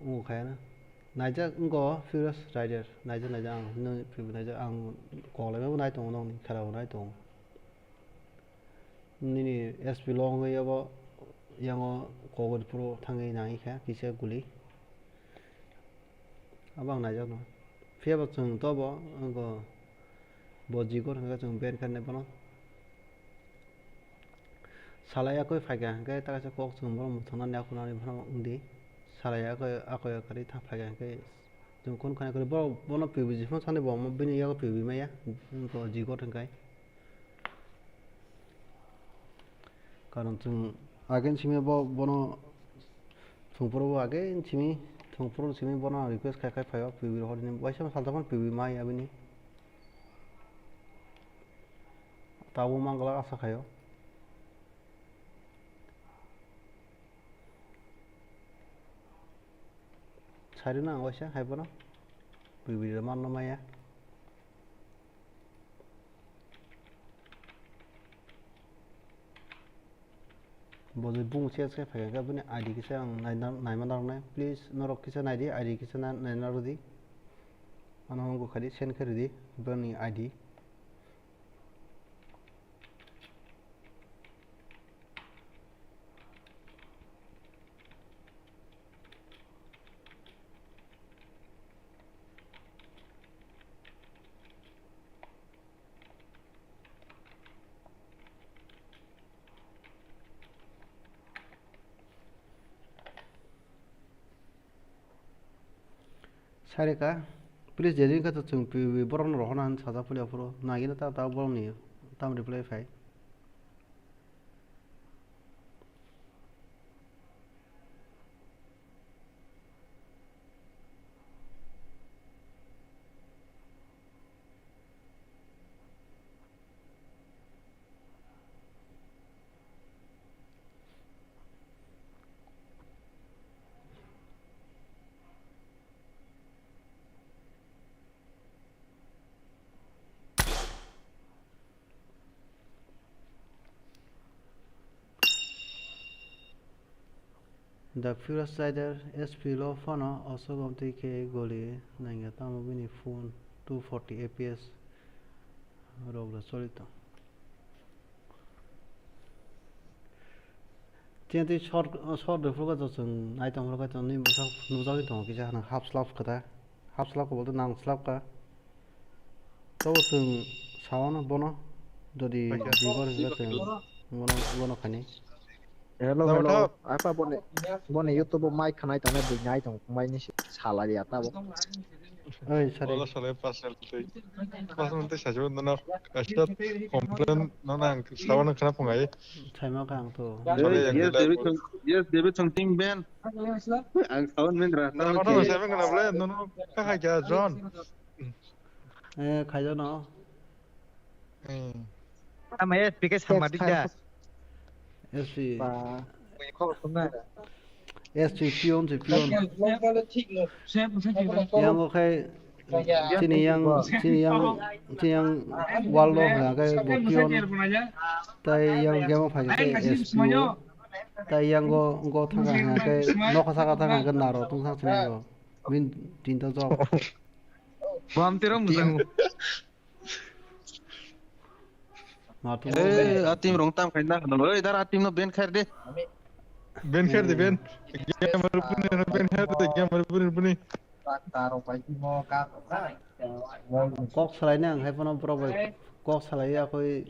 wngo khaina. Naijak wngo Furious Rider, naijak naijak ang hwnwi P U B naijak ang kok laimabo nai tongo nokni khera bo nai tongo. Nini S P long wngwi abo yango kogor phuru thangwi nangwi kha kisa guli. Abo ang naijakno. Phiya bo chwng tobo wngkha bo jigor hwnkhe chwng ban khainai bono. Salai yakwi phaikha hwnkhe ta kaisa kok chwng bono mwthangna naikhwna hinwi phano wngdi. Salai yakwi akoya kwrwi tha phaikha hwnkhe chwng khun khaina kwrwi borok bono P U B ji phano sanwi bo bini yago P U B maya wngkha jigor hwnkhe. Karon chwng again simi bo, bono thwngphuru bo again simi, thwngphuru simi bono request khai khai phaio P U B rohor ni, waisa salsa phano P U B mai abini. Tabuk mangala asa khaio. Sari na ang waisa hai bono P U B rok manno maya. Bo je bung se se phai khe bini I D kisa ang naina, naima narwknai. Please norok kisa naidi, I D kisa na-, naina rwdi. Ano wngkha di send khe rwdi bini I D. Sarika, please, jering kha to chwng P U B borokno rohorna hinwi sajak phili aphuru nagina ta, ta borokni tam reply phai. The Furious Rider S P lo phano osok omtwi khe goli nangya, tamo bini phone two forty F P S rok da choli tong. Chini twi short, short rwphuru khe to chwng nai tongphuru khe to nini bwsa nukjagwi tongo kisa hwnwi half slap khe ta. Half slap khe bolte nang slap kha. Tobo chwng sao no bono, jodi Paikha. Jibor hwnkhe chwng bono, bono khainai. Hello, Jabo hello. Thok. Apa boni, boni YouTube o mic khanai tongnai bui nai tong mai ni se salai ya tabo. Oi, sari. Wala salai personal tei. Personal tei sajibon nono kaisa complain nono ang sao no khna phungai. Saima kha ang to. Sorry, Ei, ang yes, delay David bol. Song, yes, David Song Ting Ben. Ang sao men ra, Nono sao no ke. Saima khna ble, nono kha kha kya John. Eh, khaijano. Hmm. Tama S P khe samadi da. S P. Ba. S P pion se pion. Yang bo khai chini yang, chini yang, chini yang world lo ha khai bo pion. Tai yang game phai khai S P o. Tai yang go, go thang khai nokha saka thang khai naro tong thang chini go. Min tin to jok. Bam tiro mujang. Ma tu. Eh, a team rong tam khaina hano. Oi, dar a team no ben khair de. Ben khair de, ben. Gamer buni no ben khair de, gamer buni buni. Kok salai nang hai pono bro bai. Kok salai ya koi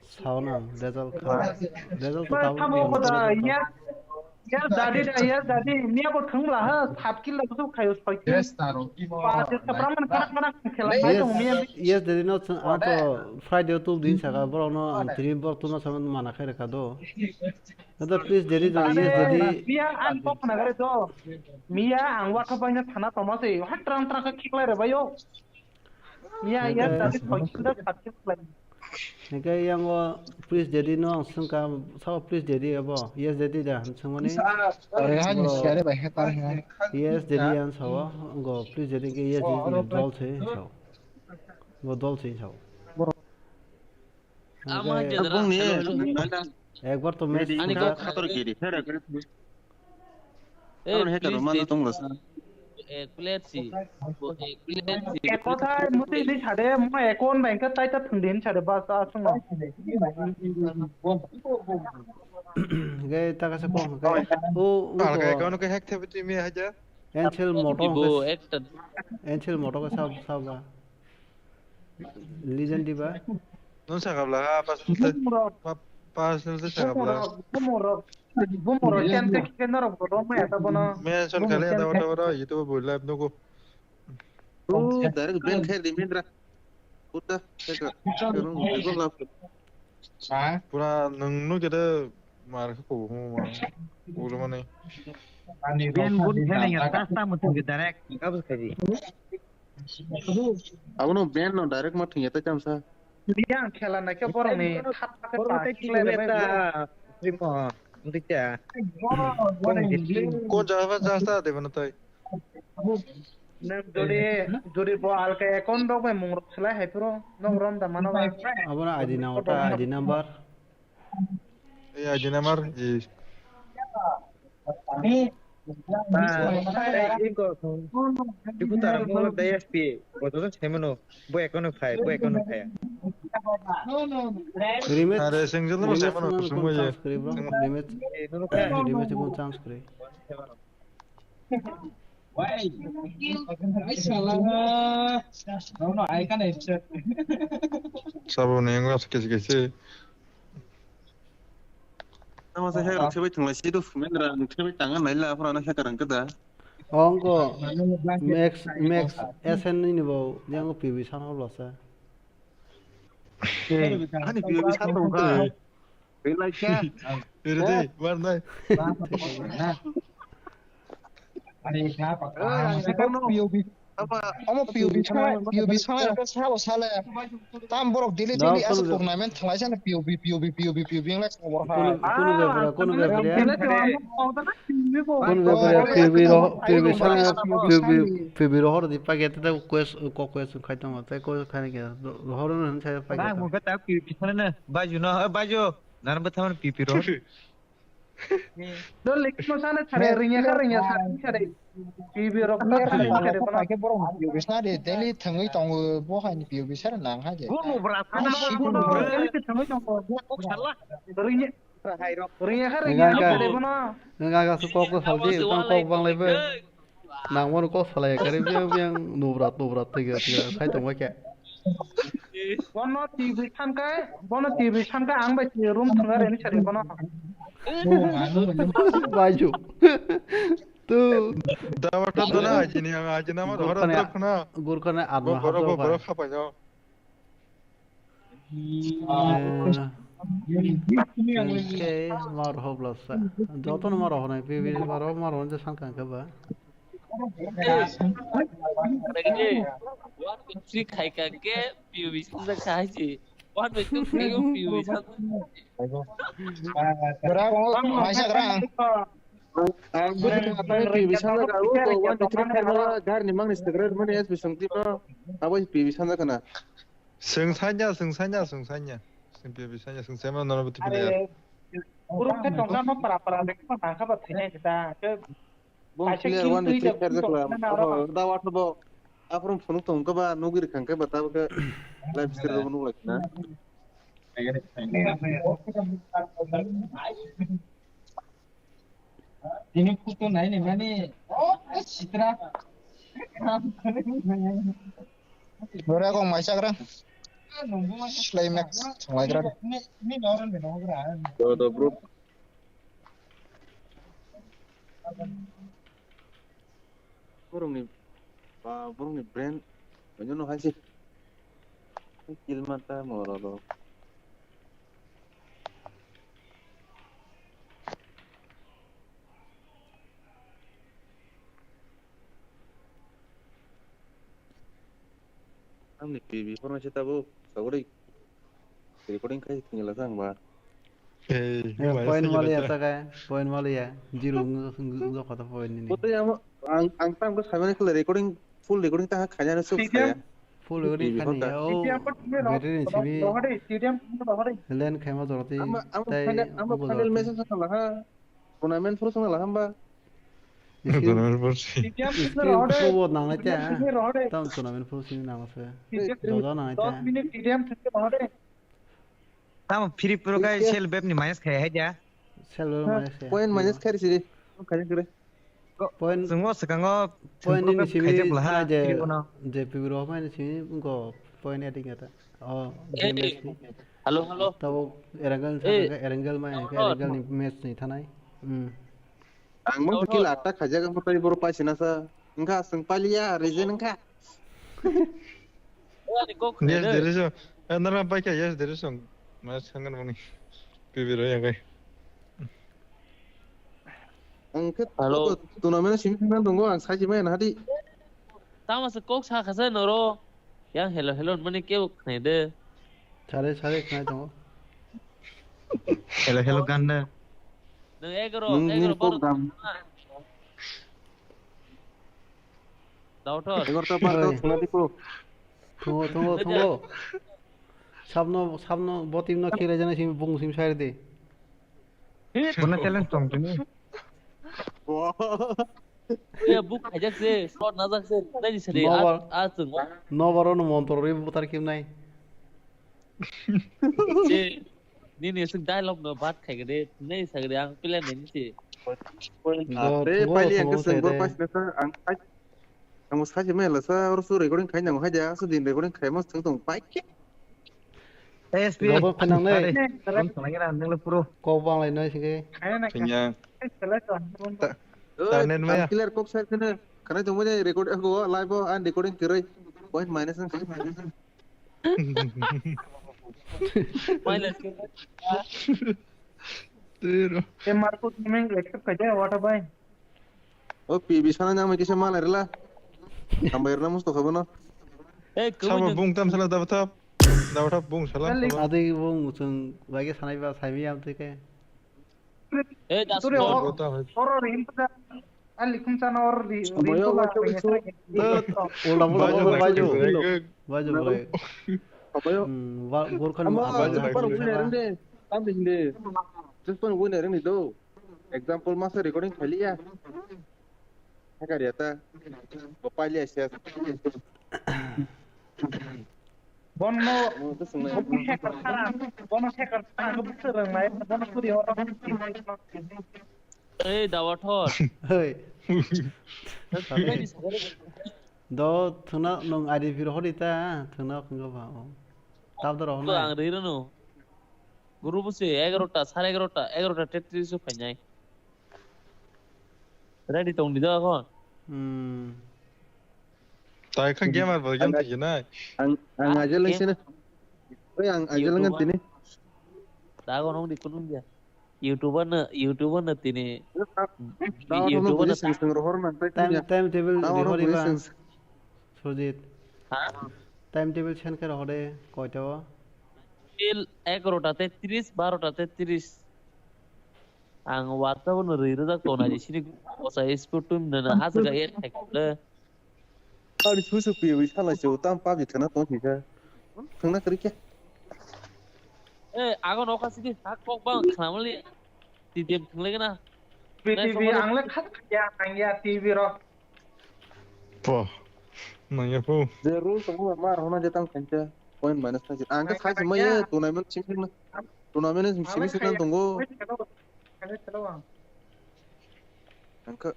sao nang result kha. Result to tamo. Yes, daddy da, yes, daddy. Niya bo thwng la ha, sat kill la bwswk khayo, soi kill. Yes, taro. Ba, je sa praman karak karak khela nai tong miya. Yes, daddy, no, ang to Friday o tub din saka, borok no ang tini borok tubna sama mana khai reka do. Nada, please, daddy, daddy, yes, daddy. Miya ang kok na gare do. Miya ang watha baina thana toma se, ha trang trang khe khiklai re bayo. Miya, ya, Hingke, tadi soi kill da, sat kill khlai. Hingke yang o please daddy no ang swngkha, sao please daddy abo? Yes daddy da, swngmani? Ore, hani siare bai he tar he. Yes daddy ang sao, go please daddy ke yes daddy ni dol se sao. Go dol se sao. Ama Hingke, je dara, bongni, hello, hello. Ekbar to match Ani kok khator giri, here, here. Eh, Karon he please, karo mana please. Tongla sa. Eh, please, si. Eh, please, si. Ek kothai muti ni sade, mo ekon bangke tai ta thung din sade, bas, a, sungo. Ge, ta kasa kong, ge. O, o, Alga ko. Account ko hack thebi timi haja. Angel Moto Bo ke, ekta. Angel Moto ke sab, sab ba. Legend di ba? Nun sakabla ha, pas te, Bumrok. Pa-, pas te sakabla. Bumrok, bumrok. Bumrok, ken te ken norok bodo, maya ta bono. Mention khali ata wata wata, YouTube bo live nugo. Oh, direct ban khair di Mindra. Puta, teka, teka, nung, teka, lap. Pura nung nu kete mar ko ma. Ulo mane. Ban bun khair ya, rasta mutu ke direct, kabus khair. Abono ban no direct ma thwngya ta chamsa. Yang khela na khe borok ni thap thap khe borok pa tei khlai rw mai ta bro. Srimo, wngtwi kya? Kon jaga ba jasta de bana tai. Nang jodi, jodi bo alka account rok bai mung rok selai hai phuru nok rom da mano ba. Abono I D na ota I D number. Ei, I D number, ei. Ah, tei iko thung. Diputar mo da S P, bo to se mano, bo ekono phai, bo ekono phai. Remake, Are, single mo remake se mano, no kusum mo ye. Chance kri, bro. Remake, Eh, no, no, remake ko chance kri. Why? Why, sala? No, no, I can't accept. Sabo ni ngo kisi kisi. Tamo se hacker khe bai thwnglai si do, Mendra, ang khe bai tanga nai la, aphuru ano hacker ang khe da. Ongko Max, Max S N ni bo, yang P B sana lo sa. Ani P B sa tong kha. Belai khe. Ere de, war nai. Ani kha pa. Omo P O V, omo P O V sana, P O V sana, salo sale. Tam borok daily, daily asa tournament thalai sana P O V, P O V, P O V, P O V, yang lek khobor ha. Kunu, kunu bebra, kunu bebra. Kunu bebra, P O V ro, P O V sana, P O V, P O V rohor di pakai tete quest, ko quest khai tong, tei quest khai ni khe, rohor no hin saya pakai. Bang, mo kata P O V sana na, baju no, baju. Nan ba thaman P P ro. Dol lek mo sana chare ringya ka ringya sa chare. P B rok ta thang chare kono. Ke borok P U B sana de daily thangwi tongo bo hai ni P U B sana nang ha je. Bo no bra sana bo no bra ke thangwi tongo. Bo kok sala. Ringya. Ringya ka ringya ka chare bono. Nang ga su kok ko saldi tang kok bang lai bo. Nang mo kok salai kare biang biang nubrat nubrat tege tege sai tong ke. Bono T V thankai, bono T V thankai ang bai room thangare ni sari bono. Baju. Tu. Dawa ta dana ajini ang ajina ma dhora Gurkhane, drap khna. Gurkhane adma Bo boro hapjok bo boro bai. Khapa jo. Eh, K Mar Hoblasa. Jotono Mar Honai, P V Mar Mar Honai, San Kangkaba. One, two, three khai ka ke P U B sa khai si. One, two, three P U B sa. Bora mo mai sa grang. Ang budi apa P V sana ka u ko one two three four na gar ni mang ni segret mani S B song tip no. Abo P V sana kana. Seng sanya, seng sanya, seng sanya. Seng P V sanya, seng sema nono beti player. Are, group ke tongka no para para de ko na ka ba thene kita. Ke bong player one two three player de ko. Da wa to bo. Aprom phunuk tongka ba nugir khangka ba ta ba ke live stream nug lak na. Tini photo nai ni mani, oh, sitra. Bora kong mai chagra. Climax, mai chagra. Do, do, bro. Borokni, ba, borokni brain, oino no hai se. Kill mata moro do. Ang ni P V forma se tabuk, sagori recording khai thwngya lasa ang ba. Hey, eh, point maliya ta kai, point maliya. Zero wng, wng, wng, kota point ni. Kote amo, ang, ang tam ko saimani khle recording, full recording ta khaina no suk saya. Full recording khani ya, oh. Battery ni simi. Stadium, stadium, stadium. Len khaima joroti. Ama, ama final, ama final message sa laha. Tournament phuru song laha ba. Tournament phuru si. Stadium, stadium. Phuru bo nang lai ta. Tam tournament phuru sini nang se. Dodo nang lai ta. Dos minute stadium thangke bahade. Tamo free pro kai sel beb ni minus khai hai dia. Sel beb minus khai. Point minus khai siri. Khai siri. Point. Chungo sekango point ni simi khai jak laha je, free bono. Je P B rok mai ni simi ko point adding kata. Oh, game match ni. Hello, hello. Tabo Erangel, Erangel mai ke Erangel ni match ni thanai. Hmm. Ang mang kill atta khaijak ang tai boro paisina sa. Engkha seng palia reason engkha. Yes, there is a. Nara paikha, yes, there is a. Mas hangan mani. P B raya kai. Ang khe hello. Tournament simi thangna tongo, ang saji mai na hadi. Tamo se kok sa khasa noro. Yang hello hello mani kebo khnai de. Sare sare khnai tongo. Hello hello kan de. Nang egaro, nung, egaro nung baro. Daughter. Egaro ta baro. Oi. Thungo thungo thungo. Sabno sabno botim no khire jana sim bung sim sair de. Bono challenge tong tini. Wow. Oya buk khaijak se, shot najak se, nai di sari, nobar, a, a chwng. Nobar no montor ri butar kim nai. Se, nini sik dialogue no bat khai gede, nai sagede ang plan nai ni se. Ate pali ang ke sengkor pas nasa ang. Ang bo sachi mela sa, oro su recording khai nango hai dia, su din recording khai mas thang tong pai. S P. Gabon khanang ne. Are, rom thanang ira, nang le pro. Kok bang lai noi sike. Kanya. Ta-, tanen maya. Clear kok sai khene. Khana tong maya record ko live o an recording kirai. Point minus an. Minus. Tiro. E Marco Gaming accept khai dia, what a bai. O P B sana nang mai kisa malai rila. Hambai rina musto khabano. Eh, sama bung tam sala dabathap. Dabathap bung sala. Adi bung chwng bai khe sanai ba saimi am twi khe. Eh, das. Oro rim ta. Ali kum sana or ri. Ri to la. Ulta ulta baju. Baju baju. Baju baju. Hmm, Gurkhan. Tam de. Just pon winner ni do. Example masa recording khailiya. Hakariya ta. Bo pailiya siya. Bono, Mo to swngnai. Bono hacker khara, bono hacker khara, bono swrwngnai, bono kuri horo. Ei, dawa thor. Hei. Hey. Do thuna nung I D P rohori ta, thuna khungo ba o. Tab do rohonai. Ang riro no. Guru busi egarota, sare egarota, egarota tetris o phainai. Ready tong di do kon. Hmm. Tai kha gamer bo game tiki nai. Ang, ang ajal sini. Oi, ang ajal ngan tini. Dago nong di kunung dia. YouTuber na, YouTuber na tini. Dago nong YouTuber na sing sing rohor nang tai. Time, time table rohor ba. Sujit. Ha? Time table chen khe rohor de koito. Til egarota te tris, barota te tris. Ang WhatsApp no rwi rwjak tona di sini bosa sport team na na ha jaga add khai kule. Ari susu pi wi sala se utam pub ji thana ton thika. Thangna kri kya? Eh, agon oka sidi ha kok bang khnamali. Ti dem thangle na. P T V ang le khat ya ang ya T V ro. Po. Nangya po. Je rule tongo ma rona je tang khancha. Point minus thang. Ang ka sai ma ye tunai man sing sing na. Tunai man sing sing na tongo. Ang ka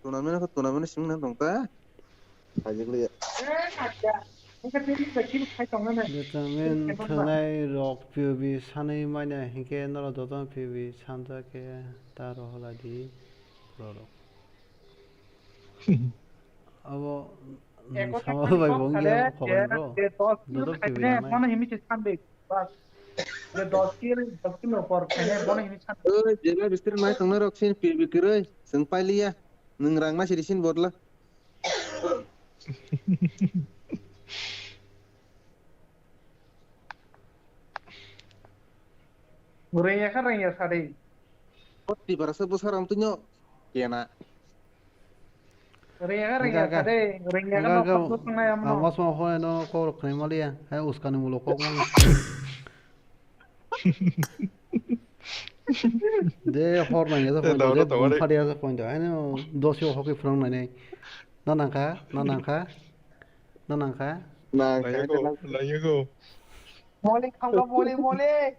tunai man ka tunai man sing na tong ta. Hajik le. Vitamin thwnai rok P U B sanwi manya hinkhe norok jotono P U B sanja khe ta rohola di borok. Abo nwng sama bai bo wngya khobor bro. Joto P U B nanai. Mano himi se sanbe. Bas. Je dos kilo, dos kilo por khane bono himi sanbe. Oi, jeba bistir mai tongna rok sin P U B kwrwi. Chwng pailiya. Nwng rang ma siri sin bodla. Rengya kha rengya sadi. Tiprasa bwsarok twnyo kena. Rengya kha rengya sadi. Rengya kha nokha bwswng nai amno. Ang wasma hoi no kok rok khnai maliya. Hai uskani mulo kok mani. De hor nang ya sa point de bung phari ya sa point de. Ano dosi o hoki phwrwng nai nai. Na nang kha, na nang kha. Na nang kha. Nang kha. Nang ya go, nang ya go. Moli kham go, moli, moli.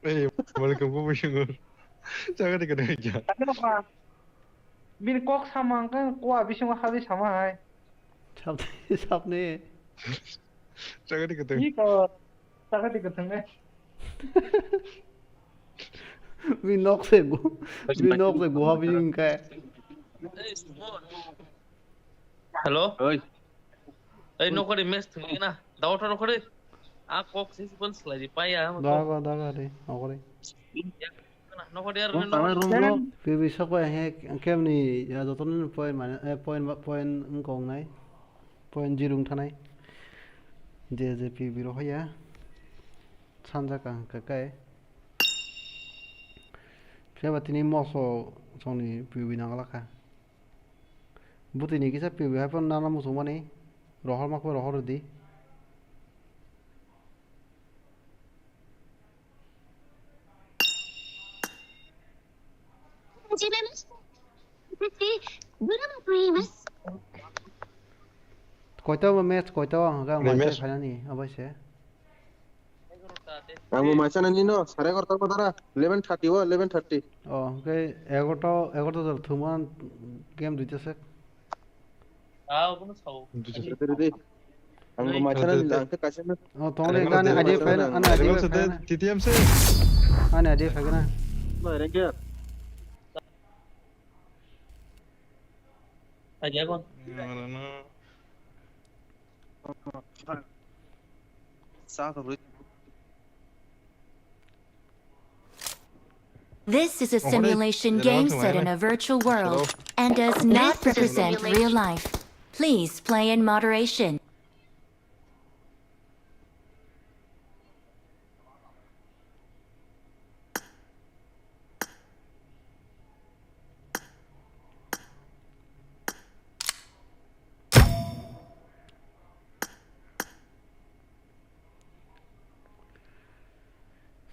Ei, moli kham go, moli kham go. Jaga de kene ja. Ano ba. Bini kok sama ang khe kua bisingo habwi sama hai. Sap-, sapni. Chakati kwthwng. Iko, chakati kwthwng ne. Mi nok se gu-, mi nok se guha bini wngkhe. Hello? Oi. Ei, nokori mes thwngwi na. Dawa thoro kori. A kok se sipon slai di paya. Daga, daga de, okori. Nokori ar no. P B sok bai he kemni ya jotono point mane, eh, point, point wngkong nai. Point zero wngthanai. Je je P B rohor ya. Sanja kaham khe kai. Phiya ba tini moso songni P B nang lakha. Bwtwi ni kisa P B hai phano nana muchungmani. Rohor ma khe rohor rwdi. Koito bo match koito ang ga match phainani abaise. Ang bo match nani no sare egarota ko dara eleven thirty o eleven thirty. Oh, okay, egarota egarota thuma game duita sek. Ah, obono sao. Dui ta. Dui ta. Ang bo machana ni lang khe kaisa na. Oh, tong le, ani idea phai na, ani idea phai na. T T M se. Ani idea phai na. Ba, rengke. Idea kon? Sa to. This is a simulation game set in a virtual world and does not represent real life. Please play in moderation.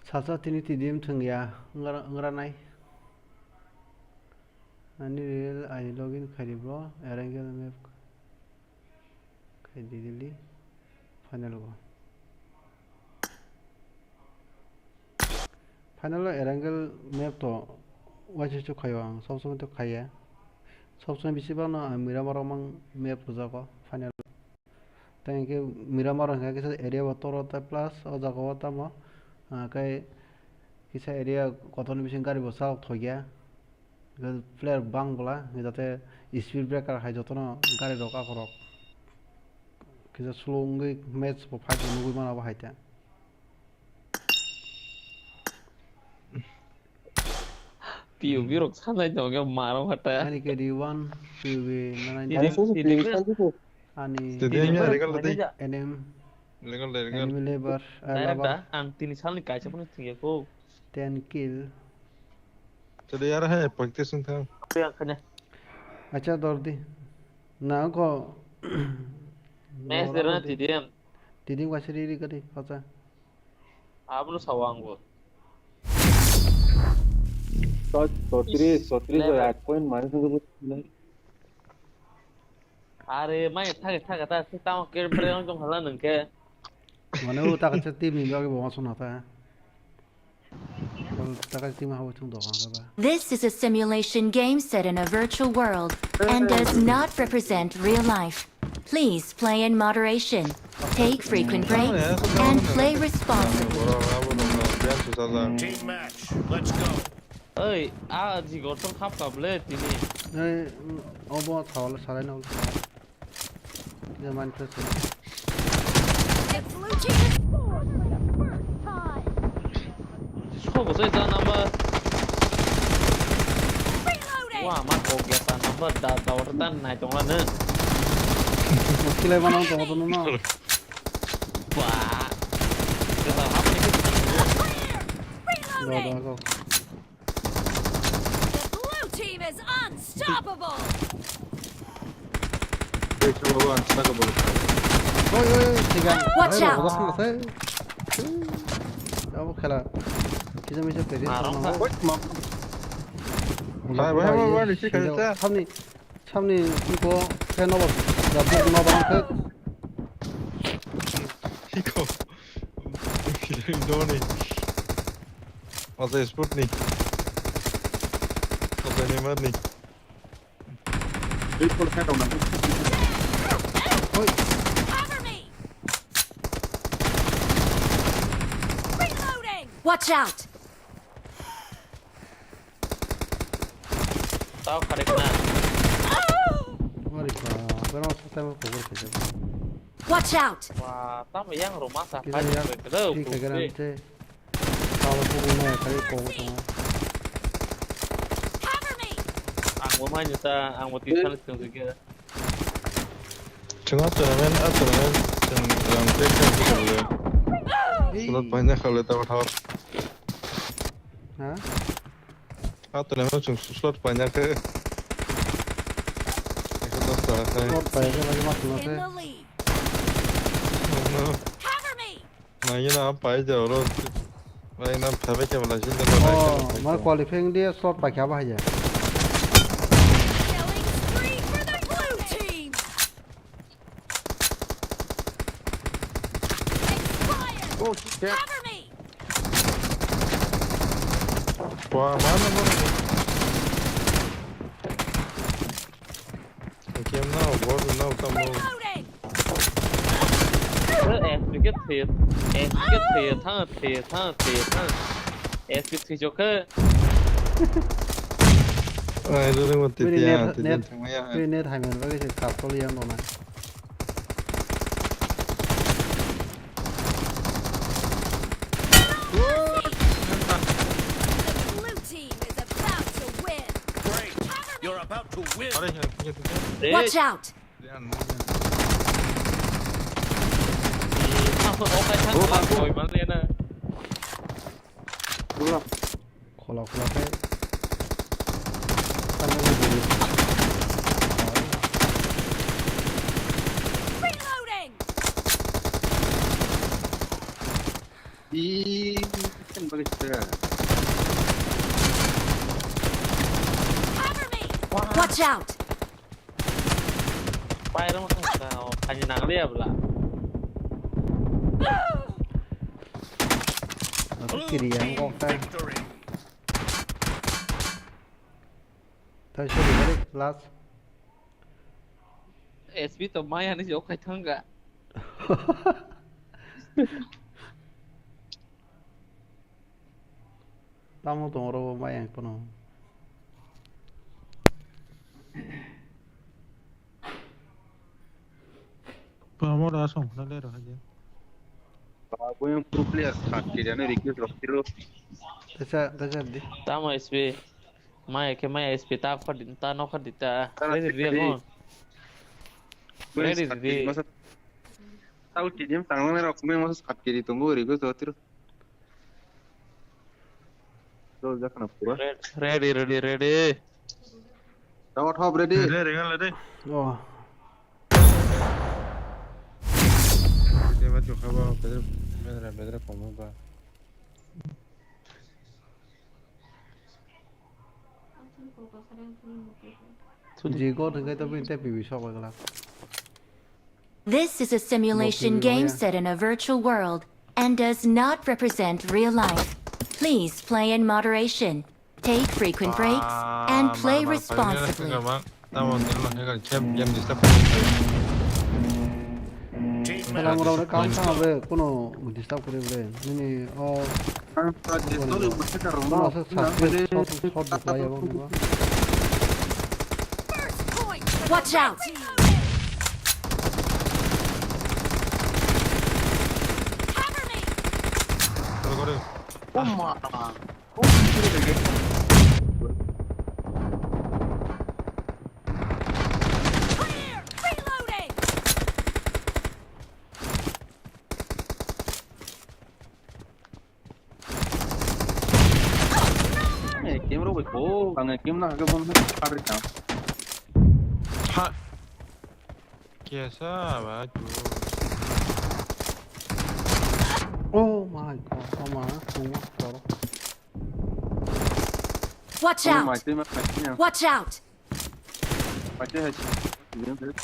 Sacha tini T D M thwng ya, wngranai. Ani real I login khaidi bro, Erangel map khaidi delete, final go. Final o Erangel map to waisa se khaio ang, sob somoi to khaiya. Sob somoi bisi bano ang Miramar o mang map rwjago final. Tei hwnkhe Miramar hwnkhe kisa area bo toro tei plus o jaga o tamo, ah, khe kisa area kotorni bising gari bo chawk thokya. Hwnkhe player bang bwla, hwnkhe jate speed breaker hai jotono gari rok akhorok kisa slow wngwi match bo fight bo nugwi mano abo hai ta. P U B rok sanai tongo marok hata. Ani K D one, P U B nine. Tini, tini, ani Tini ani legal tadi. N M, Legal, legal. Enemy labor, ah, Direct labor. Da, ang tini salni kaisa phano thwngya kho. Ten kill. Tadi yara hai practice wng thang. Yang khanya. Acha dordi. Na ko. Match derana T D M. T D M waisa riri kadi, acha. Abono sawa angbo. Sot-, sotris, sotris Never. Ek point minus. Are, mai thage thage ta, se tamo ke bre ong jong hala nang ke. Mane o ta kacha team ni bagwi bo ma sona ta. Ol ta kacha team ha bo chung do ha ba. This is a simulation game set in a virtual world and does not represent real life. Please play in moderation, take frequent breaks, and play responsibly. Team match, let's go. Oi, a jigor tong khap kap le tini. Ei, obo thawal sarai na. Kisa mind fresh. The blue team has scored for the first time. Soko sai sa number. Reloading. Wa, ma kok ya sa number da, da wata tan nai tong la ne. Mo kilai mana tong tong no. Ba. Kisa hap ni. Clear. Da, da, reloading. Go. The blue team is unstoppable. Wait, hold on, stuck a bullet. Oi, oi, oi, sigan. Watch out. Abo khela. Kisa misa peri. Ah, wrong side. Wait, ma. Hai, wait, wait, wait, wait, wait. Samni, samni iko khe nobo. Da, nobo khe. Iko. Doni. Asa Sputnik. Asa Nemarni. Wait for that, Oi. Cover me. Reloading. Watch out. Tao khare kana. Ori ba, bana sa tamo cover khe. Watch out. Wa, tamo yang roma sa. Kisa phai ya, khe khe, khe khe khe. Tamo kubu na kare ko ko tamo. Cover me. Ang bo mai ta, ang bo tisan sung sung khe. Chwng a tournament, a tournament, chwng rang check check khe khe. Slot paina khale ta thor. Ha? A tournament chwng slot paina khe. Ekso dos taka khai. Slot paina khe lagi mas na In khe. The lead. Oh no. Cover me. Nangina pai ja oro. Bai nam phabe ke bala jin da. Oh, bai mar qualifying dia slot pa kya ba ya. Killing spree for the blue team. Expired. Oh shit. Cover me. Wa mana mana. Game now, bot now, come on. Reloading. Ơ, S P K thia, S P K thia, thang thia, thang thia, thang. S P K thia jokhe. Ai, ro ro, mo Wini titia, net, titia net, thangmaya. Wini net hai men bagwi se kap toli yang dona. The blue team is about to win. Great. You're about to win. Are, hai, hai, hai. Watch out! Yan, yan. Apa, apa, apa, apa, apa, apa, apa, apa. Ulo. Khola khola khe. Reloading. Ih, kan balik sudah. Cover me. Watch out! Pairung thangsa o thani nangliya bla. Aku kiri yang kok tai. Victory. Tai sorry, sorry, last. S P to maya ni jok khai thangga. Tamo tong oro bo mai ang kono. Tamo da song na le ro haje. Bo yang pro player khat ke jane request rok tiro. Tesa, tesa di. Tamo S P. Maya ke maya S P ta khodi, ta no khodi ta. Ready, ready, ready. Ready, ready. Tau T D M tanglang rok meng masa sat kiri tunggu request rok tiro. Dol jakna pura. Re-, ready, ready, ready. Dawa top ready. Ready, ready, ready. Oh. Dia mati khaba bedre bedre bedre komo ba. Ji god hingkai to bini tei P V sok bai glak. This is a simulation game set in a virtual world and does not represent real life. Please play in moderation, take frequent breaks, and play responsibly. Tamo nirma hega chem game disturb. Salam rok kam sama be kuno disturb kore be. Nini o Watch out! Cover me! Clear! Reloading! Eh, game rok bai ko, ang game na hake bom na kar ri tam. Ha. Kesa ba tu. Oh my god, oh my god. Watch out! Watch out! Pakai haji. Reloading!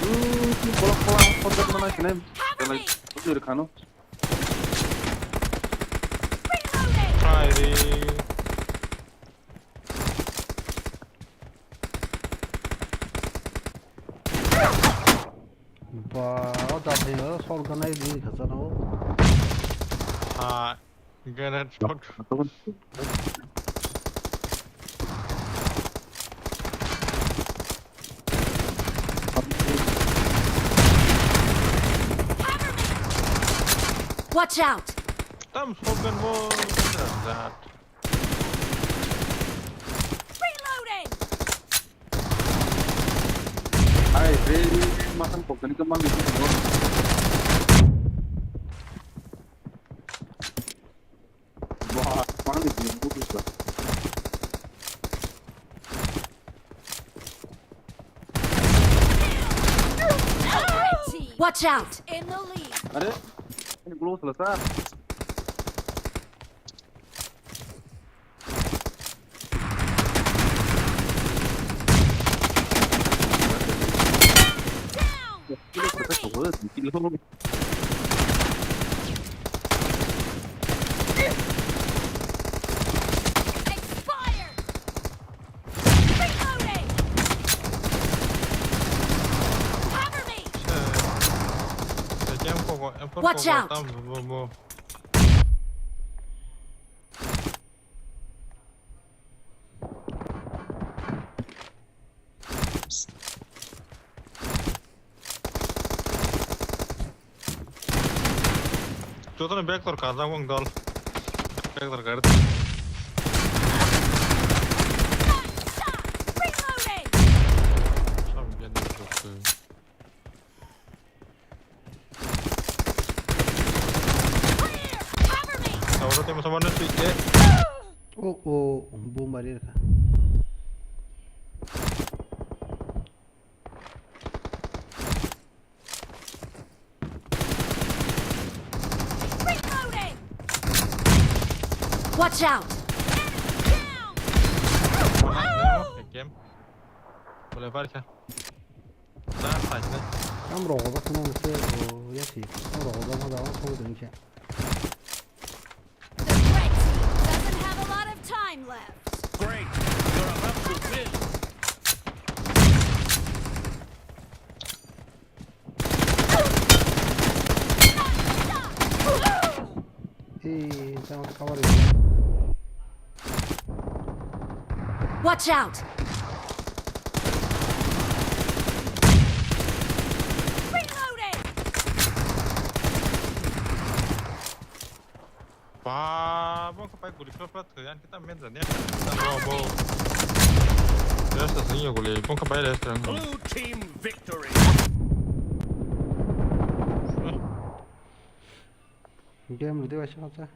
Uh, bola bola kontak mana sini? Cover me! Like, itu rekano. Reloading! Firing. Ba, o da thai o sol ganai di khacha no. Ha, grenade shot. Watch out! Tam sol gan bo. What is that? Reloading! Ai, re, re, re, makan kok tani kemang gitu, bro. Wah, mana nih, belum putus, Bang. Watch out! In the lead. Ada? Ini belum selesai. Down! Cover me! Expired! Reloading! Cover me! Watch out! Jotono back tor kajak wng dol. Back tor kar. Reloading! Sam gyan ni jokto. Clear! Cover me! Tabuk tei masa mano twi khe. Oh, oh, bomb bari rwkha. Reloading! Watch out! Game. Boleh bar kha. Jangan fight nih. Tam rogo ba kheno se o ya si. Tam rogo ba ma da ko ding khe. The red team doesn't have a lot of time left. Great. You're about to win. Hey, thanks, cover it. Watch out! Reloading! Ba, bo khe pai guri phla phla thwi, ang khe ta men jani. Bo, bo. Rest aswng yo guli, bo khe pai rest ang. Blue team victory. Game rwdi waisa waisa.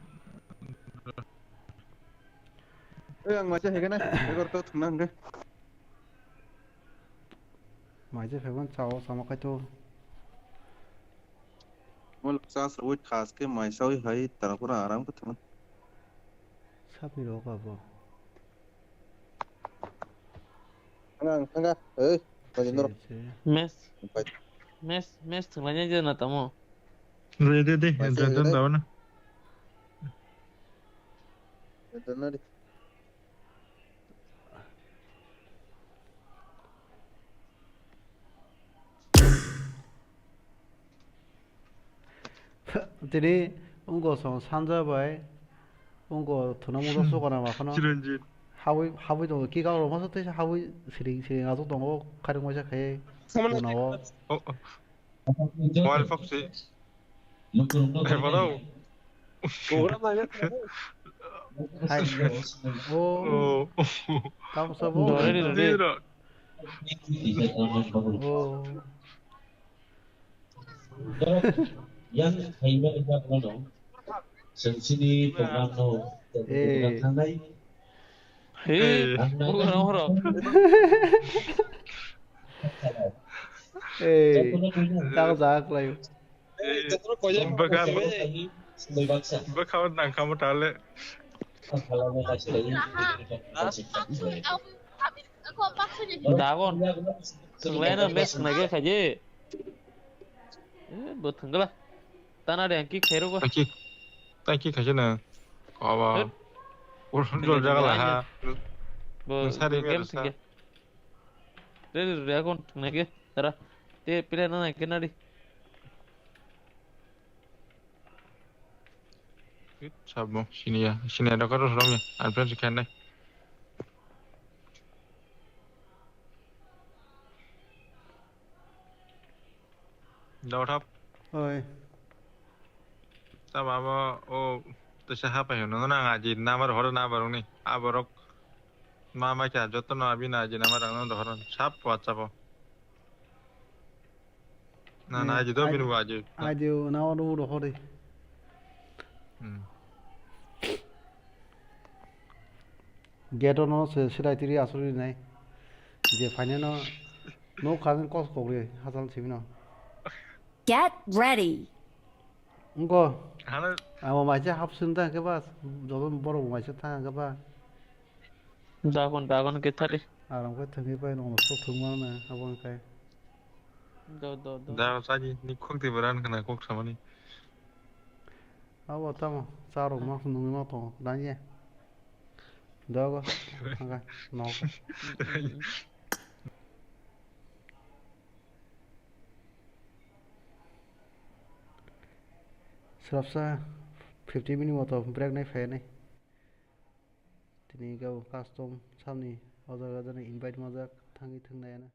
Ei, ang waisa hegana, egor to thwngna hwnkhe. Maisa phaiban chao, sama kaitor. Mol chas rwi khas khe mai sawi hai tarapura aram khe thangna. Sapni rok abo. Thanga, thanga, ei, bagi norok. Mes, mes, mes thwnglainai je na tamo. Re, de, de, Mai se enjoy re. Dawna. Enjoy na di. Tini wngkha song sanja bai wngkha thuna mudo sokana ma khano. Chiranjit. Habwi, habwi tongo, kick out rok masa tei habwi siring siring aswk tongo, khairok waisa khai. Someone tunao. Oh, oh. Mobile phone si. Hey, bro. Program nai. Hai. Oh. Oh. Tam sabo. Dore, dore. Dore. Oh. Yang khaima jak mano. Sensini program no. Eh. Tangai. He, eh. Bukan orang. Eh, tak jak lai. Eh, baka, baka nang kamu tale. Dagon. Senglaina mes nage khaje. Eh, bo thangla. Tana de ki khairo go. Taki, taki khaje na. Aba. Hit. Ulun jol jaga la ha. Bo, sari bo game singke. Re, re, re, akon thangna ke. Tara. Te pile na na ke na di. Sabo, siniya, siniya dokar rok ya, unfriend si khainai. Dawthap. Oi. Tamo abo, o, tesa hapai hono, nang aji number horo number ni, aborok, ma ma kya, joto no abi na aji number ang no horo, sab WhatsApp o. Na, na, aji do bini bo aji. Aji na o do do hori. Hmm. Gate no se sirai tiri asuri nai. Je final no no khan kos kokri hasal simi no. Get ready. Ngo. Hana. Amo maise hapsun ta ke bas. Jodo borok maise ta ke ba. Dagon, dagon ke thari. Aram khe thangwi pai nokno sok thwngmano abo wngkhe. Do, do, do. Da, chaji, ni khok twi beran khna kok samani. Abo tamo, cha rok ma nungwi ma tongo, danye. Dogo, thangkha, nok. Swrapsa fifty minute moto break nai phainai. Tini kebo custom samni o jaga jani invite majak thangwi thwngnai ano.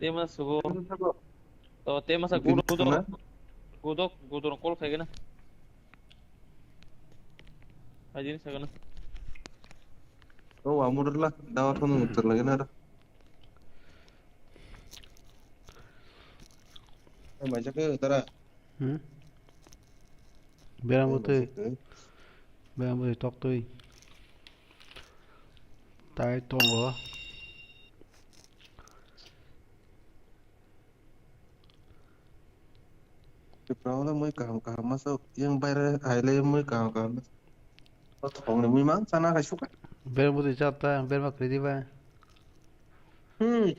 Tema sugo. To tema sa gudo gudo. Gudo gudo call khai gana. Ajin sa gana. O amurla dawa thon mutur lagi na. Mai jake tara. Hmm. Berang butui. Berang butui tok tui. Tai tongo. Tipra o mui kaham kaham masa yang bayar aile mui kaham kaham. O thongni mui mang chana khai suka. Berang butui chata berma kredi ba. Hmm.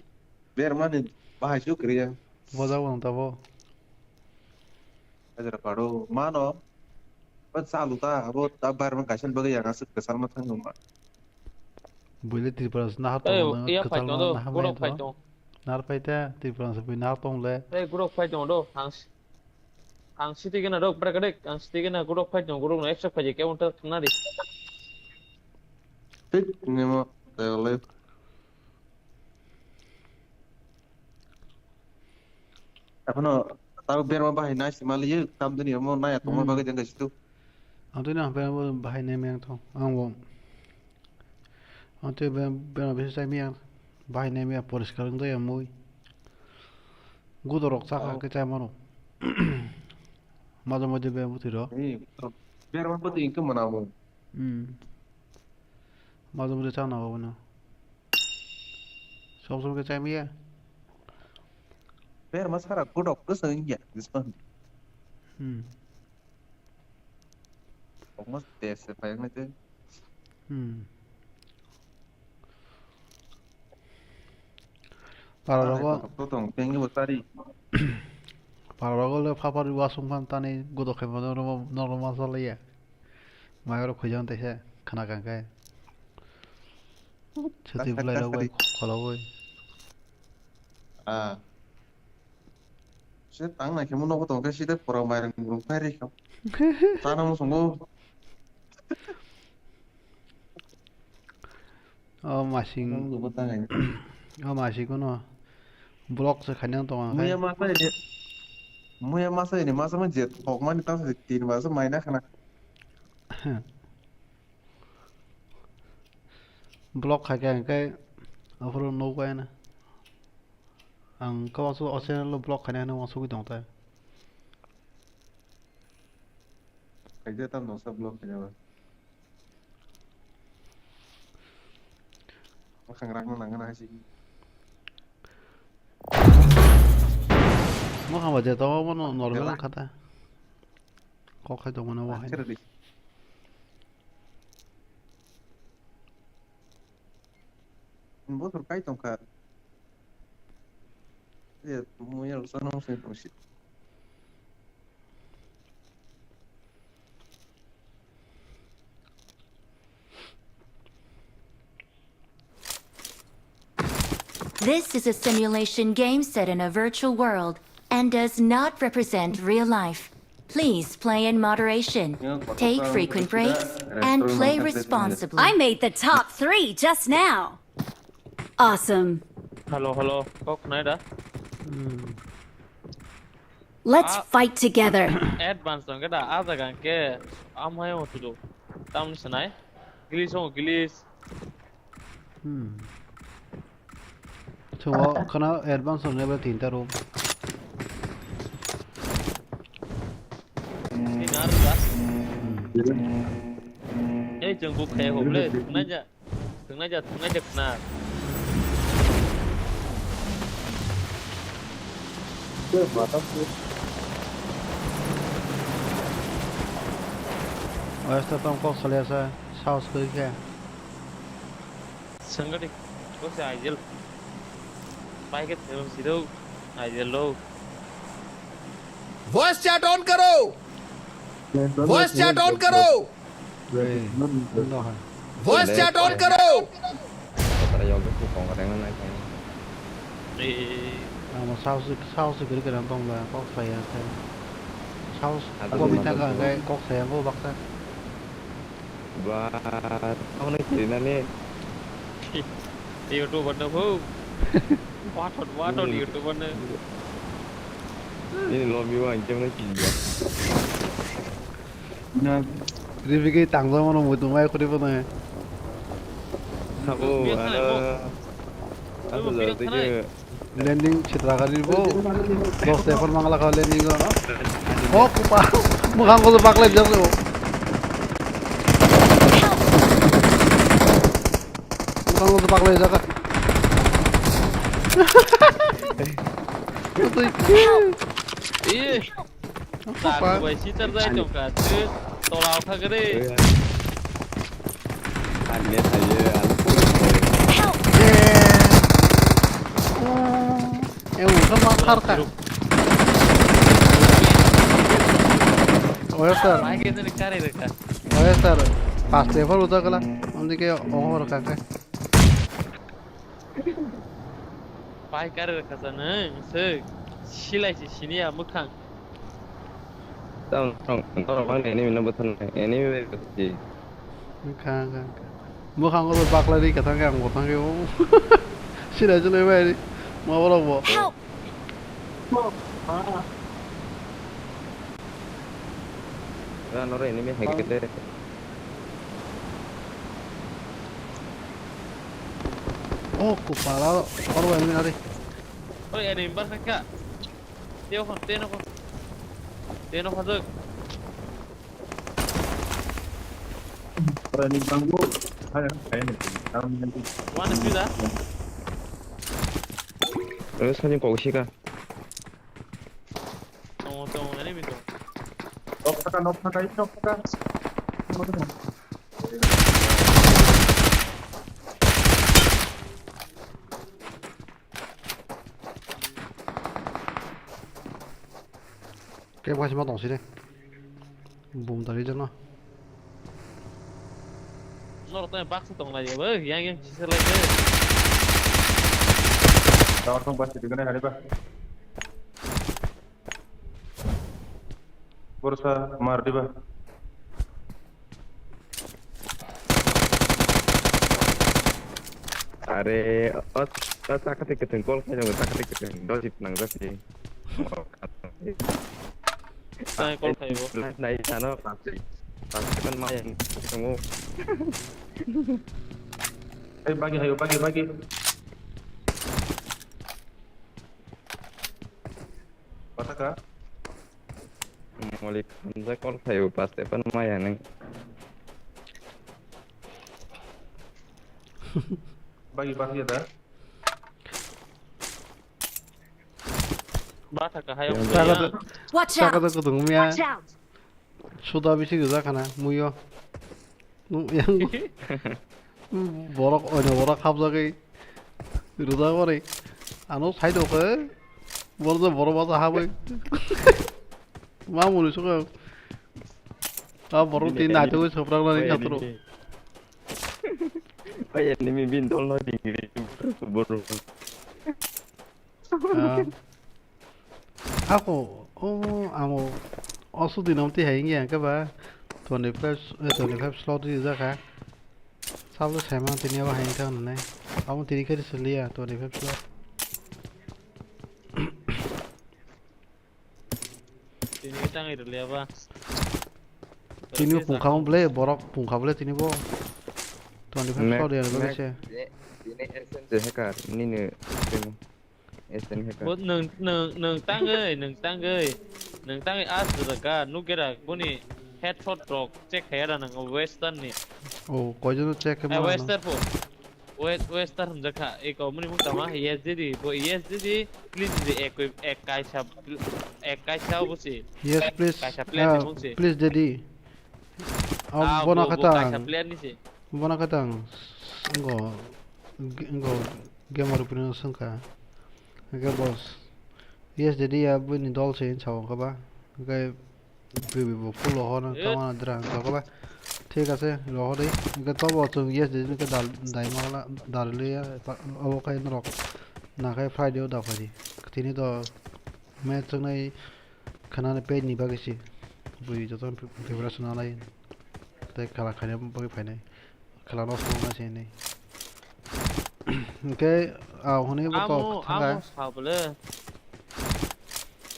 Bermani bahai su kriya. Boja wang tabo. Ajara paro mano. Ba chalu ta abo ta bar ma kaisa bagwi yang asuk kesal ma thang ma. Buile Tripura na hat. Ei, tong iya kwchal phai tong ma do, na ham gurok phai tong. Nar phai ta Tripura se bui na tong le. Ei gurok phai tong do. Ang s- ang siti gena do brak dek ang siti gena gurok phai tong gurok no eksak phai ke unta na di. Tik nemo tele. Ekhano tabo berma bahai nai sima liye, tam dini omo naya tongma bagwi jeng kaisitu. Ang tini ang berma bahai nai meng thong, ang bo. Ang tini berma bisa sai meng bahai nai meng poriskar wng daya mui. Gudorok chakha khe chai mano. Maja maja berma bwtwi rok. Berma bwtwi wngkhe mwnamo. Hmm. Maja maja chana obono. Sob sob khe chai maya. Berma sara godok kwsang wngya, disma. Hmm. Okma test se phai wngnai tei. Hmm. Para rogo. To tong, tengni bo tari. Para rogo le phapar wasung phan tani godok khe mano normal masa laya. Mai oro khuijang tei se khana kang khe. Chwtwi bwlai rok bai kholo bai. Ah. Se tang nai khe mo nogo tong khe sida pura mairang rung phai ri kha. Chana mo songo. O masing. Ang bo tangai. O masing kono block se khainang tong ang. Muya masa ini. Muya masa ini masa ma jet hok mani ta se tin masa maina khana. Block khai khe ang khe aphuru nuk bai na. Ang khe wansuk o channel o block khaina hinwi wansugwi tong tai. Khaide tam no sa block khaina ba. Makhang rang nang na hasi. Makhang ba je to mo no normal khata. Kok khai tongmano bo hai. Bothor kai tongkha. Ye, muya rok chana se tongsi. This is a simulation game set in a virtual world and does not represent real life. Please play in moderation, take frequent breaks, and play responsibly. I made the top three just now. Awesome. Hello, hello. Kok nai da? Hmm. Let's fight together. Advance tong khe da, a jaga hwnkhe amhai o tudo. Tamni sanai? Glitch o glitch. Hmm. Chungo khana advance o level tinta room. Ni nar da. Hmm. Ei, chwng buk khaya hok le, thwngnaija. Thwngnaija, thwngnaija khna. Oya sa tong kok salya sa, saos koi khe. Swngdi, kose Aijel. Pai khe thwng siro, Aijel lo. Voice chat on karo. Voice chat on karo. Hey, no hai. Voice chat on karo. Kotara yol tu kong reng nai kong. Amo saos saos kiri kiri tong ba kok saya khe. Saos komi ta ka kok saya bo baksa. Ba, ang nai kiri nani. YouTube no ho. Wathon, wathon YouTuber no. Ini lobby o ang kemna kiriya. Ribigwi tangjakmano muitu mai khuri bono. Sabo Biya thanai mo. ano. Ano Ano biya jati thanai. ke. Landing chitra gari bo. Dos tephar mangla kha landing o. Oh kupa. Mukhang ko baklai jak o. Mukhang ko baklai jak. Kutui. Eh, tak bai sitar jai tongka. Tolao kha gre. Ane thaye ano. Eh, usa ma thar ka. Oya sir, Mai ke ni kare re ka. Oya sir, pas level uta kala, undi ke over ka ke. Pai kare re ka sa nang se silai si sini ya mukhang. Tang tang tang bang enemy number than enemy bai bati. Kha kha kha. Mukhang ko bakla ri ka thang ke ang bo thang ke o. Sira jule bai ri. Ma boro bo. Help! Ra noro enemy hai kete. Oh, kupala. Oro bai mi nari. Oi, ani bar kha. Teo khon, teno khon. Teno khon. Rani bangbo, hai, hai, hai, hai. Wan pida. Ro sani kok sika. Tongo, tongo, enemy tongo. Nok thaka, nok thaka, nok thaka. Kebo kaisa ma tong sini. Bum tari jana. Nor tong baksa tong lai ba, yang yang sisa lai de. Tawar tong pasti di mana hari ba? Borsa mar di ba? Are, o, o, takati keteng call khai jang, takati keteng dojit nang jati. Sai call khai bo. Nai, nai, sano, pasti. Pasti kan main, tunggu. Eh, bagi, ayo, bagi, bagi. Pataka? Malik Hamza call khai, pasti kan main, nang. Bagi, bagi ada. Ba thaka hayo. Yang Saka ya. tu, Watch saka out! tu kutung mia. Watch out! Suda bisi gajak khana muio. Nu yang borok oino borok habjagwi rwjak bari. Ano side o khe borok borok bacha habwi. Ma muni suka. A borok tin naitugwi soprak nani khatro. Oi, enemy bin dol no dingri, borok. Ah. Ako, o, amo, o sudi nom ti hai ngi angke ba, twenty five, eh, twenty five slot di jaka. Sabo sai ma tini abo hai ngi tang nai. Amo tini khe sili ya, twenty five slot. Tini tang ir liya ba. Tini pungkha mo ble, borok pungkha ble tini bo. Twenty five slot ya, ble se. Ini S N C hacker, ini ne, demo. S N hacker. Bo nang nang nang tangwi, nang tangwi. Nang tangwi as daga nugera boni headshot rok check khaya da nang western ni. O, koijono check khe Eh, ma. western po. West western hwnjak kha. Eko muni mung tama S D D bo S D D please di ek ek kaisa ek kaisa bo si. Yes, please. Kaisa player Ah, ni mung si. Please, Dedi. Ah, Abo bona bo- bo khatang. Kaisa player ni si. Bona khatang. Ngo, ngo gamer rupino sengkha. Hingke boss. Yes, Dedi ya bini dol se hinsa kha ba. Hingke bui bui bo full ho no Eh. Tama dra kha ba. Thik ase, roho dei. Hingke tobo chwng yes, Dedi hingke dal, dai ma la, dal le ya. Abo khai norok. Na khai Friday o da phai di. Tini do match wngnai khanani page ni bagwi se bui joto preparation nai tei khala khaina bagwi phainai khala nosto wngnai se hinwi. Hwnkhe Ah, hwnwi bo tok thangkha. Amo sabole.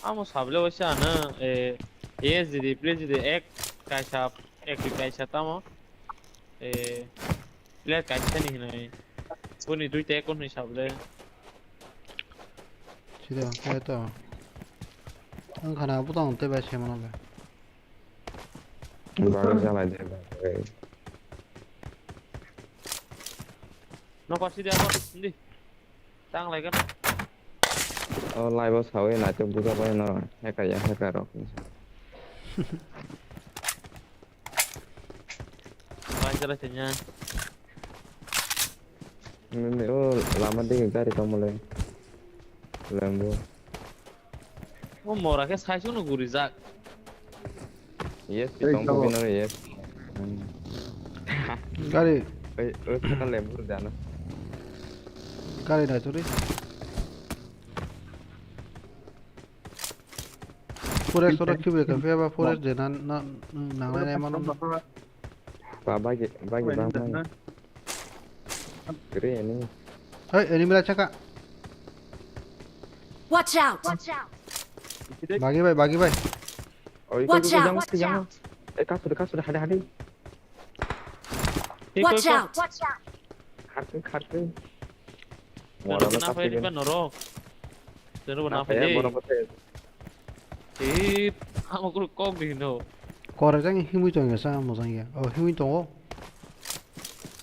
Amo sabole waisa ano, eh, A S G D, play G D, ek kaisa, ek kaisa tamo. Eh, player kaisa ni hinwi. Boni duita ek hwnwi sabole. Sida, kaya to. Ang khana butang tei bai se mano le. Bago jalai de, bago. No pasi de abo, hindi. Tang lai kan. O live o sawi na te buja bai no. Heka ya, heka rok. Bai jala tenya. Mimi, o lama digi gari tongmole. Lambo. O mora khe saichung no guri jak. Yes, pi tong ko bino yes. Gari. Oi, oi, kata lambo jana. Gari dai turi. Forest oro khibi ka phiya ba forest de na, na, nangnai nai mano. Ba, bagi, bagi ba mai. Kiri ini. Hey, enemy la chaka. Watch out! Bagi bai, bagi bai. Oi, watch out! Watch out! Eh, kasu, kasu, hade, hade. Watch out! Kharkhe, kharkhe. Mora na phai riba norok. Tero na phai. Borok phai. Ee, amo kuru kok di no. Kore jang himui tong ya sa mo jang ya. Oh, himui tongo.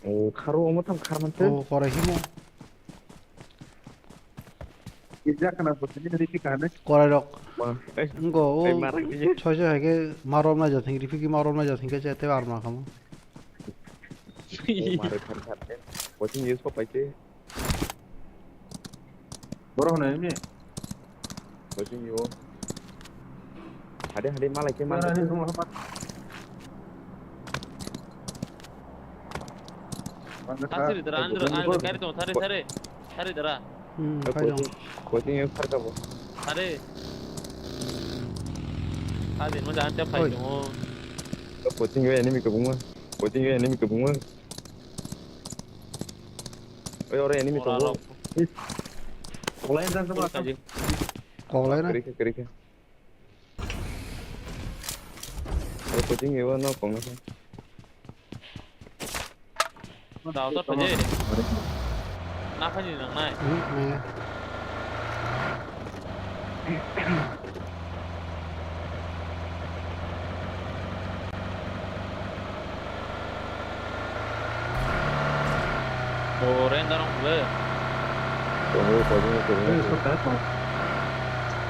Oh, kharo omo tam khar man te. Oh, kore himo. Ija kana botani hari ki kahane. Kore rok. Ngo o. Choi choi hai ke marom na jathing, ripi ki marom na jathing ke chete arma kamo. Oh, mare khar khar te. Watching you so paite. Borok hwnwi mi? Watching you. Hade hade malai ke malai. Thari dara, andro, andro, gari tong, thari, thari. Thari dara. Hmm, coaching, coaching you thar kabo. Thari. Thari, mo jan te phai tong. Coaching you enemy kabo mo. Coaching you enemy kabo mo. Oi, oro enemy tongo. Koklai jang sama. Koklai na. Kiri khe, kiri khe. Oi, coaching ewa no kong na. Dao to thaje. Na khani nang nai. Hmm, nang. O, renda rong le. Tongo, tongo, tongo. Ei, so kahe tong?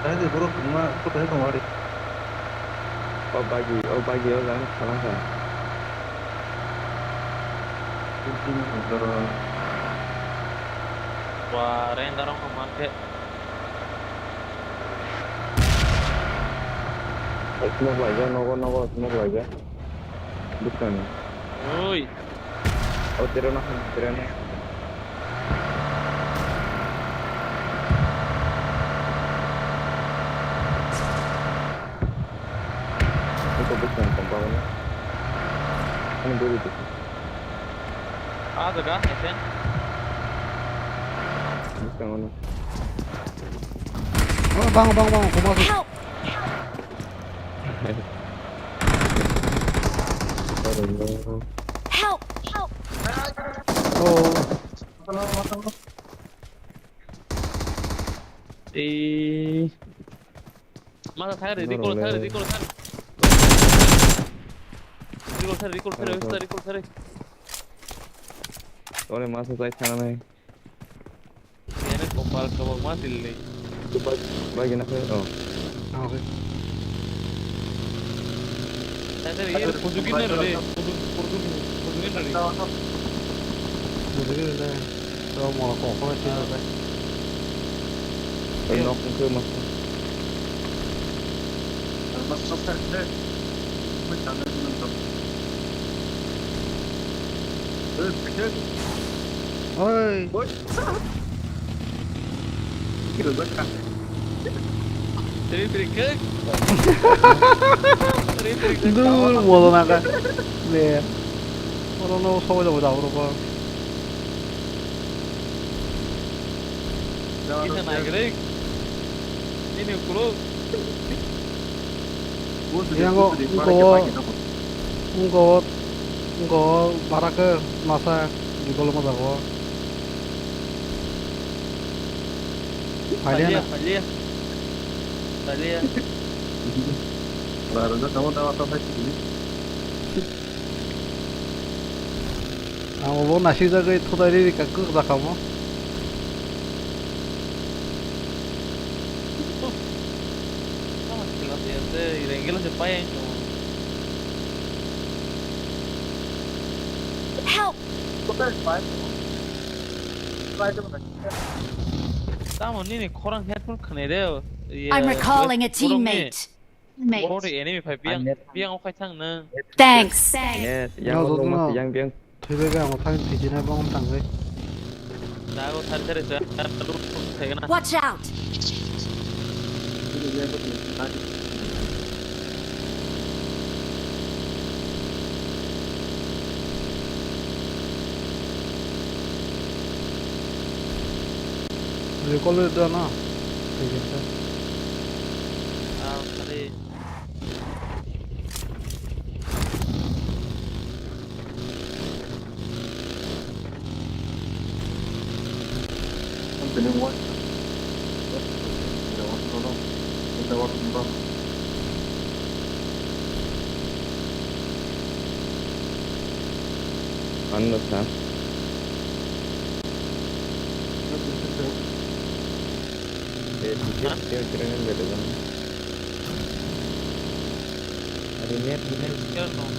Kahe de borok tongma, so kahe tong wari? O bagi, o bagi, o jang khalang kha. Wa, renda rong man khe. Smoke laijak, nogo, nogo, smoke laijak. Bwskangni. Oi. O, tero na, tero na. Ito bwskang compound. Ani bwrwi tong. Ah, jaga, S N. Bwskango no. Oh, bang, bang, bang, koma. Help! Help! Help! Oh. Eh. Masa thari, recall thari, recall thari. Recall thari, recall thari, recall thari. Ore masa sai thangnai. Yare kopal kobok ma dilni. Bai gina khe, oh. Okay. Tadi ini kudu gini re, kudu kudu kudu gini re. Kudu gini re. Tuh mau kok kok sih re. Nok ke mas. Mas sok kan deh. Oi. Oi. Three three kek. Three three kek. Dur, modo naka. Le. Oro no sobo jabo jabo ro. Kisa naigrek. Ini ukuluk. Yang kok, engko, engko, engko bara ke masa di kolom jago. Palia na. Palia. Palia. Bara na, tamo, tamo, tamo, tamo. Ang obo naisik jagwi thutai riri ka kwk jakha mo. Tamo khela de ase, irengela se pai ang tong. Help! Tamo nini khorang headphone khwnai de. I'm recalling a teammate. Mate. Boro enemy phai biyang, biyang okhai thang nang. Thanks. Yes, yang no, no, no, yang biyang. Thwibai biyang okhai thwijina bong thangwi. Dago thar thar sa, thar thar thar thar na. Watch out. Recall da na. Thwijin sa. Ah, sorry. Ano sa? Eh, sikit, sikit, sikit, sikit, sikit. Ari net, net. Screen rok.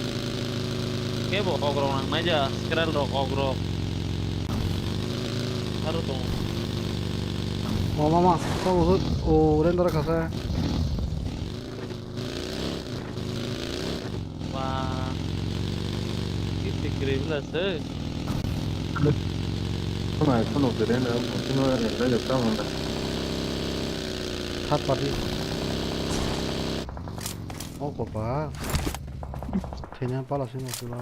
Kebo ok rok nang naija, screen rok, ok rok. Aro tong. O mama, tamo hut, o render kasa. Ba. Kisi kiri bila se. Kona, kono kiri na, kono na, na, na, na, na. Third party. O kopa. Thina pala sino sila.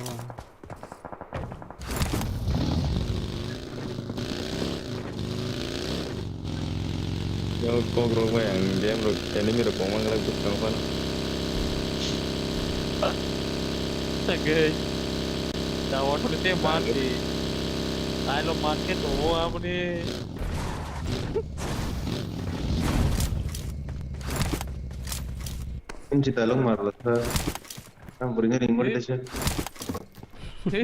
Yo, kok rok bai ang game rok enemy rok kong mang rok bwskango phano. Sagwi. Dawa thok te mat di. Tailo mat khe tongo aboni. Inchi talung marla sa. Ang bwrwini ring mari kaisa.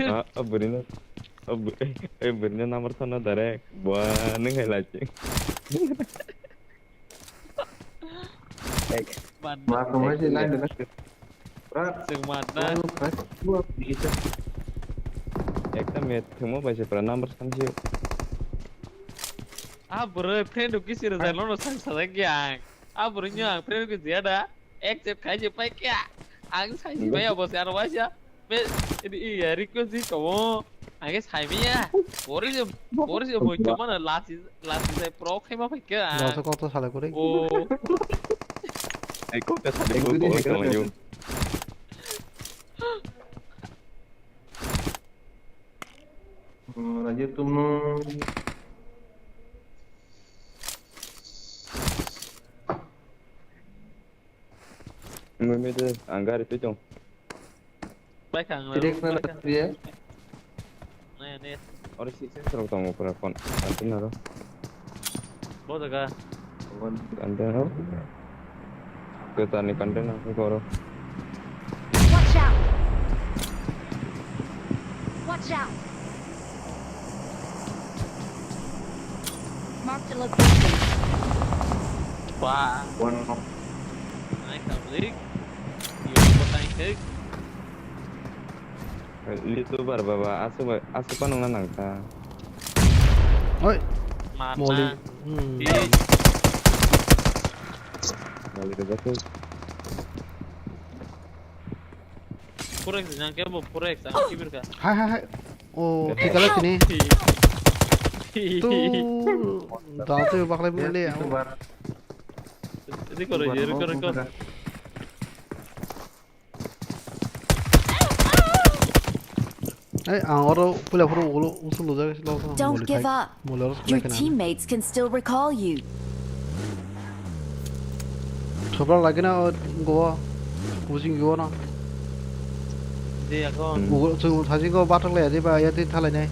Ah, ah, bwrwino, ah, bw-, eh, bwrwino number sana direct. Bua, nung hai lachi. Ma kung hai si line dana. Pra. Sing mata. Pra, pra, pra. Ekta met themo bai se pra number san si. Ah, bro, friend ki sir jai lono sang sa jai yang. Ah, bro, nyo ang friend ki jia da. Accept khai je pai kya? Ang sai je pai abo se aro waisa. Be, ini iya request di kamu. Ang ke sai miya. Bori je, bori je mo kemana lasi, lasi sai pro khai ma pai kya? Dosa kok to sala kuri. Oh. Ai kok ta sala kuri ko kama yung. Raja tumu. Mami tu anggar itu cong. Baik ang. Tidak mana dia? Naya naya. Oro six S rok tongo pura kon container o. Bo jaga. Container o. Kwtal ni container o koro. Watch out! Watch out! Mark the location. Wah. One knock. Naik tablik. Yo, kota ikek. Youtuber baba, asuba, asuba nungna nangkha. Oi. Mana? Moli. Hmm. Di. Moli de batu. Pura exam ke bo, pura exam kibir ka. Hai, hai, hai. Oh, tikala sini. Hi. Hi. Tu, dal tu baklai muli. Youtuber. Ini koro, ini koro, ini koro. Ei, ang oro puila phuru ulo usul lujak se lok. Don't give up. Your teammates can still recall you. Thobra lagi na o go. Ujing go na. Di ako. Ulo chung thajing go bathang le di ba ya tin thalai nai.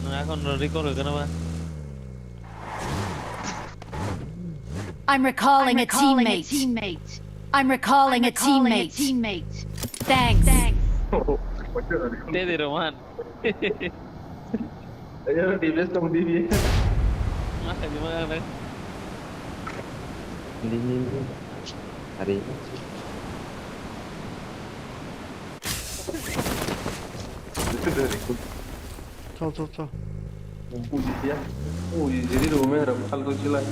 Nang ako no record ka na ba. I'm recalling a teammate. I'm recalling a teammate. Thanks. Te de Roman. Ayo, di best tong di di. Masa di mana? Di di. Hari. Itu dari. Chal, chal, chal. Uji ya. Uji jadi rumah ada pasal tu sila.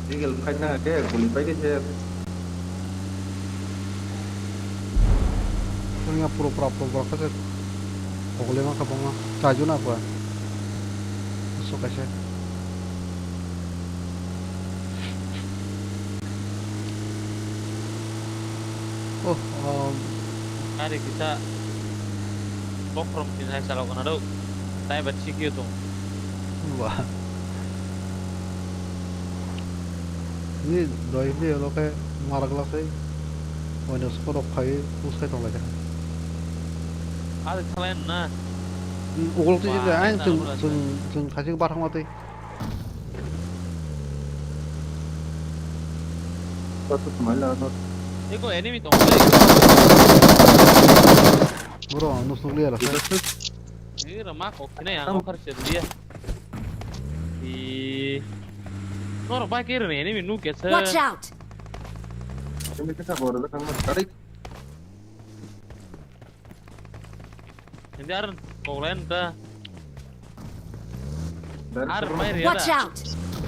Tinggal fight na ke, guli fight ke. Yang pura pura pura pura ke. Pokole ma kapong ma. Chaju na apa? So kaisa. Oh, um, Ari kita bokrok tin hai salo kana do. Tai bat sikio tong. Wah. Ini doi ini lo ke marak la sai. Wani skorok khai usai tong lai. Ari khalai na. Ugol tu jadi ai chung chung chung khasi bathang mati. Eko enemy tong. Bro, ang nusuk liya rasa. Ni rama kok kene yang okar se dia. Di. Nor ba ke ne enemy nu ke se. Watch out. Ini kita baru datang mas. Tarik. Hindi aran, kok lain ta. Aran bai ria. Watch out.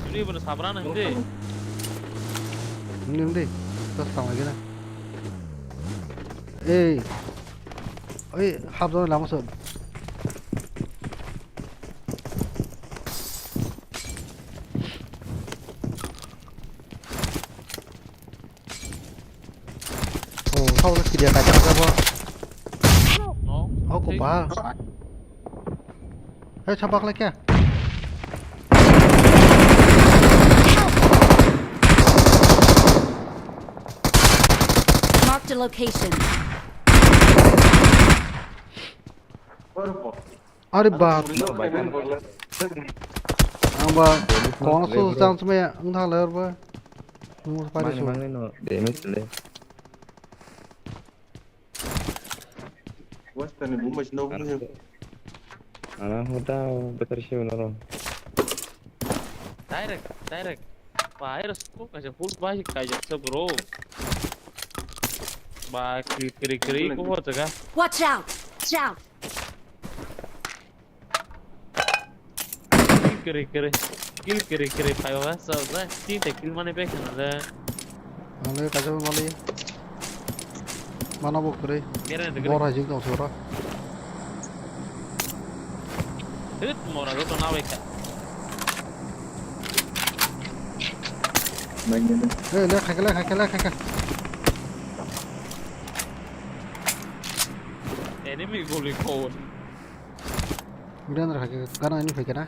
Ini bener sabran hindi. Hindi, hindi. Terus tang lagi na. Ei. Ei, hap zone lama sun. Oh, tau na kiri ka jabo. No. Oh, ko ba. Hey, sabak lagi ya? Marked a location. Are ba. Ang ba kono su chance me ang thang le ba. Ang pari su. Mangni no damage le. Wasta ni bumba sino bumba. Ana hoda better shi no. Direct, direct. Fire scope kaisa full bai kaijak sa bro. Ba kri kri kri ko ho jaga. Watch out! Watch out! Kill kiri kiri. Kill kiri kiri phai baba. So, bro, team te kill mani bek khana le. Ang le kaisa mali. Mana bo kiri. Gere de. Bor hai jing tong sura. Hit mora go to na bek. Hey, le khaike le khaike le khaike. Enemy goli ko. Udah ntar kaki kanan ini baik na.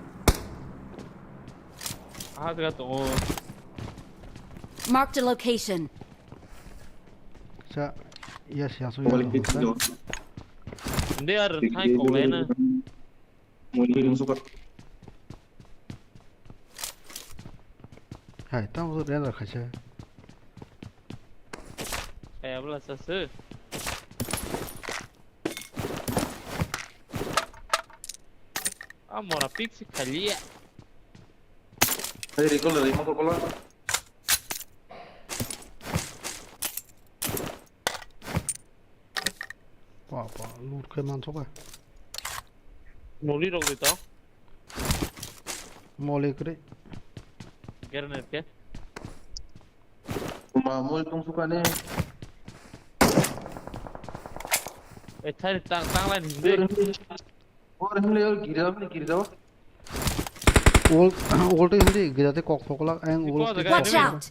Aha jaga tongo. Marked a location. Sa, yes, yes, yes. Inde ar thai ko le na. Moni ring suka. Hai, tamo so render khaisa. Kaya bla sa se. A mora pik si khaliya. Hey, recall, recall, recall. Pa, pa, loot khai mansukha. Moli rok di to. Moli kri. Grenade ke. Ma mol tong suka ne. E thai tang tang line hindi. Or hindi or gira bini gira. Ol ol te hindi gira te kok thok lak ang ol. Watch out!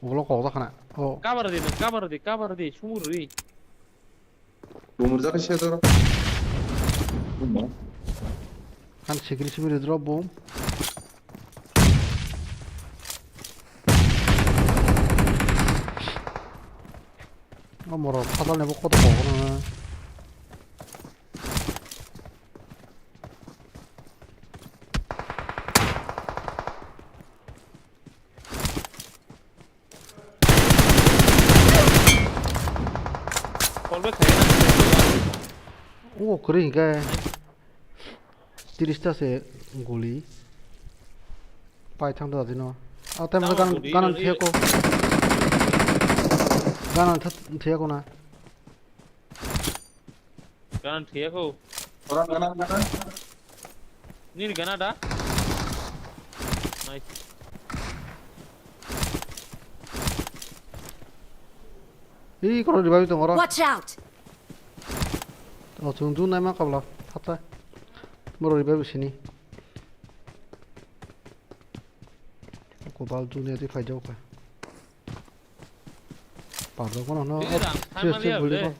Ulo kok jakhana. Oh. Cover di, cover di, cover di, sumur di. Bumur jaka se doro. Kan sikiri simiri drop bomb. O moro phatal nebo koto kokono. Fallback khaina. O kwrwi hinkhe tiris ta se guli. Pai thang da dino. A tem Tamo gan guli gan rwi. Theko. Gan theko na. Gana thiyako. Orang gana, gana. Nini gana da? Nice. Ih, kono revive tong oro. Watch out! Oh, chung chung naima kabla. Thata. Boro revive sini. Ko bal chung ne ti phai jao ka. Pardo kono no. Ih, rang thanma liya bole.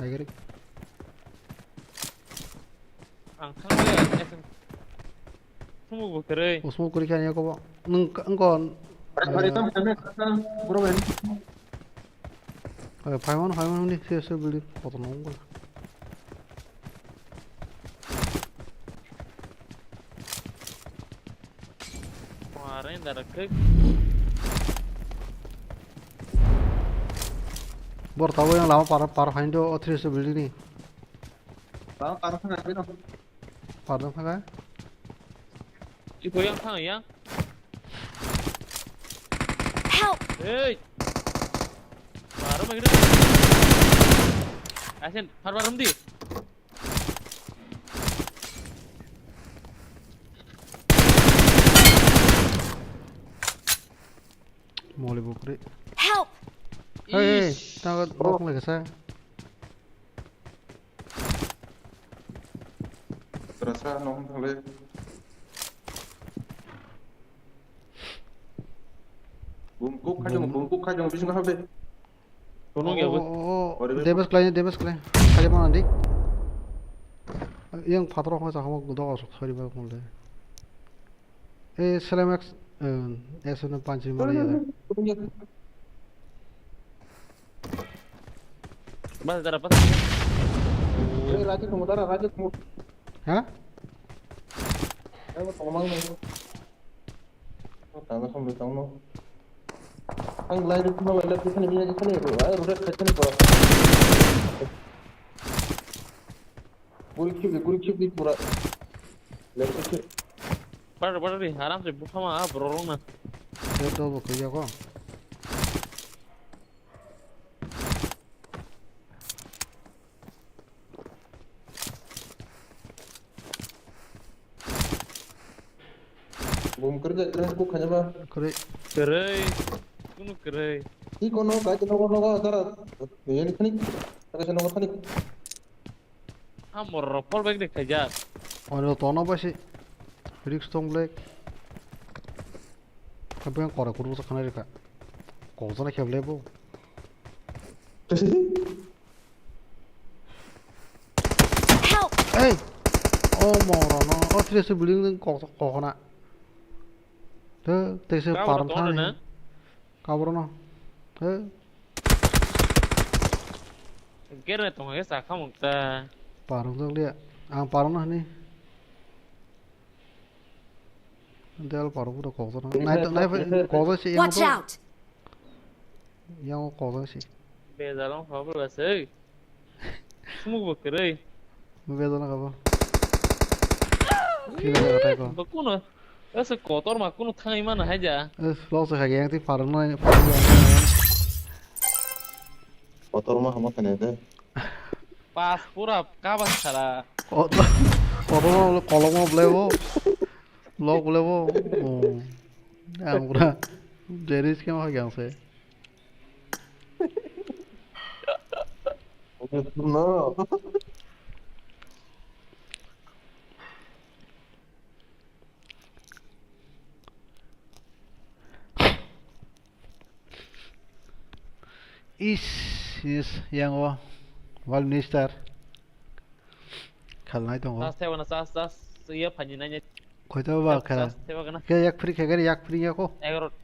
Naigerik. Ang thang le, ang thang. Smoke bo kwrwi. O smoke kwrwi khe ani yakobo. Nwng, nwng kon. Bari, bari, tam, tam, tam, bro, bari. Oke, phaimano, phaimano ni, se, se building kotor no wngkha. Wah, reng darak kek. Bor tabo yang lama par, par hain do, o three se building ni. Lama par hain do. Pardon, thangkha. Iko yang thang yang. Help! Hey! Baru makin. Asin, har barum di. Moli bukri. Help! Hey, hey, ish. Tangka nok lagi sa. Terasa nong thale. Bumkuk khajong, bumkuk khajong, bising hal de. Kono gya bo. Oh, oh, oh. Ore be. Damage klai, damage klai. Kali mana di? Yang patro ko sa hamo doga sok sori ba mole. Eh, Selemex, eh, S N M panchi mara ya. Bas, dara, bas. Eh, Raja, kamu dara, Raja, kamu. Ha? Eh, mau tolong, mau. Oh, tangga, kamu tahu, no. Ang lain itu, no, lain itu, sini, sini, sini, bro. Ayo, udah, sini, bro. Guri khibi, guri khibi pura. Left khibi. Bar, bar ri, aram se bukhama, ah, bro, rong na. Left do bo khibi ko. Bum kerja, kerja, kok hanya ba. Kore. Kerei. Kunu kerei. Iko no, kai no, no, no, tara. Ini khani. Tara no khani. Hamor rok fall back de khaijak. Oro tono bai se risk tong black. Kabe kora kuru sa khana rika. Ko jana khe black bo. Help! Hey! Oh, moro no. Oh, three building ko ko khana. Te te se param thani. Kabro no. He. Gere tongo ke sakha mukta. Parung jak liya. Ang parung na hani. Del parung pura kok jana. Nai to nai kok jana si yang. Watch out. Yang kok jana si. Bejalong khabur gase. Sumuk bo kwrwi. Bebedona kabo. Kila jaga tai ko. Bo kuno. Ese kotor ma kuno thangwi mana haja. Es lo se hage yang ti parno parno. Kotor ma hamo kane de. Pas pura kabas khara. Kotor, kotor ma bole kolom ma bole bo. Lok bole bo. Oh. Ang pura. Jeris ke ma hage ang se. No. Is, is, yang o, Prime Minister. Khalnai tongo. Chas thebana, chas, chas. Iya phani nanya. Khoito ba Chas, khela. Chas thebagana. Ke yak free khegari yak free yako. Egarota.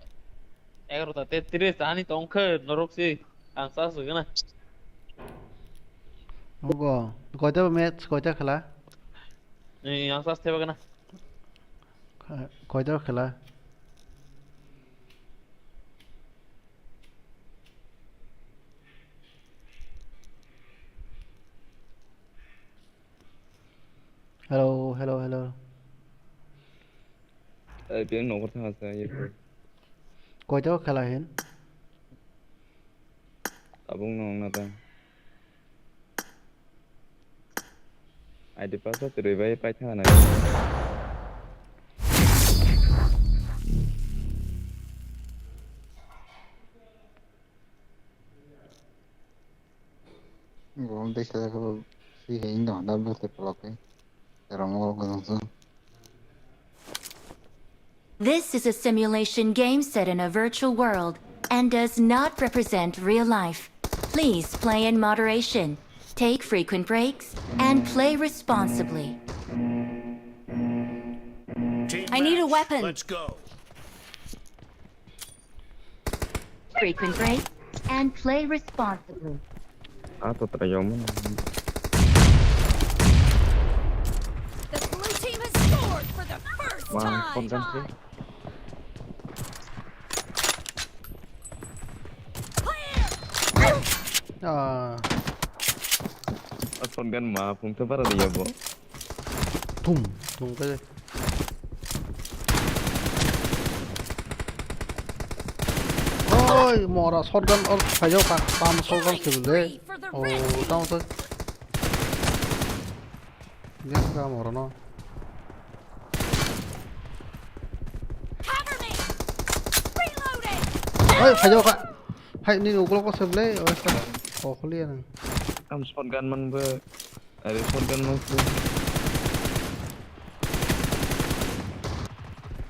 Egarota tetris ani tongkhe norok si. Ang chas gana. Ogo. Khoito match khoito khela. Ni ang chas thebagana. Khoito khela. Hello, hello, hello. Ai, biyang nokbar thang asa, ye. Koito khela hin? Tabuk no wngna ta. I D pass o twrwi bai paitha na. Gol de khe ko si he indo da bwsai polok khe. Rong o gwnang so. This is a simulation game set in a virtual world and does not represent real life. Please play in moderation, take frequent breaks, and play responsibly. Team I need a match. Weapon. Let's go. Frequent break and play responsibly. Ah, to try yom. The blue team has scored for the first Wah, time. Konten sih. Clear! Ah. Ah, konten ma, phung tu para dia, bo. Thum, thum ka. Oi, mora shotgun or phaijao ka, pam shotgun se bole. Oh, tamo to. Dia ka mora no. Oi, phaijao ka. Hai, ni uklok ko se bole, oh, sa. Oh, kholi ya nang. Am shotgun man be. Are shotgun no.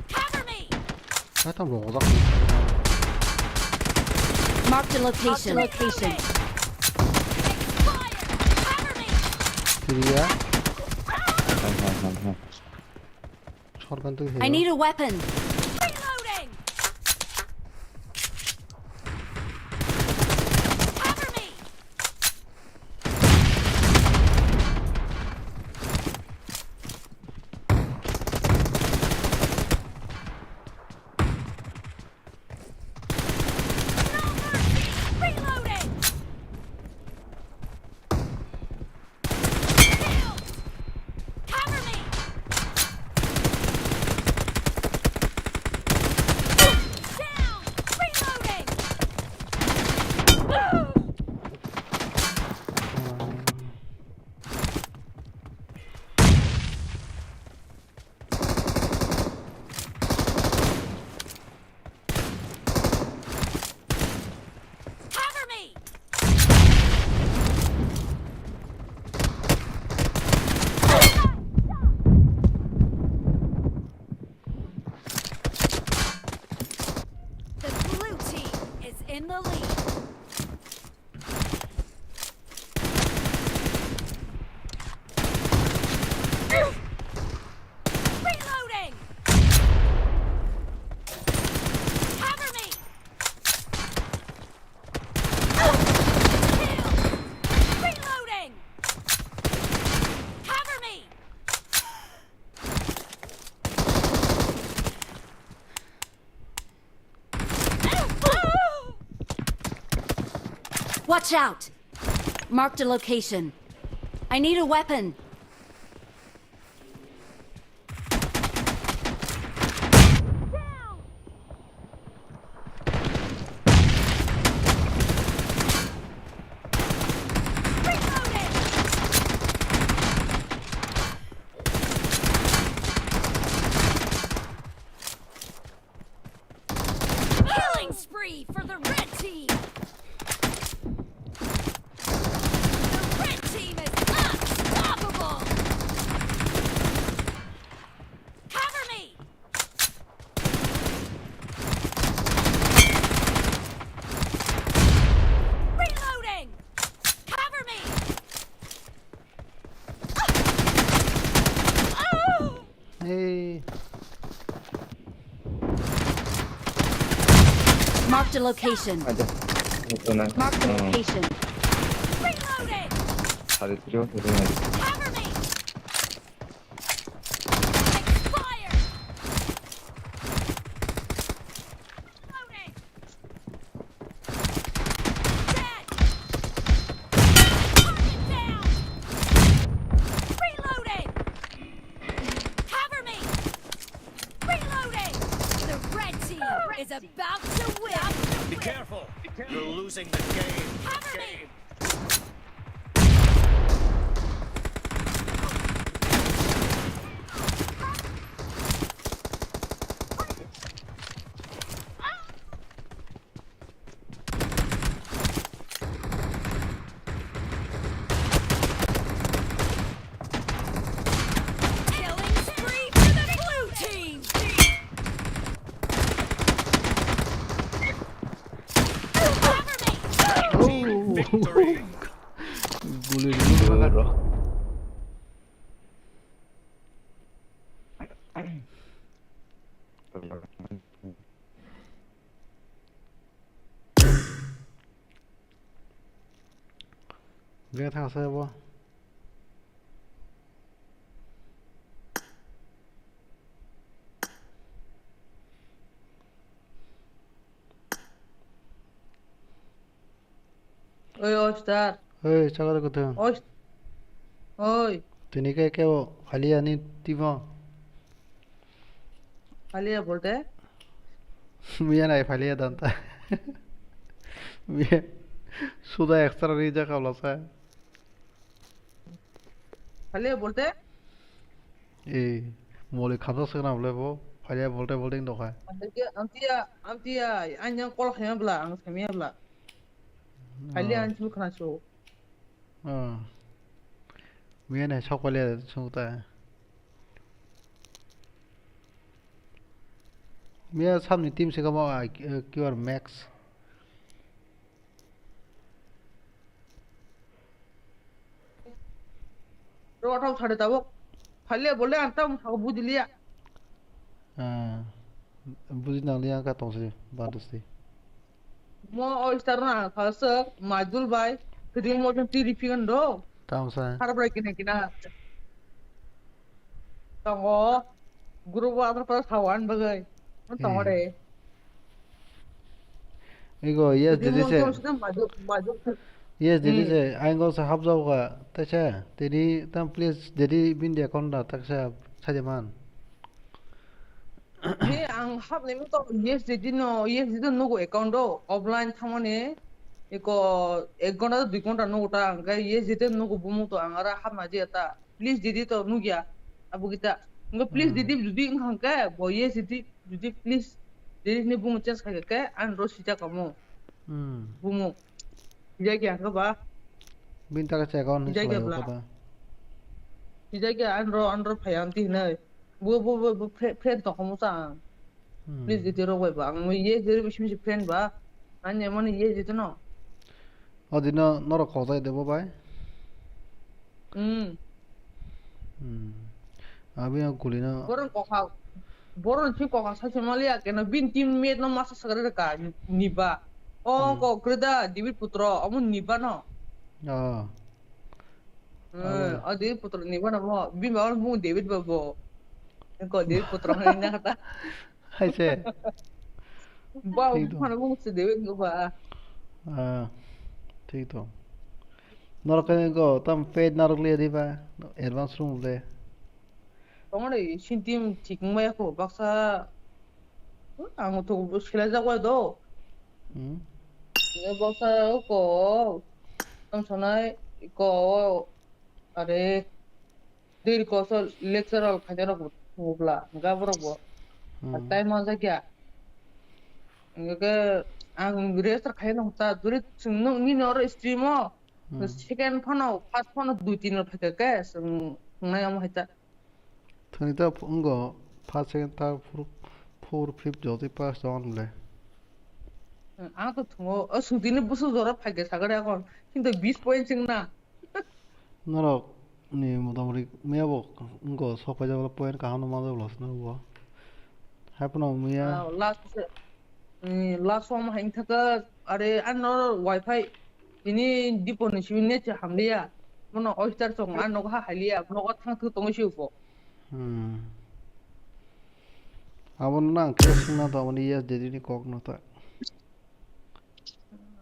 Cover me! Hai tam rojak. Marked a location. Location. Cover me! Kiriya. Hai, hai, hai, hai. Shotgun tu I hero. Need a weapon. Reloading! Cover me! No mercy! Reloading! Kill! Cover me! Down! Reloading! Cover me! The blue team is in the lead. Reloading! Cover me! Kill! Reloading! Cover me! Watch out! Marked a location. I need a weapon. Down! Reloading! Killing spree for the red team! The red team is unstoppable! Cover me! Reloading! Cover me! Marked a location. Aja. Ito na. Marked a Oh. location. Reloading! Hari tiyo, hari na. Cover me! Fire! Reloading! Dead! Target down! Reloading! Cover me! Reloading! The red team is about to win! Be careful! You're losing the game! Cover me! Killing spree for the blue team! Cover me! Team victory! Guli guli makan. Gaya thang sa bo. Oi, oi, star. Oi, chakra kuthum. Oi. Oi. Tini ke ke o, khali ani timo. Khali ya bolte? Miya nai khali ya danta. Miya suda extra ri ja kabla sa. Khali ya bolte? Eh, mole khamsa swkna bole bo, phaiya bolte bolte wng dokha. Amtiya, amtiya, amtiya, ang yang call khaima bla, ang saimaya bla. Khali Oh. Ang chwng khna so. Oh. Miya nai sok pale sung ta. Miya samni team se kamo, ah, Q R Max. Rok thok sade tabok. Phale bole ang tam thok bujiliya. Ah, buji nang liya ka tong se, ba dos se. Mo oi star na ang thok se, Majul bai, kri mo tong tiri pigan do. Tam sa. Har brai kina kina. Tongo, group o adar pada sawan bagwi. Tongo de. Ego, yes, Jadi didi mo se. Tong sida majok, majok. Yes, didi Hmm. se. Aing go se hap jao ka. Ta se. Didi tam please, didi bin de kon da tak se. Saje man. He ang hap ni mo to yes, didi no, yes, didi no go account do offline thamani. Eko ek ghonta dui ghonta no ta ang ga yes, didi no go bumu to ang ara hap ma je ta. Please didi to nugya. Abo kita. Ngo please Hmm. Didi judi wngkha ke, bo yes didi, judi please didi ni bumu change khai ke, an ro sija kamo. Hmm. Bumu. Sija kya ka ba? Bin ta ka che account ni Sija kya selai bla? Ko ba. Sija kya an ro, an ro phai am ti hinai. Bo, bo, bo, bo, fre-, friend to kamo sa. Hmm. Please didi rok bai ba. Ang yes didi bisi bisi friend ba. Ani emoni yes didi no. O dino norok kokjai de bo bai? Hmm. Hmm. Abi ang kulino. Borok kokha, borok ni kokha sachi maliya keno bin team mate no masa sagre ka ni ba. O Hmm. Ko kreda David Putro, omo ni ba no. Oh. Hmm, Abo. O David Putro ni ba no mo, bin ba mo David ba bo. Ko David Putro ni na kata. Hai se. Ba, Thik to. Phano bung se dewe ngo ba. Ah, thik to. Norok khe go tam paid narok liya di ba? Advance room le. Tong de, sintim thik wng maya kho, baksa, ang to selai jak bai do. Hmm. Baksa ko, tong sanai ko, are. Dil koso lecture rok khaina rok bo thungo bla, hwnkhe borok bo Hmm. Time manjak ya. Hwnkhe ang register khaina rok ta duri chwng nini oro stream o Hmm. Second phano first phano dui tin rok phaikha khe chwng thwngnai omo hai ta. Thani ta wngkha first, second, third, fourth, fourth, fifth jotoi pass tong le. Ang to thungo o sutini busu jora phaikha sagari akon kintu bis point chwng na. Norok ni motamoti miya bo wngkha sok paijak point kaham no manjak bwlasano bo. Haiphano miya Ah, last se. Last one hai thaka, are ano wifi ini dipo ni simi net hamliya. Mono oyster chong ano ha haliya, nogo thang thu tongo si upo. Hmm. Abo nang khe singna to, aboni yes dedi ni kok no ta.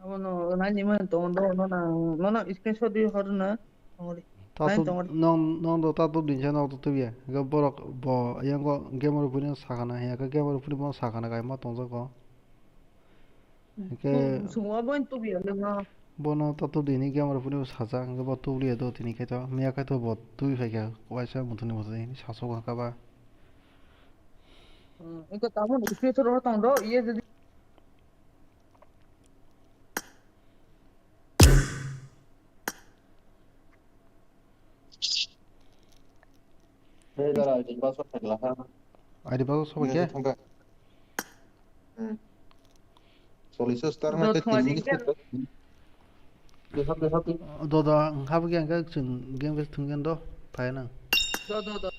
Abono nani man tongo do, no na, no na screenshot di hor na. Tongo di. Nang tongo di. Nong, nong do tato din sa nok to tubiya. Ga borok bo yang ko gamer puni sakana ya, ka gamer puni bo sakana kai ma tong ko. Hingke sungwa boin tubiya le ma. Bono to tubdi hini gamer phone bo sajak, hingke bo tubliya do tini khe to, miya khe to bo tubui phaikha, waisa muthuni muthuni sasu kha ba. Hmm, iko tamo ni khe to ro tong do, iye jodi. Hey, dara, I D password thakla ha. I D password sobai khe? Thangkha. Hmm. Chollish star ma khe tin minute khe. Happy, happy. Do, do, ang happy khe ang khe chwng game khe thwngkhe do, phai nang. Do, do, do.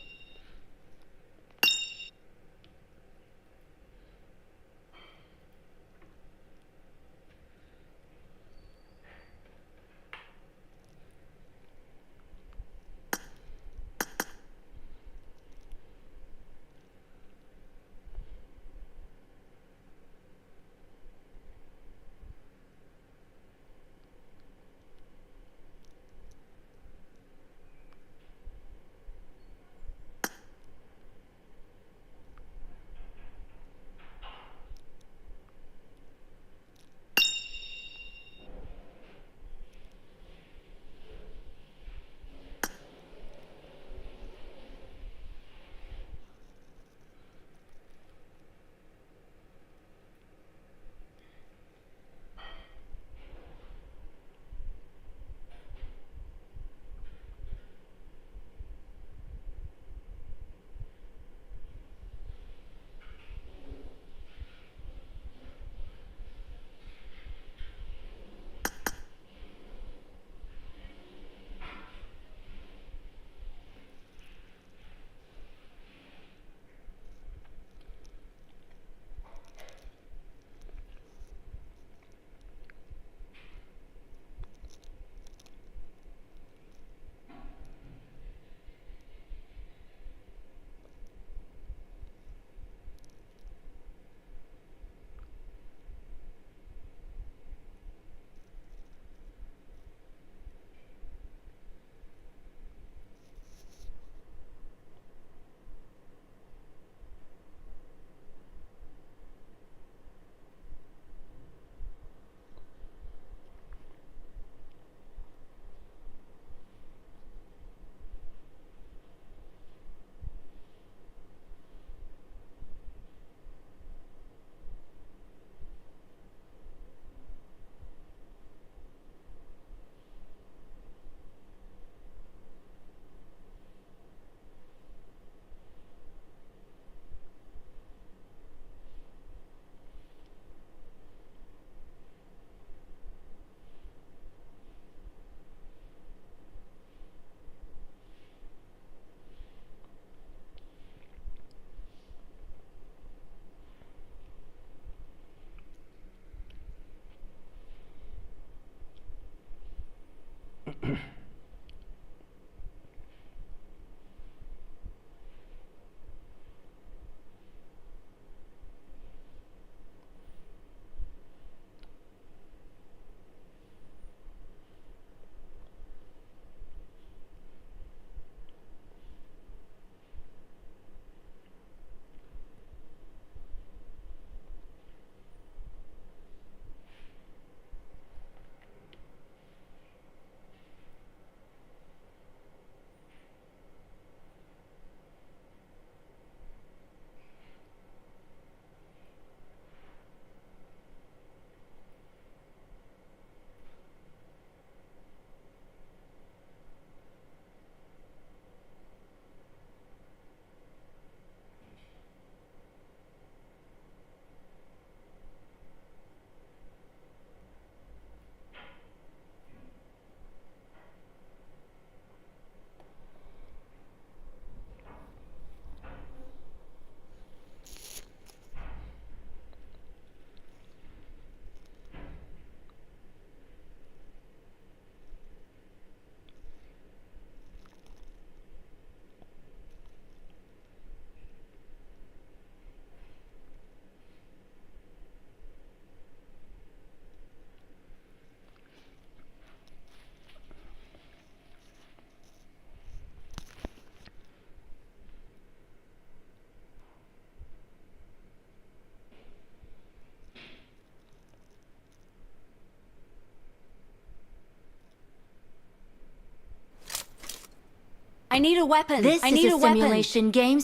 I need a weapon. This I is need a a weapon. Simulation game.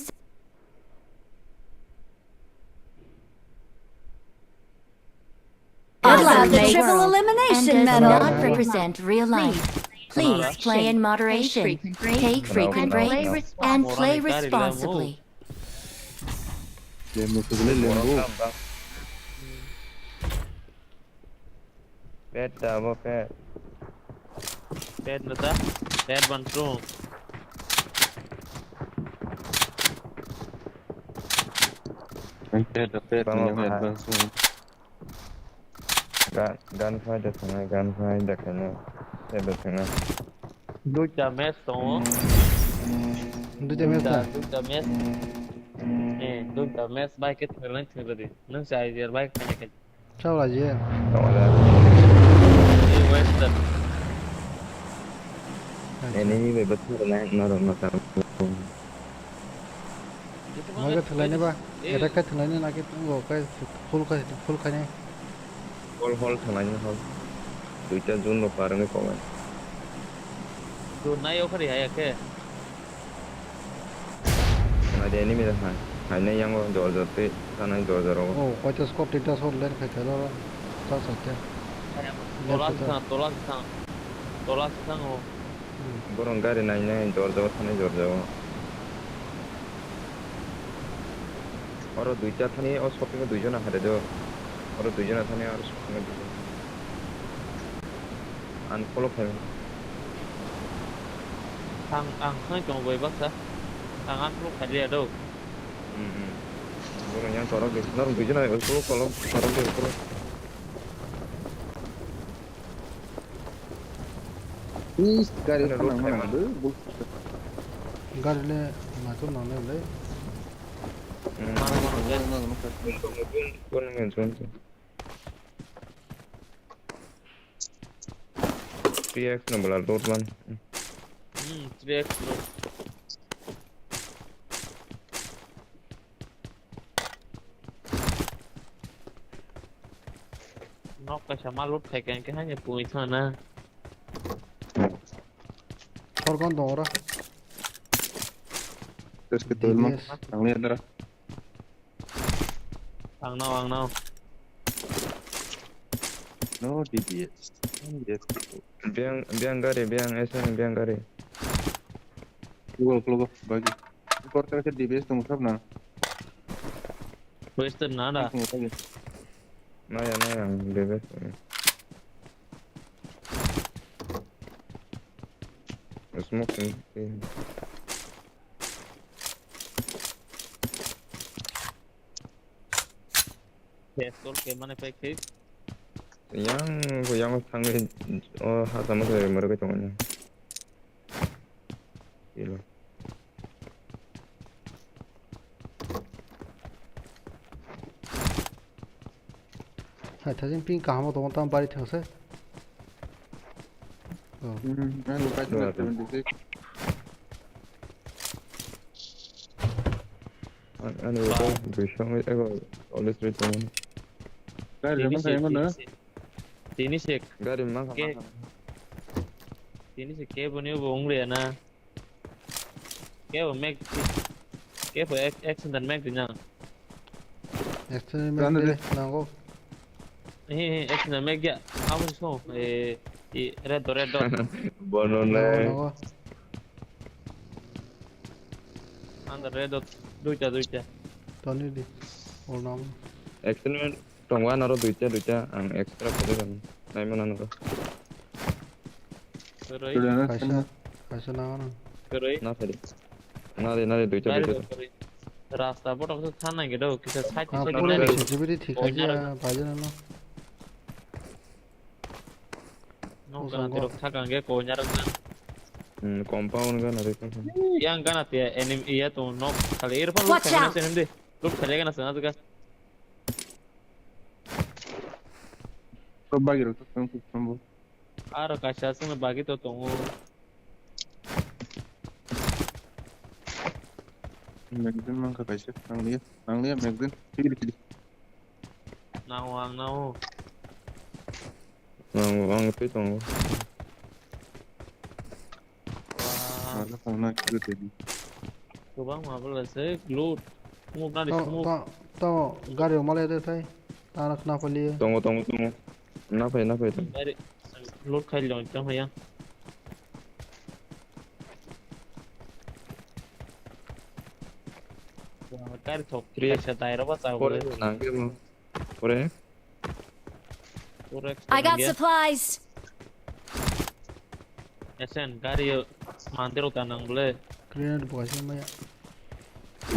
Good luck. Triple elimination medal. Does not represent real life. Please play in moderation. Take frequent breaks and play responsibly. Lembu sugule lembu. Pet da bo pet. Pet na ta? Pet ban tu. Pet da pet. Bama yang bahai. Advance mo. Gun, gun fight da thangna, gun fight da khaina. Pet da thangna. Duita match tongo. Duita match da? Duita match. Eh, duita match bai khe thwrwlai thwrwdi. Nwng chai jer bai khaina khe. Chao la je. Tong la. Ye Western. Acha. Enemy bai bathang rwna norok no tamo. Moiga thwlaini ba. Eh. Attack khai thwlaini naki tongo, khai full khai, full khaini. Hol, hol thwlaini hol. Duita zone rok par wngwi kok lai. Zone nai o khari hai khe. Nai de enemy rok hai. Hai nai yango jor jor tei tanai jor jor o. Oh, koita squad, tinta squad len khai thai loro. Chao sa khe. Tola sisang, tola sisang. Tola sisang o. Hmm. Borok gari nai nai jor jor thanai jor jor o. Oro duita thani o shopping o duijon akhare do. Oro duijon thani oro shopping o duijon. Unfollow khai. Ang, ang thani tongo bai baksa. Ang unfollow khai liya do. Hmm, hmm. Borok yang torok de. Norok duijon ai unfollow kolok torok de unfollow. Is gari. Ano road khai mano. Gari le mato nang le le. Hmm. Mano, mano, mano, mano. Three X no bwla loot man. Hmm, three X no. Nok kaisa ma loot khai khe hanya pui thana. Forkon dong ora. Terus ke tolma. Yes. Ang lihat dah. Ang nao, ang nao. No D B S. Yes. Biang, biang gari, biang S M, biang gari. Lugo, lugo, bagi. Kor terus D B S tong sab na. Western na da. Tong bagi. Naya, naya, D B S. Smoke ni. Pistol khe mane pai khe. Yang, yang thangwi, o, ha tamo khe moro khe tongo. Ilo. Hai, thajin ping kaham tongo, tam bari thangsa. Oh. Hmm, ano kai seventy six. An-, ano ko, duisong ego, always reach tongo. Kai remang kai mana? Tini sek. Gari mang ke. Mang. Tini sek ke boni bo ungre na. Ke bo mek. Ke bo ek, ek sendal mek dinang. Ek sendal mek de nango. He, he, ek sendal mek ya. Amo so, eh, i red dot, red dot. Bono nai. Nango. Ang red dot, duita, duita. Toni di. Olnam. Ek sendal tongo, ano ro duita, duita. Ang extra photo kan. Nai mana noro. Kwrwi. Kaisa, kaisa nango. Kwrwi. Na phari. Nare, nare, duita, duita. Rasta botok se than nai gedo, kisa side to side nai. Sensitivity thik hai ya, bajan no. No gana tirok thak ang ge ko nyarok na. Hmm, compound gana re. Yang gana te enemy iya to nok khali ir pa look khali na sen de. Look khali gana sen na. Ko bagi rok to tang tu tang bo. Aro kaisa chwngno bagwi to tongo. Magazine mankha kaisa, nangliya, nangliya magazine. Kiri, kiri. Nango, ang nango. Nango, ang twi tongo. Wah. Kwbangma bwla se loot. Smoke nadi, smoke. Tamo gari o malai de tai. Tana khna pali. Tongo, tongo, tongo. Na phai, na phai, tongo. Gari loot khai lo tong ya. Gari thok. Kaisa tai ro ba ta. Pore nang ke mo. Pore. I got supplies. Esen gari mandero ta nang ble. Grenade bo kaisa maya.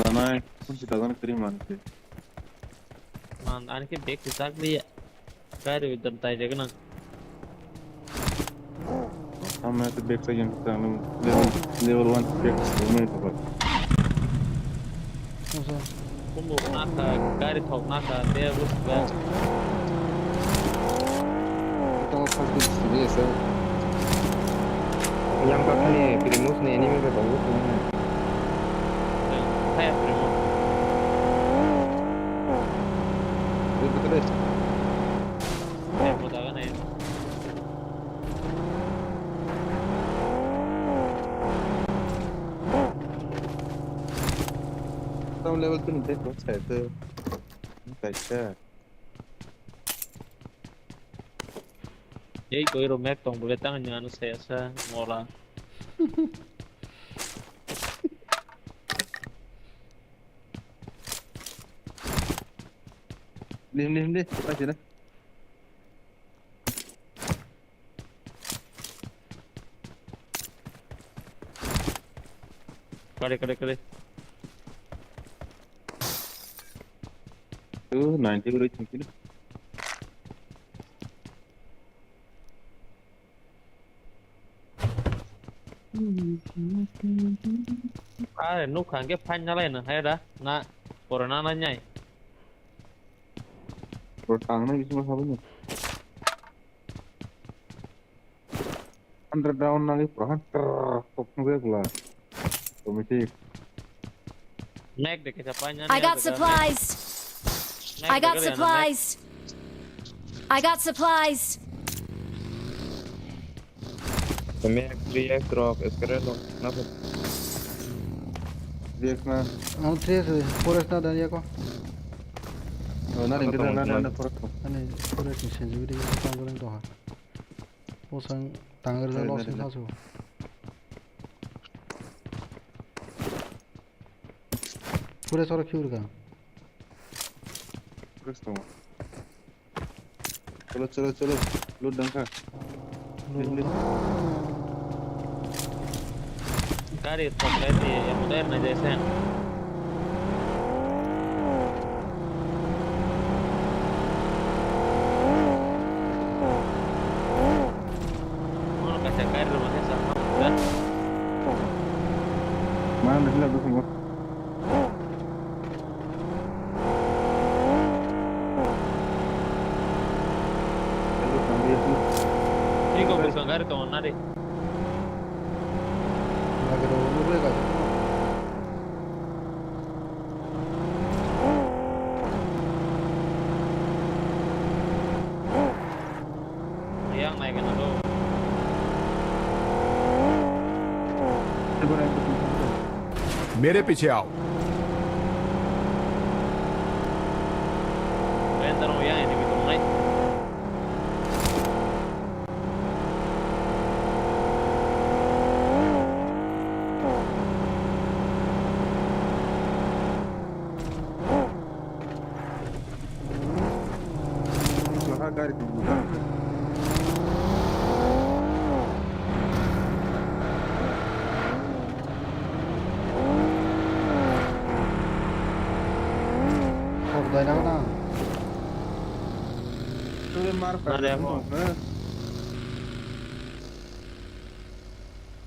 Danai, kun si dagan kri man ke. Man, ani ke bag si sak liya. Gari bidar tai jaga nang. Ama tu bag sa yang kita anu level, level one bag sa anu itu. Kumbu naka, gari thok naka, dia bus ba. Kita mau pas di sini ya, sir. Yang pakai ni, primus ni, ini mereka bagus ni. Saya primus. Ini betul deh. Saya mau tahu ni. Tam level tu ni tek kok sai tu. Kaisa. Ei koi ro mek tong bole tang nya no saya sa mola. Lim, lim, lim. Kaisa na. Kare, kare, kare. Tu ninety kore chingkiri. Are nuk hangke phain nalai nang hai da na pore na na nyai. Bro, tang na bising ma sabun. Underground nang ipro han trrrr kok nugui gula. Komiti. Mek de kesa paina. I got supplies. I got supplies. I got supplies. Mek three X rok, S K R rok, napa? Three X na. Ang three X, four X na dan ya ko. Oh, na ring na na na four X. Ani four X ni sensitivity ko tang goreng to ha. Bosang tangri ja loss ni hasu. Pura soro khiur ka. Chalo, chalo, chalo. Loot dangkha. Gari thok lai di, yang udah na jaisen. Mana dah hilang tu semua. Iko bwskango gari tongo nari. Yang naik kena lo. मेरे पीछे आओ। Render yang ini betul naik.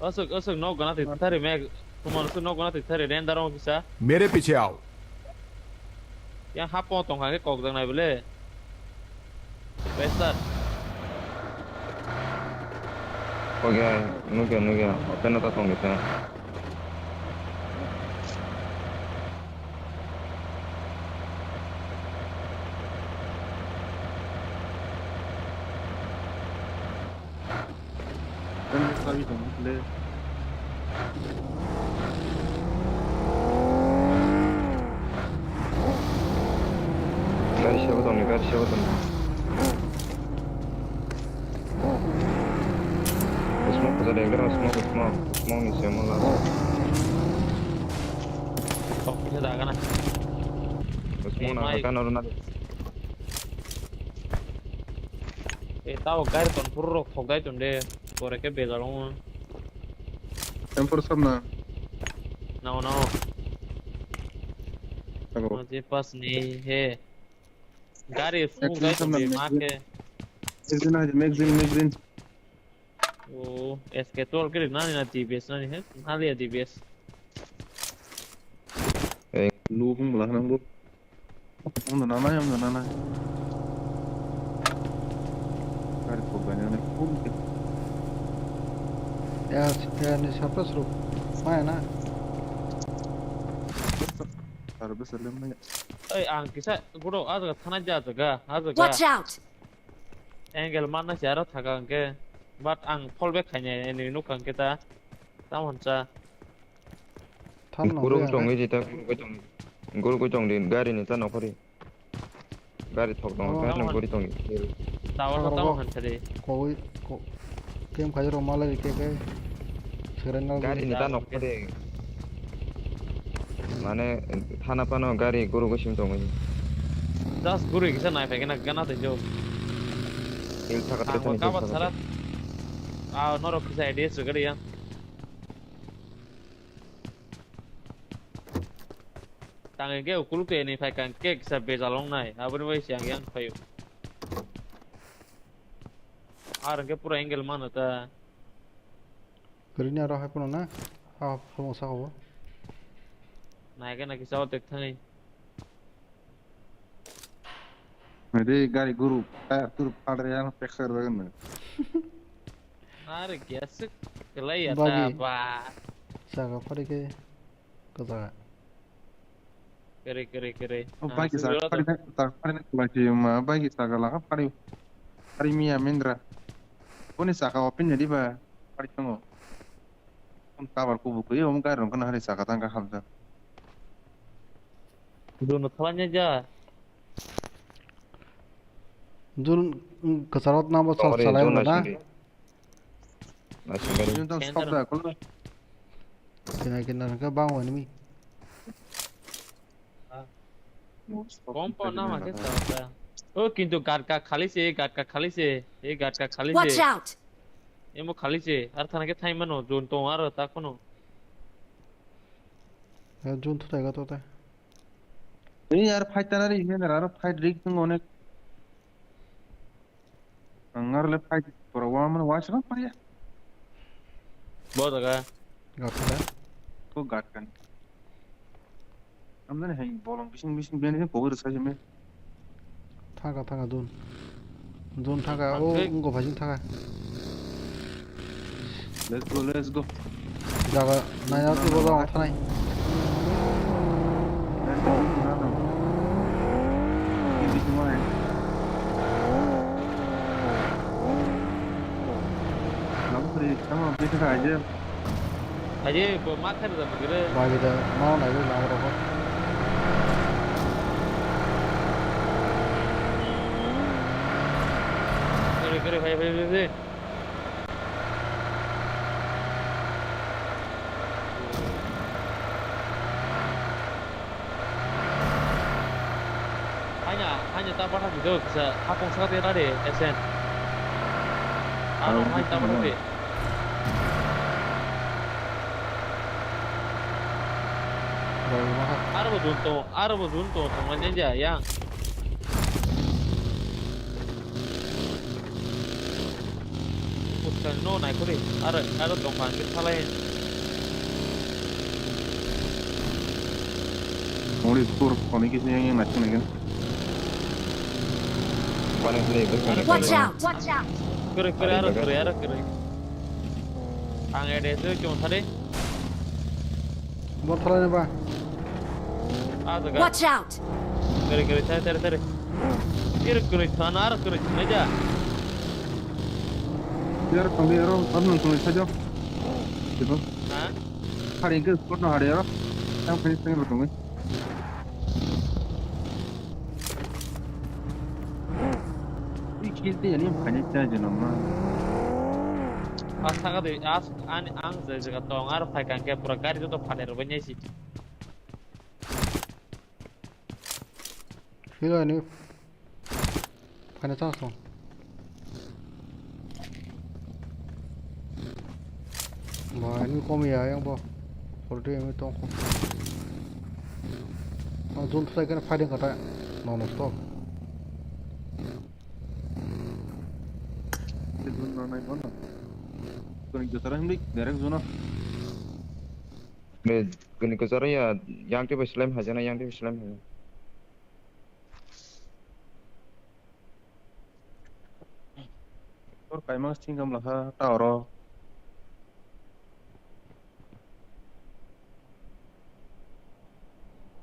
Aswk, aswk, nok gana twi thari mek. Tomar aswk nok gana twi thari render wng kisa. मेरे पीछे आओ। Yang hapung tongkha khe kok jaknai bole. Bastard. Oke, nugya, nugya. Open ta tong kisa. Kan sabi tong le. Gari sabo tongni, gari sabo tongni. Smoke kisa dek dek, smoke, smoke, smoke ni semo la. Tok kisa daga na. Smoke na mai. Kan aro na. E tao gari ton puro rok thok dai ton de. Pore ke bejal ong. M four sab na. Nao, nao. Tago. Mujhe pas nahi hai. Gari smoke dai ton de, ma ke. Magazine, magazine, magazine. O, S K twelve kiri nani na D B S nani he? Nani ya D B S? Eh, lu pung bela nang bu. Unda nana ya, unda nana. Kari ko gani ne pung ke. Ya, ya ni sapa suru. Maya na. Sar besa lem na ya. Oi, ang kisa gudo ajaga thana ja ajaga, ajaga. Watch out! Angle manna se aro thaka hwnkhe, but ang fall back khainai ani nukha hwnkhe ta, tamo hwnsa. Thanno Guru be tongwi ane. Jita, guru gwi tongwi. Guru gwi tongdi, gari ni ta nokhori. Gari thok tongo, oh, gari no guri tongdi. Tower ko tamo hwnsa de. Kowui, ko, kem khaijak rok malai ke ke. Serenal gari ni ta nokhori. Mane, thana phano gari guru gosim tongwi. Just guru kisa nai phaikhe na gana tei jo. Il thaka tei thani kabar sara. Ah, norok kisa idea sugari ya. Tang ke ukuluk tei ni phai kang ke kisa bejal ong nai. Aboni bai siang yang phaio. Ar ke pura angle mano ta. Kwrwini aro hai phano na? Ha, phano saka bo. Naikhe na kisa o tek thani. Ede gari guru, tayar tur padre yang pekar banget. Are kiasik kelai ya ta. Bagi. Ba. Saka phari ke kaza. Kere, kere, kere. O, ah, bike saka phari na, saka phari na, lagi ma, bike saka laga phari, phari miya Mindra. Boni saka o pin jadi ba, phari tongo. Kon kabar kubu kuyo, om gari rong kana hari saka tangka hamsa. Dono thalanya ja. Jun, mm, kasarot na bo sal salai na. Naisingkari. Ini tong stop da, kolo. Kena, kena, kena, bang wani mi. Kompo nama ke sa. O, kintu gate ka khali se, gate ka khali se, e gate ka khali se. Watch out! Emo khali se, ar thana ke thai mano, jun tong aro ta kono. Ya, jun thu thai ga to ta. Ni yar fight ta na ri, ne aro fight rig tung onek. Ang aro le fight pura wa mana wa sa pa ya. Bo daga. Gak ada. Ko gat kan. Amdani hai bolong bising bising bini ko gori sa me. Thaka thaka dun. Dun thaka o. Thaka. Ungo bhajin thaka. Let's go, let's go. Jaga nai na tu bola thanai. Let's go, no, no. Ini semua ya. Kamu beri sama beri ke aja. Aje bo ma kher da bigre. Bagi da ma nai na ro. Kere kere bhai bhai bhai. Hanya, hanya ta bata video kisa hapung saka tena de, S N. Ano, hanya ta bata de. Aro bo dun to, aro bo dun to, tong manya ya, yang. Bukan no nai kuri, aro, aro tong kan kita lain. Only score, koni kisi yang yang nasi nai kan. Watch out! Watch out! Kuri, kuri, aro kuri, aro kuri. Ang ede tu cuma tadi. Bor thalai ba. Ah, tu kan. Watch out! Kuri, kuri, tadi, tadi, tadi. Kiri kuri, thana aro kuri, meja. Yar kami aro, aro nang kami saja. Gitu. Ha? Hari ke spot no hari ro. Yang finish tengah betul ni. Ini kill dia ni banyak saja nama. Asa ka de, as, an, ang je jaga tong, ar phai kang ke pura gari to phale ro banyai si. Hilo ni. Phaina chance tong. Ba, ini kom ya, yang bo. Forty M tong kom. Ang zone try kana fighting kata. No, no, stop. Zone no nai bono. Kuni jotara himdi, direct zone. Me, kuni jotara ya, yang tiba slime haja na, yang tiba slime haja. Tor kaima singam lakha ta oro.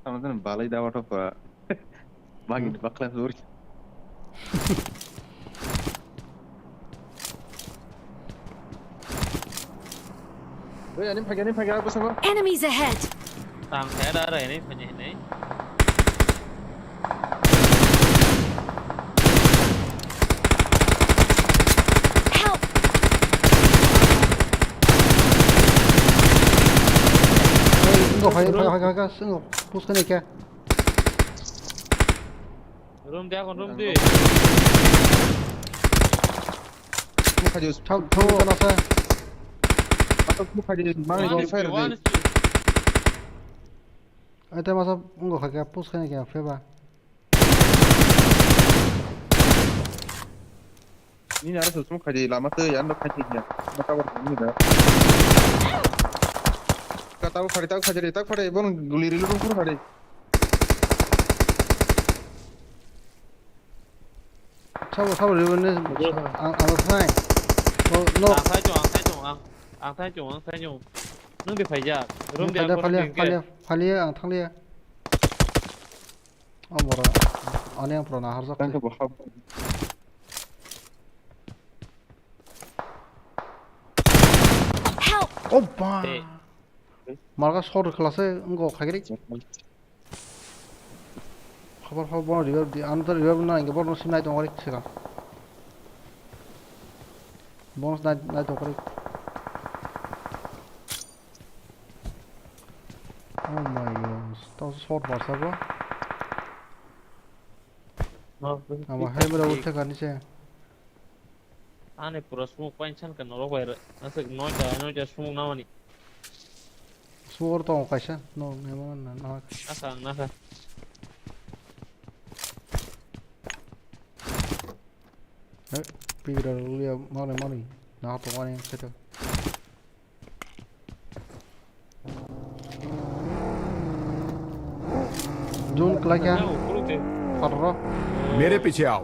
Tamo tamo balai da wato pa. Bagi bakla suri. Oi, ani phage, ani phage, ako sango. Enemies ahead! Tang khe da rai ni phage hinai. Help! Oi, singo phai, phai, phai, phai, singo, push kani kya? Room dia kon, room di. Mukha jus. Thau, thau, thau, thau. Ato mukha jus, mangi go fire di. Ai te masa ungo kha kya push kha kya feba. Ni nara sosmo kha di lama te yan do kha di ya. Mata war ni da. Ka tau khari tau kha di tak phare bon guli rilu ru phare. Sabo, sabo, ribo ne. Ang, ang thai. No, no. Ang thai chong, ang thai chong, ang, ang thai chong, ang thai chong. Nung di phaijak. Room di ang phaliya, phaliya, phaliya, ang thangliya. O bora. Ani ang pura na harjak. Thank you, bro. Help! Oh, ba. Hey. Marga short class e, ngo khagiri. Khabar khabar bono revive di, ano to revive na, inge bono sim nai tong kari sega. Bono nai, nai tong kari. Oh my God, tao short barsa bo. Amo helmet abo theka ni se. Ani pura smoke pain san ka norok bai re. Aswk noita, noita smoke namani. Smoke tongo kaisa, no, nemo na, na. Nasa, nasa. Eh, pigra luya, mani, mani. Na to mani, kete. Jun kla kya? Parro. मेरे पीछे आओ।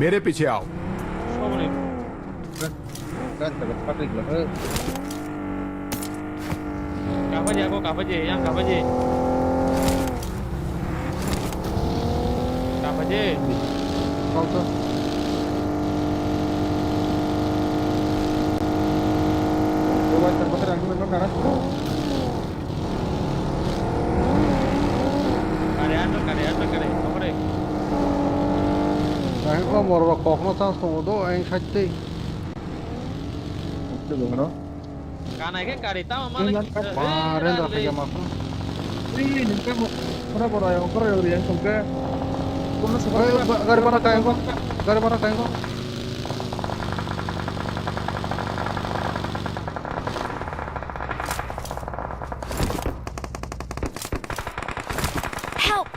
मेरे पीछे आओ। Kapaji, ako kapaji, yang kapaji. Kapaji. Kau tu. Coba terbakar aku memang karas. Kare ano, kare ano, kare. Kore. Ang ko mor ba kokno chance tongo do, ang side tei. Itu gimana? Kanai khe kari tamo malik. Ba, renda khe ma. Ri, ningka mo, ora bora yo, ora yo, yang songke. Kono seperti ba, gari mana kayo ko? Gari mana kayo ko? Help!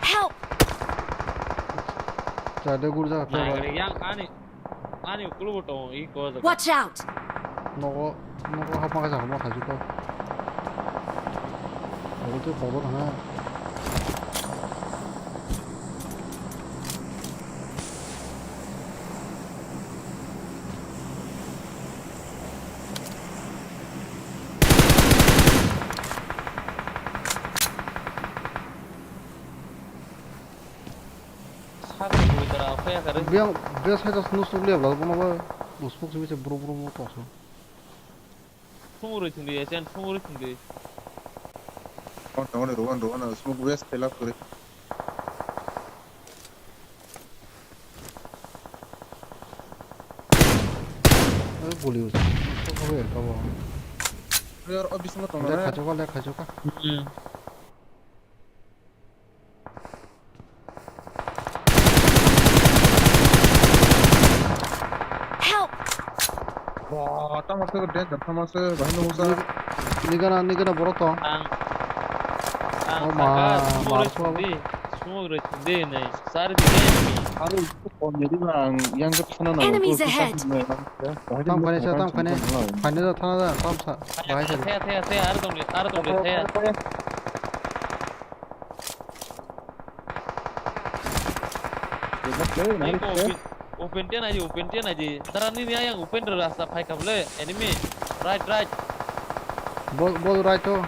Help! Chade gurja. Nai gari yang ani, ani ukulu boto i ko jaga. Watch out! Nogo, nogo hapma kaisa hapma khajuko. Nogo tei kobo thangna. Biyang best hai tas nusuk liya bla bono ba nusuk simi se bro bro mo tong so. Sumuri thungdi ya chen sumuri thungdi. Tongoni rowan rowan smoke west tela kuri. Guli usa. Kabo ya kabo. Yar o bisma tong na. Khajoka le khajoka. Hmm. Help! Wah, tamo se danger, tamo se bahai nungsa. Nigana, nigana borok tong. Ang, ang oh, ma, saka, ma, smoke roi sindi, smoke roi sindi, nei, sari di enemy. Aro, ko meri bang, yang ke sana na. Enemies ahead. Tam kane sa, tam kane. Kane da, thana da, tam sa. Bahai sa. Thaya, thaya, thaya, aro tong le, aro tong le, thaya. Open, open ten aji, open ten aji. Dara nini ayang open rasta phai kabole. Enemy. Right, right. Bol, bol right to.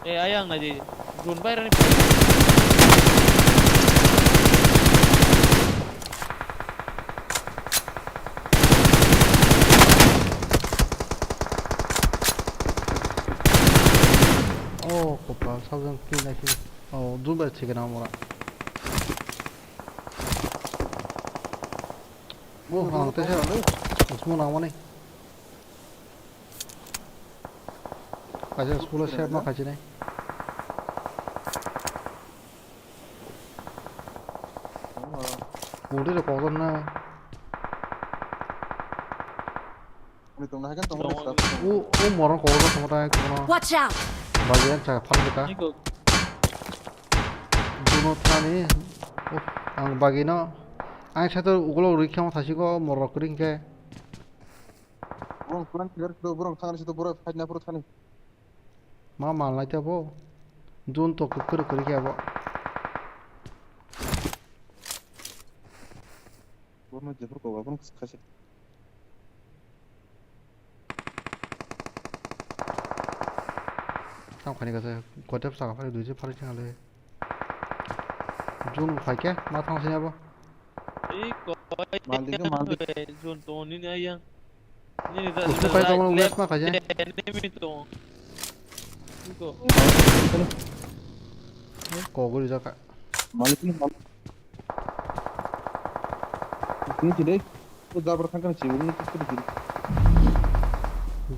Eh, ayang naji. Gun bayar ni. Oh, kopal, sabjang kill naikhe. Oh, dum bai chikena mora. Bo hang te sa. Usmo nang mani. Kaisa school set ma kaisa nai. Udi ro kogon na. Ani tongna hai kan tongna. U, u morong kogon tongma tai kono. Watch out! Bagi yang cha phal kita. Iko. Duno thani. U, ang bagi no. Ang sa to ugulo rikha ma thasi ko morok ring ke. Borok plan clear kro borok thangni sito borok fight na pro thani. Ma mal nai ta bo. Jun to kuk kri kri ke bo. Borno jefur ko borok khasi. Tam khani ka se kotep sa ka phari dui je phari chang le. Jun phai ke ma thang sini abo. Ei koi. Malik ke malik. Jun to nini ayang. Nini da. Usmo kai tong west ma kaje. Enemy to. Iko. Kogori jaka. Malik ni malik. Ini tidak. Ko jabar thang kana chibu ni kiri kiri.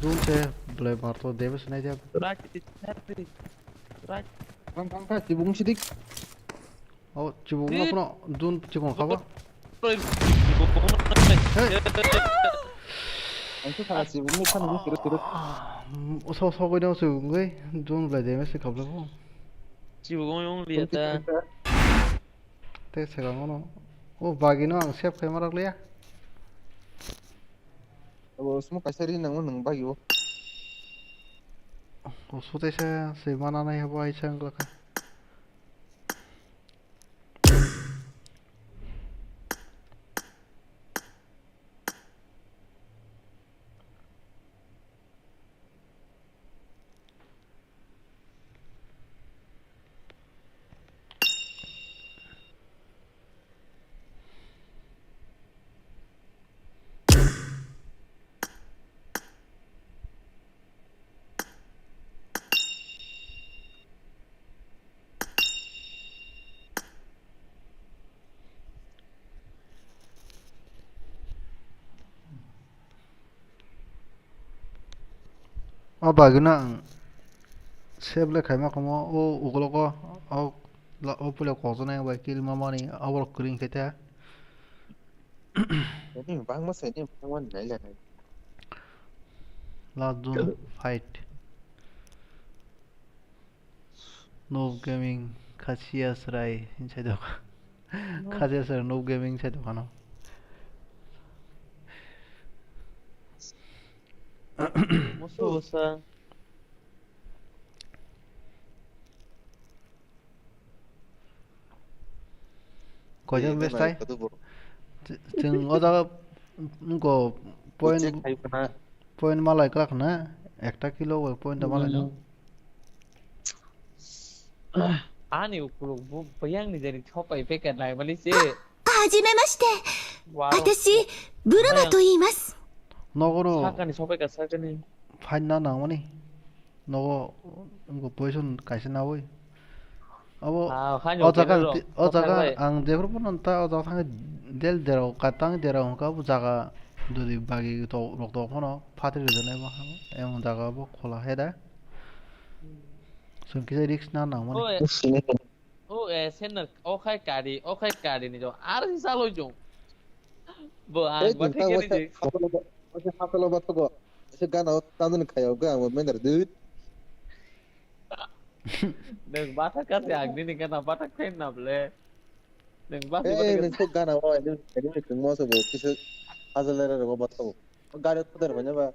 Jun se blai bar to debe sinai dia. Right, right, right. Thang thang ka chibu sidik. Oh, chibuk no kuno dun chibuk khabo. Hey. Ang sa thang chibuk ni thang ni turu turu. Oso oso koi dong chibuk ngai dun blai deme se khabo. Chibuk ong ong liya ta. Te se gang no. Oh, bagi no ang save khai marak liya. Abo smoke kaisa ri nang nang bagi o. Oso te se se mana nai habo ai sang laka. O bagwino ang save le khaima kamo o ukoloko o puila kokjaknai bai kill ma mani abo kwrwi khe ta. Ini bangma se ini bangma nai le nai. Last zone fight. Noob Gaming, Khasiya Srai, inside the Khasiya Srai, Noob Gaming, inside the kano. Musuh usah. Koijon bes tai? Chwng o jaga wngkho point, point malai kwlak na, ekta kilo bai point malai no. Ani ukuluk bo bayang ni jani thopai packet lai mani se. はじめまして。私、ブルマと言います。Nogoro sakani sobai ka sakani. Phaina nangmani. Nogo wngkha position kaisa nawi. Abo o jaga ang jephru phano ta o jaga thangwi del derao katang derao hwnkha abo jaga dudi bagi rok tong phano phatri rwjaknai bo emon jaga bo khola he da. Chwng kisa risk na nangmani. O, eh, senner, o khai kari, o khai kari ni jo, ar si saloi jo. Bo ang ba thik ni ji. Wasa hapelo ba thogo. Ese gana o tandan khayo ga ang mender dut. Nang ba thak kasi ang ni gana ba thak khain na ble. Nang ba si ba thak. Nang so gana o ni ni kung mo so bo kisa hazal lera ro ba thogo. Gari thoder ba ba.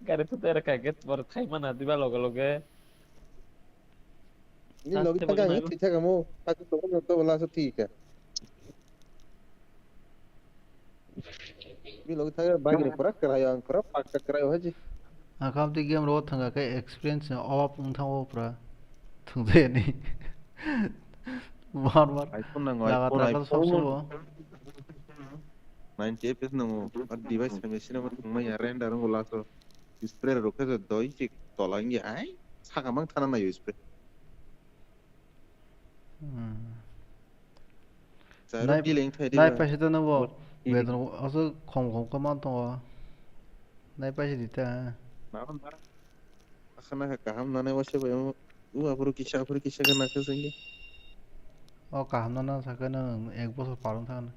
Gari thoder ka get bor khai mana diba loge loge. Ni logi thangka ang thwi thangka mo, tak to no to la so thwi ka. Ni logi thangka bagri pura krai ang pura pakka krai haji. Akam ti game ro thangka ke experience ni obab wng thango pura. Thung je ni. Bar bar. iPhone nango, iPhone, iPhone. Ninety F P S nango. Ar device kami sini mo thangma ya render ngo laso. Spray rok khe doi chik tola wngya ai saka mang thana naio spray. Hmm. Charo nai, dealing thai nai diba. Paisa to nabo. Bot-, beton oso khom khom khe man tongo. Nai paisa di ta. Naman ba. Akhana kha kaham nanai wase bai. U aphuru kisa aphuru kisa khe nakhe sengge. O kaham nana sakhe nang ek bosor parong thana.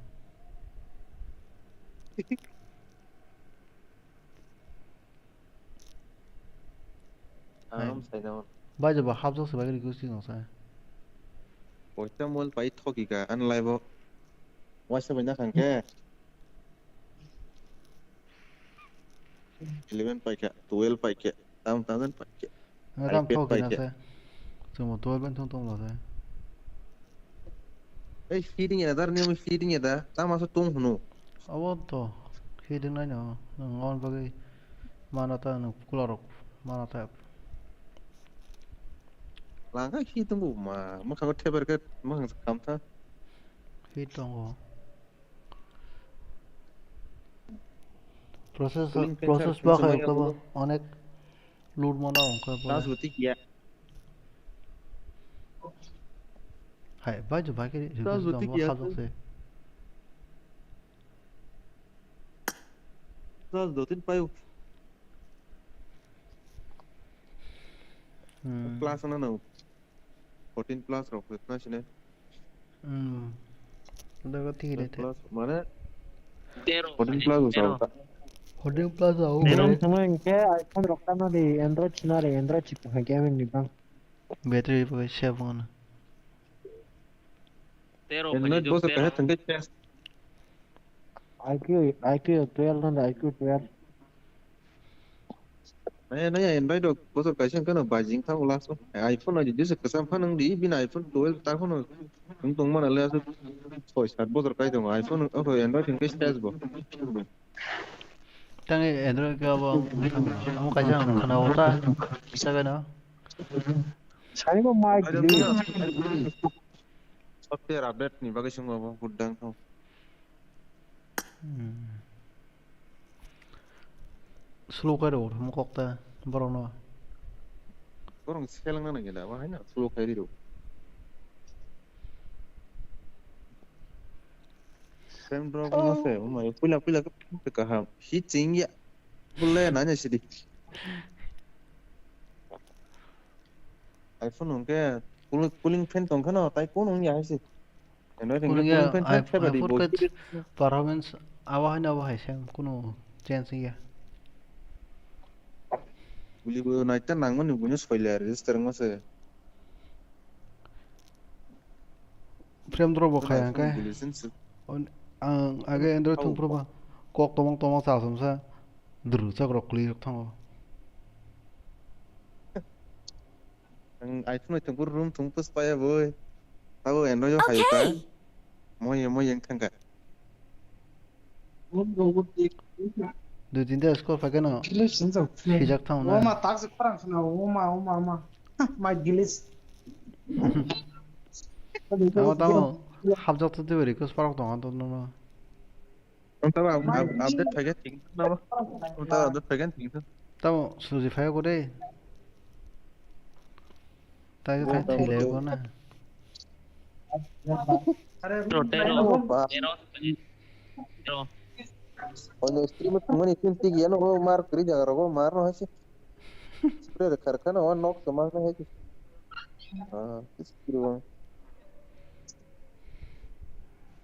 Ang sai na. Bai jaba hapjak se bai request no sai. Poisa mol pai thoki ka an live o. Waisa bai na khang ke. Eleven pai kha, twelve pai kha, tam tam pai kha. Tam thoki na sai. Chumo twelve ben thung tong lo sai. Ei feeding ya dar ni feeding ya da. Tam aso tung hunu. Abo to feeding nai no. Nang on bagwi mana ta nang pukula rok mana ta. Langka khi tung bu ma. Ma kha theber ke ma kha kam ta. Feed tongo. Process, process ba khai ko onek load mana ongkha. Last bo tik ya. Hai, bai jo bai ke. Last bo tik ya. Last do tin payo. Hmm. Plus na no. Fourteen plus rok na sine. Hmm. Daga thik re. Plus mane tero fourteen plus tero. Fourteen plus au. Tero. Tero thangma hingke iPhone rok tangna di Android sina re Android chip ha gaming ni bang. Battery bo save on. Tero Android bo tero. Kahe thangke test. I Q, I Q twelve na I Q twelve. Naya, naya, Android rok bosor kaisa wngkha no bajing thango last o. iPhone no jesa kwcham phano wng di, bini iPhone twelve ta phano wng tong mano le aswk soi sat bosor kai tongo. iPhone o Android hwnkhe stage bo. Tang Android khe abo wng thango. Amo kaisa ang khana o ta kisa gana. Sani bo mic glitch. Software update ni bagwi swngo bo hudang tho. Hmm. Slow kai rw thamo kok ta borok no. Borok seleng nang nang gila, wahai na slow kai rw. Sem drop no se, umai puila puila ke kaham. Hi ching ya. Bulle na nya sidi. iPhone hwnkhe cooling, cooling fan tong kheno, tai kunu wngya hai se. Android hwnkhe cooling fan thai ba di bo. Performance abo hai no abo hai se kunu change wngya. Buli bo naita nangmani buino soila register wngma se. Frame drop bo khai hwnkhe. Ang age Android thung phuru ba kok tomong tomong chasam sa dru chak rok kli rok thango. Ang iPhone bai thwngphuru room thwngphuru paya boi. Abo eno yo hayo ka. Moye moye wng thangkha. Dui tinta score phaikhe no sijak thango na. Oma tak se khorang khna oma oma oma. My glitch. Tamo tamo. Habjak to tei request parok tong to no. Unta ba update phaikhe thik na ba. Unta update phaikhe thik na. Tamo suji phai ko de. Tai tai thile ko na. Tero, tero. Tero. Oino stream thumani tin tik yano go mar kri jaga rogo mar no hasi. Spray kharkana wa nok samang na hasi. Ah, kis kiri wa.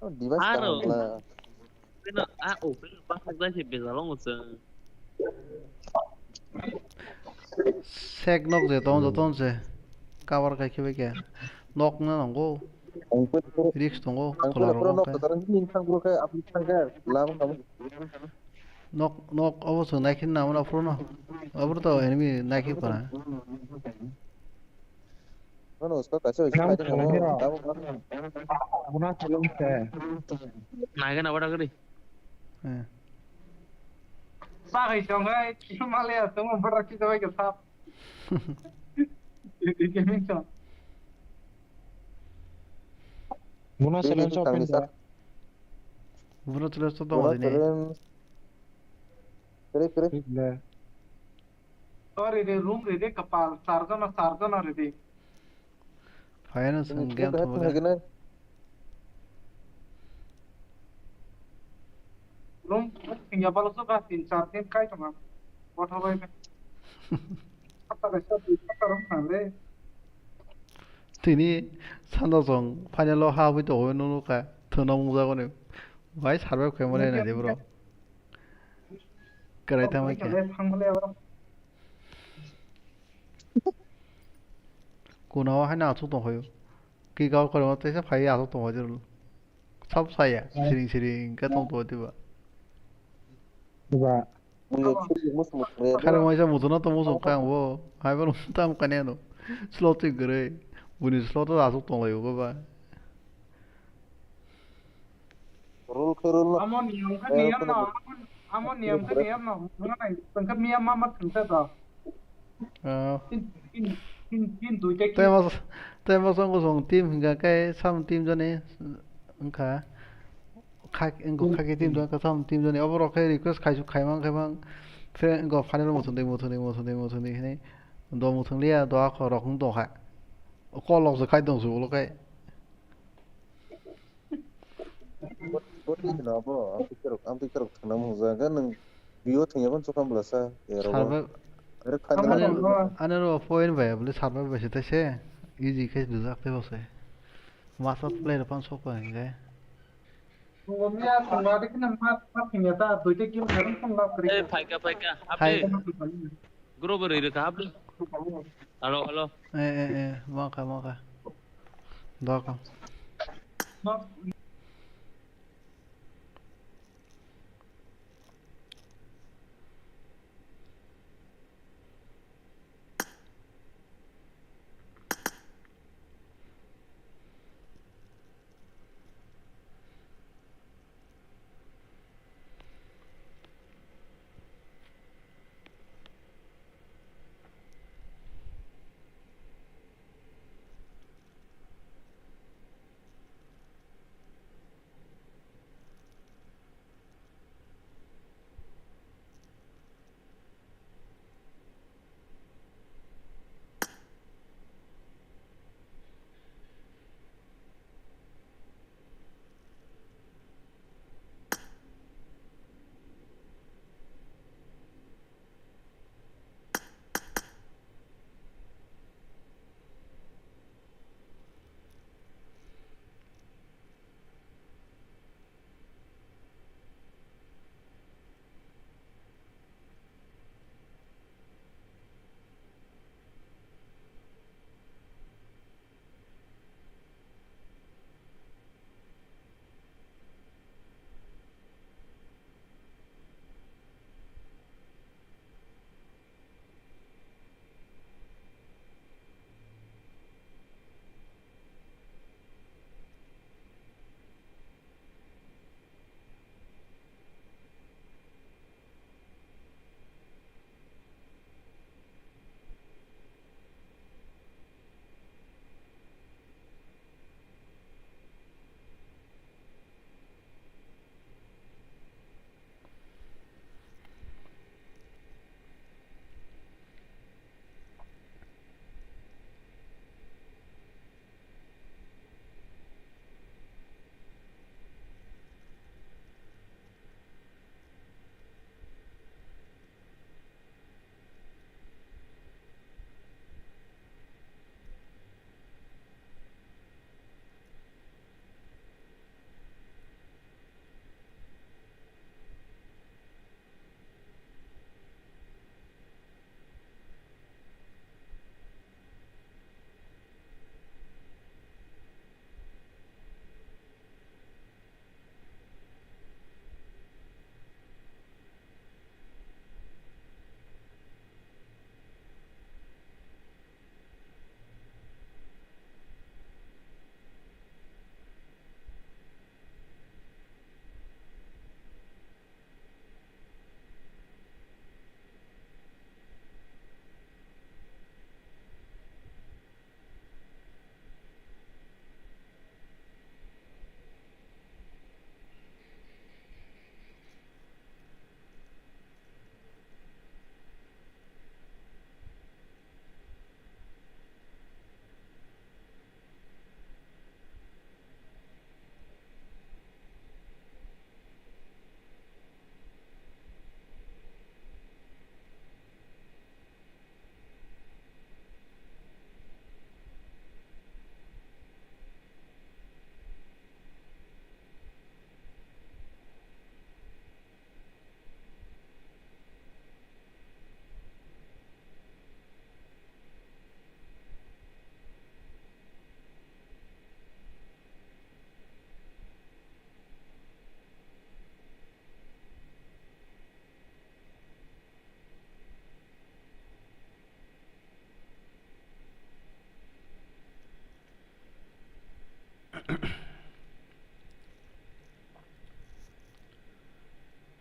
Oh, device. Aro. Kano, ah, oh, kano, bak bak se bezalong se. Sek nok je tong joton se. Cover kai khibai khe. Nok na nango. Risk tongo, ang khola pura rogo nok khe. Katar ni thang pura khe, apni thang khe, lam kamu. Nok, nok, obo chwng naikhe na mano aphuru no. Aphuru to enemy naikhe para. Mano usko kaisa usko. Lam kamu. Abuna chalung se. Naikhe na bada gari. Eh. Sa hai chong hai, kisu male ya, tong bada kita bai ke sap. Ini ke minta. Buno silence open da. Buno silence to tongo dini. Kere, kere. Sorry re, room re, re, kapal, sarjana, sarjana re, re. Phaiano chwng game thumwi. Room thwngya balo so ba tin char din kai tongma. Botha bai bai. Hapta kaisa dui hapta room thang le. Tini sanda song final o habwi tongwi nukha. Thwna mungjago ni. Bai survive khaimani nai di bro. Kwrai tamo khe. Kuna o haino aswk tong phaio. Kick out khorokma teisa phai aswk tong phaio. Sab saya, siring siring khe tong tong diba. Ba. Khare waisa muthuna tong muchung kha ang bo. Hai bono tam kani ano. Slot twi kwrwi. Buni slot o aswk tong laio ba. Rule khe rule no. Amo niyam khe niyam no, amo, amo niyam khe niyam no. Mano nai, tongkhe miyam ma ma thwngkhe do. Ah. Tin, tin, tin, tin duita ki. Tei mas, tei mas ang kosong team hingka khe sam team jani wngkha. Kha, wngkha khe team jani, sam team jani. Oborok khe request khai, khaimang, khaimang. Friend, wngkha final muthungdi, muthungdi, muthungdi, muthungdi hinwi. Do muthungliya, do akho rok wng tongkha. Kolok se khai tong su ulo khe. Bot-, bot ni hino abo, ang twi kerok, ang twi kerok thangna mungsa, hwnkhe nwng view thwngya phano chukha bwlasa, eh, rogo. Survive. Are kha Ani, ani ro point bai, bwle survive bai se tei se, easy khe dujak tei bo se. Masa player phano sok pai hwnkhe. Nunggo miya thangna de kheno ma, ma thwngya ta, duita kill khairok phano lab kwrwi. Eh, phaika, phaika, hai. Happy. Group rwi rwkha haphli. Hello, hello. Eh, eh, eh, mokha, mokha. Dok.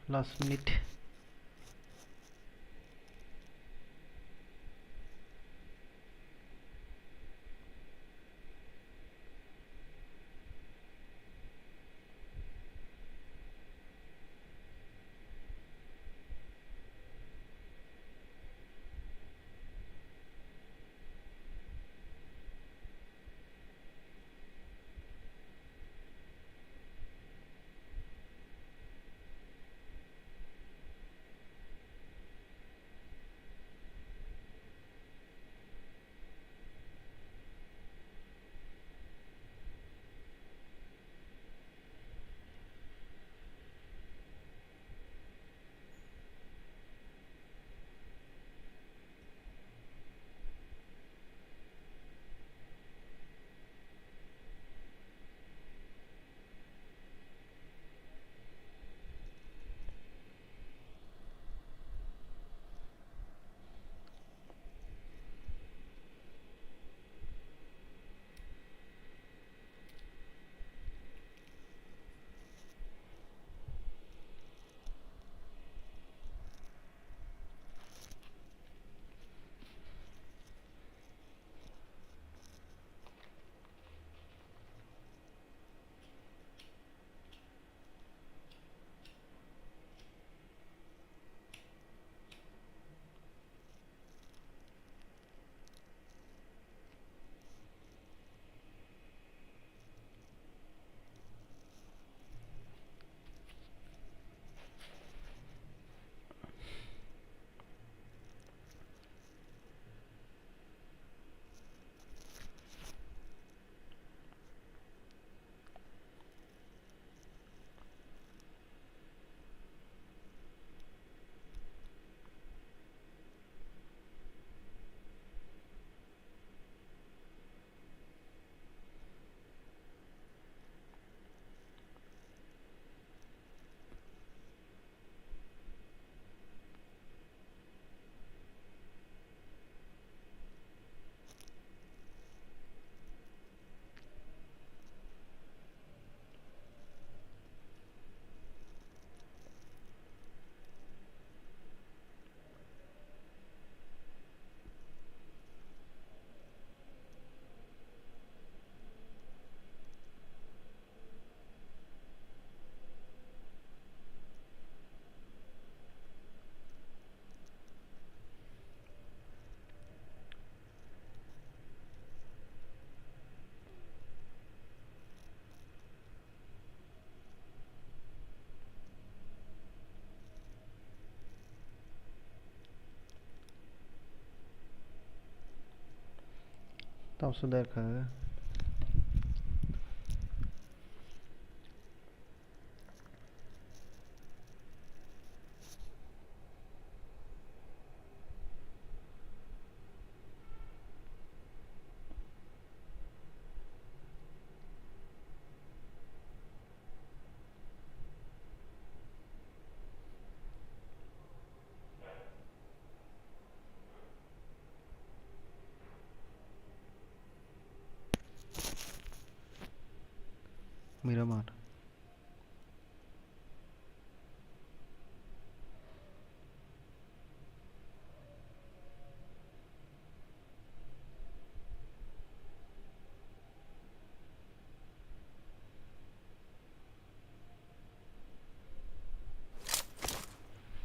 Last minute. Tamo sudar kha. Miramar.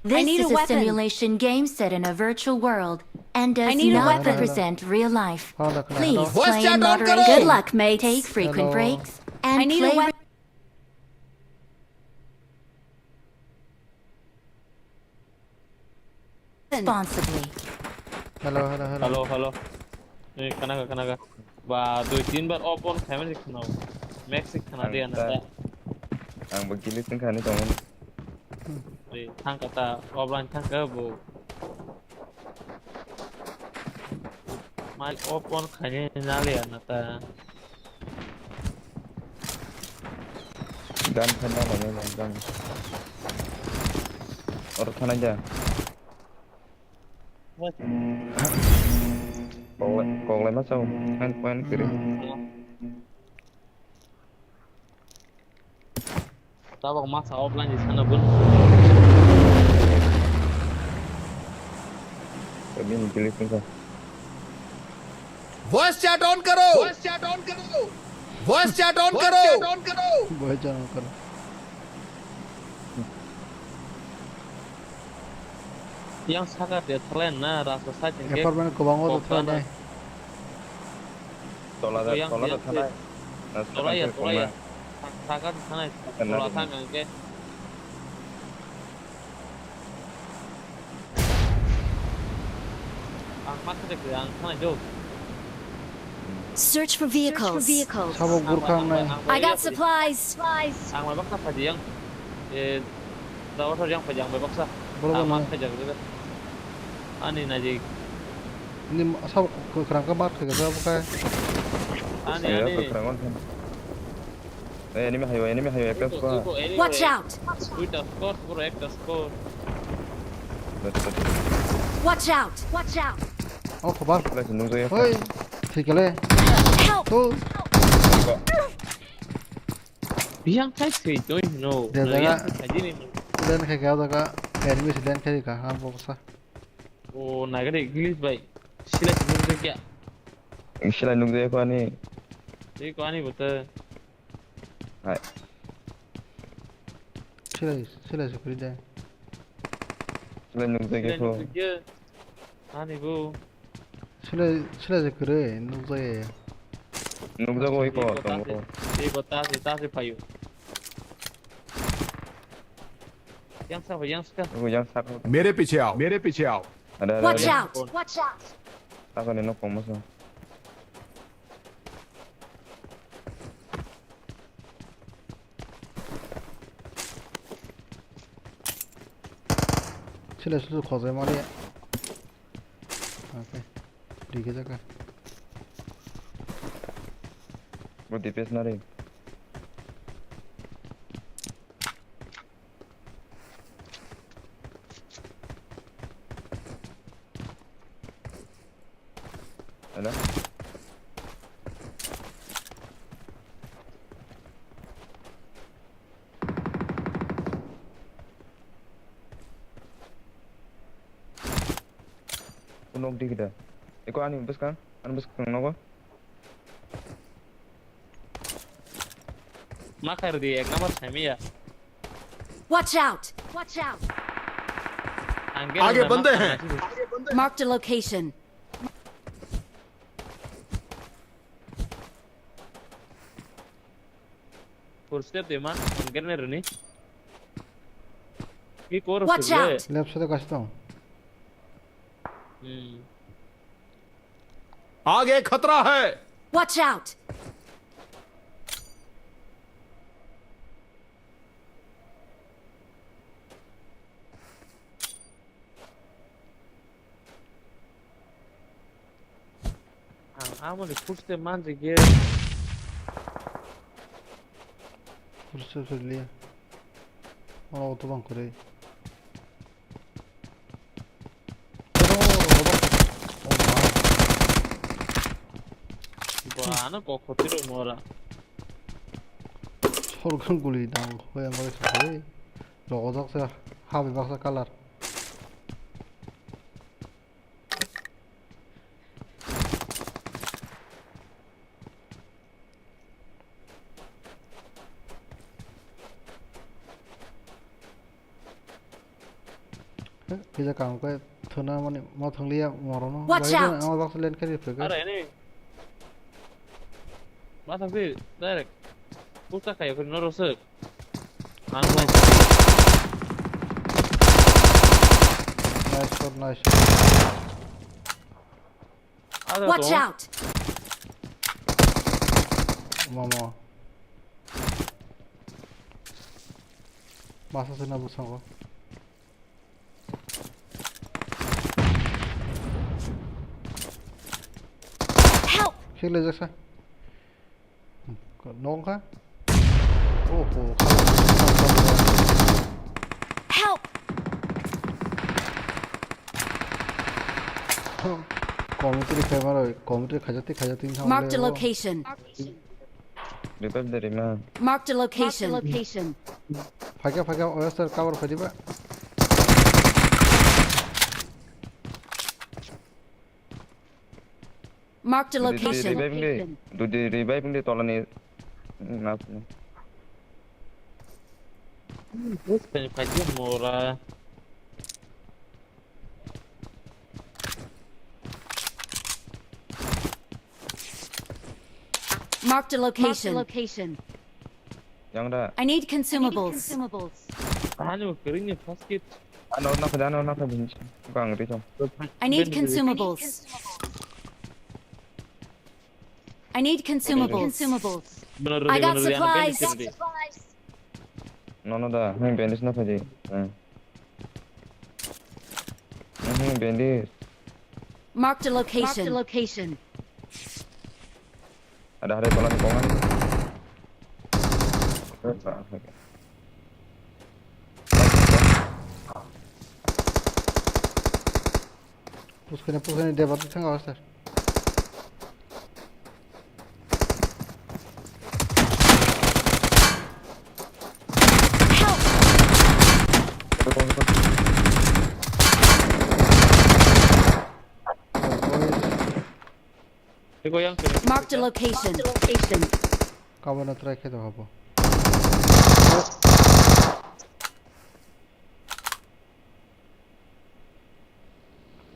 This is a simulation game set in a virtual world and does not represent real life. Please play in moderation. Good luck, mates. Take frequent breaks and play responsibly. Hello, hello, hello. Hello, hello. Eh, khana ga, khana ga. Ba, dui tin bar off on khaimani khana. Max khana de ana ta. Ang ba gili tin khani tong. Eh, thang ka ta, offline thang ka bo. Mai off on khaini nali ana ta. Gun phan dang lai, gun. Or thana ja. Koklai, koklai ma sao. Point, point kiri. Tabok masa offline di sana bun. Kill sing ka. Voice chat on karo. Voice chat on karo. Voice chat on karo. Voice chat on karo. Yang saka de thalen na rasta side ke. Apartment kwbangma de thalen. Tola da, tola da thanai. Tola ya, tola ya. Saka de thanai. Tola thang ke. Ang ma khajakle ang thanai do. Search for vehicles. Sabo burkha ang nai. I got supplies. Ang mai baksa phaidi yang. Eh, dawa thar yang phaidi ang mai baksa. Boro ang ma khajakle. Ani naji. Ni sabo kwkhwrang khe mar khajakle abo khai. Ani, ani. Kwkhwrang on. Eh, enemy highway, enemy highway, ekta squad. Watch out! Duita squad, bro, ekta squad. Watch out! Watch out! Oh, khobar. Flash nung jaya. Oi, thikale. Help! To. Yang kai thwi toi no. De jaga. Yang khai jini. Len khai kya jaga. Enemy si len khai ka ha boksa. O nagari English bai. Sila si nung jaya. Sila nung jaya ko ani. Dei ko ani bota. Hai. Silai, silai se kuri de. Silai nuk jai khe pho. Ani bo. Silai, silai se kuri, nuk jai. Nuk jago iko tongo. Iko ta se, ta se payo. Yang sa, yang sa. Iko yang sa. मेरे पीछे आओ, मेरे पीछे आओ। Ada, ada, ada. Watch out! Watch out! Ako ni nok pang masa. Sila susu khojai mani. Okay. Dikhe jaka. Bo D P S nari. Hello? Unok di kita. Eko ani bwskang, ani bwskang nogo. Ma khair di ek number sami ya. Watch out! Watch out! आगे बढ़ते हैं। Marked a location. Four step de ma, ang grenade ni. Ki kor. Watch out! Left side kaisa tong. Hmm. आगे खतरा है। Watch out! Ang amo ni push te manjik ye. Push te liya. Oro auto bang kore. Ba, ano kok khoti ro mora. Sorkang guli dang, hoya mora sa, hey. Rogojak sa, habi baksa color. Kisa kam khe thuna mani ma thangliya morono. Watch out! Ama baksa len khe ripre khe. Are, enemy. Ma thangsi direct. Puta kaya kuri noro sir. Ang nice. Nice shot, nice shot. Ada. Watch out! Mama. Masa sena busango. Help! Sik lejak sa. Nong kha? Oh, oh, kha. Help! Commentary khai maro, commentary khaijak twi, khaijak twi thang. Marked a location. Revive de rima. Marked a location. Marked a location. Phaikha, phaikha, oya sir, cover phai diba. Marked a Dudi, dudi, location. Revive ni. Dudi, revive ni tolani. Nak. Terus kayak kayak mora. Marked a location. Marked a location. Yang da. I need consumables. Ano kering ni first kit. Ano na kada, ano na kada. Bang ri tong. I need consumables. I need consumables. I got supplies. No, no da. Hei, bandage na phadi. Hmm. Mhm, bandage. Marked a location. Marked a location. Ada, ada, tolong, tolong. Push kene, push kene, deba tu thang awas ter. Marked a location. Kabana try khe to habo.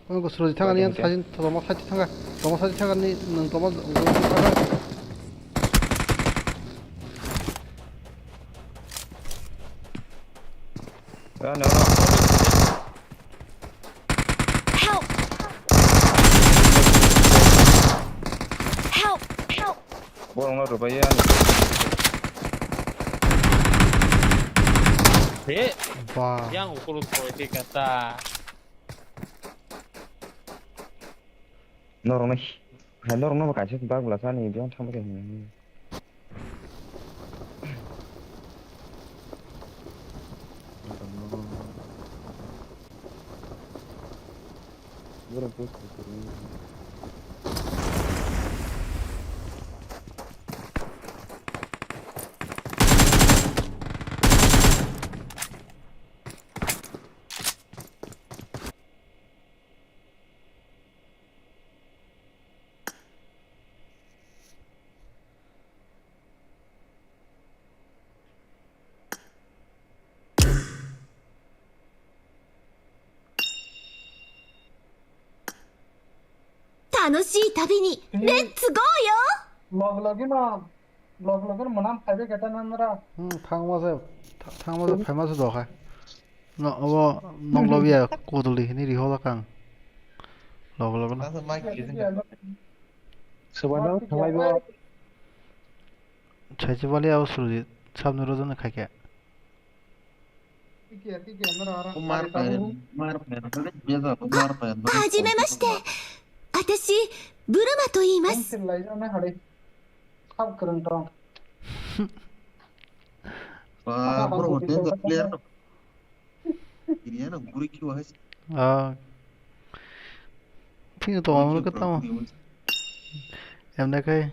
Ang ko sroji thangani, ang sajin toma sajin thanga, toma sajin thangani, nang toma. Help! Help! Help! Borok no rwbai ya. He. Ba. Yang ukur ukur ke kata. Norok no. Hai norok no kaisa bag bwla sani biang thang bai. Tanoshii tabi ni, let's go yo! Log logino, log logino mwnam phaibai khe ta nangra. Hmm, thangma se, tha-, thangma se, phaima se dokhai. No, obo nok lobi ya, kodoli hini riho da kang. Log logino. Asa mic kisin. Subano thalai bo. Chachi bali abo suri, sabni rojo ne khaikhe. Mar pen, mar pen, mar pen. Hajimemashite. Watashi, Buruma to iimasu. Ba, bro, danger player. Kiriya na guri kiwa hai. Ah. Phino to amro ka tamo. Emne kai.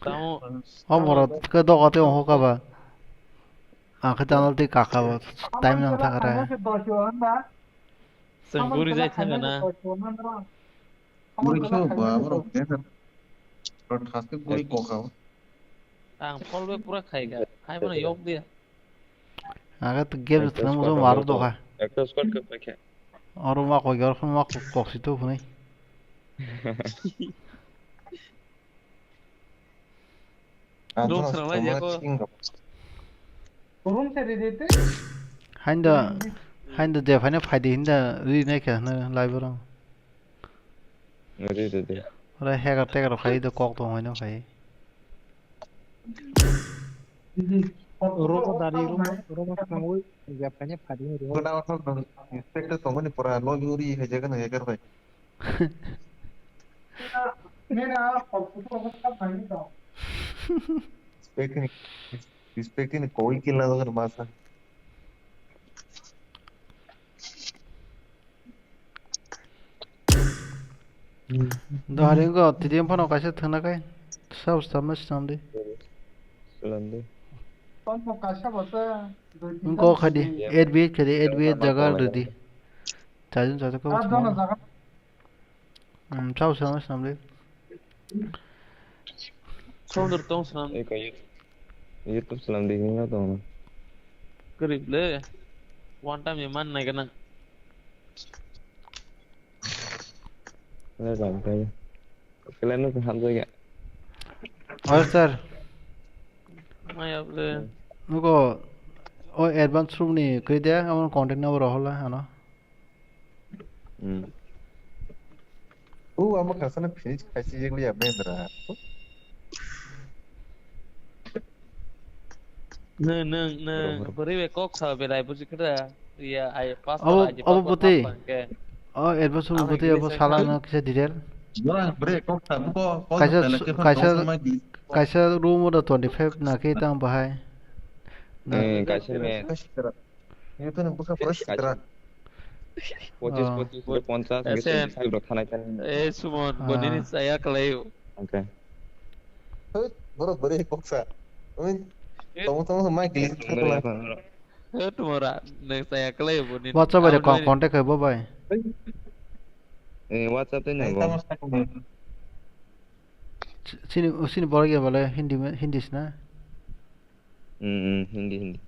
Tamo. O moro ka doga te ho ka ba. Ang khe channel twi kakha bo time nang thang khe. Chwng guri jai thang na. Guri khe ba borok khe. Rot haste guri kokha. Ang follow pura khai ga. Khai mana yok dia. Aga to game thang mo mar do kha. Ekta squad ka khai khe. Oro ma koi gar phun ma kok si to phunai. Room swnam lai jeko. Room se rede te. Hainda, hainda je phaina phaidi hinda ri nai kha na live rang. Rede de. Ora hacker tacker khai do kok to hoino khai. Room dari room, room swnamwi je phaina phaidi ri. Kona othok dong. Inspector tongmani pora no yuri hai jaga na hacker bai. Respect ni, respect ni koi kill na dogar masa. Dohari go T D M phano kaisa thwna kai. Sab sab ma swnam di. Swnam di. Tong kaisa basa. Wngkok khadi, eight B eight khadi, eight B eight jaga rwdi. Chajun chajak kok swnam. Hmm, chao swnam swnam le. Songdur tong swnam. Eko YouTube, YouTube swnam di hinga tong. Kwrwi le. One time ye man nai gana. Le jam kai. Kelen no hamjai ga. Oi sir. Maya ble. Nuko o advance room ni koi de, amon contact number hola ano. Hmm. O amo khasana finish khaisi yegli ya bendra. Nung, nung, nung, bwrwi bai kok sa belai buji khe da. Iya, ai, pastor Abo, aji abo pastor bwtwi. Hap pang khe. O advance room bwtwi abo sala no kisa detail. Bwrwi kok sa, buko, kok Kaisa, sa, kaisa, kaisa room order twenty five na khe tang bahai. Na. Eh, kaisa me. Kaisa kera. Ini tuh nang buka pura sitra. Pochising, pochising, ponchas, Esen. Gitu, bisa udah thanai thanai. Eh, Sumon, Ah. Bonini saya kelayu. Oke. Hei, bro, beri koksa. Oi, Eh. Tong tong sama gili. Tong tong sama. Eh, tumora, nang saya kelayu, Bonini. WhatsApp ada Awan kon-, Bonini. Contact hai, bye bye. Eh, WhatsApp tuh nang. Sini, sini boleh ya, boleh Hindi, Hindi sih, nah. Hmm, hmm, Hindi, Hindi.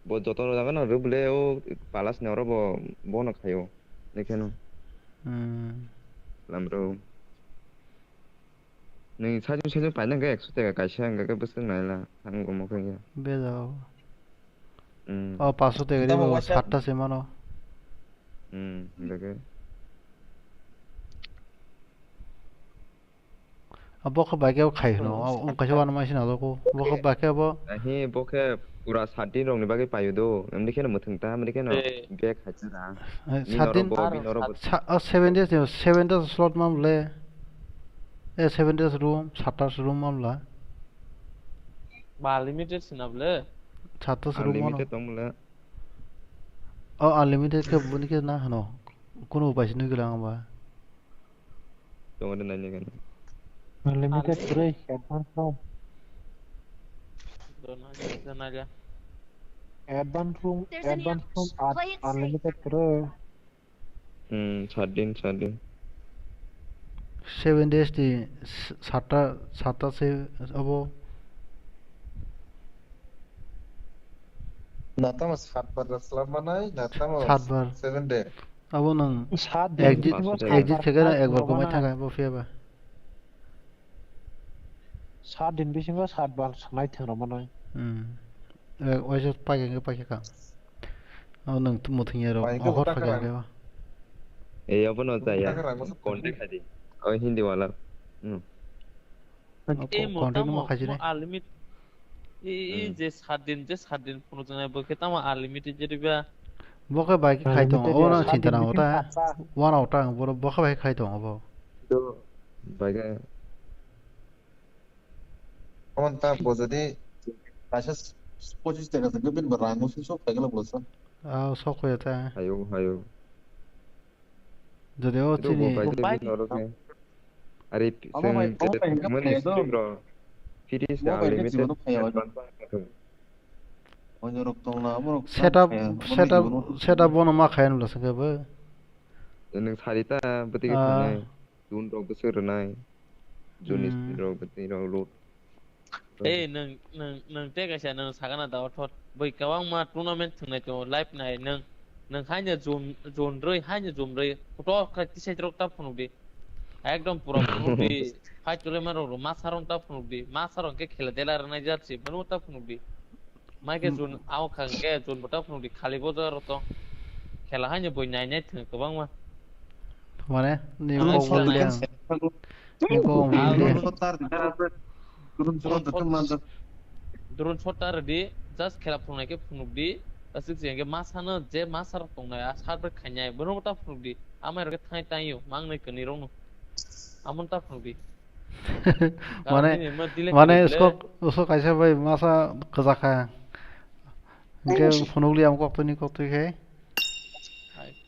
Bo joto jaga no rw bole o palas ni oro bo, bo no khaio. Dekheno. Hmm. Lamro. Nini sajung sajung paina hwnkhe ekso taka kaisa hwnkhe bwswk naila. Ang bo mokhe ya. Bejao. Hmm. O paso taka di bo satta se mano. Hmm, hwnkhe. A, bo khe bai khe khai hwno. O, o kaisa uanama sina jago. Bo khe bai khe bo. Ahi, bo khe pura sat din rokni bagwi paio do. Emni kheno mwthwng ta, emni kheno bag hai ta. Eh, sat din, sa-, o, seven days, seven days slot mam le. Eh, seven days room, satas room mam la. Ba unlimited sina bole? Satas room mano. Unlimited tong bole. O, unlimited khe boni khe na hwno. Kunu upai se nugwi lang ba. Tongo de naina gana. Unlimited kwrwi, advance room. Dona, dona, dona. Advance room, advance room, unlimited kwrwi. Hmm, sat din, sat din. Seven days ni s-, satta, satta se abo. Natama satbar slam manai, natama satbar. Seven day. Abo nang sat din exit, bisingo exit satbar khe gana ekbar gomai thangkha bo phiya ba. Sat din bisingo satbar sanai thang rw manai. Hmm. Eh, waisa paikha khe paikha ka. Oh, nang tu muthung ya rok. Paikha ohor uta paikha khe. Eh, abo no jaya. Contact khai di. Oh, Hindi wala. Hmm. Contact mo khai di. Unlimited. I, i, je sat din, je sat din phunuk jana bo khe tamo unlimited je riba. Bo khe bai khai tong. Unlimited ya, sat din bisingo satbar. Wana ota ang bo, bo khe bai khai tong bo. Do, bai khe. Omo ta bo jodi kaisa pochis taka se gubin bo rang musi sok khai gala bo sa. Ah, sok ya ta. Hayo, hayo. Jodi o chini bo bai de norok ni. Ari sen bai, omo bai hingka mani phai do. Stream ro. Fiti se unlimited. Omo bai hingka phai do. Onyo rok tong na, omo rok setup, setup, setup bono ma khai nula sangke bo. Nung sari ta bwtwi khe thangnai. Dun rok bwswk rwnai. Juni rok bwtwi rok load. Ei, nwng, nwng, nwng tei kaisa nwng sakana da othot. Bui kwbangma tournament thwngnai tongo, live nai nwng, nwng haino jum, jum rwi, haino jum rwi. Kotor khe tisai rok ta phunuk di. Ekdom pura phunuk di. Fight rwma rok, rw, masa rok ta phunuk di. Masa rok khe khela dela rwnai jersey, bono ta phunuk di. Mai khe jun, ao khang khe jun bwta phunuk di khali bo jaga rok tong. Khela haino bui nai nai thwng kwbangma. Mane, ni kok bo liya. Ni kok bo liya. Drone shot ta rwdi, just khela phunuknai khe phunuk di. Aswk se hwnkhe masa no je masa rok tongnai, a sat bai khainai, bono ta phunuk di. Amai rok khe thai tangyo, mangnai kwnwi rok no. Amon ta phunuk di. Mane, mane usko, usko kaisa bai masa kwchak kha. Hwnkhe phunuk liya kok twi ni kok twi khe.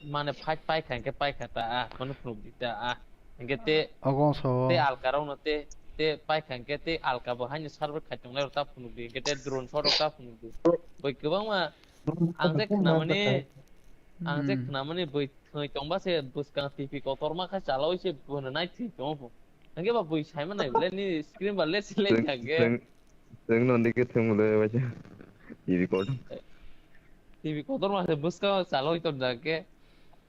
Mane fight pai kha, hwnkhe pai kha ta, a, mane phunuk di ta, a. Hwnkhe te, ogo so. Te alka rok no te, te paikha hwnkhe te alka bo haino server khai tongnai rok ta phunukdi, hwnkhe te drone shot rok ta phunukdi. Bui kwbangma ang je khwnamani, ang je Hmm. khwnamani bui thwi tongba se bwskang T V kotorma khe chalaui se bono nai thwi tongo bo. Hwnkhe ba bui saimano nai bwle ni screen ba lesi lesi Chwng, hwnkhe. chwng, chwng nondi khe thwng bwle waisa. T V kotor. T V kotorma se bwskang chalaui tong ja hwnkhe.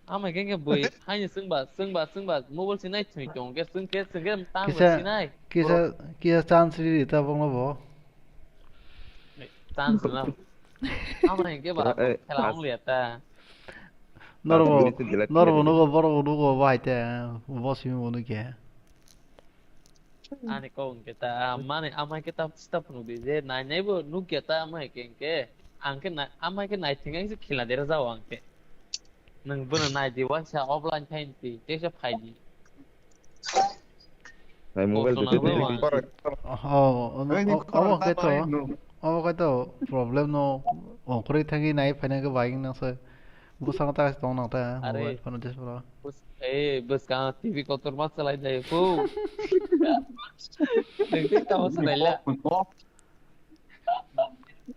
Ama khe khe bui haino chwngba, chwngba, chwngba mobile sinai thwi tong khe chwng khe, chwng khe tang Kisa, sinai. Kisa, kisa chance ri ta bongno bo. Chance na. Ama hwnkhe ba Eh, eh, khela as- ong liya ta. Norbo, As- Delete norbo khe. Nugo, borok bo nugo bo hai te, bo simi bo nukya. Ani kok hwnkhe ta, mani ama hwnkhe ta, ta phunukdi je nai nai bo nukya ta ama hwnkhe hwnkhe. Ang khe na, ama hwnkhe nai thwngya se khela dera jao ang khe. Nwng bono nai di, waisa offline khai di, teisa phai di. Nai mobile Kosono twi twi bo twi ang. Twi. Oh, oh, Ai, ni oh, khorang obo khe to, ta bai no. Obo khe to problem no, ongkhorwi thangwi nai phaina khe bai wngna se. Bwskango ta tong nang ta, Are. Mobile phone test pro. Bws-, eh, bwskango T V kotorma chalai jai phu. Nwng twi tamo chalai la.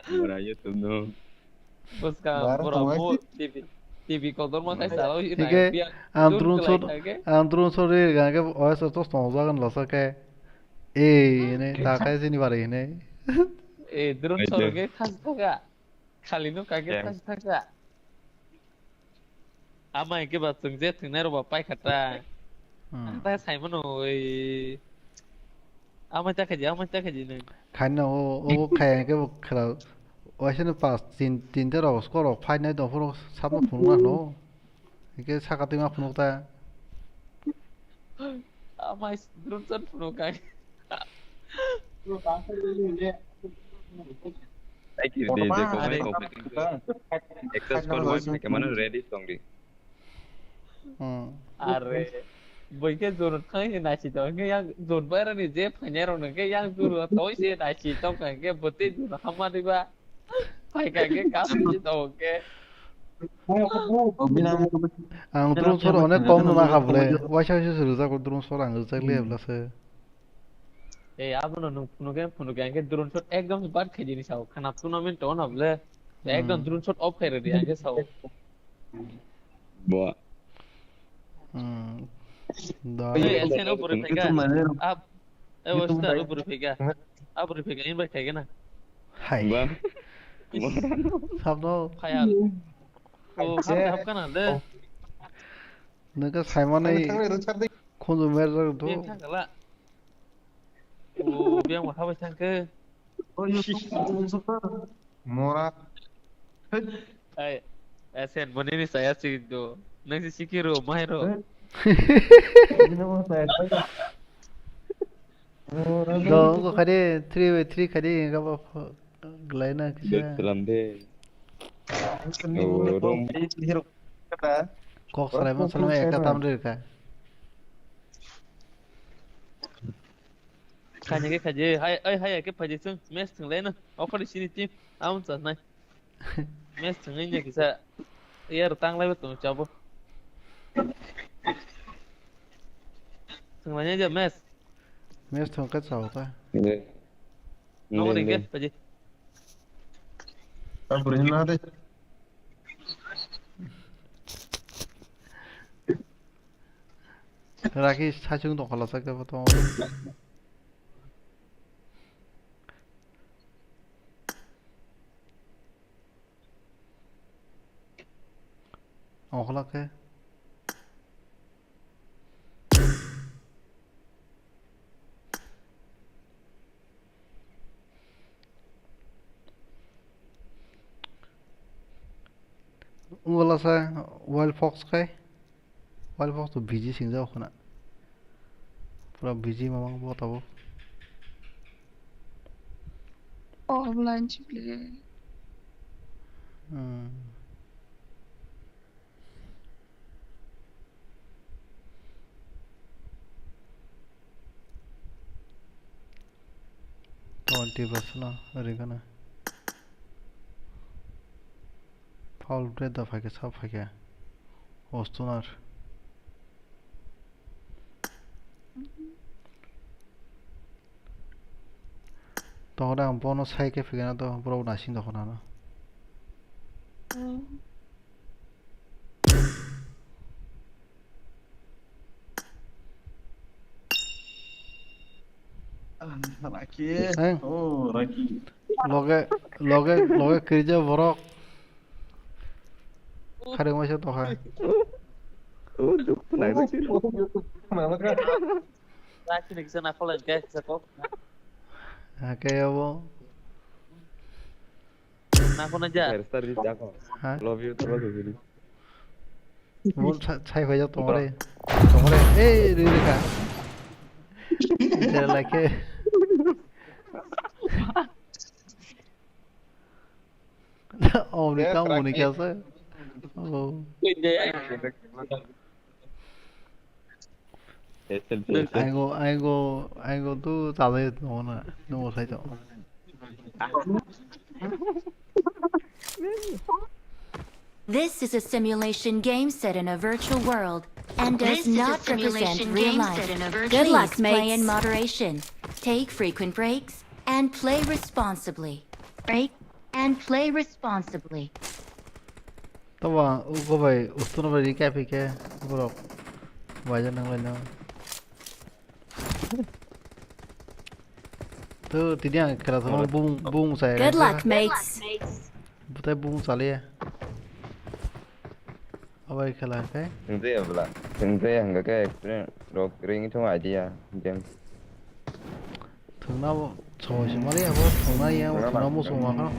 Mura YouTube no. Bwskang Bar borok tongwi bo si- T V, T V kotorma khai Bar. Salai Hike, nai, biya ang dur drone kwlai shot, khai khe. Ang drone shot ri ga khe O S S tos tong jagan lasa khe. Eh, ne, ta khai sini bare ne. Eh, drone Aite. Shot ke khas thaka. Khali no kake Yang. Khas thaka. Ama hwnkhe ba chwng je thwngnairok ba paikha ta. Hmm. Ta saimano oi. Ama ta khaji, ama ta khaji nang. Khaina o, o khai hwnkhe bo khela. Waisano pas tin, tinta rok skorok phainai dongphuru sapno phunukna hwno. Hwnkhe saka twima phunuk ta. Ama is-, drone shot phunuk kai. Thank you, di, di, Are. Access for my, kemana ready tong di. Hmm. Are, boi khe joro thang se nai si tong khe yang jon baira ni je phainai rok nang khe yang joro toi se nai si tong kha khe bwtwi joro hamma diba. Phai kha khe kasu si tong khe. Ang drone shot onek kom no nakha bole. Waisa waisa se rwjak drone shot ang rwjak le bla se. Eh, abono nwng phunukhe, phunukhe, ang khe drone shot ekdom bad khaijini sao. Khana tournament tongo na bole. Ekdom Hmm. Drone shot off khai rwdi, ang khe sao. Bo. Hmm. Da. Eh, L C N o bwrwi phaikha. YouTube mane Ab-, eh, YouTube Western mane o bwrwi phaikha. A bwrwi phaikha, invite khaikhe na. Hai. Ba. Sabno. Phaya. O, hap, hap kana de. Nokha saimanai. Thangwi rwchar di. Khunju merjak do. Beng thang kala. O, beng bo habai thangkhe. Mora. Ai, asen, monini saya si do. Nang si sikiro, mairo. Ini mo saya. Mora. Do, ko khade three by three khade, ga ba. Glaina kisa. Salam de. Kok salai man salai ekta tam de ka. Khaini ke khaje, hai, ai, hai, ke phaje sung, mes thung lai na. Okori sini team, aun sa nai. Mes thung nai kisa. Yar tang lai ba tung chabo. Thung lai ja mes. Mes thung ka chao ka. Nokni hwnkhe paji. Tabuk hwnna de. Raki saichung tongkha lasa khe bo tongo. Ongkholak khe. Wngwlasa wild fox khai. Wild fox to busy singjak khna. Pura busy mamang bo tabuk. Oh, offline chikle. Hmm. Twenty percent no ringana. Foul break da phaikhe sa phaikhe. Ostunar. Tongre ang bono sai khe phikna to borok nasing dokhonano. Raki. Ang. Oh, Raki. Loge, loge, loge kirja borok. Khare waisa to hai. Oh, duk nai. Raki ni kisa na kholen ke kisa kok. Hake abo. Na khona ja. Star di jako. Ha? Love you to love you. Mo chai phai jak tongre. Tongre. Ei ri ri ka. Jere like. Oh, ni kam mo ni kya sa? Oh. Aingo, aingo, aingo tu chalai no na, no sai to. This is a simulation game set in a virtual world and does not represent real life. Good luck, mates. Please play in moderation. Take frequent breaks and play responsibly. Break and play responsibly. Toba ugo bai ustuno bai rika pike borok bai ja nang lai no. To tidi ang khela thangma bung bung sai. Good luck, mates. Butai bung chaliya. Abai khela kai. Singte abla. Singte hanga ke experience rok ring thung idea game. Thungna bo choi se mari abo thungna ya bo thungna musu ma kha.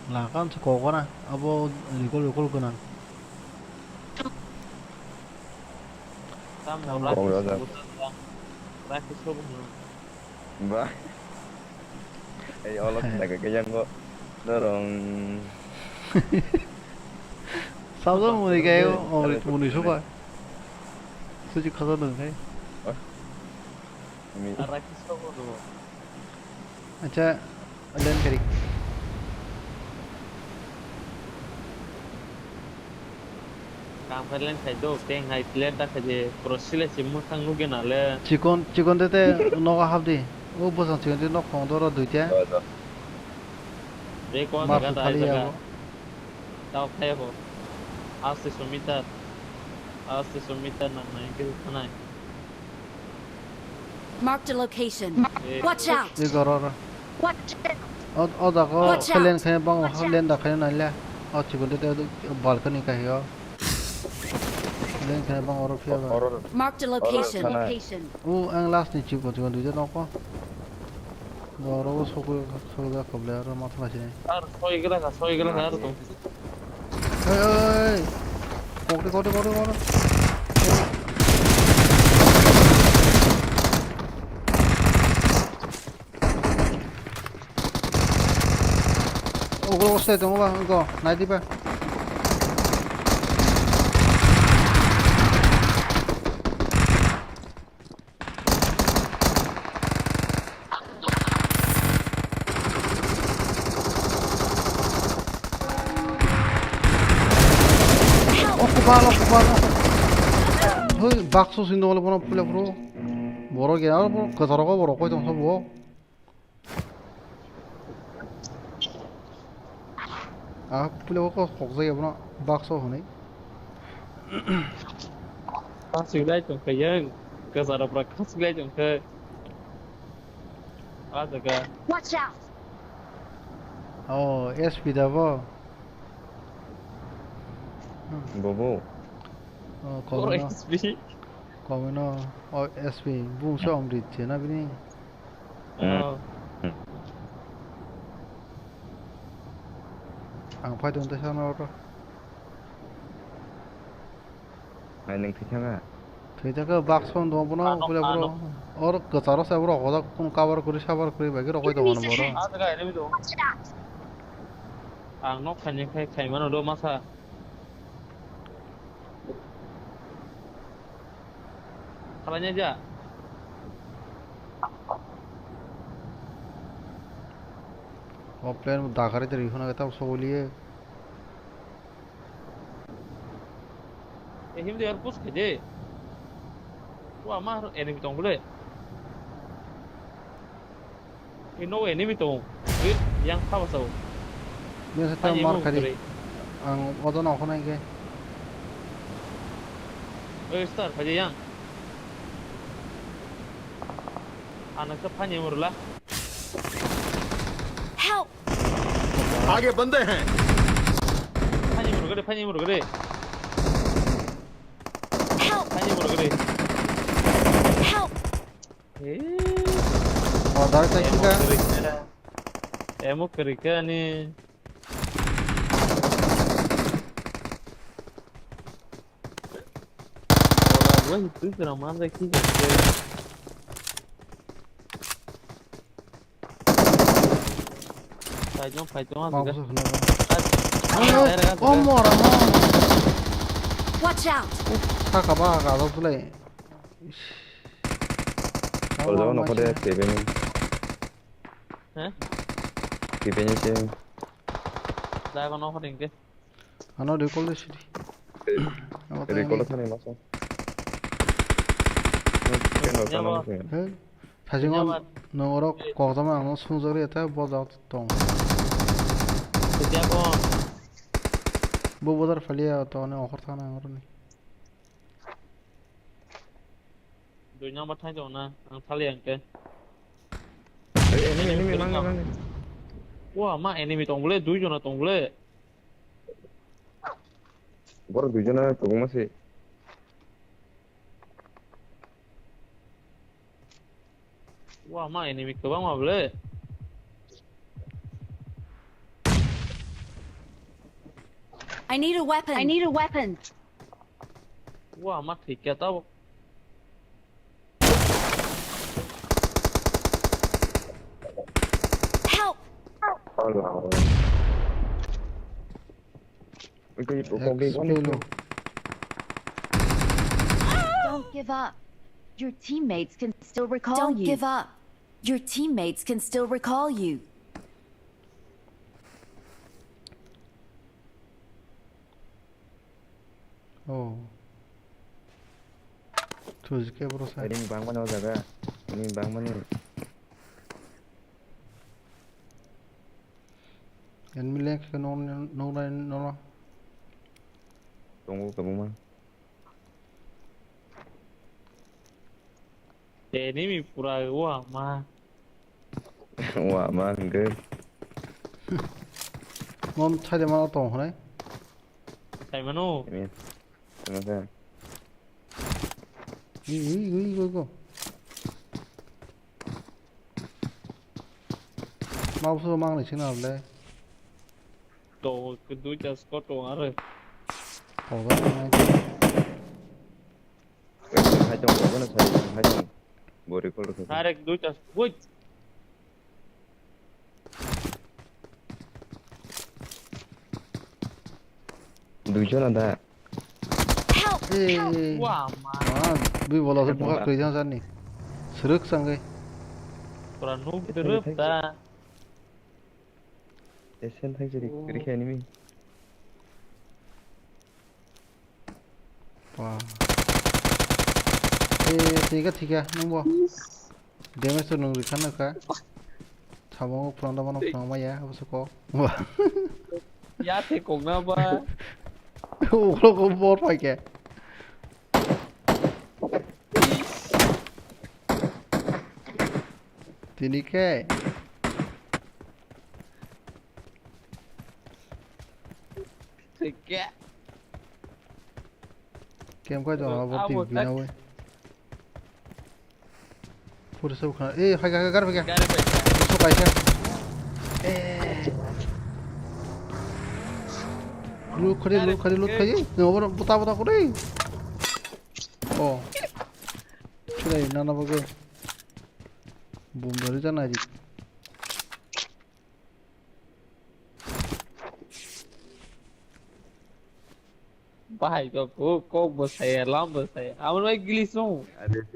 Lakan se kokona abo recall recall gwnang. Tamo Tamo raki Kongra sobo da. Raki sobo no. Ba. Ei olo kisa ke yang go. Dorong. Sabjak muni kai o, muni soba. Suji khasa nang kai. Araki sobo no. Acha, len kari. Kam khe len khai do, teng hai len ta khai je, pro sile si mukhang nuge na le. Chikon, chikon de te nogo hap di. O bosong chikon de nok khong doro duita. Do, do. Be ko Mar jaga su dai thali jaga. Yabo. Tao khai ho. Aste sumita. Aste sumita nang nai ke thanai. Marked a location. Watch out! Ego oro oro. Watch out! O, o jaga o. Watch out! Len khe bang o, len da khe nai le. O chikon de te balcony khe o. Len khe bang oro phiya ba. Oro. Marked a location. Oro. Location. O ang last ni chikon chikon duija noko. Oro o sokoi sokoi da kable oro ma thla se. Ar soi gela ka, soi gela ka ar to. Oi, oi, oi. Kokri, kokri, kokri, kokri. Ogo, ogo, stay, tongo ba, ogo, nai di ba. O kubal, o kubal, o kubal. Hoi, bakso sindok le bono pule bro. Boro gena, boro kwcharo ko boro koi tong sabo. Ah, pule ko khokjai abono bakso hwnwi. Khasiklai tongkha yang, kwcharo pura khasiklai tongkha. Ah, jaga. Watch out! Oh, S P da bo. Bobo. Oh, oro komino. S P. Komino, oh, S P. Bung so omrit se na bini. Hmm. Oh. Hmm. Ang phai tong tesa no oro. Ai, nwng thwi thangkha? Thwi thangkha, bakso wng tongo bono, ano, pura boro. Ano. Oro kwcharo se boro hoda, kunu cover kwrwi, sabar kwrwi bai khe rokoi tongo bono boro. Ah, jaga enemy dong. Ang nok khaini khai, khai mano do masa. Khalai nya ja. O plane bo dakari twi rihuna khe tamo sogwi liye. E himdi ar push khaide. Wa ma enemy tong bole. E no enemy tong. E yang kha basao. Ni sa ta mar khadi. Ang odo no khonai ke. Oi star khaide yang. Ano sa phani murla. Help! आगे बंदे हैं। Phani murga de, phani murga de. Help! Phani murga de. Help! Eh. Oh, dar ka kika. Emo kerika ni. Wah, itu kira mana kika. Phaijong, phaijong, ma aswk busa khna ba. Direct, oh, direct. Mora, mora. Watch out! Thaka ba, ga lo play. Oro jago nokho de, tebeni. He? Tebeni se. Jago nokho de hingke. Ano recall de sidi. Recall thani maso. He, sajingo nwng oro kokjama ang swngjak rw ya tei bo jaga tong. Bo bodar phaliya to ani okhor thana ang rwni. Dui number thai tong na, ang thali ang ke. Enemy, enemy, mang, mang. Wa, ma enemy tong bole, dui jona tong bole. Borok dui jona tong ma se. Wa, ma enemy kwbang ma bole. I need a weapon. I need a weapon. Wa, ma thik ya tabo. Help! Don't give up. Your teammates can still recall you. Don't give up. Your teammates can still recall you. Oh. Thuji khe bro sa. Ring bangmani o jaga. Ring bangmani. Enemy lane khe no, no, no, no. Tongo kwbangma. Enemy pura wa ma. Wa ma hwnkhe. Mom thaide ma tong hwnai. Thaimano. Ini. Thaimano. Ui, ui, ui, go, go. Ma busu mang ni sina le. To, ke duita squad to are. Koga nai. Hai tong, koga na sai, hai tong. Bori kol ko. Direct duita, wait. Duijon ada. Help! Eh. Wa ma. Ah, bui bola se buka kri jang jani. Srwk sangai. Pura nuk srwk ta. Esen thang jeri, oh. Rikha enemy. Wah. Eh, tiga, tiga, nunggu. Damage to nung rikha nukha. Thabango phrang da mano phrang maya, abose kok. Wah. Ya the kok na ba. Ulo ko bor pai ke. Tini ke. Thik khe. Kem kai jong abo abo team tak bina we. Pura sab khana. Eh, hai ga gar bega. Gar bega. Su kai khe. Eh. Loot khari, loot khari, loot khari. Ne over buta buta khari. Oh. Chulai nana bago. Bum dari jana ji. Bahai kok, kok, kok bo saya, lam bo saya. Amo bai glitch no. Are glitch,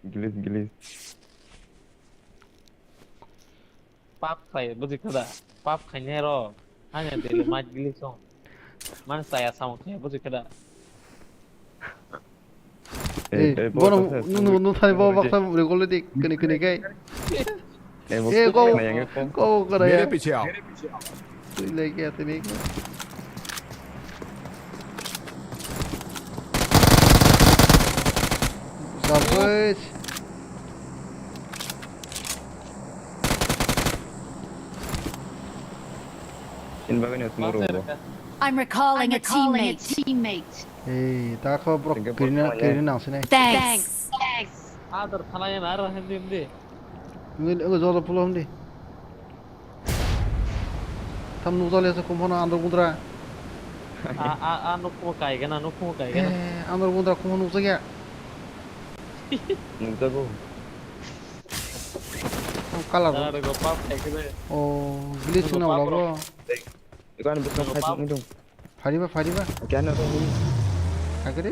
glitch, glitch. Pap khai, buji kada. Pap khai ne ro. Hanya dele maj gili song. Man saya samung khai, buji kada. Ei, ei, ei, bono bono, nu, nu, nu thani bo bono baksa mure gole dik, kene, kene kai. Ei, bo Eh, kuk go, khna yang ko. Go, go, go, Mere ya. Piche aao. Tui lagi ya, tini. Sabes. In bagani utmuru bo. I'm recalling a teammate. Ei, ta kho borok Singapore kirina, thangmani. Kirina nang sini. Thanks. Adar thalai na aro hindi hindi. Ngi, ngi, joto pulo hindi. Tam nukjak liya se kum phano andro gundra. A, a, a, nuk phungo kai gana, nuk phungo kai gana. Eh, andro gundra kum phano nukjak ya. Nukjago. Oh, kalar. Dara go pap khai gana. Oh, glitch Nang na go pap wala bro. Ikan bisa Nang go khai pap. Nung dong. Phariba, phariba. Kya na to ni? Agre.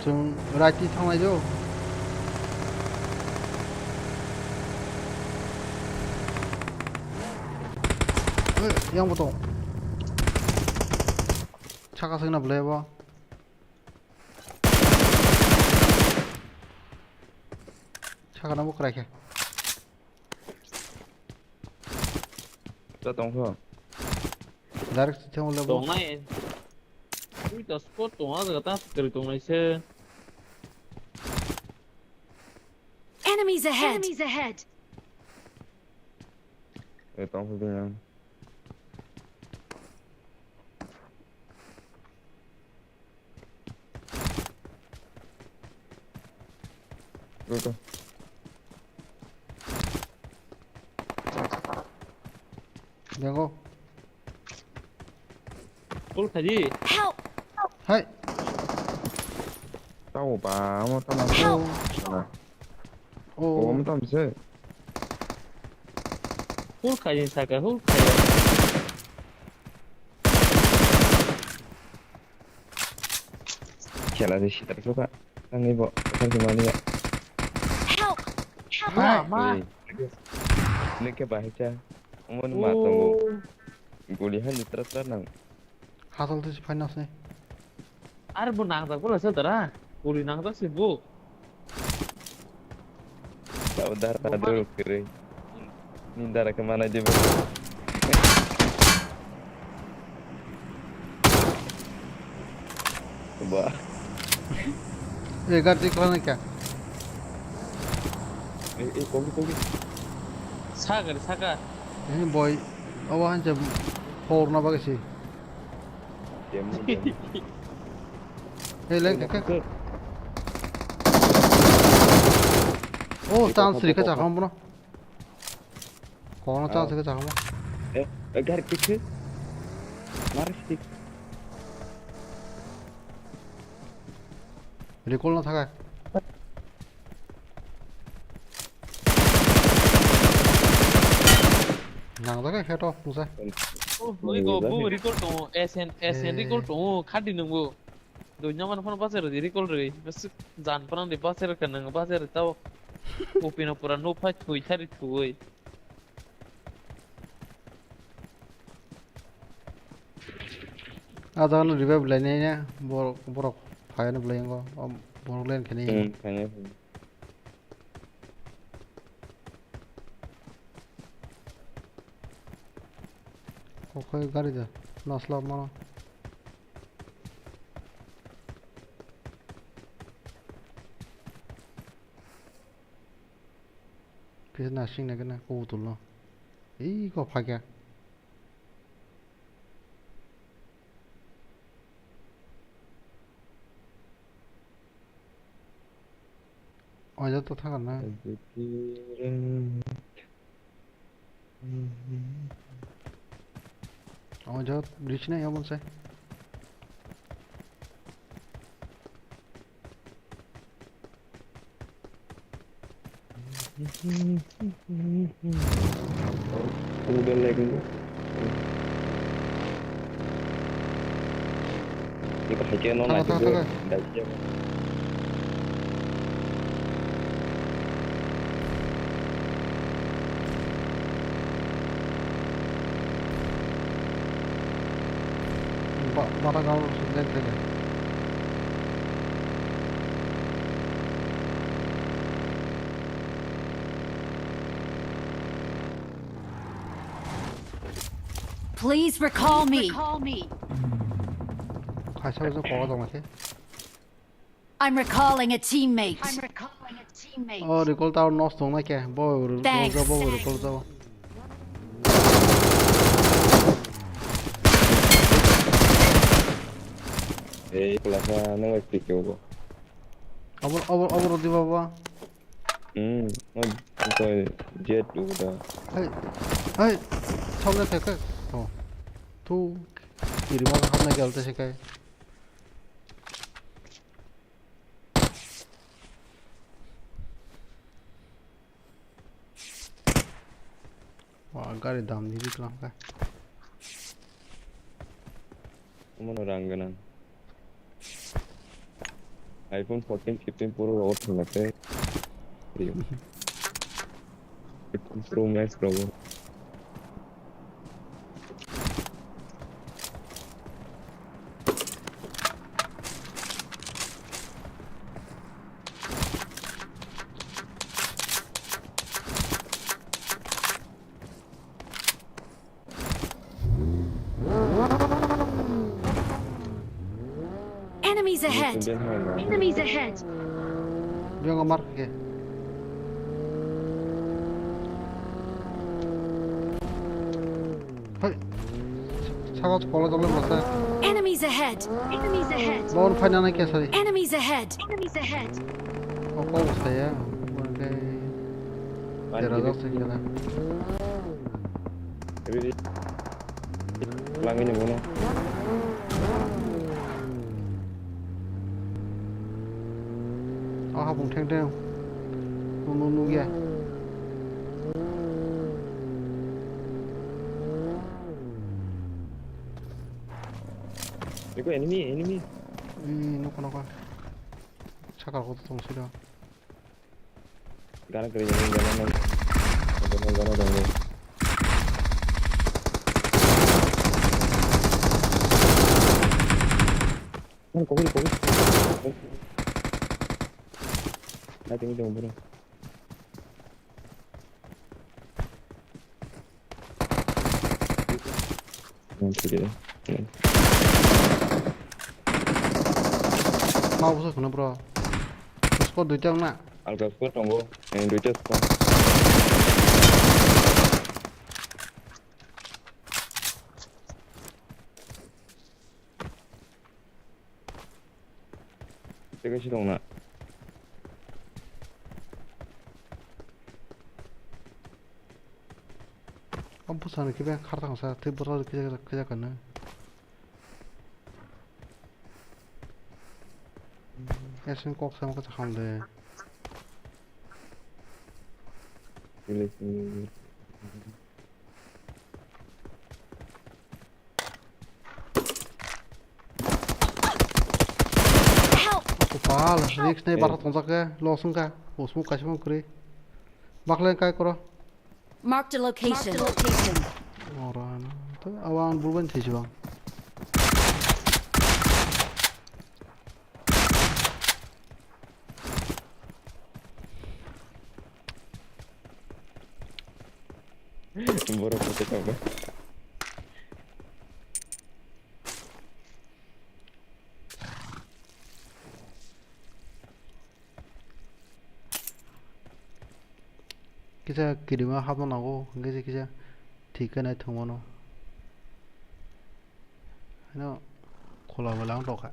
Chwng right ti thanglai do. Eh, yang bo tong. Saka sengna belai bo. Sakana bo kwrai khe. Ta tong kho. Direct thang le bo. Tongnai. Ui, ta spot tong a jaga ta kwrwi tongnai se. Enemies ahead. Enemies ahead. E tong kho ding. Go, go. Jango. Pull khaji. Help! Hai. Tao ba, amo tamo. Help! Oh. Oh, amo tamo se. Pull khaji saka, pull khaji. Khela de sitar kho ka. Tangwi bo, tangwi mani ya. Help! Help! Ma, ma. Ei, nike, nike bahai cha. Omo ni ma tongo. Oh. Guli han litra tra nang. Hasal tu si finance ni. Are bo nang tak bola sa dara. Guli nang tak si bo. Tao dar ta dol kere. Ni dar ke mana je. Ba. Eh, gar di klan kya? Eh, eh, kogi, kogi. Saka, saka. Eh, boy. Awa hanche four na bagasi. Demo, demo. Hey, leng, kek, kek. Oh, chance rikha chakam bono. Kono chance rikha chakam. Eh, eh, gari kek. Mar stick. Recall na thakai. Nang jaga head off musa. Oh, oi go, bu recall tongo, S N, S N recall tongo, khadi nungbo. Dunya man phone baser di recall rwi. Bas jan phone di baser ka nang baser tao. Upino pura no phai thui thari thui. Ah, jaga no revive lai nai ya, borok, borok phai no belai yango, borok len khani. Hmm, phai nai. Kokoi gari da, naslak mano. Kisa nasing na kena ko utulno. Ei ko phakya. Oja to thangna. Oja bridge na yamon sai. Udah lagi. Iko hai khe no Thango, naisik thango, thango. Dai khe. Ba-, bara gao se len theke. Please recall me. Kaisa kaisa kowa tong khe. I'm recalling a teammate. I'm recalling a teammate. Oh, recall tower nos tong nai khe. Bo recall Thanks. Jabo, bo recall jabo. Ei, kelasa nang bai pick yo bo. Abor, abor, abor di baba. Hmm, oh, koi jet udah. Hey, hey, sauna thek. Oh, tu kiri ma hamna galte se kai. Wah, gari dam di bikla hwnkhe. Omono rang gwnang. iPhone fourteen, fifteen Pro rogo thangna tei. fifteen Pro Max rogo. Enemies ahead! Enemies ahead! Biang amar ke. Hai. Saka kola tole masa. Enemies ahead! Enemies ahead! Bon final na kesa di. Enemies ahead! Enemies ahead! Oko saya. Oke. Tera dos se kela. Ready. Langini bono. Ah, habung theng theng. Nunu nugya. Eko enemy, enemy. Ih, nukha nukha. Sakal koto tong sida. Gana kwrwi ni gana nang. Gana gana dong. Nang kobri kobri. Nang tini dong bro. Hmm, sige. Mau busa khuna bro. Squad duita wngna. Alka squad tongo. Eh, duita squad. Tei kaisa tongna. O bwsani khe beng khartangsa tei bwrwk khe jak khe jak khe nw. Eswng kok sama khe chakha de. Help! Kopal, risk nei, eh, barha tongjak khe, loss wngkha. Bo smoke kaisa phano kwrwi. Bakle kai koro. Marked a location. Marked a location. Oro ano. To awan buban thai jibang. Borok photo tongma. Kisa kirima hapna nango, hingke se kisa thik khe nai thwngmano. Hino khola bwla wng tongkha.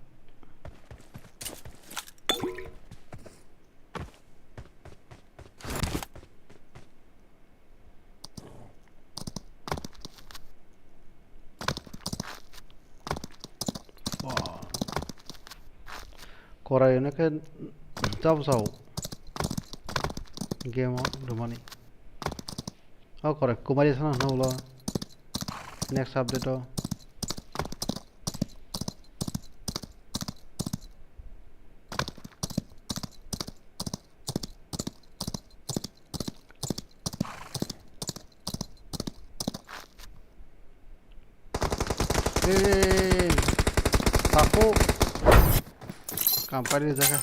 Korai hwnwi khe chao chao game o rwmani. O korai kwmari sana hwnwi ulo next update o. Hey, tapo. Kampari jaga.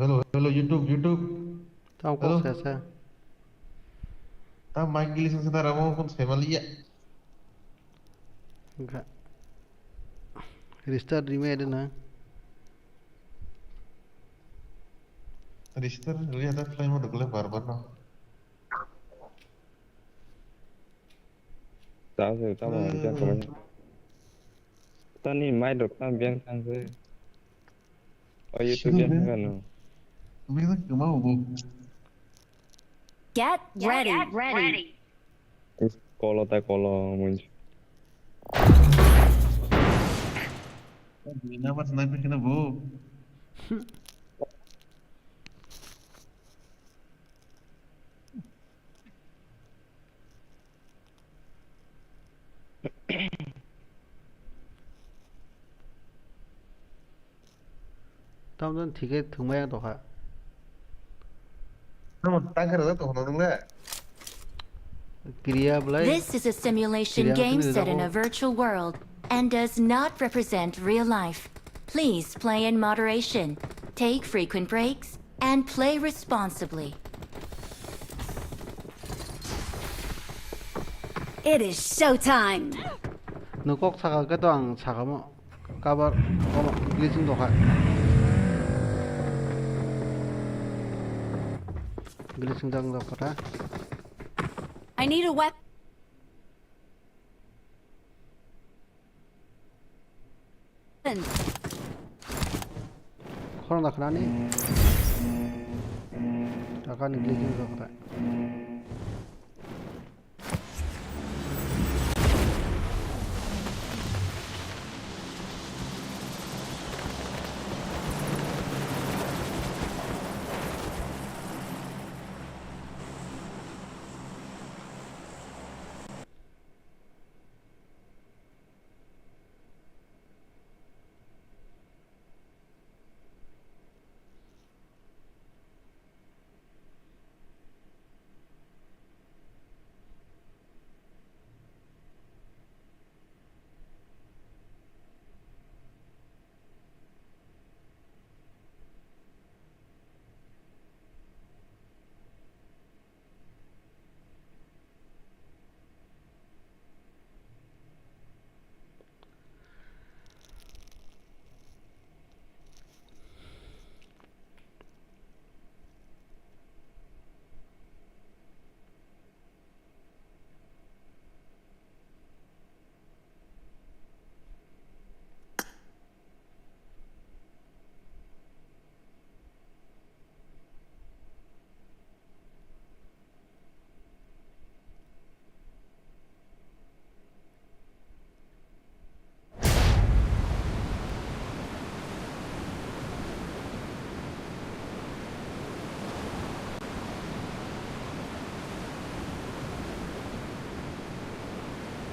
Hello, hello, YouTube, YouTube. Tamo kok sesa. Tam mic glitching seta ramo kun semaliya. Enggak. Restart rime ada na. Restart rime ada play mode gule bar bar no. Tamo, tamo, tamo. Tani mai dok tam biang tang se. Oh, YouTube biang tang no. Biang tang kemau bu. Get ready. Kolo ta kolo mun. Nama sniper kena bu. Tamjani thike thwngmaya tongkha. Tangkha rwjak tongkha nwngle. Kriya belai. This is a simulation game set in a virtual world and does not represent real life. Please play in moderation, take frequent breaks, and play responsibly. It is showtime! Nwng kok saka khe to ang sakamo. Cover, omo, glitching tongkha. Glitching jang jang kotha. I need a weapon. Khorang da khnani. Takani glitching jang kotha.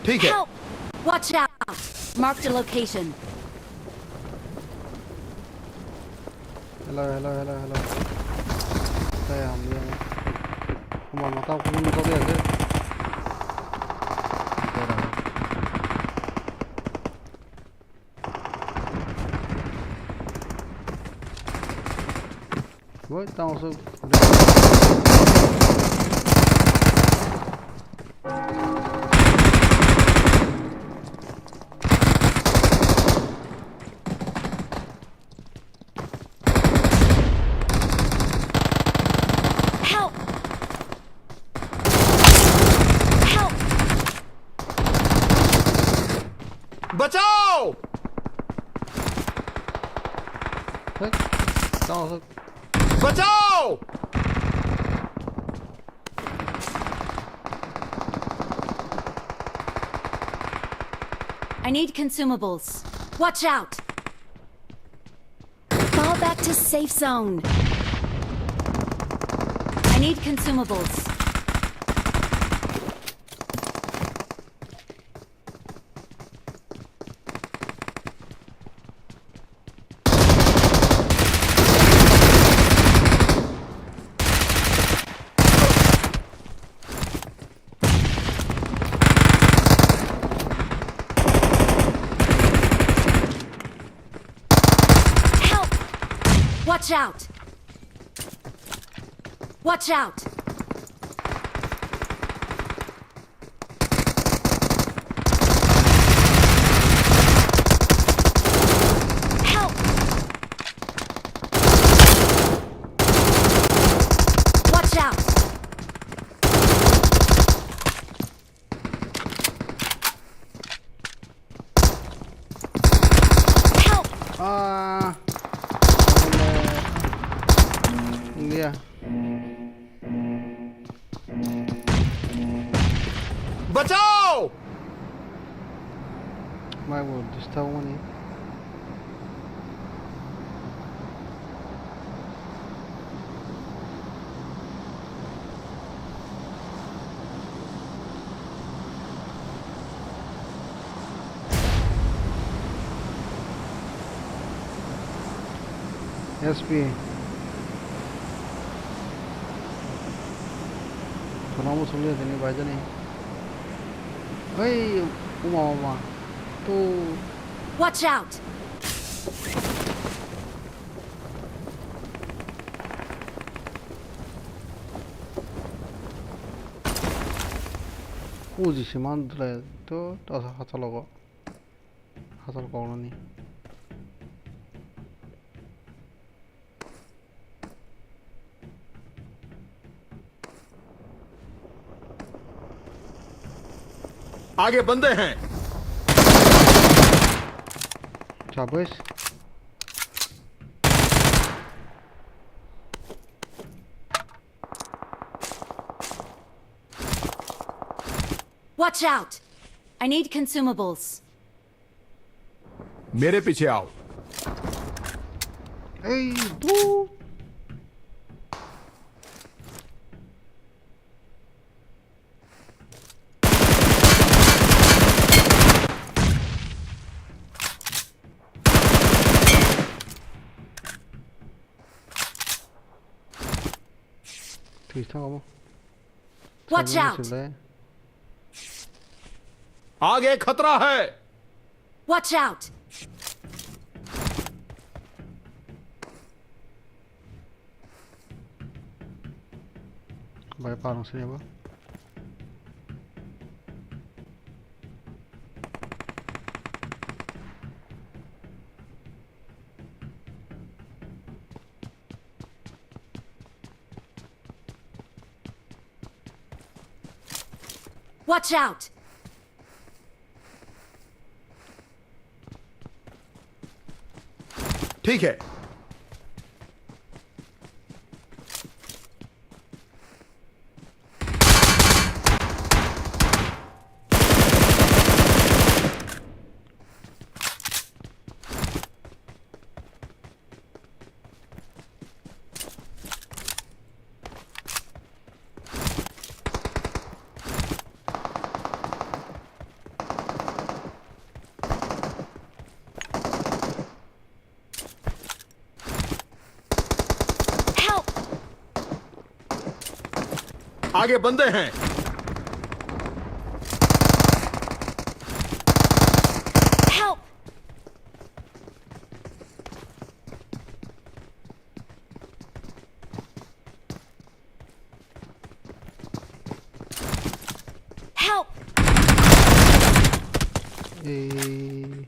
ठीक है। Help! Watch out! Marked a location. Hello, hello, hello, hello. Tei hamya. Omo mata kunu nukjakya khe. Woi, tamo se. Help! Help! बचाओ! Hey, tamo se. बचाओ! I need consumables. Watch out! Fall back to safe zone. I need consumables. Help! Watch out! Watch out! Help! Watch out! Help! Ah. India. Bachao! Mai bo disturb mani. S P. Kono musulia tini bai jani. Hei, uma uma. Tu. Watch out! Uji siman dulai to, to hachalogo. Hachal koknani. आगे बंदे हैं। Shabash. Watch out! I need consumables. मेरे पीछे आओ। Hey, dude. Thwi thang obo. Watch out! Sile. आगे खतरा है। Watch out! Bai parang sini apa? Watch out! ठीक है। Help! आगे बंदे हैं। Help! Help! Eh.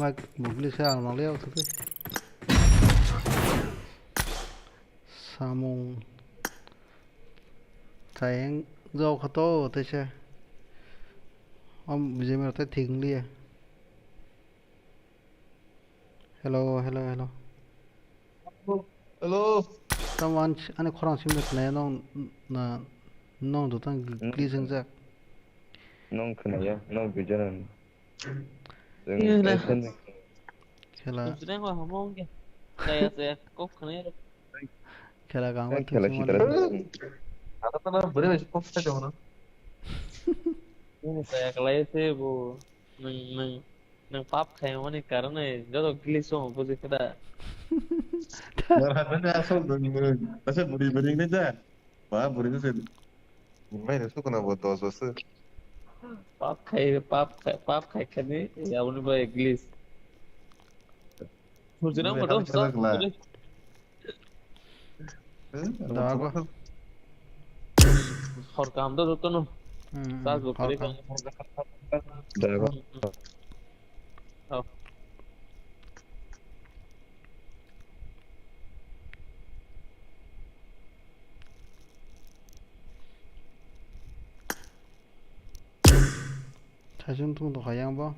Mike, mobile saya ang lihat tu. Samung. Chayeng jok khato teisa. Om bijimar te thing liya. Hello, hello, hello. Hello. Tamo ani, ani khorang simi khwnaya nong, na, nong jotang gli-, Nong gli swngjak. Nong khwnaya, nong video nang. Chwng Nina. Tension Khela. Sumsreng wa hamo wngya. Chaya chaya kok khwnaya rok. Khela kangma Khela thwngsi sitra. Mali. Ako to na bwrwi bai kok sa jago na. Nini chaya kalai se bo. Nang, nang, nang pap khai mani karone joto glitch song buji kada. Ora na asol dong ni. Asa buri buri ni da. Ba buri ni se. Mai na sukuna bo dos bosor. Pap khai, pap khai, pap khai khani, ya uni bai glitch. Sujina mo do. Dago. Hor kaham do jotono. Hmm, Sas bo hor kari kaham. Dago. Oh. Thaisung thung tongkha yang bo.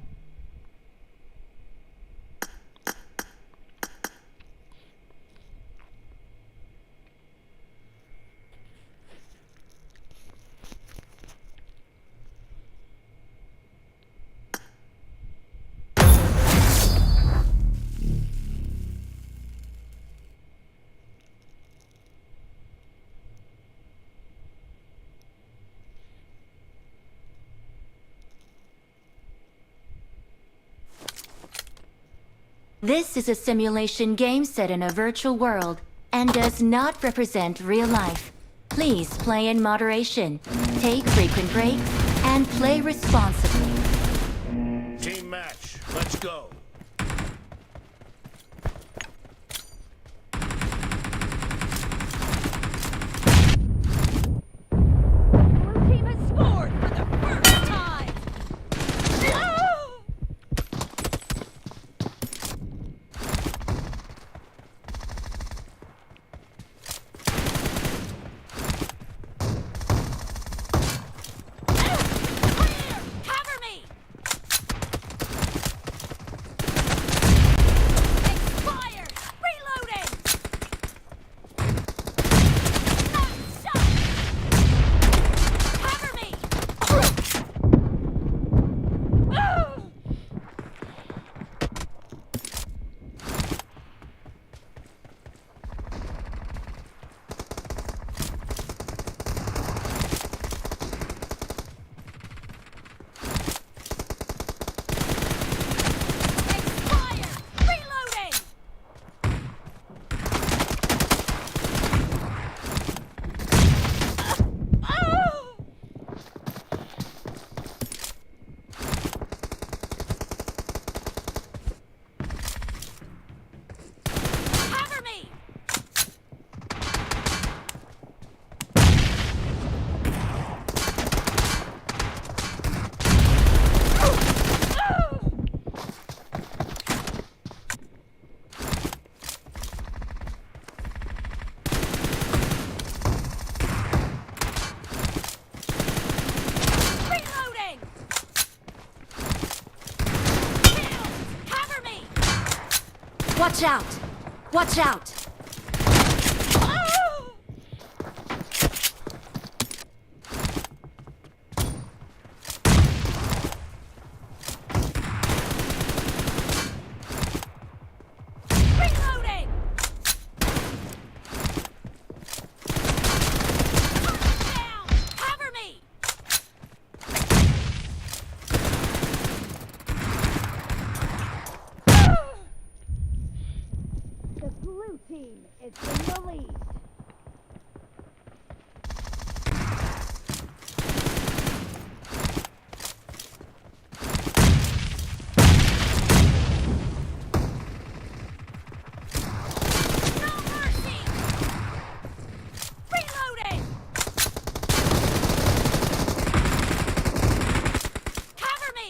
This is a simulation game set in a virtual world and does not represent real life. Please play in moderation, take frequent breaks, and play responsibly. Team match, let's go. Blue team has scored for the first time. Clear! Cover me! Expired! Reloading! Nice shot! Cover me! Expired! Reloading! Cover me! Reloading! Killed! Cover me! Watch out! Watch out! Oh! Reloading! Turret down! Cover me! The blue team is in the lead. No mercy! Reloading! Cover me!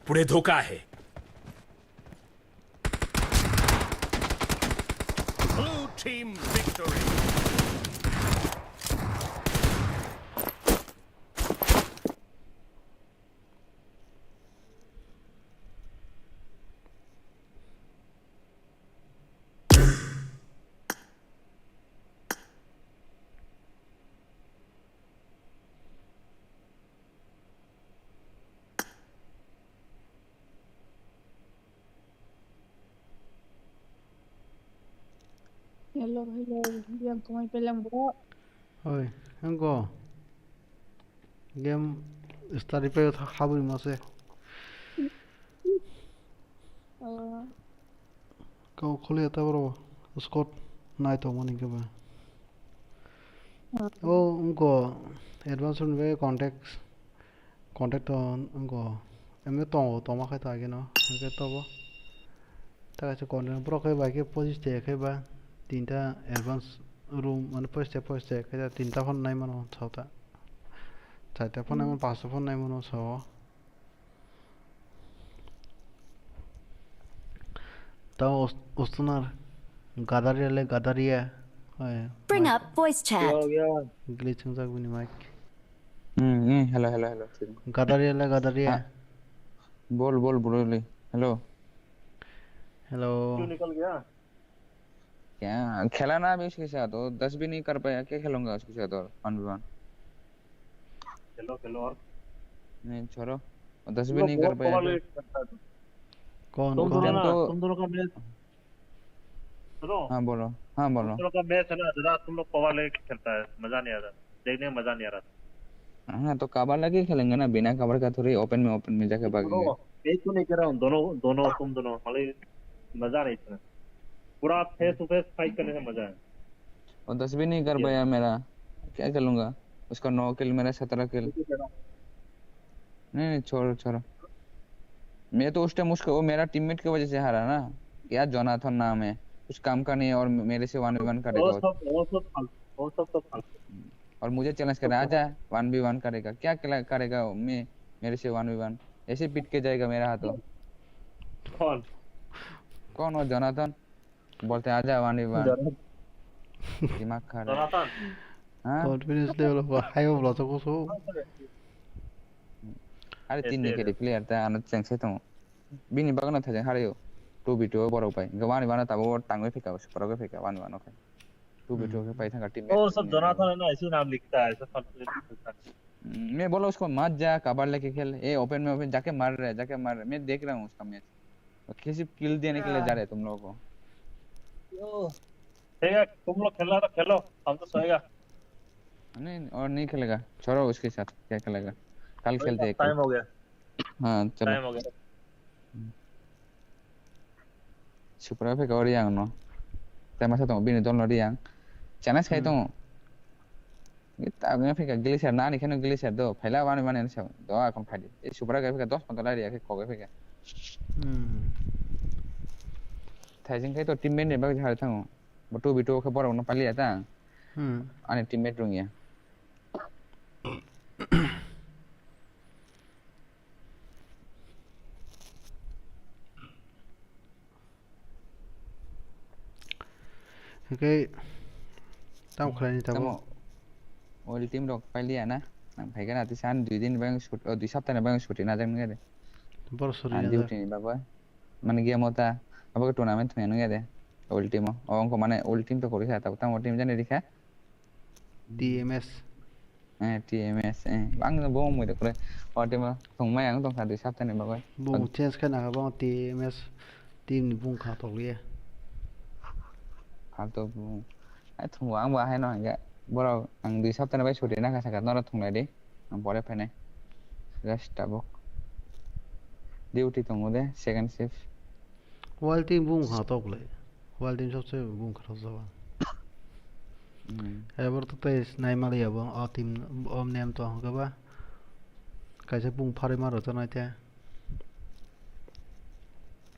पुढे धोका आहे. Blue team victory. Hello, hello, diam kumai pelang bro. Oi, angko game study pe habui mase. Oh. Kau khuli ata bro, squad nai tongmani khe ba. Hmm. O, wngkho advance round bai contact, contact o wngkho. Emne tongo, tongma khai ta ageno, hwnkhe tobo. Ta kaisa contact borok khai bai khe pochis ta khai ba, tinta advance room, mane pochis ta, pochis ta khai ta, tinta phano nai mano, chota. Charta phano nai mano, hmm, panchta phano nai mano, sao. Tamo us-, ustunar. Gadaria le gadaria. Oi, bring mic up voice chat. Yo, yo. Glitch wngjak bini mic. Hmm, hmm, hello, hello, hello. Gadaria le gadaria. Ha. Bol, bol, bro, le. Hello. Hello. क्यों निकल गया? क्या खेला ना अभी उसके साथ, वो दस भी नहीं कर पाया, क्या खेलूंगा उसके साथ और वन वी वन? खेलो, खेलो और। नहीं, छोड़ो, वो दस भी नहीं कर पाया। कौन, तुम दोनों ना, तुम दोनों का मैच, सुनो। हाँ, बोलो। हाँ, बोलो। तुम दोनों का मैच है ना, जरा तुम लोग कोवा लेके खेलता है, मजा नहीं आता। देखने में मजा नहीं आ रहा था। हाँ, तो काबा लेके खेलेंगे ना, बिना काबा का थोड़ी ओपन में, ओपन में जाके भागेंगे। दोनों, एक तो नहीं कह रहा हूँ, दोनों, दोनों, तुम दोनों, मतलब, मजा नहीं था। पूरा फेस टू फेस फाइट करने में मजा है। वो दस भी नहीं कर पाया मेरा, क्या खेलूंगा? उसका नौ किल, मेरा सत्रह किल। नहीं, नहीं, छोड़ो, छोड़ो। मैं तो उस टाइम उसको, वो मेरा टीममेट की वजह से हारा ना। यार, जोनाथन नाम है, कुछ काम का नहीं है और मेरे से वन वी वन करेगा वो। सब, वो सब फालतू, वो सब तो फालतू। और मुझे चैलेंज कर रहा है, "आजा, वन वी वन करेगा।" क्या करेगा मैं मेरे से वन वी वन? ऐसे पिट के जाएगा मेरा हाथों। कौन? कौन वो जोनाथन? बोलते हैं, "आजा, वन वी वन।" जोनाथन। दिमाग खा रहा है। जोनाथन। हाँ? Confidence level high of lots of so. Are, yes, tin ni yes. Kiri player ta ano chengse tongo. Bini bagwi no thajak harayo. Two v two borok bai. Hwnkhe wani bana tabuk tangwi phika, borok bai phika, wani bana khe. Two v two khe pai thangkha team. वो सब जोनाथन है ना, ऐसे नाम लिखता है, ऐसे confidence लिखता है। मैं बोला उसको, "मत जा, कवर लेके खेल। ए, ओपन में ओपन जाके मार रहे, जाके मार रहे।" मैं देख रहा हूँ उसका मैच। कैसे किल देने के लिए जा रहे तुम लोगों को। ठीक है, तुम लोग खेलना तो खेलो, हम तो सोएगा। नहीं, और नहीं खेलेगा, छोड़ो उसके साथ, क्या खेलेगा, कल खेलते हैं कल। टाइम हो गया। हाँ, चलो। टाइम हो गया। Supra phai ka o Riang no. Tei masa tongo bini dol no Riang. Challenge khai tongo. Tabuk phai ka glacier na ani kheno glacier do. Phaila wani mani sa. Do akon phai di. Ei Supra phai ka dos pondro lai Riang khe kok phai ka. Thaijing khai to teammate ni bagwi hai thango. Bo two v two khe borok no paliya ta. Ani teammate rung ya. Hwnkhe tamo khlaini tabuk? Tamo? Oil team rok pailiya na? Nang phaikhe na tisa ani dui din ni bagwi sut-, o, dui sapta ni bagwi suti najak nungya de. Boro suri najak. Duty ni bagwi. Mane game o ta, abo khe tournament thwngya nungya de. Oil team o. O wngkha mane oil team to kwrwi kha, tabuk tamo team jani rikha? T M S. Eh, T M S, eh. Bang no bo mui dokre. O team o thwngmai ang tongkha dui sapta ni bagwi. Bo change khe nang bo T M S team ni bung kha tokliya. Phalto bung. Ai thwngo ang bo haino hwnkhe. Borok ang dui sapta ni bai suti nakha sakha norok thwnglai di. Ang pore phainai. Rest tabuk. Duty tongo de, second shift. Wild team bung kha tok le. Wild team sabse bung kha jaba. Hmm. Ebar to tei nai mali abo, o team, o nem to hwnkhe ba. Kaisa bung pharwi ma rw tongnai te.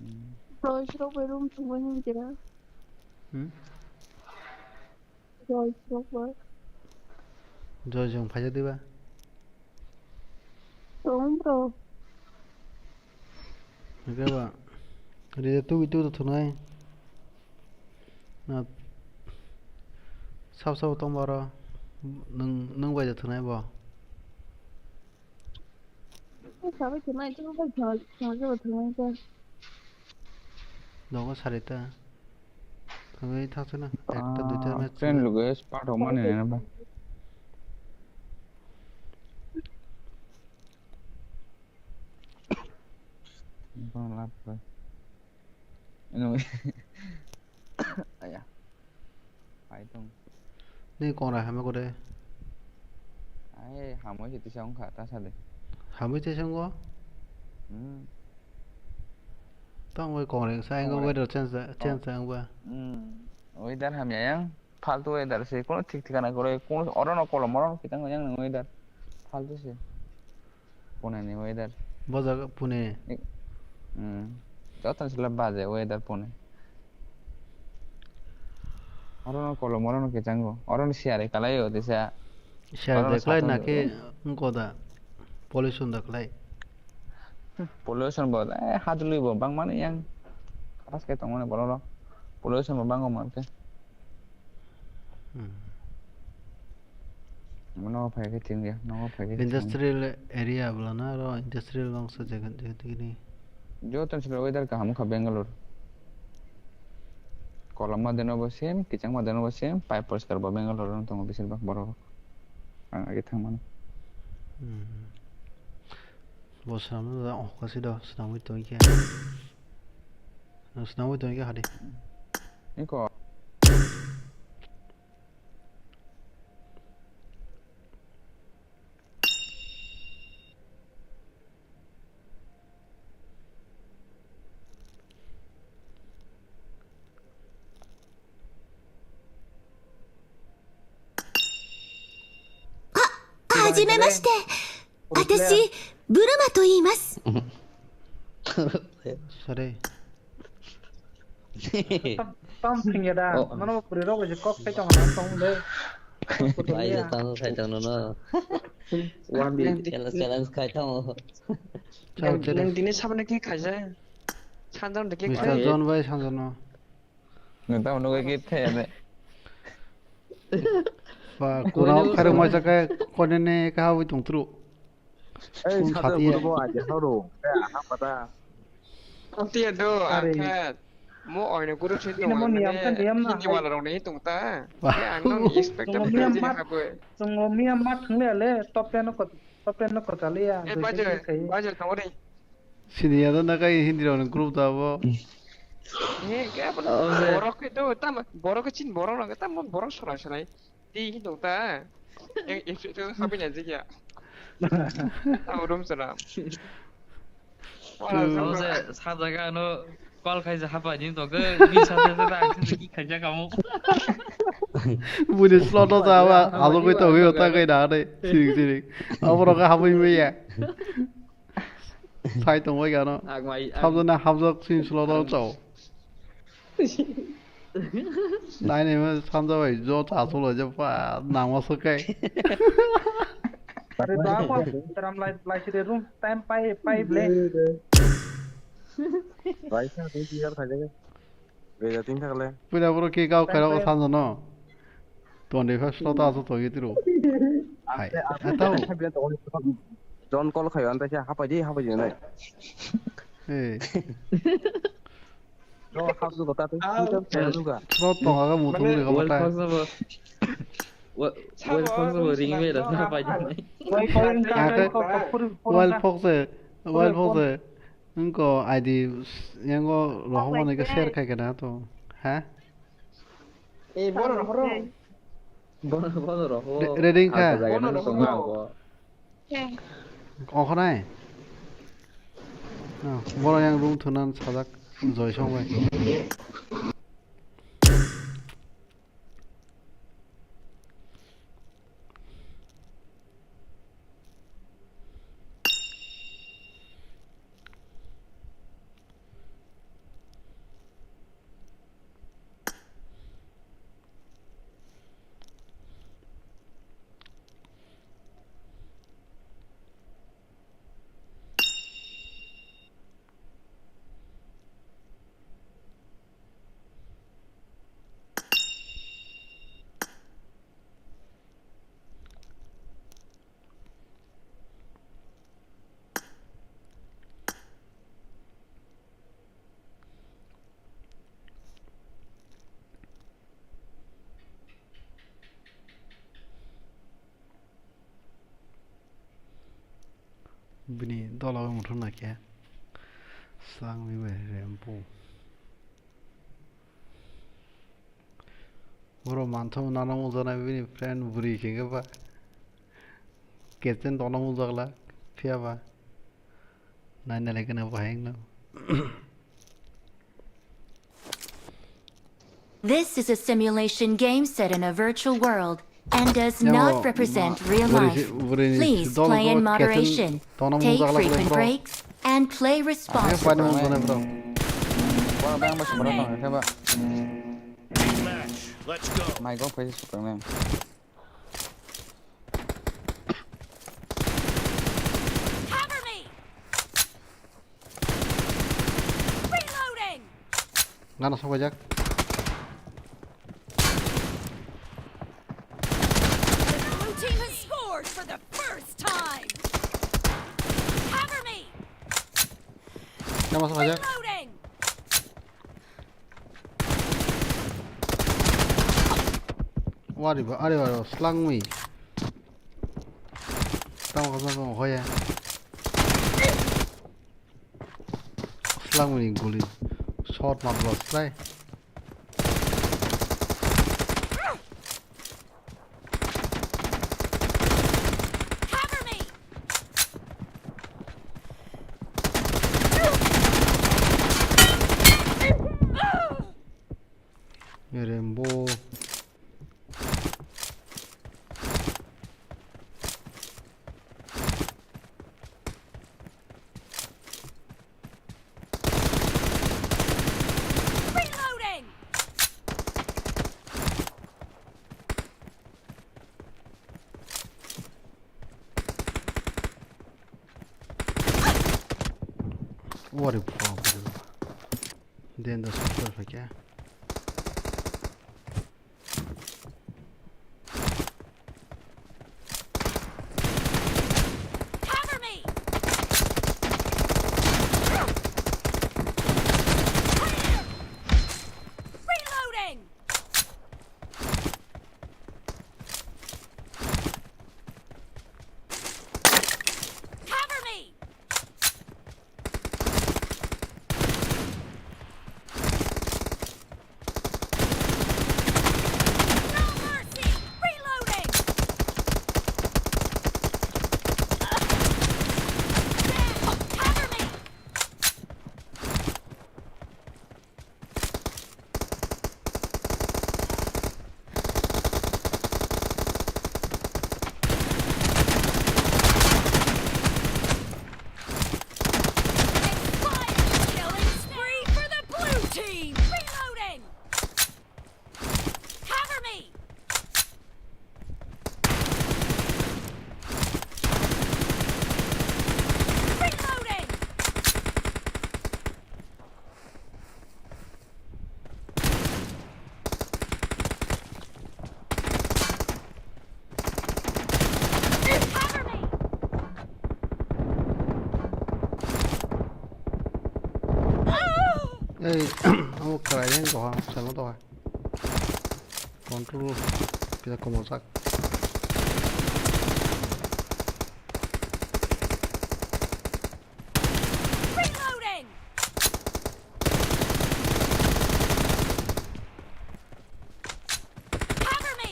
Hmm. Bro, isrok bai room thumui hwn khe. Hmm? Joy Srokbar. Joy Srok phaijak diba? Tong bro. Hwnkhe ba, ride tubui tubui thwngnai. Na, sab sabo tong baro, nwng, nwng bai da thwngnai bo. Sabai thwngnai, tei bai thwng, thwng jabo thwngnai khe. Dogo sarita. Thangwi thangsa na, ekta duita match. Friend request pathok mani nai ba. Bang lap khe. Eno. Aya. Pai tong. Ni kongra hame kore. Ai, hamoi se tisa wngkha, ta sale. Hamoi tisa wngo? Hmm. Tong oi kongra sa, ang weather change, change wngba. Hmm. Weather hamya yang. Faltu weather se, kono thik thikana kwrwi, kono oro no kolom, oro no kwchang, yang nang weather. Faltu se. Pune ni weather. Bo jaga Pune. Hmm. Joto sila baje weather Pune. Oro no kolom, oro no kwchango. Oro no siyari kalai o tisa. Siyari oro no de kalai satung na khe wngko da. Pollution da kalai. Pollution bo, eh, hadului bo bangmani yang. Katas ke tongmani borok rok. Pollution bo bango mankhe. Hmm. Nogo phai khe thik ya, nogo phai khe thik ya. Industrial area bwlana aro industrial bangsa jaga, jaga tini. Joto sila weather kaham wngkha Bangalore. Kolom ma deno bo same, kichang ma deno bo same, pai poriskar bo Bangalore no tongo besir bak borok rok. Ang age thangmano. Hmm. Bo swnamno da, oh, kasi do, swnamwi tongwi khe. Nwng swnamwi tongwi khe hadi. Eko. A, はじめまして。私、ブルマと言います。Sorry. Tam, tam thwngya da. Oh. Nono bwrwi rok bai kok khai tong na tong de. Bai je tamo khai tong no. One day. Challenge, challenge khai tamo. Chal, challenge. Nang dini sabani khe khaja. Sanjam de khe Mister khai. John bai sanjam no. Nwng tamo nugwi git khe ene. Ba, kurang kharwi maisa khe kone ne kha wi tong tru. Ei, spoon sate satiya. Guru bo aja horo. Eh, aha pada. Satiya do, are. Angkhe. Mo oino guru sin tong. Ini mo niyam ka niyam na. Hindi wala rong ni tong ta. Wah. Eh, ang nong expect. Tong niyam mat. Tong niyam mat thang le le. Top ten no kot, top ten no kot kali ya. Eh, bajar, bajar tong ri. Sini ya na kai Hindi rong group ta bo. Eh, kaya pun. Oh, borok itu tam, borok chin borok rong tam borok sorai sorai. Di hino ta. Yang itu itu habi na jigya. Tahu rum sana. Wala. Abo se sa jaga ano call khai ja hapa ni to ke mi sa sa sa ang se ki khai ja kamu. Buni slot o ta ba alo koi to wi ta kai da dai. Sirik sirik. Abo ro ka habi mi ya. Sai tongbai gano. Ang mai, ang Sabjana habjak sin slot o chao. Nai nai ma samja bai jo cha sulo je pa nangma sokai. Are ba ko tram lai lai sire room time pai pai ble. Bai sa tu ki yar khaje. Beja tin thakle. Puila boro kick out khairok o sanjano. Twenty five slot o aswk tongwi tiro. Hai. Atau. John call khayo anta khe hapai di hapai di nai. Hey. No hapsu kota tu. Slot tonga ga mutung ni ga mata. Well fox no bo ring me da hapai di nai. Well fox eh. Well fox eh. Wngko I D yango rohormani khe share khai khe na to. Ha? Eh, bono rohoro. Bono, bono roho. Re-, ready wngkha? Jaga no tongo. Okhonai. No, bono yang room thunan sajak Joy song bai. Bini dola o muthung na khe. Slangwi bai Rembo. Boro manthogo nana mujana bini friend bwrwi khe ba. Kechen tongna mujakla phiya ba. Naina lekena bahai no. This is a simulation game set in a virtual world and does not represent real life. Please play in moderation. Take frequent breaks and play responsibly. Bro. Bang bang basi bro tong khe ba. Match. Let's go. Mai go phaise supang nang. Cover me. Reloading. Gana sok jak. The blue team has scored for the first time. Cover me. Gana sok jak. Reloading. Wari ba, are ba, slangwi. Tamo kaisa tamo hoya. Slangwi ni guli. Shot ma bro slai. Cover me. Rembo. Reloading. Wari bro. Den da soktor phaikha. Cover me! Reloading! Cover me! No mercy! Reloading! Cover me! Killing spree for the blue team! Reloading! Cover me! Reloading! Cover me! Ei, amo kwrai yang doha, sama doha. Control, pisa komo sak. Reloading! Cover me!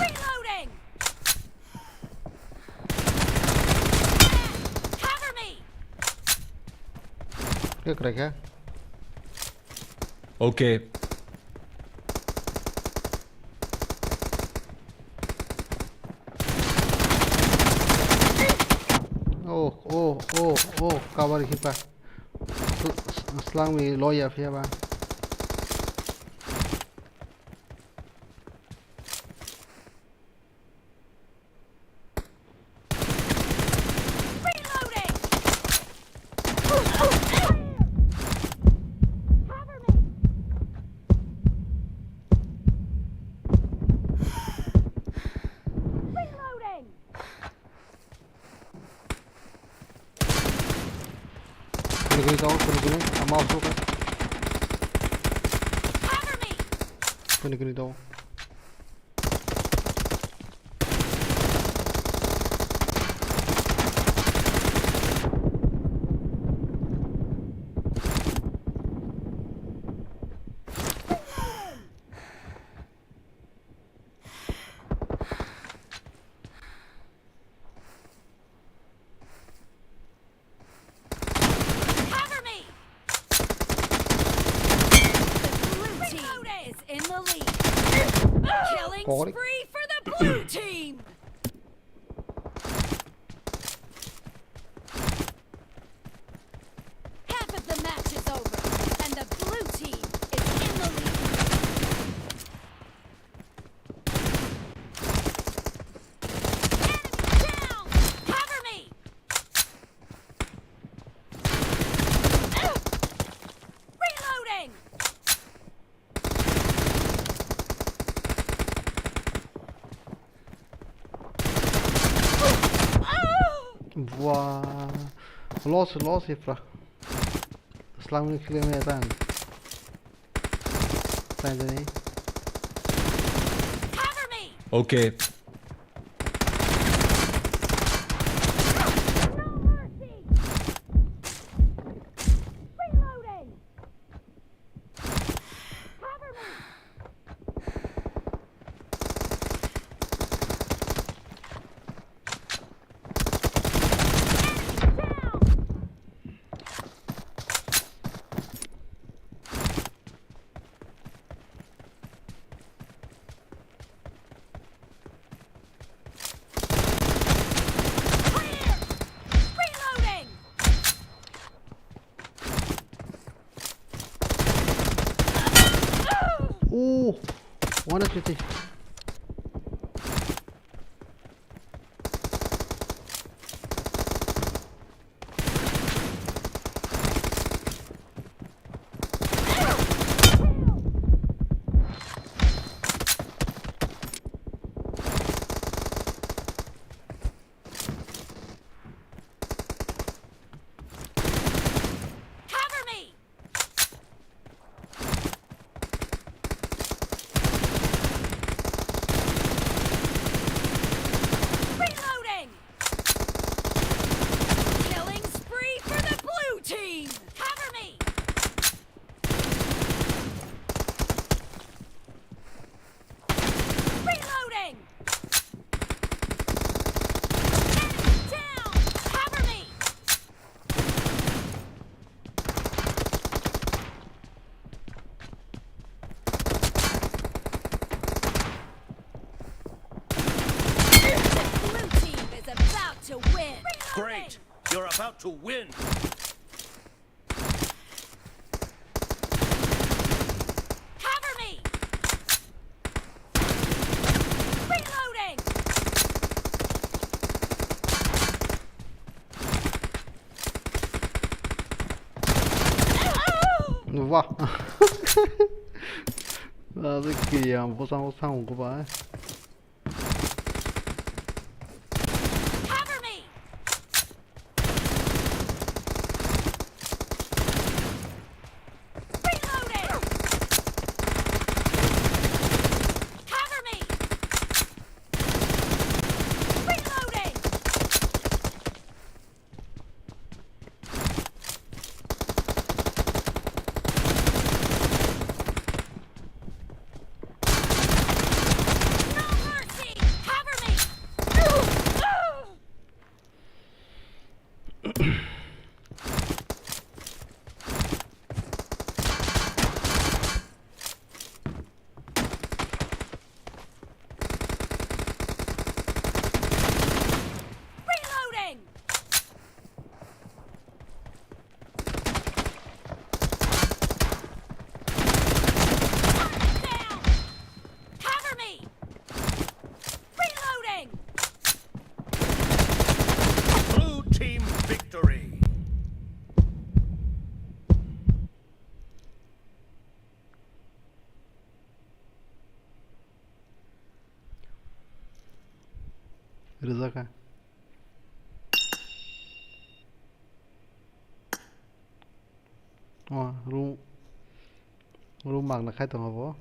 Reloading! Cover me! Khe kwrai kha. Okay. Oh, oh, oh, oh, cover hipa. Sl-, sl-, slangwi loya phiya ba. Reloading! Cover me! Reloading! Kuni kuni tong, kuni kuni, ama usuk. Cover me! Kuni kuni tong. Spree for the blue team! Half of the match is over, and the blue team is in the lead. Enemy down! Cover me! Reloading! Buah. Loss, loss, ifra. Slam ni kile me tan. Tan jani. Cover me! Okay. No mercy! Reloading! Cover me! Enemy down! Clear! Reloading! Ooh, one H P. Cover me! Reloading! Killing spree for the blue team! Cover me! Reloading! Enemy down! Cover me! Blue team is about to win! Great! You're about to win! Cover me! Reloading! Wah. Ada kiyam bosang bosang ko ba. Cover me! Reloading! Cover me! Reloading! No mercy! Cover me! Reloading! Down! Cover me! Reloading! Blue team victory! Rijak kha. O, room, room magna khai tongo bo.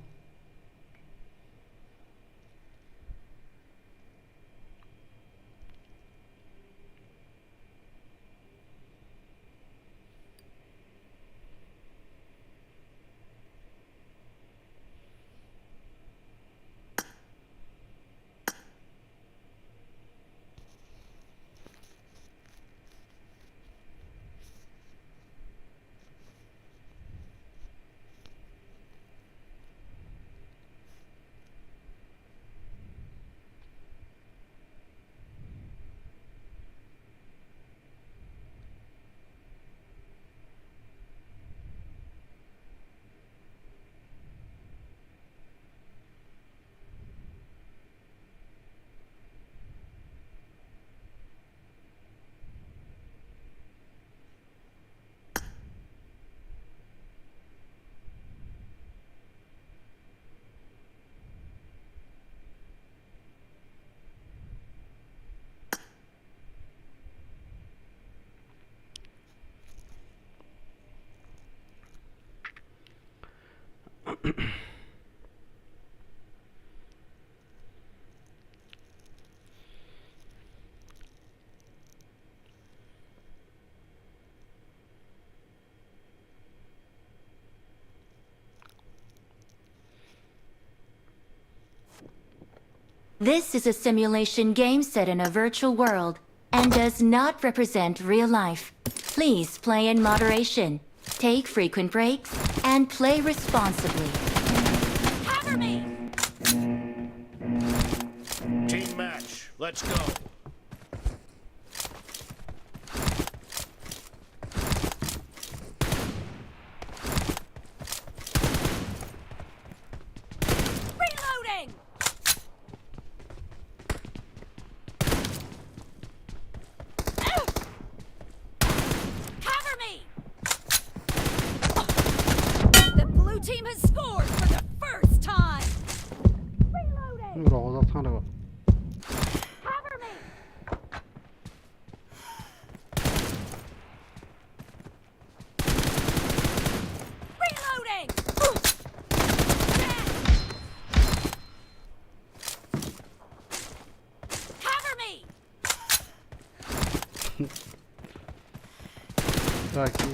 This is a simulation game set in a virtual world and does not represent real life. Please play in moderation, take frequent breaks, and play responsibly. Cover me! Team match, let's go. Reloading! Cover me! The blue team has scored for the first time! Reloading! Rogojak thang rw. Cover me! Reloading! Cover me! Rocky.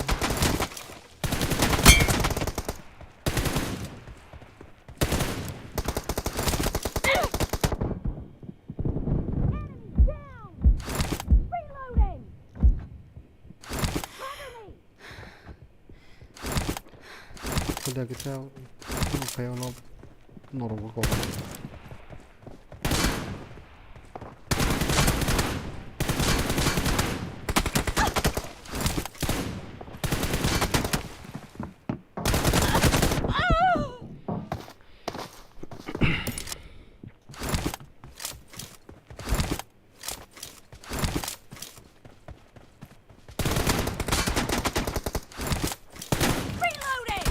Enemy down! Reloading! Cover me! Khuda kisa phai ulo norok bo kok. Reloading!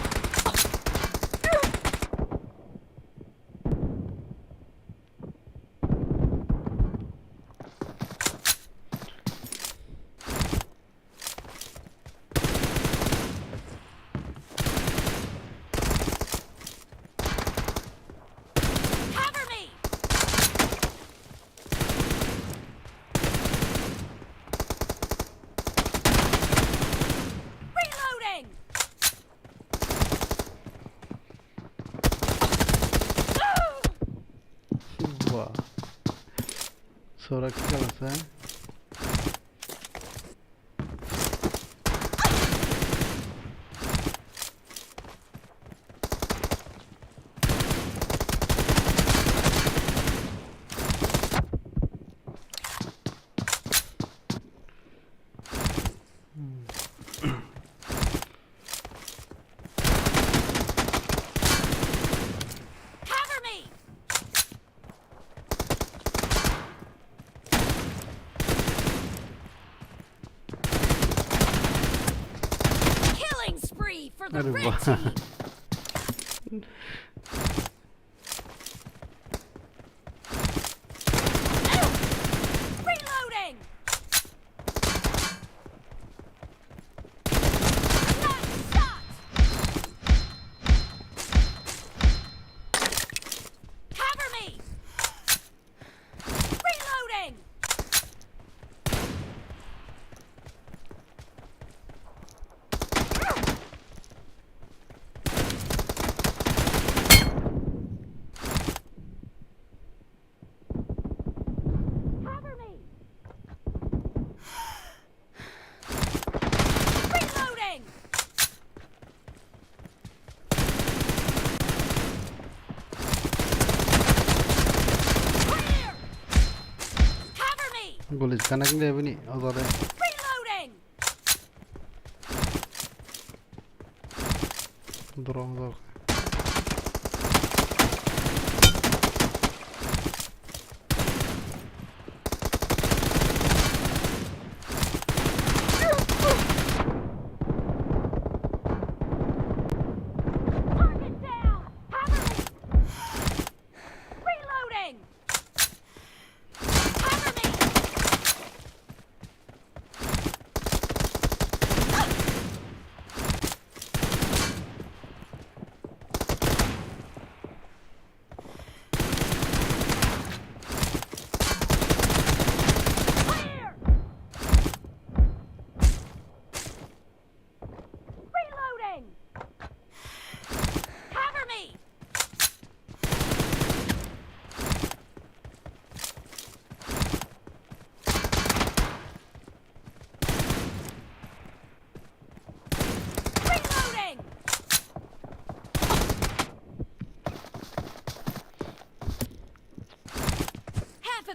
Cover me! Reloading! Wah. Sora kikala sa. Cover me! Killing spree for the red team. Reloading! Nice shot! Cover me! Reloading! Cover me! Reloading! Clear! Cover me! Guli connect le bini, o jare. Reloading! Drone rok. Target down! Cover me! Reloading! Cover me!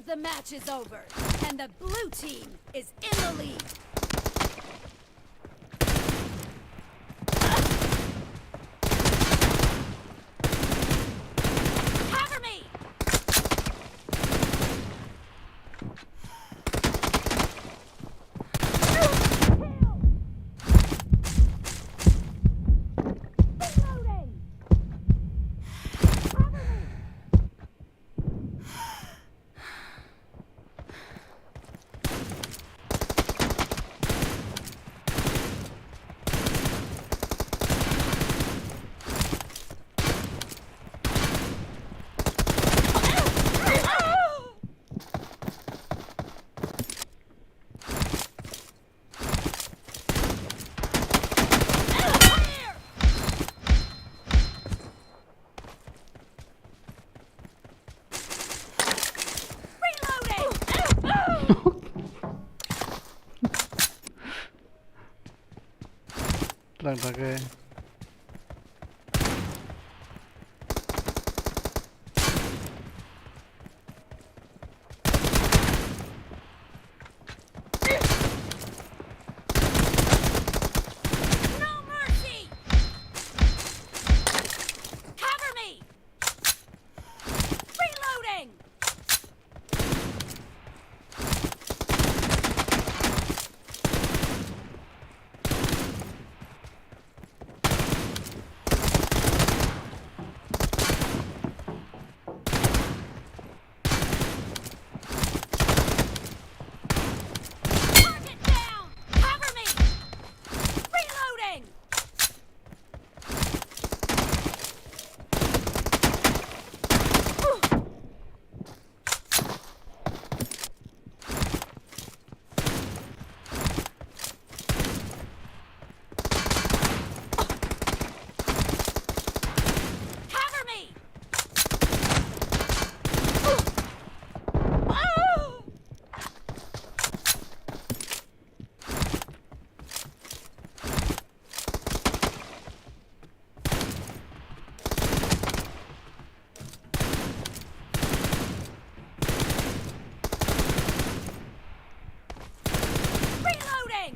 The match is over, and the blue team is in the lead. Cover me! Reloading! Cover me! Reloading! Tlang thake. No mercy! Cover me! Reloading! Target down! Cover me! Reloading! Cover me! Reloading!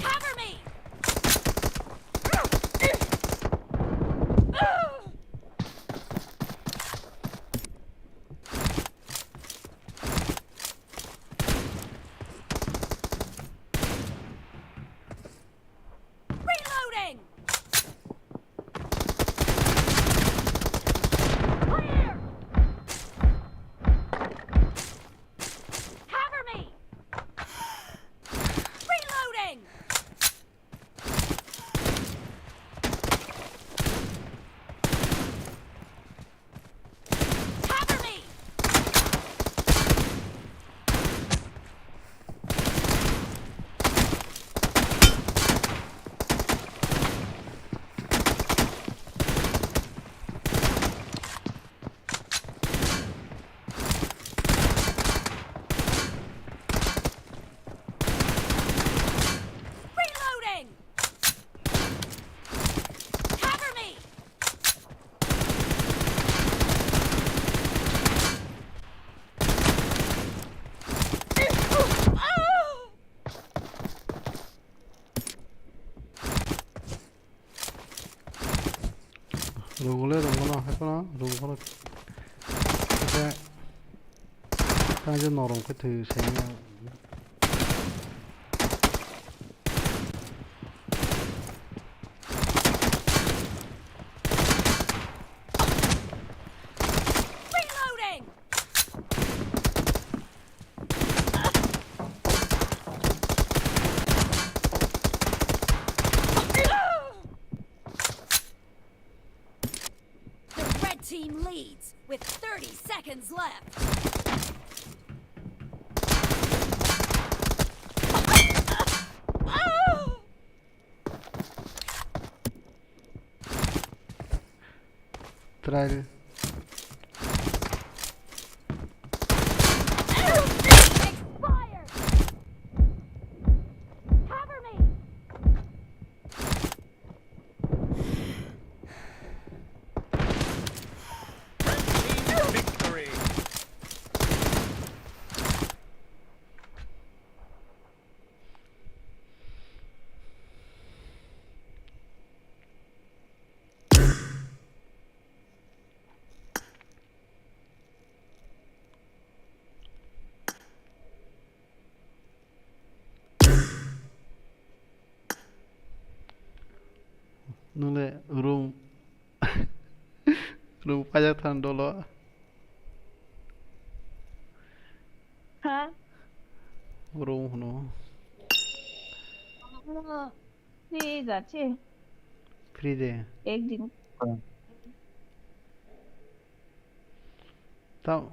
Cover me! Reloading! Clear! Cover me! Reloading! Cover me! Reloading! Cover me! Rogole rogole no haikhe no rogo phano khe tangje norom khe thwi saimano. Reloading! The red team leads with thirty seconds left. Try. Expired. Cover me. Room, room pajak thang dolo. Ha? Room hwno. Ano, free jachi. Free de. Ek din. Ta,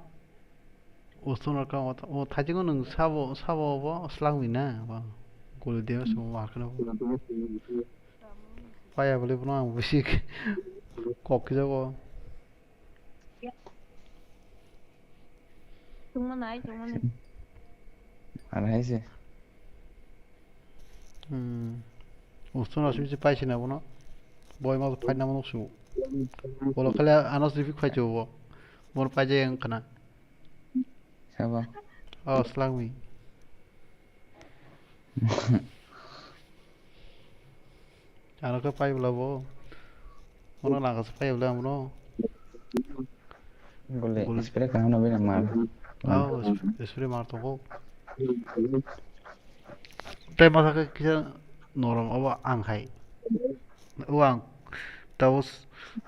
usun raka o, o thajingo nung sabo, sabo bo slangwi na, ba. Gul de so mar khna. Paya bole bono ang bisik. Kok kijago. Tungma nai, tungma nai. Ano hai se. Hmm. Usun asmi se paisi na bono. Boy ma phai na bono su. Bolo khale ano sifik phai chubo. Bono paijak yang khna. Sabo. Oh, slangwi. Ano khe pai bwla bo. Ono nang se pai bwla amono. Bole, bole spray kaham na bina mar. Oh, spray mar tongo. Tei masa khe kisa norom obo ang hai. O ang tabuk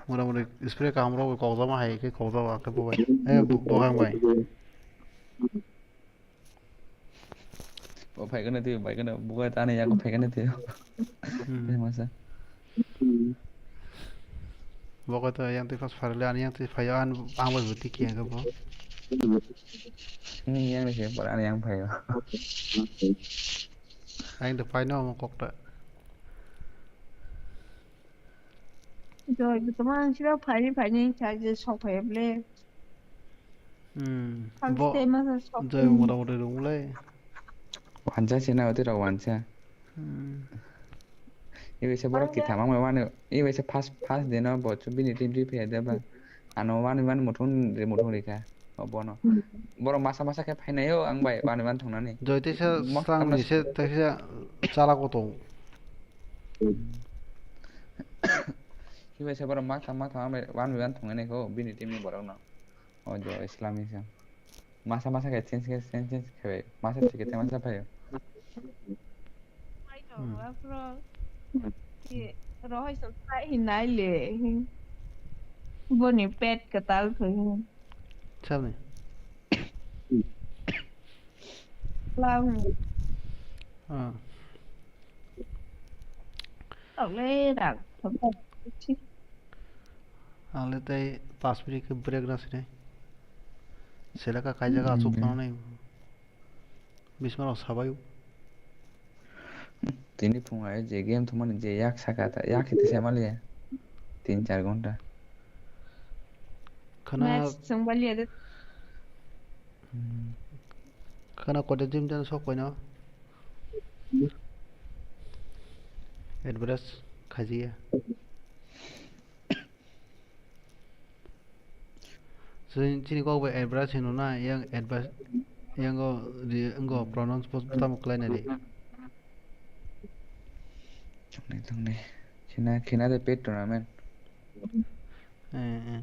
mora mori spray kaham rok kokjama hai khe kokjama khe bo bai. Eh, bo, bo ang bai. Bo phai khe na twi, bai khe na bo ta ani yago phai khe na twi. Hmm. Tei masa. Bo khe to yang twi first pharle ani yang twi phai an ang bai buti kiya khe bo. Ni yang ni se pora ani yang phai. Ang to phai no mo kok ta. Joy, bo tongma ang sira phaini phaini kha je sok phai ble. Hmm. Ang Bo se ma sa sok Joy phai. Mora mora rung le. Wansa se na oti rok wansa. Hmm. Ibe se borok Ang kitham ang wani, ibe se first, first din o bo chu bini team twi phai de ba. Ano wani wani muthung ri muthung ri kha. O bono. Borok masa masa khe phainai o ang bai wani wani thungnani. Joy teisa Mo-, slang tamno ni se teisa chala koto. Hibai se borok ma thang ma thang bai wan bai wan thungnani kho bini team ni borok no. O jo Islami se. Masa masa khe change khe change change khe bai. Masa thik khe masa phaio. Hmm. Rohoi song sai hinai le. Boni pet katal phaio. Sabni. Lam. Ah. Tok le rak. Ang le tei pash minute khe break na sini. Seleka kaijak achuk Hmm. Thangnai. Bisma rok sabai. Tini phung ai je game thumani je yak saka ta, yak hete se maliya. Tin char ghonta. Khana Match chwng baliya de. Hmm. Khana kote gym jani sok paino. Advertise khajiya. Chini, chini kok bai advertise hino na, yang advertise, yang go, ri-, yang go pronounce bo tamo khlai nai di. Chongnai, chongnai. Khina, khina de paid tournament. Eh, eh.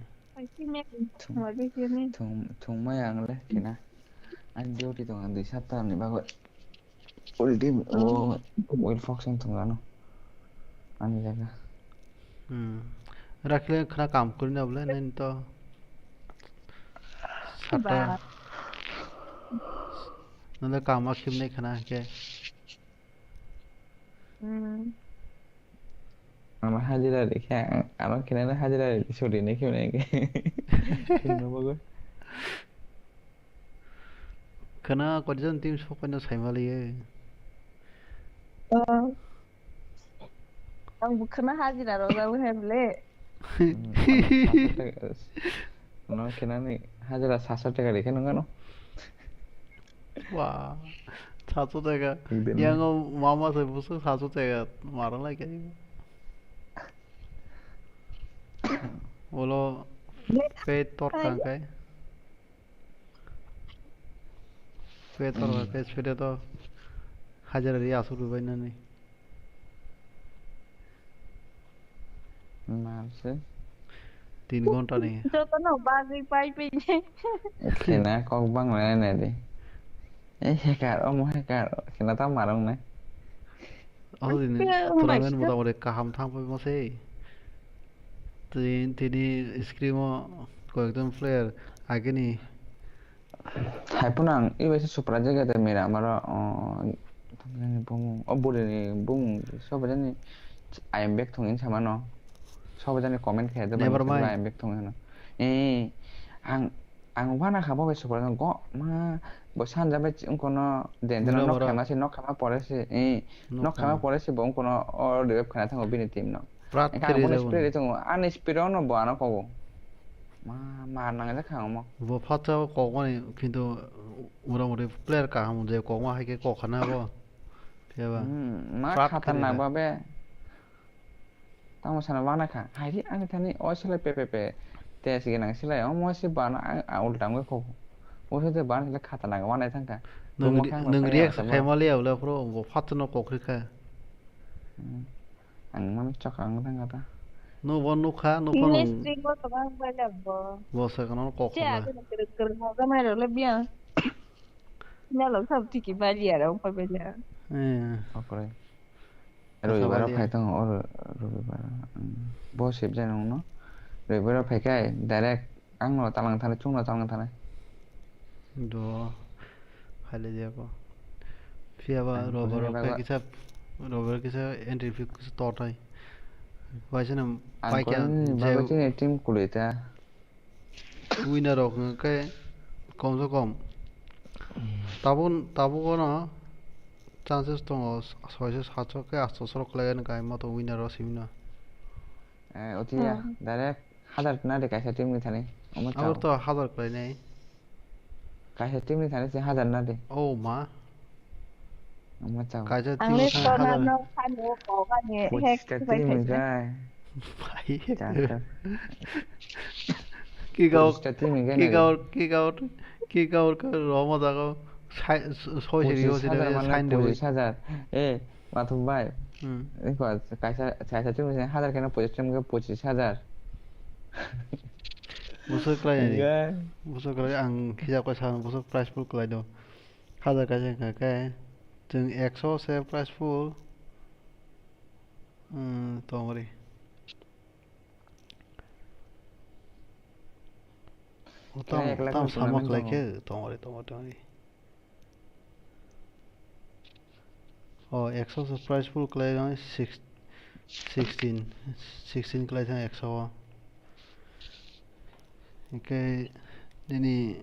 Thung, thung, thung mai ang le, khina. Ang duty tong ang dui sapta ni bagwi. Ulti, oh, oil fox ang thung ano. Ani jaga. Hmm. Rakhle khna kam kuri na bole, nai to. Sata. Ba. Nale kam akhim nai khna ke. Hmm. Ama hajira rikha, ama kinana hajira rikha, sori ne kimne ke. Kimno bago. Khana kotijak team sok paino saimaliye. Oh. Ang bukhana hajira rok jago he ble. Hmm, ano kinani hajira saso taka rikha nung ano. Wah, saso taka. Yang o mama se busu saso taka marang lai kai. Olo pet tor kang kai. Pet tor kang kai, pet to hajar ri asur bai nani. Mal se. Tin ghonta ni. Jotono bagwi pai pai. Khena kok bang na ne di. Eh, hacker, omo hacker. Khena ta marung ne. Oh, ini tournament motamoti kaham thang pai ma se. Tini, tini screen o koyekjon player agini. Hai phano ang ibai se surprise jaga de mira amaro, o, tamjani bumung, o buri ni bumung sobo jani I am back thung in samano. Sobo jani comment khe de Never mind. I am back thung hino. Eh, ang, ang wana kha bo bai surprise go ma bo sanja bai wngkono den den Mura nok mura. Khema se nok khema pore se, eh, Nok nok khema khema. Pore se bo wngkono o revive khana thango bini team no. Prat Engkha kiri ang bono jago. Spray ri tongo. Ani spray ono bo ano kogo. Ma, ma nang jak kha omo. Bo phatsa o kokmani kintu mura muri player kaham je kokma hai khe kok khana bo. Phiya ba. Hmm, ma Prat khatarnak kiri ba be. Tamo sana wana kha. Hai ri ani thani o sila pe pe pe. Te sige nang sila omo si bana ang, ang ulta ngoi kogo. O se te bana sila khatarnak wana thang kha. Nung Bo ri-, makhang nung makhang react ya, khaima liya ule phro bo phatsa no kok ri kha. Hmm. Ang mano chakang tang kata. No bo nukha, nukha English nung. Street bo tobang bai labo. Bo sa kono kok Che khna. Age na kere kere na ga mai ro le bia. Na lo sab tiki bali ara ong pa bela. Eh. Okore. Asa Robibar bali. Phai tong or robibar. Hmm. Bo sep jai nung no. Robibar phai kai direct Ang no talang thani, chwng no talang thani. Do, khaile jabo. Phiya ba Ang robar buji rok khe bagwi kisa, robar kisa entry fee kisa torthai. Waisa no ang paikha koi je bagwi chini team kulita. Winner rok hwnkhe kom se kom. Tabuk, tabuk no chances tongo, soiso satso khe astoso rok khlai gani kai moto winner rok simi no. Eh, otiya, Hmm. Direct. Hazar na de kaisa team ni thani. Omo Abo chao. To hazar kwlainai. Kaisa team ni thani se hazar na de. Oh ma. Omo chao. Kaisa team Ang ni le thani to na hazar. No khan o ko ga ni Pochis hack ta bai team ni khai. Kai. Bai. Chata. Kick out, Pochis ta team ni kai kick na. Out, kick out, kick out ka romo dago. Sai, soi siri Pochis yo siri hazar mane sign de. Pochis hazar. Eh, Mathum bai. Hmm. Eko kaisa, kaisa chwng se hazar keno pochis chwng khe pochis hazar. Bwswk kwlai ni. Enjoy. Bwswk kwlai ang khijak koi sa bwswk prize pool kwlai do. Hazar kaisa wngkha khe chwng ekso se prize pool. Hmm, tongri. O tam, Khe ek lakh tam ni sama tournament kwlai tongo. Khe tongri, tongri, tongri. O ekso se prize pool kwlai rw six, sixteen, sixteen kwlai thang ekso o. Hingke nini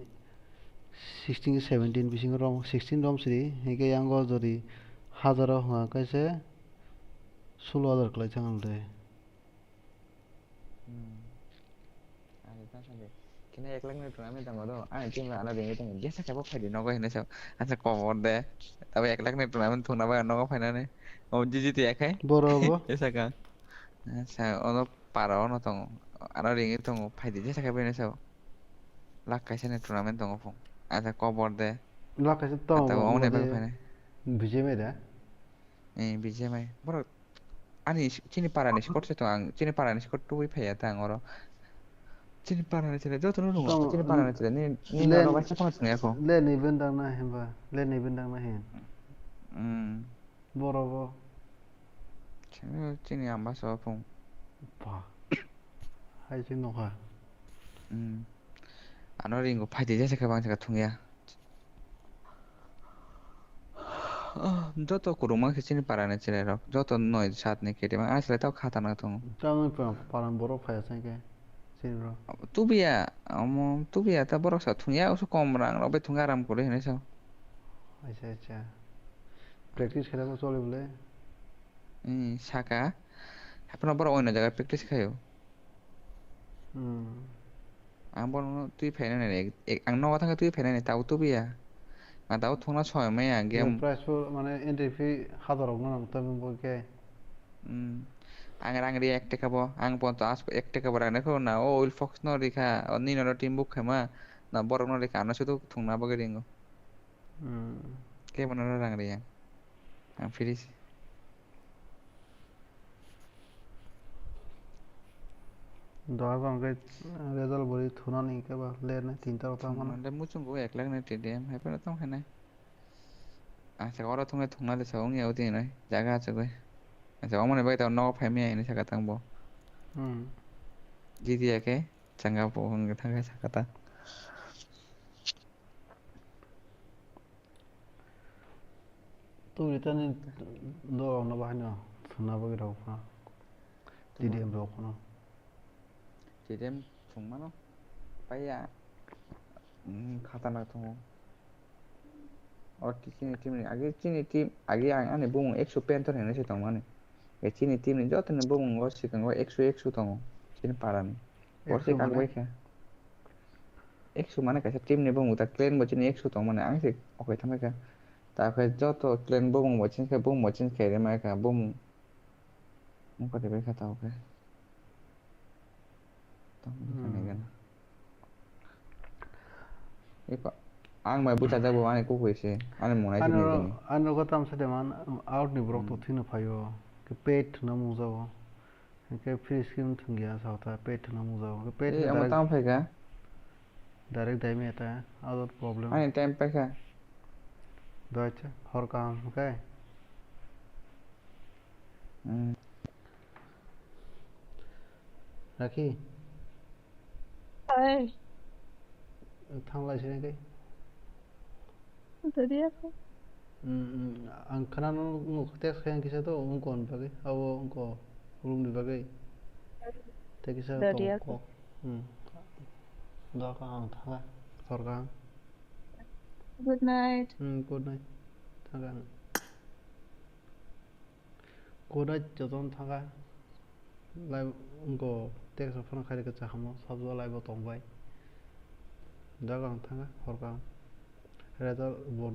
sixteen seventeen bisingo rom, sixteen rom siri, hingke yango jodi hazaro hwnga khe se sulo hazar kwlai thang de. Hmm. Ani ta sadi. Kini ek lakh ni tournament tongo do. Ani team rok ano ringwi tongo. Jesa kebo phaidi nogo hinwi sao. Asa kobor de. Abo ek lakh ni tournament thungna bagwi nogo phainani. O G G T akhai. Boro bo. Jesa ka. Sa ono para ono tongo. Ano ringwi tongo. Phaidi jesa kebo hinwi sao. Lakh kaisa ni tournament tongo phung. Asa kobor de. Lakh kaisa tongo. Ata omoni bagwi phainai. B G M I da? Eh, B G M I. Borok ani si-, chini parani sikot se tong ang, chini parani sikot tubui phaiya ta ang oro. Chini parani chile joto no nungo, tong, chini parani chile ni, ni le, noro bai sakno swngyakho. Le ni bendang na hemba, le ni bendang na hem. Mm. Boro bo. Chini, chini amba so phung. Ba. Hai se nokha. Mm. Ano ringo phaidi jesa khe bang jaka thungya. Ah, joto kwrwngma khe chini parani chwrairok, joto noi satni K T M, ah, chwrai tamo kha tangna tongo. Tamoni pa-, parang borok phaiya chang khe chini borok. Tubiya, omo tubiya ta borok sa thungya, usu kom rang rok bai thungya aram kwrwi hinwi sa. Acha, acha. Practice khe tamo choli bole? Hmm, saka. Haphano borok oino jaga practice khaio. Hmm. Ang bono twi phainani, ek, ek, ang nogo thangkhe twi phainani, tabuk tubuya. Ang tabuk thungna soi maya game. Prize pool mane entry fee hazar rok no nang tamo bo khe. Hmm. Ang rang ri ek taka bo, ang ponto as ek taka bo rang naikho na, o Will Fox no rikha, o nini no team book khaima, na borok no rikha, ano sudu thungna bagwi ringo. Hmm. Kebo no rang riya. Ang free se. Doha bang khe result bori thunani khe ba ler ni tinta rok tang mano. Mande muchungo ek lakh ni T D M hai phano tong khe nai. Ang saka oro thung khe thungna le sa wng ya udi nai jaga achugwi. Ang saka omo ni bagwi tamo nogo phai maya hinwi saka tang bo. Hmm. G D A khe changa bo hwnwi thangkhe sakha ta. Tubri tani do rok no bahai no thwngna bagwi rok phano. T D M rok phano. T D M thwngmano paiya, mm, khatarnak thwngo. O chini team ni age, chini team age ang ani bumung ekso pentor hinwi se tongmani. E chini team ni joto ni bumung o swkango ekso ekso tongo chini para ni. Borok se ekso mane? Kagbai kha. Ekso mane kaisa team ni bumung ta clan bo chini ekso tongmani ang se okai thangbai kha. Ta khe joto clan bumung bo chini khe bumung bo chini khe rimai kha bumung. Wngkha de bai kha ta khe. Tamo Hmm. khe nai gana. Eko, ang bai bwchajak bo ani kukwui se, ani mwnai Ano, sini sini. Ano ko tam sa de man, out ni borok to Hmm. thwino phaio, ke pet thwna mungjago. Hingke free scheme thwngya sa ta pet thwna mungjago. Ke pet Eh, thwna amo direct, tam phaika? Direct dai me ta, out of problem. Ani time paikha. Doi cha, hor kaham, okay? Hmm. Rakhi? Hai. Thanglai sini kai. Dori ako. Hmm, hmm. Ang khana no text kaya kisa to ungko ni bagwi. Abo ungko room ni bagwi. Te kisa Dori tong ako. Ko. Hmm. Doka ang thanga. Sorga. Good night. Hmm, good night. Thanga. Kodai joton thanga. Live wngko text rok phano khairokhe chahamo sabjak live o tongbai. Jaga ang thanga horkha. Result board.